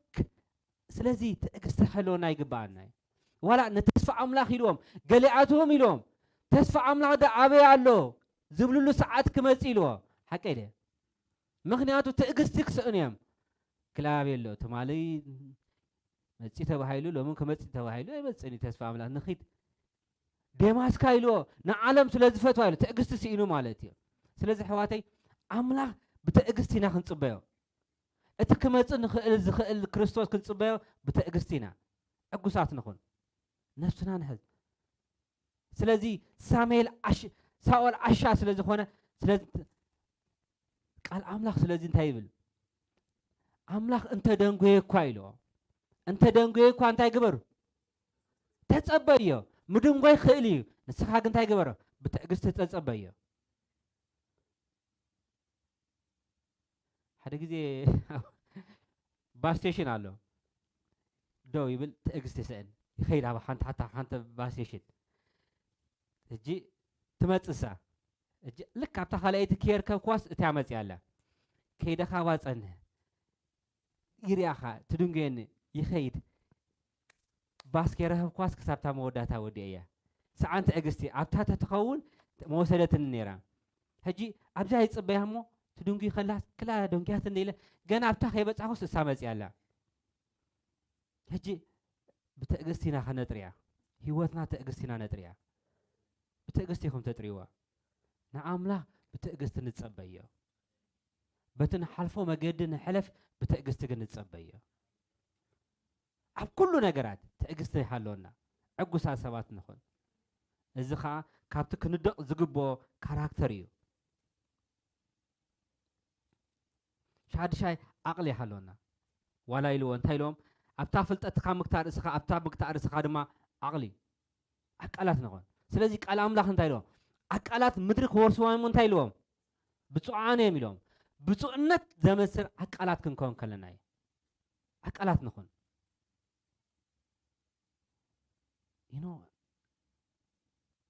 ስለዚ ትዕግስቲ ክህልወና ይግብኣና እዩ። ዋላ ንተስፋ ኣምላኽ ኢልዎም፣ ገሊኣትዎም ኢልዎም፣ "ተስፋ ኣምላኽ ዶ ኣበይ ኣሎ?" ዝብልሉ ሰዓት ክመጽእ ኢልዎ። ሓቀይ ድየ? ምኽንያቱ ትዕግስቲ ክስእኑ እዮም። ክላብ የሎ፣ ትማሊ መጺ ተባሂሉ፣ ሎሚ ክመጺ ተባሂሉ፣ ኣይመጽእን እዩ ተስፋ ኣምላኽ። ንኺድ ደማስካ ኢልዎ፣ ንዓለም ስለ ዝፈትዋ ኢሉ፣ ትዕግስቲ ስኢኑ ማለት እዩ። ስለዚ ኣሕዋተይ፣ ኣምላኽ ብትዕግስቲ ኢና ክንጽበዮ። እቲ ክመጽእ ንኽእል ዝኽእል ክርስቶስ ክንጽበዮ ብትዕግስቲ ኢና። ዕጉሳት ንኹን። ነብስና ንሕዝ። ስለዚ ሳሙኤል ዓሽ-፣ ሳኦል ዓሻ ስለ ዝኾነ፣ ስለዚ ቃል ኣምላኽ ስለዚ እንታይ ይብል? ኣምላኽ እንተ ደንጎየ እኳ ኢልዎ፣ እንተ ደንጎየ እኳ እንታይ ግበር? ተጸበዮ። ምድንጓይ ክእል እዩ። ንስኻ ግን እንታይ ግበሮ? ብትዕግስቲ ተጸበዮ። ሓደ ግዜ ባስ ስቴሽን ኣሎ። ደው ይብል፣ ትዕግስቲ ይስእን። ይኸይድ ኣብ ሓንቲ፣ ሓታ ሓንቲ ባስ ስቴሽን። ሕጂ ትመጽእ እሳ። ሕጂ ልክ ኣብታ ካልኣይቲ ክየር ከብክዋስ እቲኣ መጺኣ ኣላ። ከይደ ካባ ጸንሕ። ይርኣኻ፣ ትድንጉየኒ፣ ይኸይድ። ባስ ከይረኸብክዋስ ክሳብታ መወዳእታ ወዲኤያ። ሰዓን ትዕግስቲ ኣብታ ተትኸውን መወሰደትኒ ነይራ። ሕጂ ኣብዛ ይጽበያ እሞ ትድንጉይ ከላስ ክላ ደንጉያትኒ ኢለ ገና ኣብታ ከይበጻኹስ እሳ መጺኣ ኣላ። ሕጂ ብትዕግስቲ ኢና ከነጥርያ። ህይወትና ትዕግስቲ ኢና ነጥርያ። ብትዕግስቲ ኢኹም ተጥርይዋ። ንኣምላኽ ብትዕግስቲ ንጸበዮ። በቲ ንሓልፎ መገዲ ንሕለፍ ብትዕግስቲ ግን ንጸበዮ። ኣብ ኩሉ ነገራት ትዕግስቲ ይሃልወና። ዕጉሳት ሰባት ንኹን። እዚ ኸኣ ካብቲ ክንደቕ ዝግብኦ ካራክተር እዩ። ሻድሻይ ዓቕሊ ይሃልወና። ዋላ ኢልዎ እንታይ ኢልዎም? ኣብታ ፍልጠትካ ምግታእ ርእስኻ፣ ኣብታ ምግታእ ርእስኻ ድማ ዓቕሊ። ዓቃላት ንኾን። ስለዚ ቃል ኣምላኽ እንታይ ኢልዎም? ዓቃላት ምድሪ ክወርስዋ እዮም እንታይ ኢልዎም? ብፁዓን እዮም ኢልዎም። ብፁዕነት ዘመስር ዓቃላት ክንከውን ከለና እዩ። ዓቃላት ንኹን። You know፣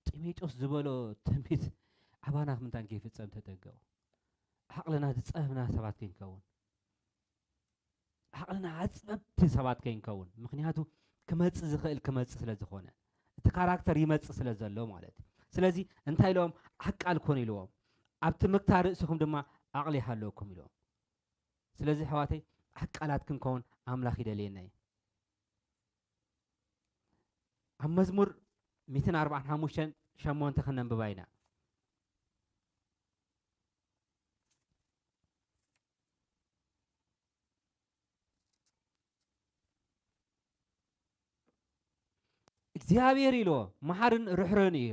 ጢሞቴዎስ ዝበሎ ትንቢት ኣባና ምንታን ከይፍጸም ተጠንቀቑ። ዓቕልና ዝጸበብና ሰባት ከይንከውን። ዓቕልና ኣጽበብቲ ሰባት ከይንከውን። ምኽንያቱ ክመጽእ ዝኽእል ክመጽእ ስለ ዝኾነ። እቲ ካራክተር ይመጽእ ስለ ዘሎ ማለት እዩ። ስለዚ እንታይ ኢልዎም? ዓቃል ኩኑ ኢልዎም። ኣብቲ ምግታእ ርእስኹም ድማ ዓቕሊ ይሃልወኩም ኢልዎም። ስለዚ ኣሕዋተይ ዓቃላት ክንከውን ኣምላኽ ይደልየና እዩ። ኣብ መዝሙር ሚእትን ኣርባዓን ሓሙሽተን ሸሞንተ ክነንብባ ኢና። እግዚኣብሔር ኢልዎ መሓርን ርሕሩን እዩ፣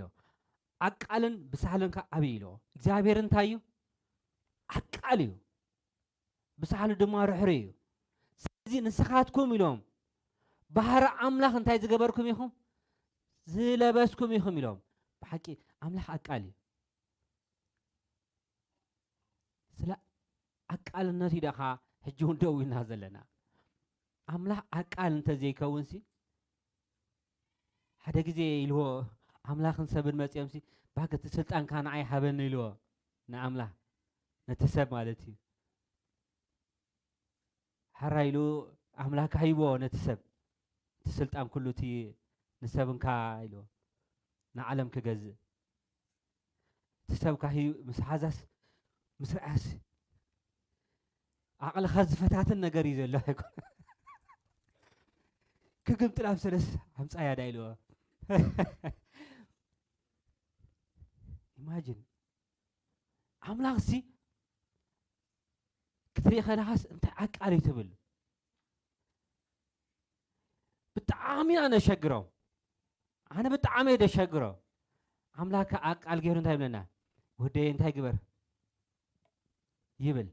ዓቃልን ብሳህልን ከኣ ዓብዪ ኢልዎ። እግዚኣብሔር እንታይ እዩ? ዓቃል እዩ። ብሳህሉ ድማ ርሕሩይ እዩ። ስለዚ ንስኻትኩም ኢሎም ባህሪ ኣምላኽ እንታይ ዝገበርኩም ኢኹም? ዝለበስኩም ኢኹም ኢሎም። ብሓቂ ኣምላኽ ዓቃል እዩ። ስለ ዓቃልነቱ እዩ ደኻ ሕጂ እውን ደው ኢልና ዘለና። ኣምላኽ ዓቃል እንተዘይከውንሲ ሓደ ግዜ ኢልዎ ኣምላኽን ሰብን መጺኦምሲ ባክ እቲ ስልጣንካ ንዓይ ሃበኒ ኢልዎ ንኣምላኽ ነቲ ሰብ ማለት እዩ። ሓራ ኢሉ ኣምላክ ሃይቦ ነቲ ሰብ እቲ ስልጣን ኩሉ እቲ ንሰብንካ ኢልዎ ንዓለም ክገዝእ እቲ ሰብካ ህዩ ምስ ሓዛስ ምስ ረኣስ ዓቕልኻ ዝፈታትን ነገር እዩ ዘሎ ኣይኮነ ክግምጥል ኣብ ሰለስ ኣምፃያ ዳ ኢልዎ ኢማጂን ኣምላኽ ሲ ክትርኢ ከለኻስ እንታይ ዓቃል እዩ ትብል ብጣዕሚ ኢና ነሸግሮም ኣነ ብጣዕሚ እየ ደሸግሮ ኣምላክ ዓቃል ገይሩ እንታይ ይብለና ወደየ እንታይ ግበር ይብል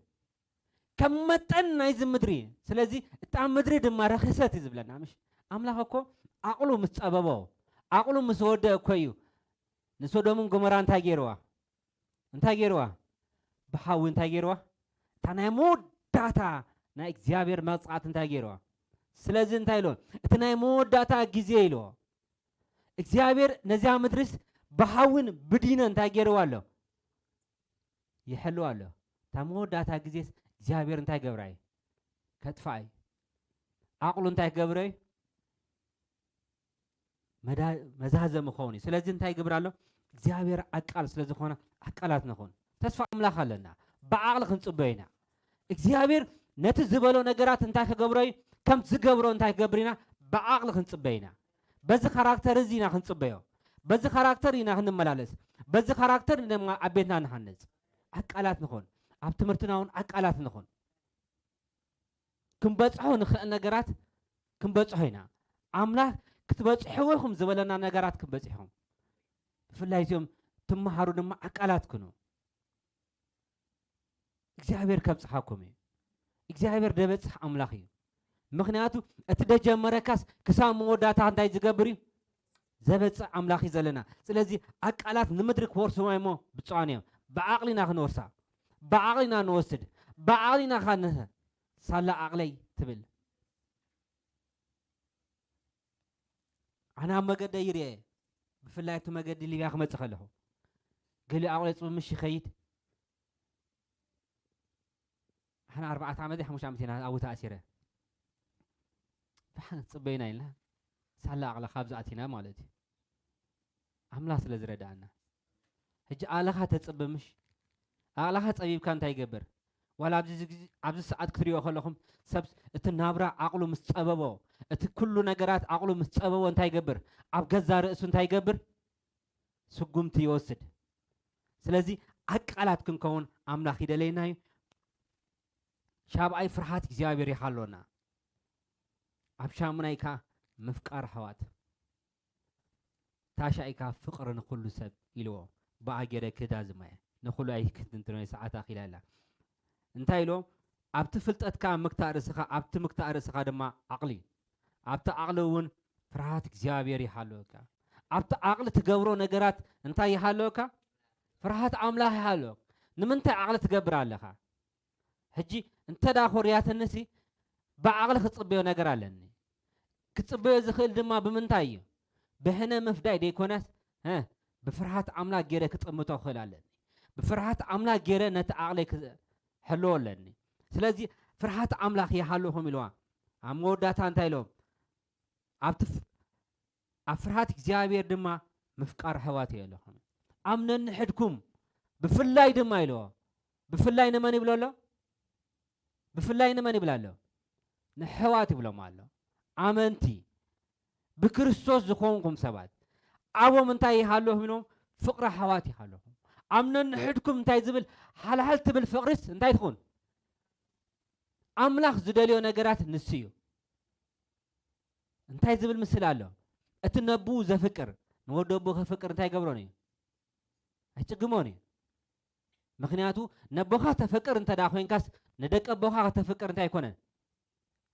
ከም መጠን ናይዚ ምድሪ ስለዚ እታ ምድሪ ድማ ረኸሰት እዩ ዝብለና ምሽ ኣምላኽ እኮ ዓቕሉ ምስ ጸበቦ ዓቕሉ ምስ ወደ እኮ እዩ ንሶዶምን ጎመራ እንታይ ገይርዋ እንታይ ገይርዋ ብሓዊ እንታይ ገይርዋ እታ ናይ መወዳእታ ናይ እግዚኣብሔር መቕጻዕቲ እንታይ ገይርዋ ስለዚ እንታይ ኢልዎ እቲ ናይ መወዳእታ ግዜ ኢልዎ እግዚኣብሔር ነዚያ ምድርስ ብሓውን ብዲነ እንታይ ገይርዋ ኣሎ ይሕልዋ ኣሎ እታ መወዳእታ ግዜስ እግዚኣብሔር እንታይ ገብራ እዩ ከጥፋ እዩ ዓቕሉ እንታይ ክገብረ እዩ መዛዘሚ ክኸውን እዩ ስለዚ እንታይ ይግብር ኣሎ እግዚኣብሔር ዓቃል ስለ ዝኾነ ዓቃላት ንኹን ተስፋ ኣምላኽ ኣለና ብዓቕሊ ክንፅበዮ ኢና እግዚኣብሔር ነቲ ዝበሎ ነገራት እንታይ ክገብሮ እዩ ከም ዝገብሮ እንታይ ክገብር ኢና ብዓቕሊ ክንፅበዮ ኢና በዚ ካራክተር እዚ ኢና ክንፅበዮ በዚ ካራክተር ኢና ክንመላለስ በዚ ካራክተር ድማ ኣብ ቤትና ንሃንፅ ዓቃላት ንኹን ኣብ ትምህርትና እውን ዓቃላት ንኹን ክንበጽሖ ንኽእል ነገራት ክንበጽሖ ኢና ኣምላኽ ክትበጽሕዎ ኢኹም ዝበለና ነገራት ክንበጽሕኹም ብፍላይ እዚኦም ትመሃሩ ድማ ዓቃላት ኩኑ እግዚኣብሔር ከብጽሓኩም እዩ እግዚኣብሔር ደበጽሕ ኣምላኽ እዩ። ምኽንያቱ እቲ ደጀመረካስ ክሳብ መወዳእታ እንታይ ዝገብር እዩ? ዘበጽሕ ኣምላኽ እዩ ዘለና። ስለዚ ኣቃላት ንምድሪ ክወርስዋ እሞ ብፁዓን እዮም። ብዓቕሊና ክንወርሳ፣ ብዓቕሊና ንወስድ፣ ብዓቕሊና ኻንህ ሳላ ዓቕለይ ትብል። ኣነ ኣብ መገደይ ይርኤ፣ ብፍላይ እቲ መገዲ ሊብያ ክመጽእ ከለኹ ገሊኡ ኣቑሬጽ ብምሽ ይኸይድ። ኣነ ኣርባዕተ ዓመት ሓሙሽተ ዓመት ኢና ኣብኡ ተኣሲረ። ብሓን ጽበይና ኢልና ሳላ ኣቕላ ካብ ዝኣቲና ማለት እዩ። ኣምላኽ ስለ ዝረዳእና። ሕጂ ኣቕልኻ ተጽበ ምሽ? ኣቕልኻ ጸቢብካ እንታይ ይገብር? ዋላ ኣብዚ ግዜ፣ ኣብዚ ሰዓት ክትሪኦ ከለኹም ሰብ እቲ ናብራ ዓቕሉ ምስ ጸበቦ፣ እቲ ኩሉ ነገራት ዓቕሉ ምስ ጸበቦ እንታይ ይገብር? ኣብ ገዛ ርእሱ እንታይ ይገብር? ስጉምቲ ይወስድ። ስለዚ ኣቃላት ክንከውን ኣምላኽ ይደለየና እዩ። ሻብኣይ ፍርሃት እግዚኣብሔር ይሃሎና። ኣብ ሻሙናይ ከኣ ምፍቃር ኣሕዋት። ታሻይ ከኣ ፍቕሪ ንኹሉ ሰብ ኢልዎ። ብኣ ገይረ ክዳዝማ እየ። ንኹሉ ኣይክትንትኖ እየ፣ ሰዓት ኣኺላ ኣላ። እንታይ ኢልዎ? ኣብቲ ፍልጠት ከኣ ምክታእ ርእስኻ፣ ኣብቲ ምክታእ ርእስኻ ድማ ዓቕሊ። ኣብቲ ዓቕሊ እውን ፍርሃት እግዚኣብሔር ይሃልወካ። ኣብቲ ዓቕሊ ትገብሮ ነገራት እንታይ ይሃልወካ? ፍርሃት ኣምላኽ ይሃልወካ። ንምንታይ ዓቕሊ ትገብር ኣለኻ? ሕጂ እንተ ደኣ ኮርያትንሲ ብዓቕሊ ክጽበዮ ነገር ኣለኒ። ክጽበዮ ዝኽእል ድማ ብምንታይ እዩ? ብሕነ ምፍዳይ ደይኮነስ፣ እ፣ ብፍርሃት ኣምላኽ ገይረ ክጥምቶ ክኽእል ኣለኒ። ብፍርሃት ኣምላኽ ገይረ ነቲ ዓቕለይ ክሕልዎ ኣለኒ። ስለዚ ፍርሃት ኣምላኽ ይሃልኹም ኢልዋ። ኣብ መወዳእታ እንታይ ኢሎም? ኣብቲ ፍ-፣ ኣብ ፍርሃት እግዚኣብሔር ድማ ምፍቃር ኣሕዋት እየ ኣለኹም። ኣብ ነንሕድኩም ብፍላይ ድማ ኢልዎ። ብፍላይ ንመን ይብሎ ኣሎ? ብፍላይ ንመን ይብል ኣሎ? ንኣሕዋት ይብሎም ኣሎ። ኣመንቲ፣ ብክርስቶስ ዝኾንኩም ሰባት፣ ኣብኦም እንታይ ይሃልኹም ኢሎም? ፍቕሪ ኣሕዋት ይሃልኹም። ኣብ ነንሕድኩም እንታይ ዝብል ሓልሓል ትብል ፍቕሪስ እንታይ ትኹን? ኣምላኽ ዝደልዮ ነገራት ንሱ እዩ። እንታይ ዝብል ምስል ኣሎ? እቲ ነብኡ ዘፍቅር ንወዲ ኣቦ ከፍቅር እንታይ ገብሮን እዩ? ኣይጽግሞን እዩ። ምኽንያቱ ነቦኻ ተፍቅር እንተ ደኣ ኮይንካስ ንደቂ ኣቦኻ ከተፍቅር እንታይ ኣይኮነን?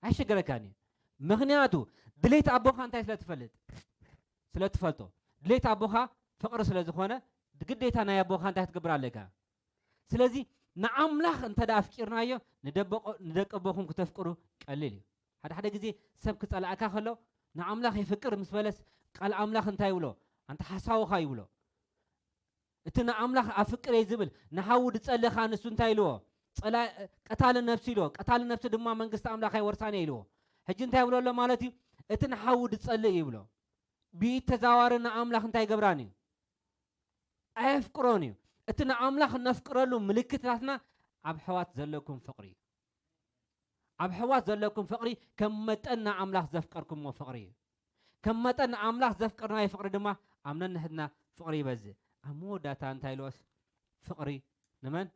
ኣይሽግረካን እዩ። ምኽንያቱ ድሌት ኣቦኻ እንታይ ስለ ትፈልጥ? ስለ ትፈልጦ። ድሌት ኣቦኻ ፍቕሪ ስለ ዝኾነ ግዴታ ናይ ኣቦኻ እንታይ ክትገብር ኣለካ? ስለዚ ንኣምላኽ እንተ ደኣ ኣፍቂርናዮ ንደበቆ-፣ ንደቂ ኣቦኹም ክተፍቅሩ ቀሊል እዩ። ሓደ ሓደ ግዜ ሰብ ክጸላእካ ከሎ ንኣምላኽ የፍቅር ምስ በለስ ቃል ኣምላኽ እንታይ ይብሎ? ኣንታ ሓሳውኻ ይብሎ። እቲ ንኣምላኽ ኣፍቅር እየ ዝብል ንሓዉ ዝጸልእ ኸኣ ንሱ እንታይ ኢልዎ? ጸላ-፣ ቀታሊ ነፍሲ ኢልዎ። ቀታሊ ነፍሲ ድማ መንግስቲ ኣምላኽ ኣይወርሳን እየ ኢልዎ። ሕጂ እንታይ ይብሎ ኣሎ ማለት እዩ? እቲ ንሓዉ ዝጸልእ ይብሎ። ብኢድ ተዛዋሪ ንኣምላኽ እንታይ ይገብራን እዩ? ኣየፍቅሮን እዩ። እቲ ንኣምላኽ ነፍቅረሉ ምልክታትና ኣብ ኣሕዋት ዘለኩም ፍቕሪ እዩ። ኣብ ኣሕዋት ዘለኩም ፍቕሪ ከም መጠን ንኣምላኽ ዘፍቀርኩምዎ ፍቕሪ እዩ። ከም መጠን ንኣምላኽ ዘፍቀርናዮ ፍቕሪ ድማ ኣብ ነንሕድና ፍቕሪ ይበዝእ። ኣብ መወዳእታ እንታይ ኢልዎስ? ፍቕሪ ንመን?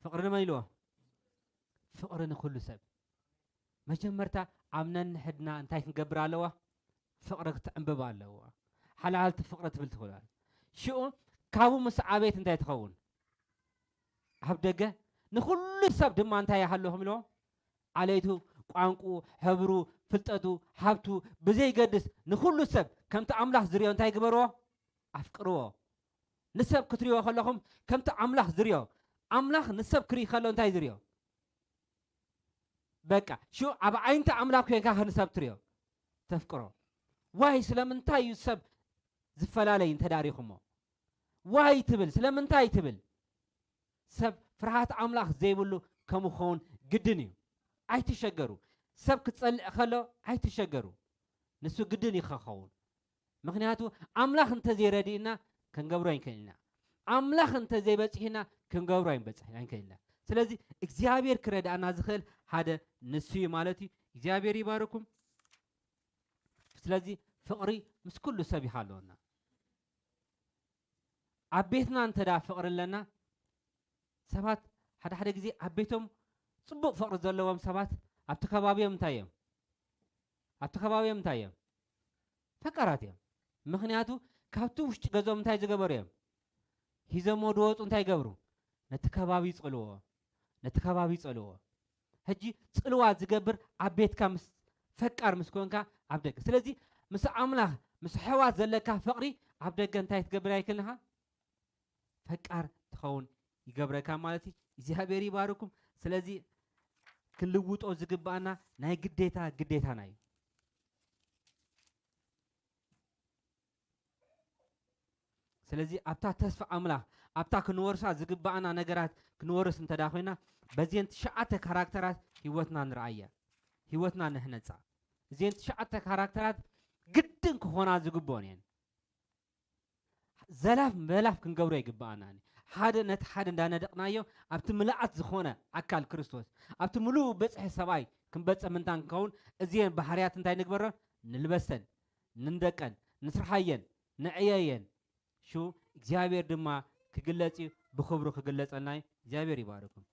ፍቕሪ ንመን ኢልዎ? ፍቕሪ ንኹሉ ሰብ። መጀመርታ ኣብ ነንሕድና እንታይ ክንገብር ኣለዋ? ፍቕሪ ክትዕንብብ ኣለዋ። ሓላልቲ ፍቕሪ ትብል ትኽእል። ሽኡ ካብኡ ምስ ዓበየት እንታይ ትኸውን? ኣብ ደገ ንኹሉ ሰብ ድማ እንታይ ይሃልኹም ኢልዎ? ዓሌቱ፣ ቋንቁ፣ ሕብሩ፣ ፍልጠቱ፣ ሃብቱ ብዘይገድስ ንኹሉ ሰብ ከምቲ ኣምላኽ ዝሪኦ እንታይ ግበርዎ? ኣፍቅርዎ። ንሰብ ክትሪኦ ከለኹም ከምቲ ኣምላኽ ዝሪኦ፣ ኣምላኽ ንሰብ ክርኢ ከሎ እንታይ ዝሪኦ? በቃ፣ ሽዑ ኣብ ዓይንቲ ኣምላኽ ኮይንካ ንሰብ ትሪኦ፣ ተፍቅሮ። ዋይ፣ ስለምንታይ እዩ ሰብ ዝፈላለይ እንተ ዳሪኹሞ? ዋይ ትብል፣ ስለምንታይ ትብል? ሰብ ፍርሃት ኣምላኽ ዘይብሉ ከምኡ ክኸውን ግድን እዩ። ኣይትሸገሩ። ሰብ ክጸልእ ከሎ ኣይትሸገሩ። ንሱ ግድን እዩ ክኸውን። ምኽንያቱ ኣምላኽ እንተ ዘይረድእና ክንገብሮ ኣይንክእልና። ኣምላኽ እንተ ዘይበጺሕና ክንገብሮ ኣይንበጽሕ-፣ ኣይንክእልና። ስለዚ እግዚኣብሔር ክረድኣና ዝኽእል ሓደ ንሱ እዩ ማለት እዩ። እግዚኣብሔር ይባርኩም። ስለዚ ፍቕሪ ምስ ኩሉ ሰብ ይሃለወና። ኣብ ቤትና እንተ ደኣ ፍቕሪ ኣለና፣ ሰባት ሓደ ሓደ ግዜ ኣብ ቤቶም ጽቡቕ ፍቕሪ ዘለዎም ሰባት ኣብቲ ከባቢኦም እንታይ እዮም? ኣብቲ ከባቢኦም እንታይ እዮም? ፈቃራት እዮም። ምኽንያቱ ካብቲ ውሽጢ ገዝኦም እንታይ ዝገበሩ እዮም? ሂዞሞ ዝወጹ እንታይ ይገብሩ? ነቲ ከባቢ ይጸልዎ። ነቲ ከባቢ ይጸልዎ። ሕጂ ጽልዋ ዝገብር ኣብ ቤትካ ምስ ፈቃር ምስ ኮንካ ኣብ ደገ። ስለዚ ምስ ኣምላኽ ምስ ኣሕዋት ዘለካ ፍቕሪ ኣብ ደገ እንታይ ትገብር ኣይክልንኻ? ፈቃር ትኸውን ይገብረካ ማለት እዩ። እግዚኣብሔር ይባርኩም። ስለዚ ክንልውጦ ዝግባኣና ናይ ግዴታ ግዴታና እዩ። ስለዚ ኣብታ ተስፋ ኣምላኽ ኣብታ ክንወርሳ ዝግባኣና ነገራት ክንወርስ እንተ ኮይና በዚን ትሽዓተ ካራክተራት ህይወትና ንርኣያ፣ ህይወትና ንሕነጻ። እዚን ትሽዓተ ካራክተራት ግድን ክኾና ዝግብኦን እየን። ዘላፍ መላፍ ክንገብሮ ይግብኣና። ሓደ ነቲ ሓደ እንዳነደቕናዮ ኣብቲ ምልኣት ዝኾነ ኣካል ክርስቶስ ኣብቲ ምሉእ በጽሒ ሰብኣይ ክንበጽሕ ምንታን ክንከውን እዚን ባህርያት እንታይ ንግበሮ? ንልበሰን፣ ንንደቀን፣ ንስርሓየን፣ ንዕየየን። ሹ እግዚኣብሔር ድማ ክግለጽ እዩ፣ ብኽብሩ ክግለጸልና እዩ። እግዚኣብሔር ይባርኩም።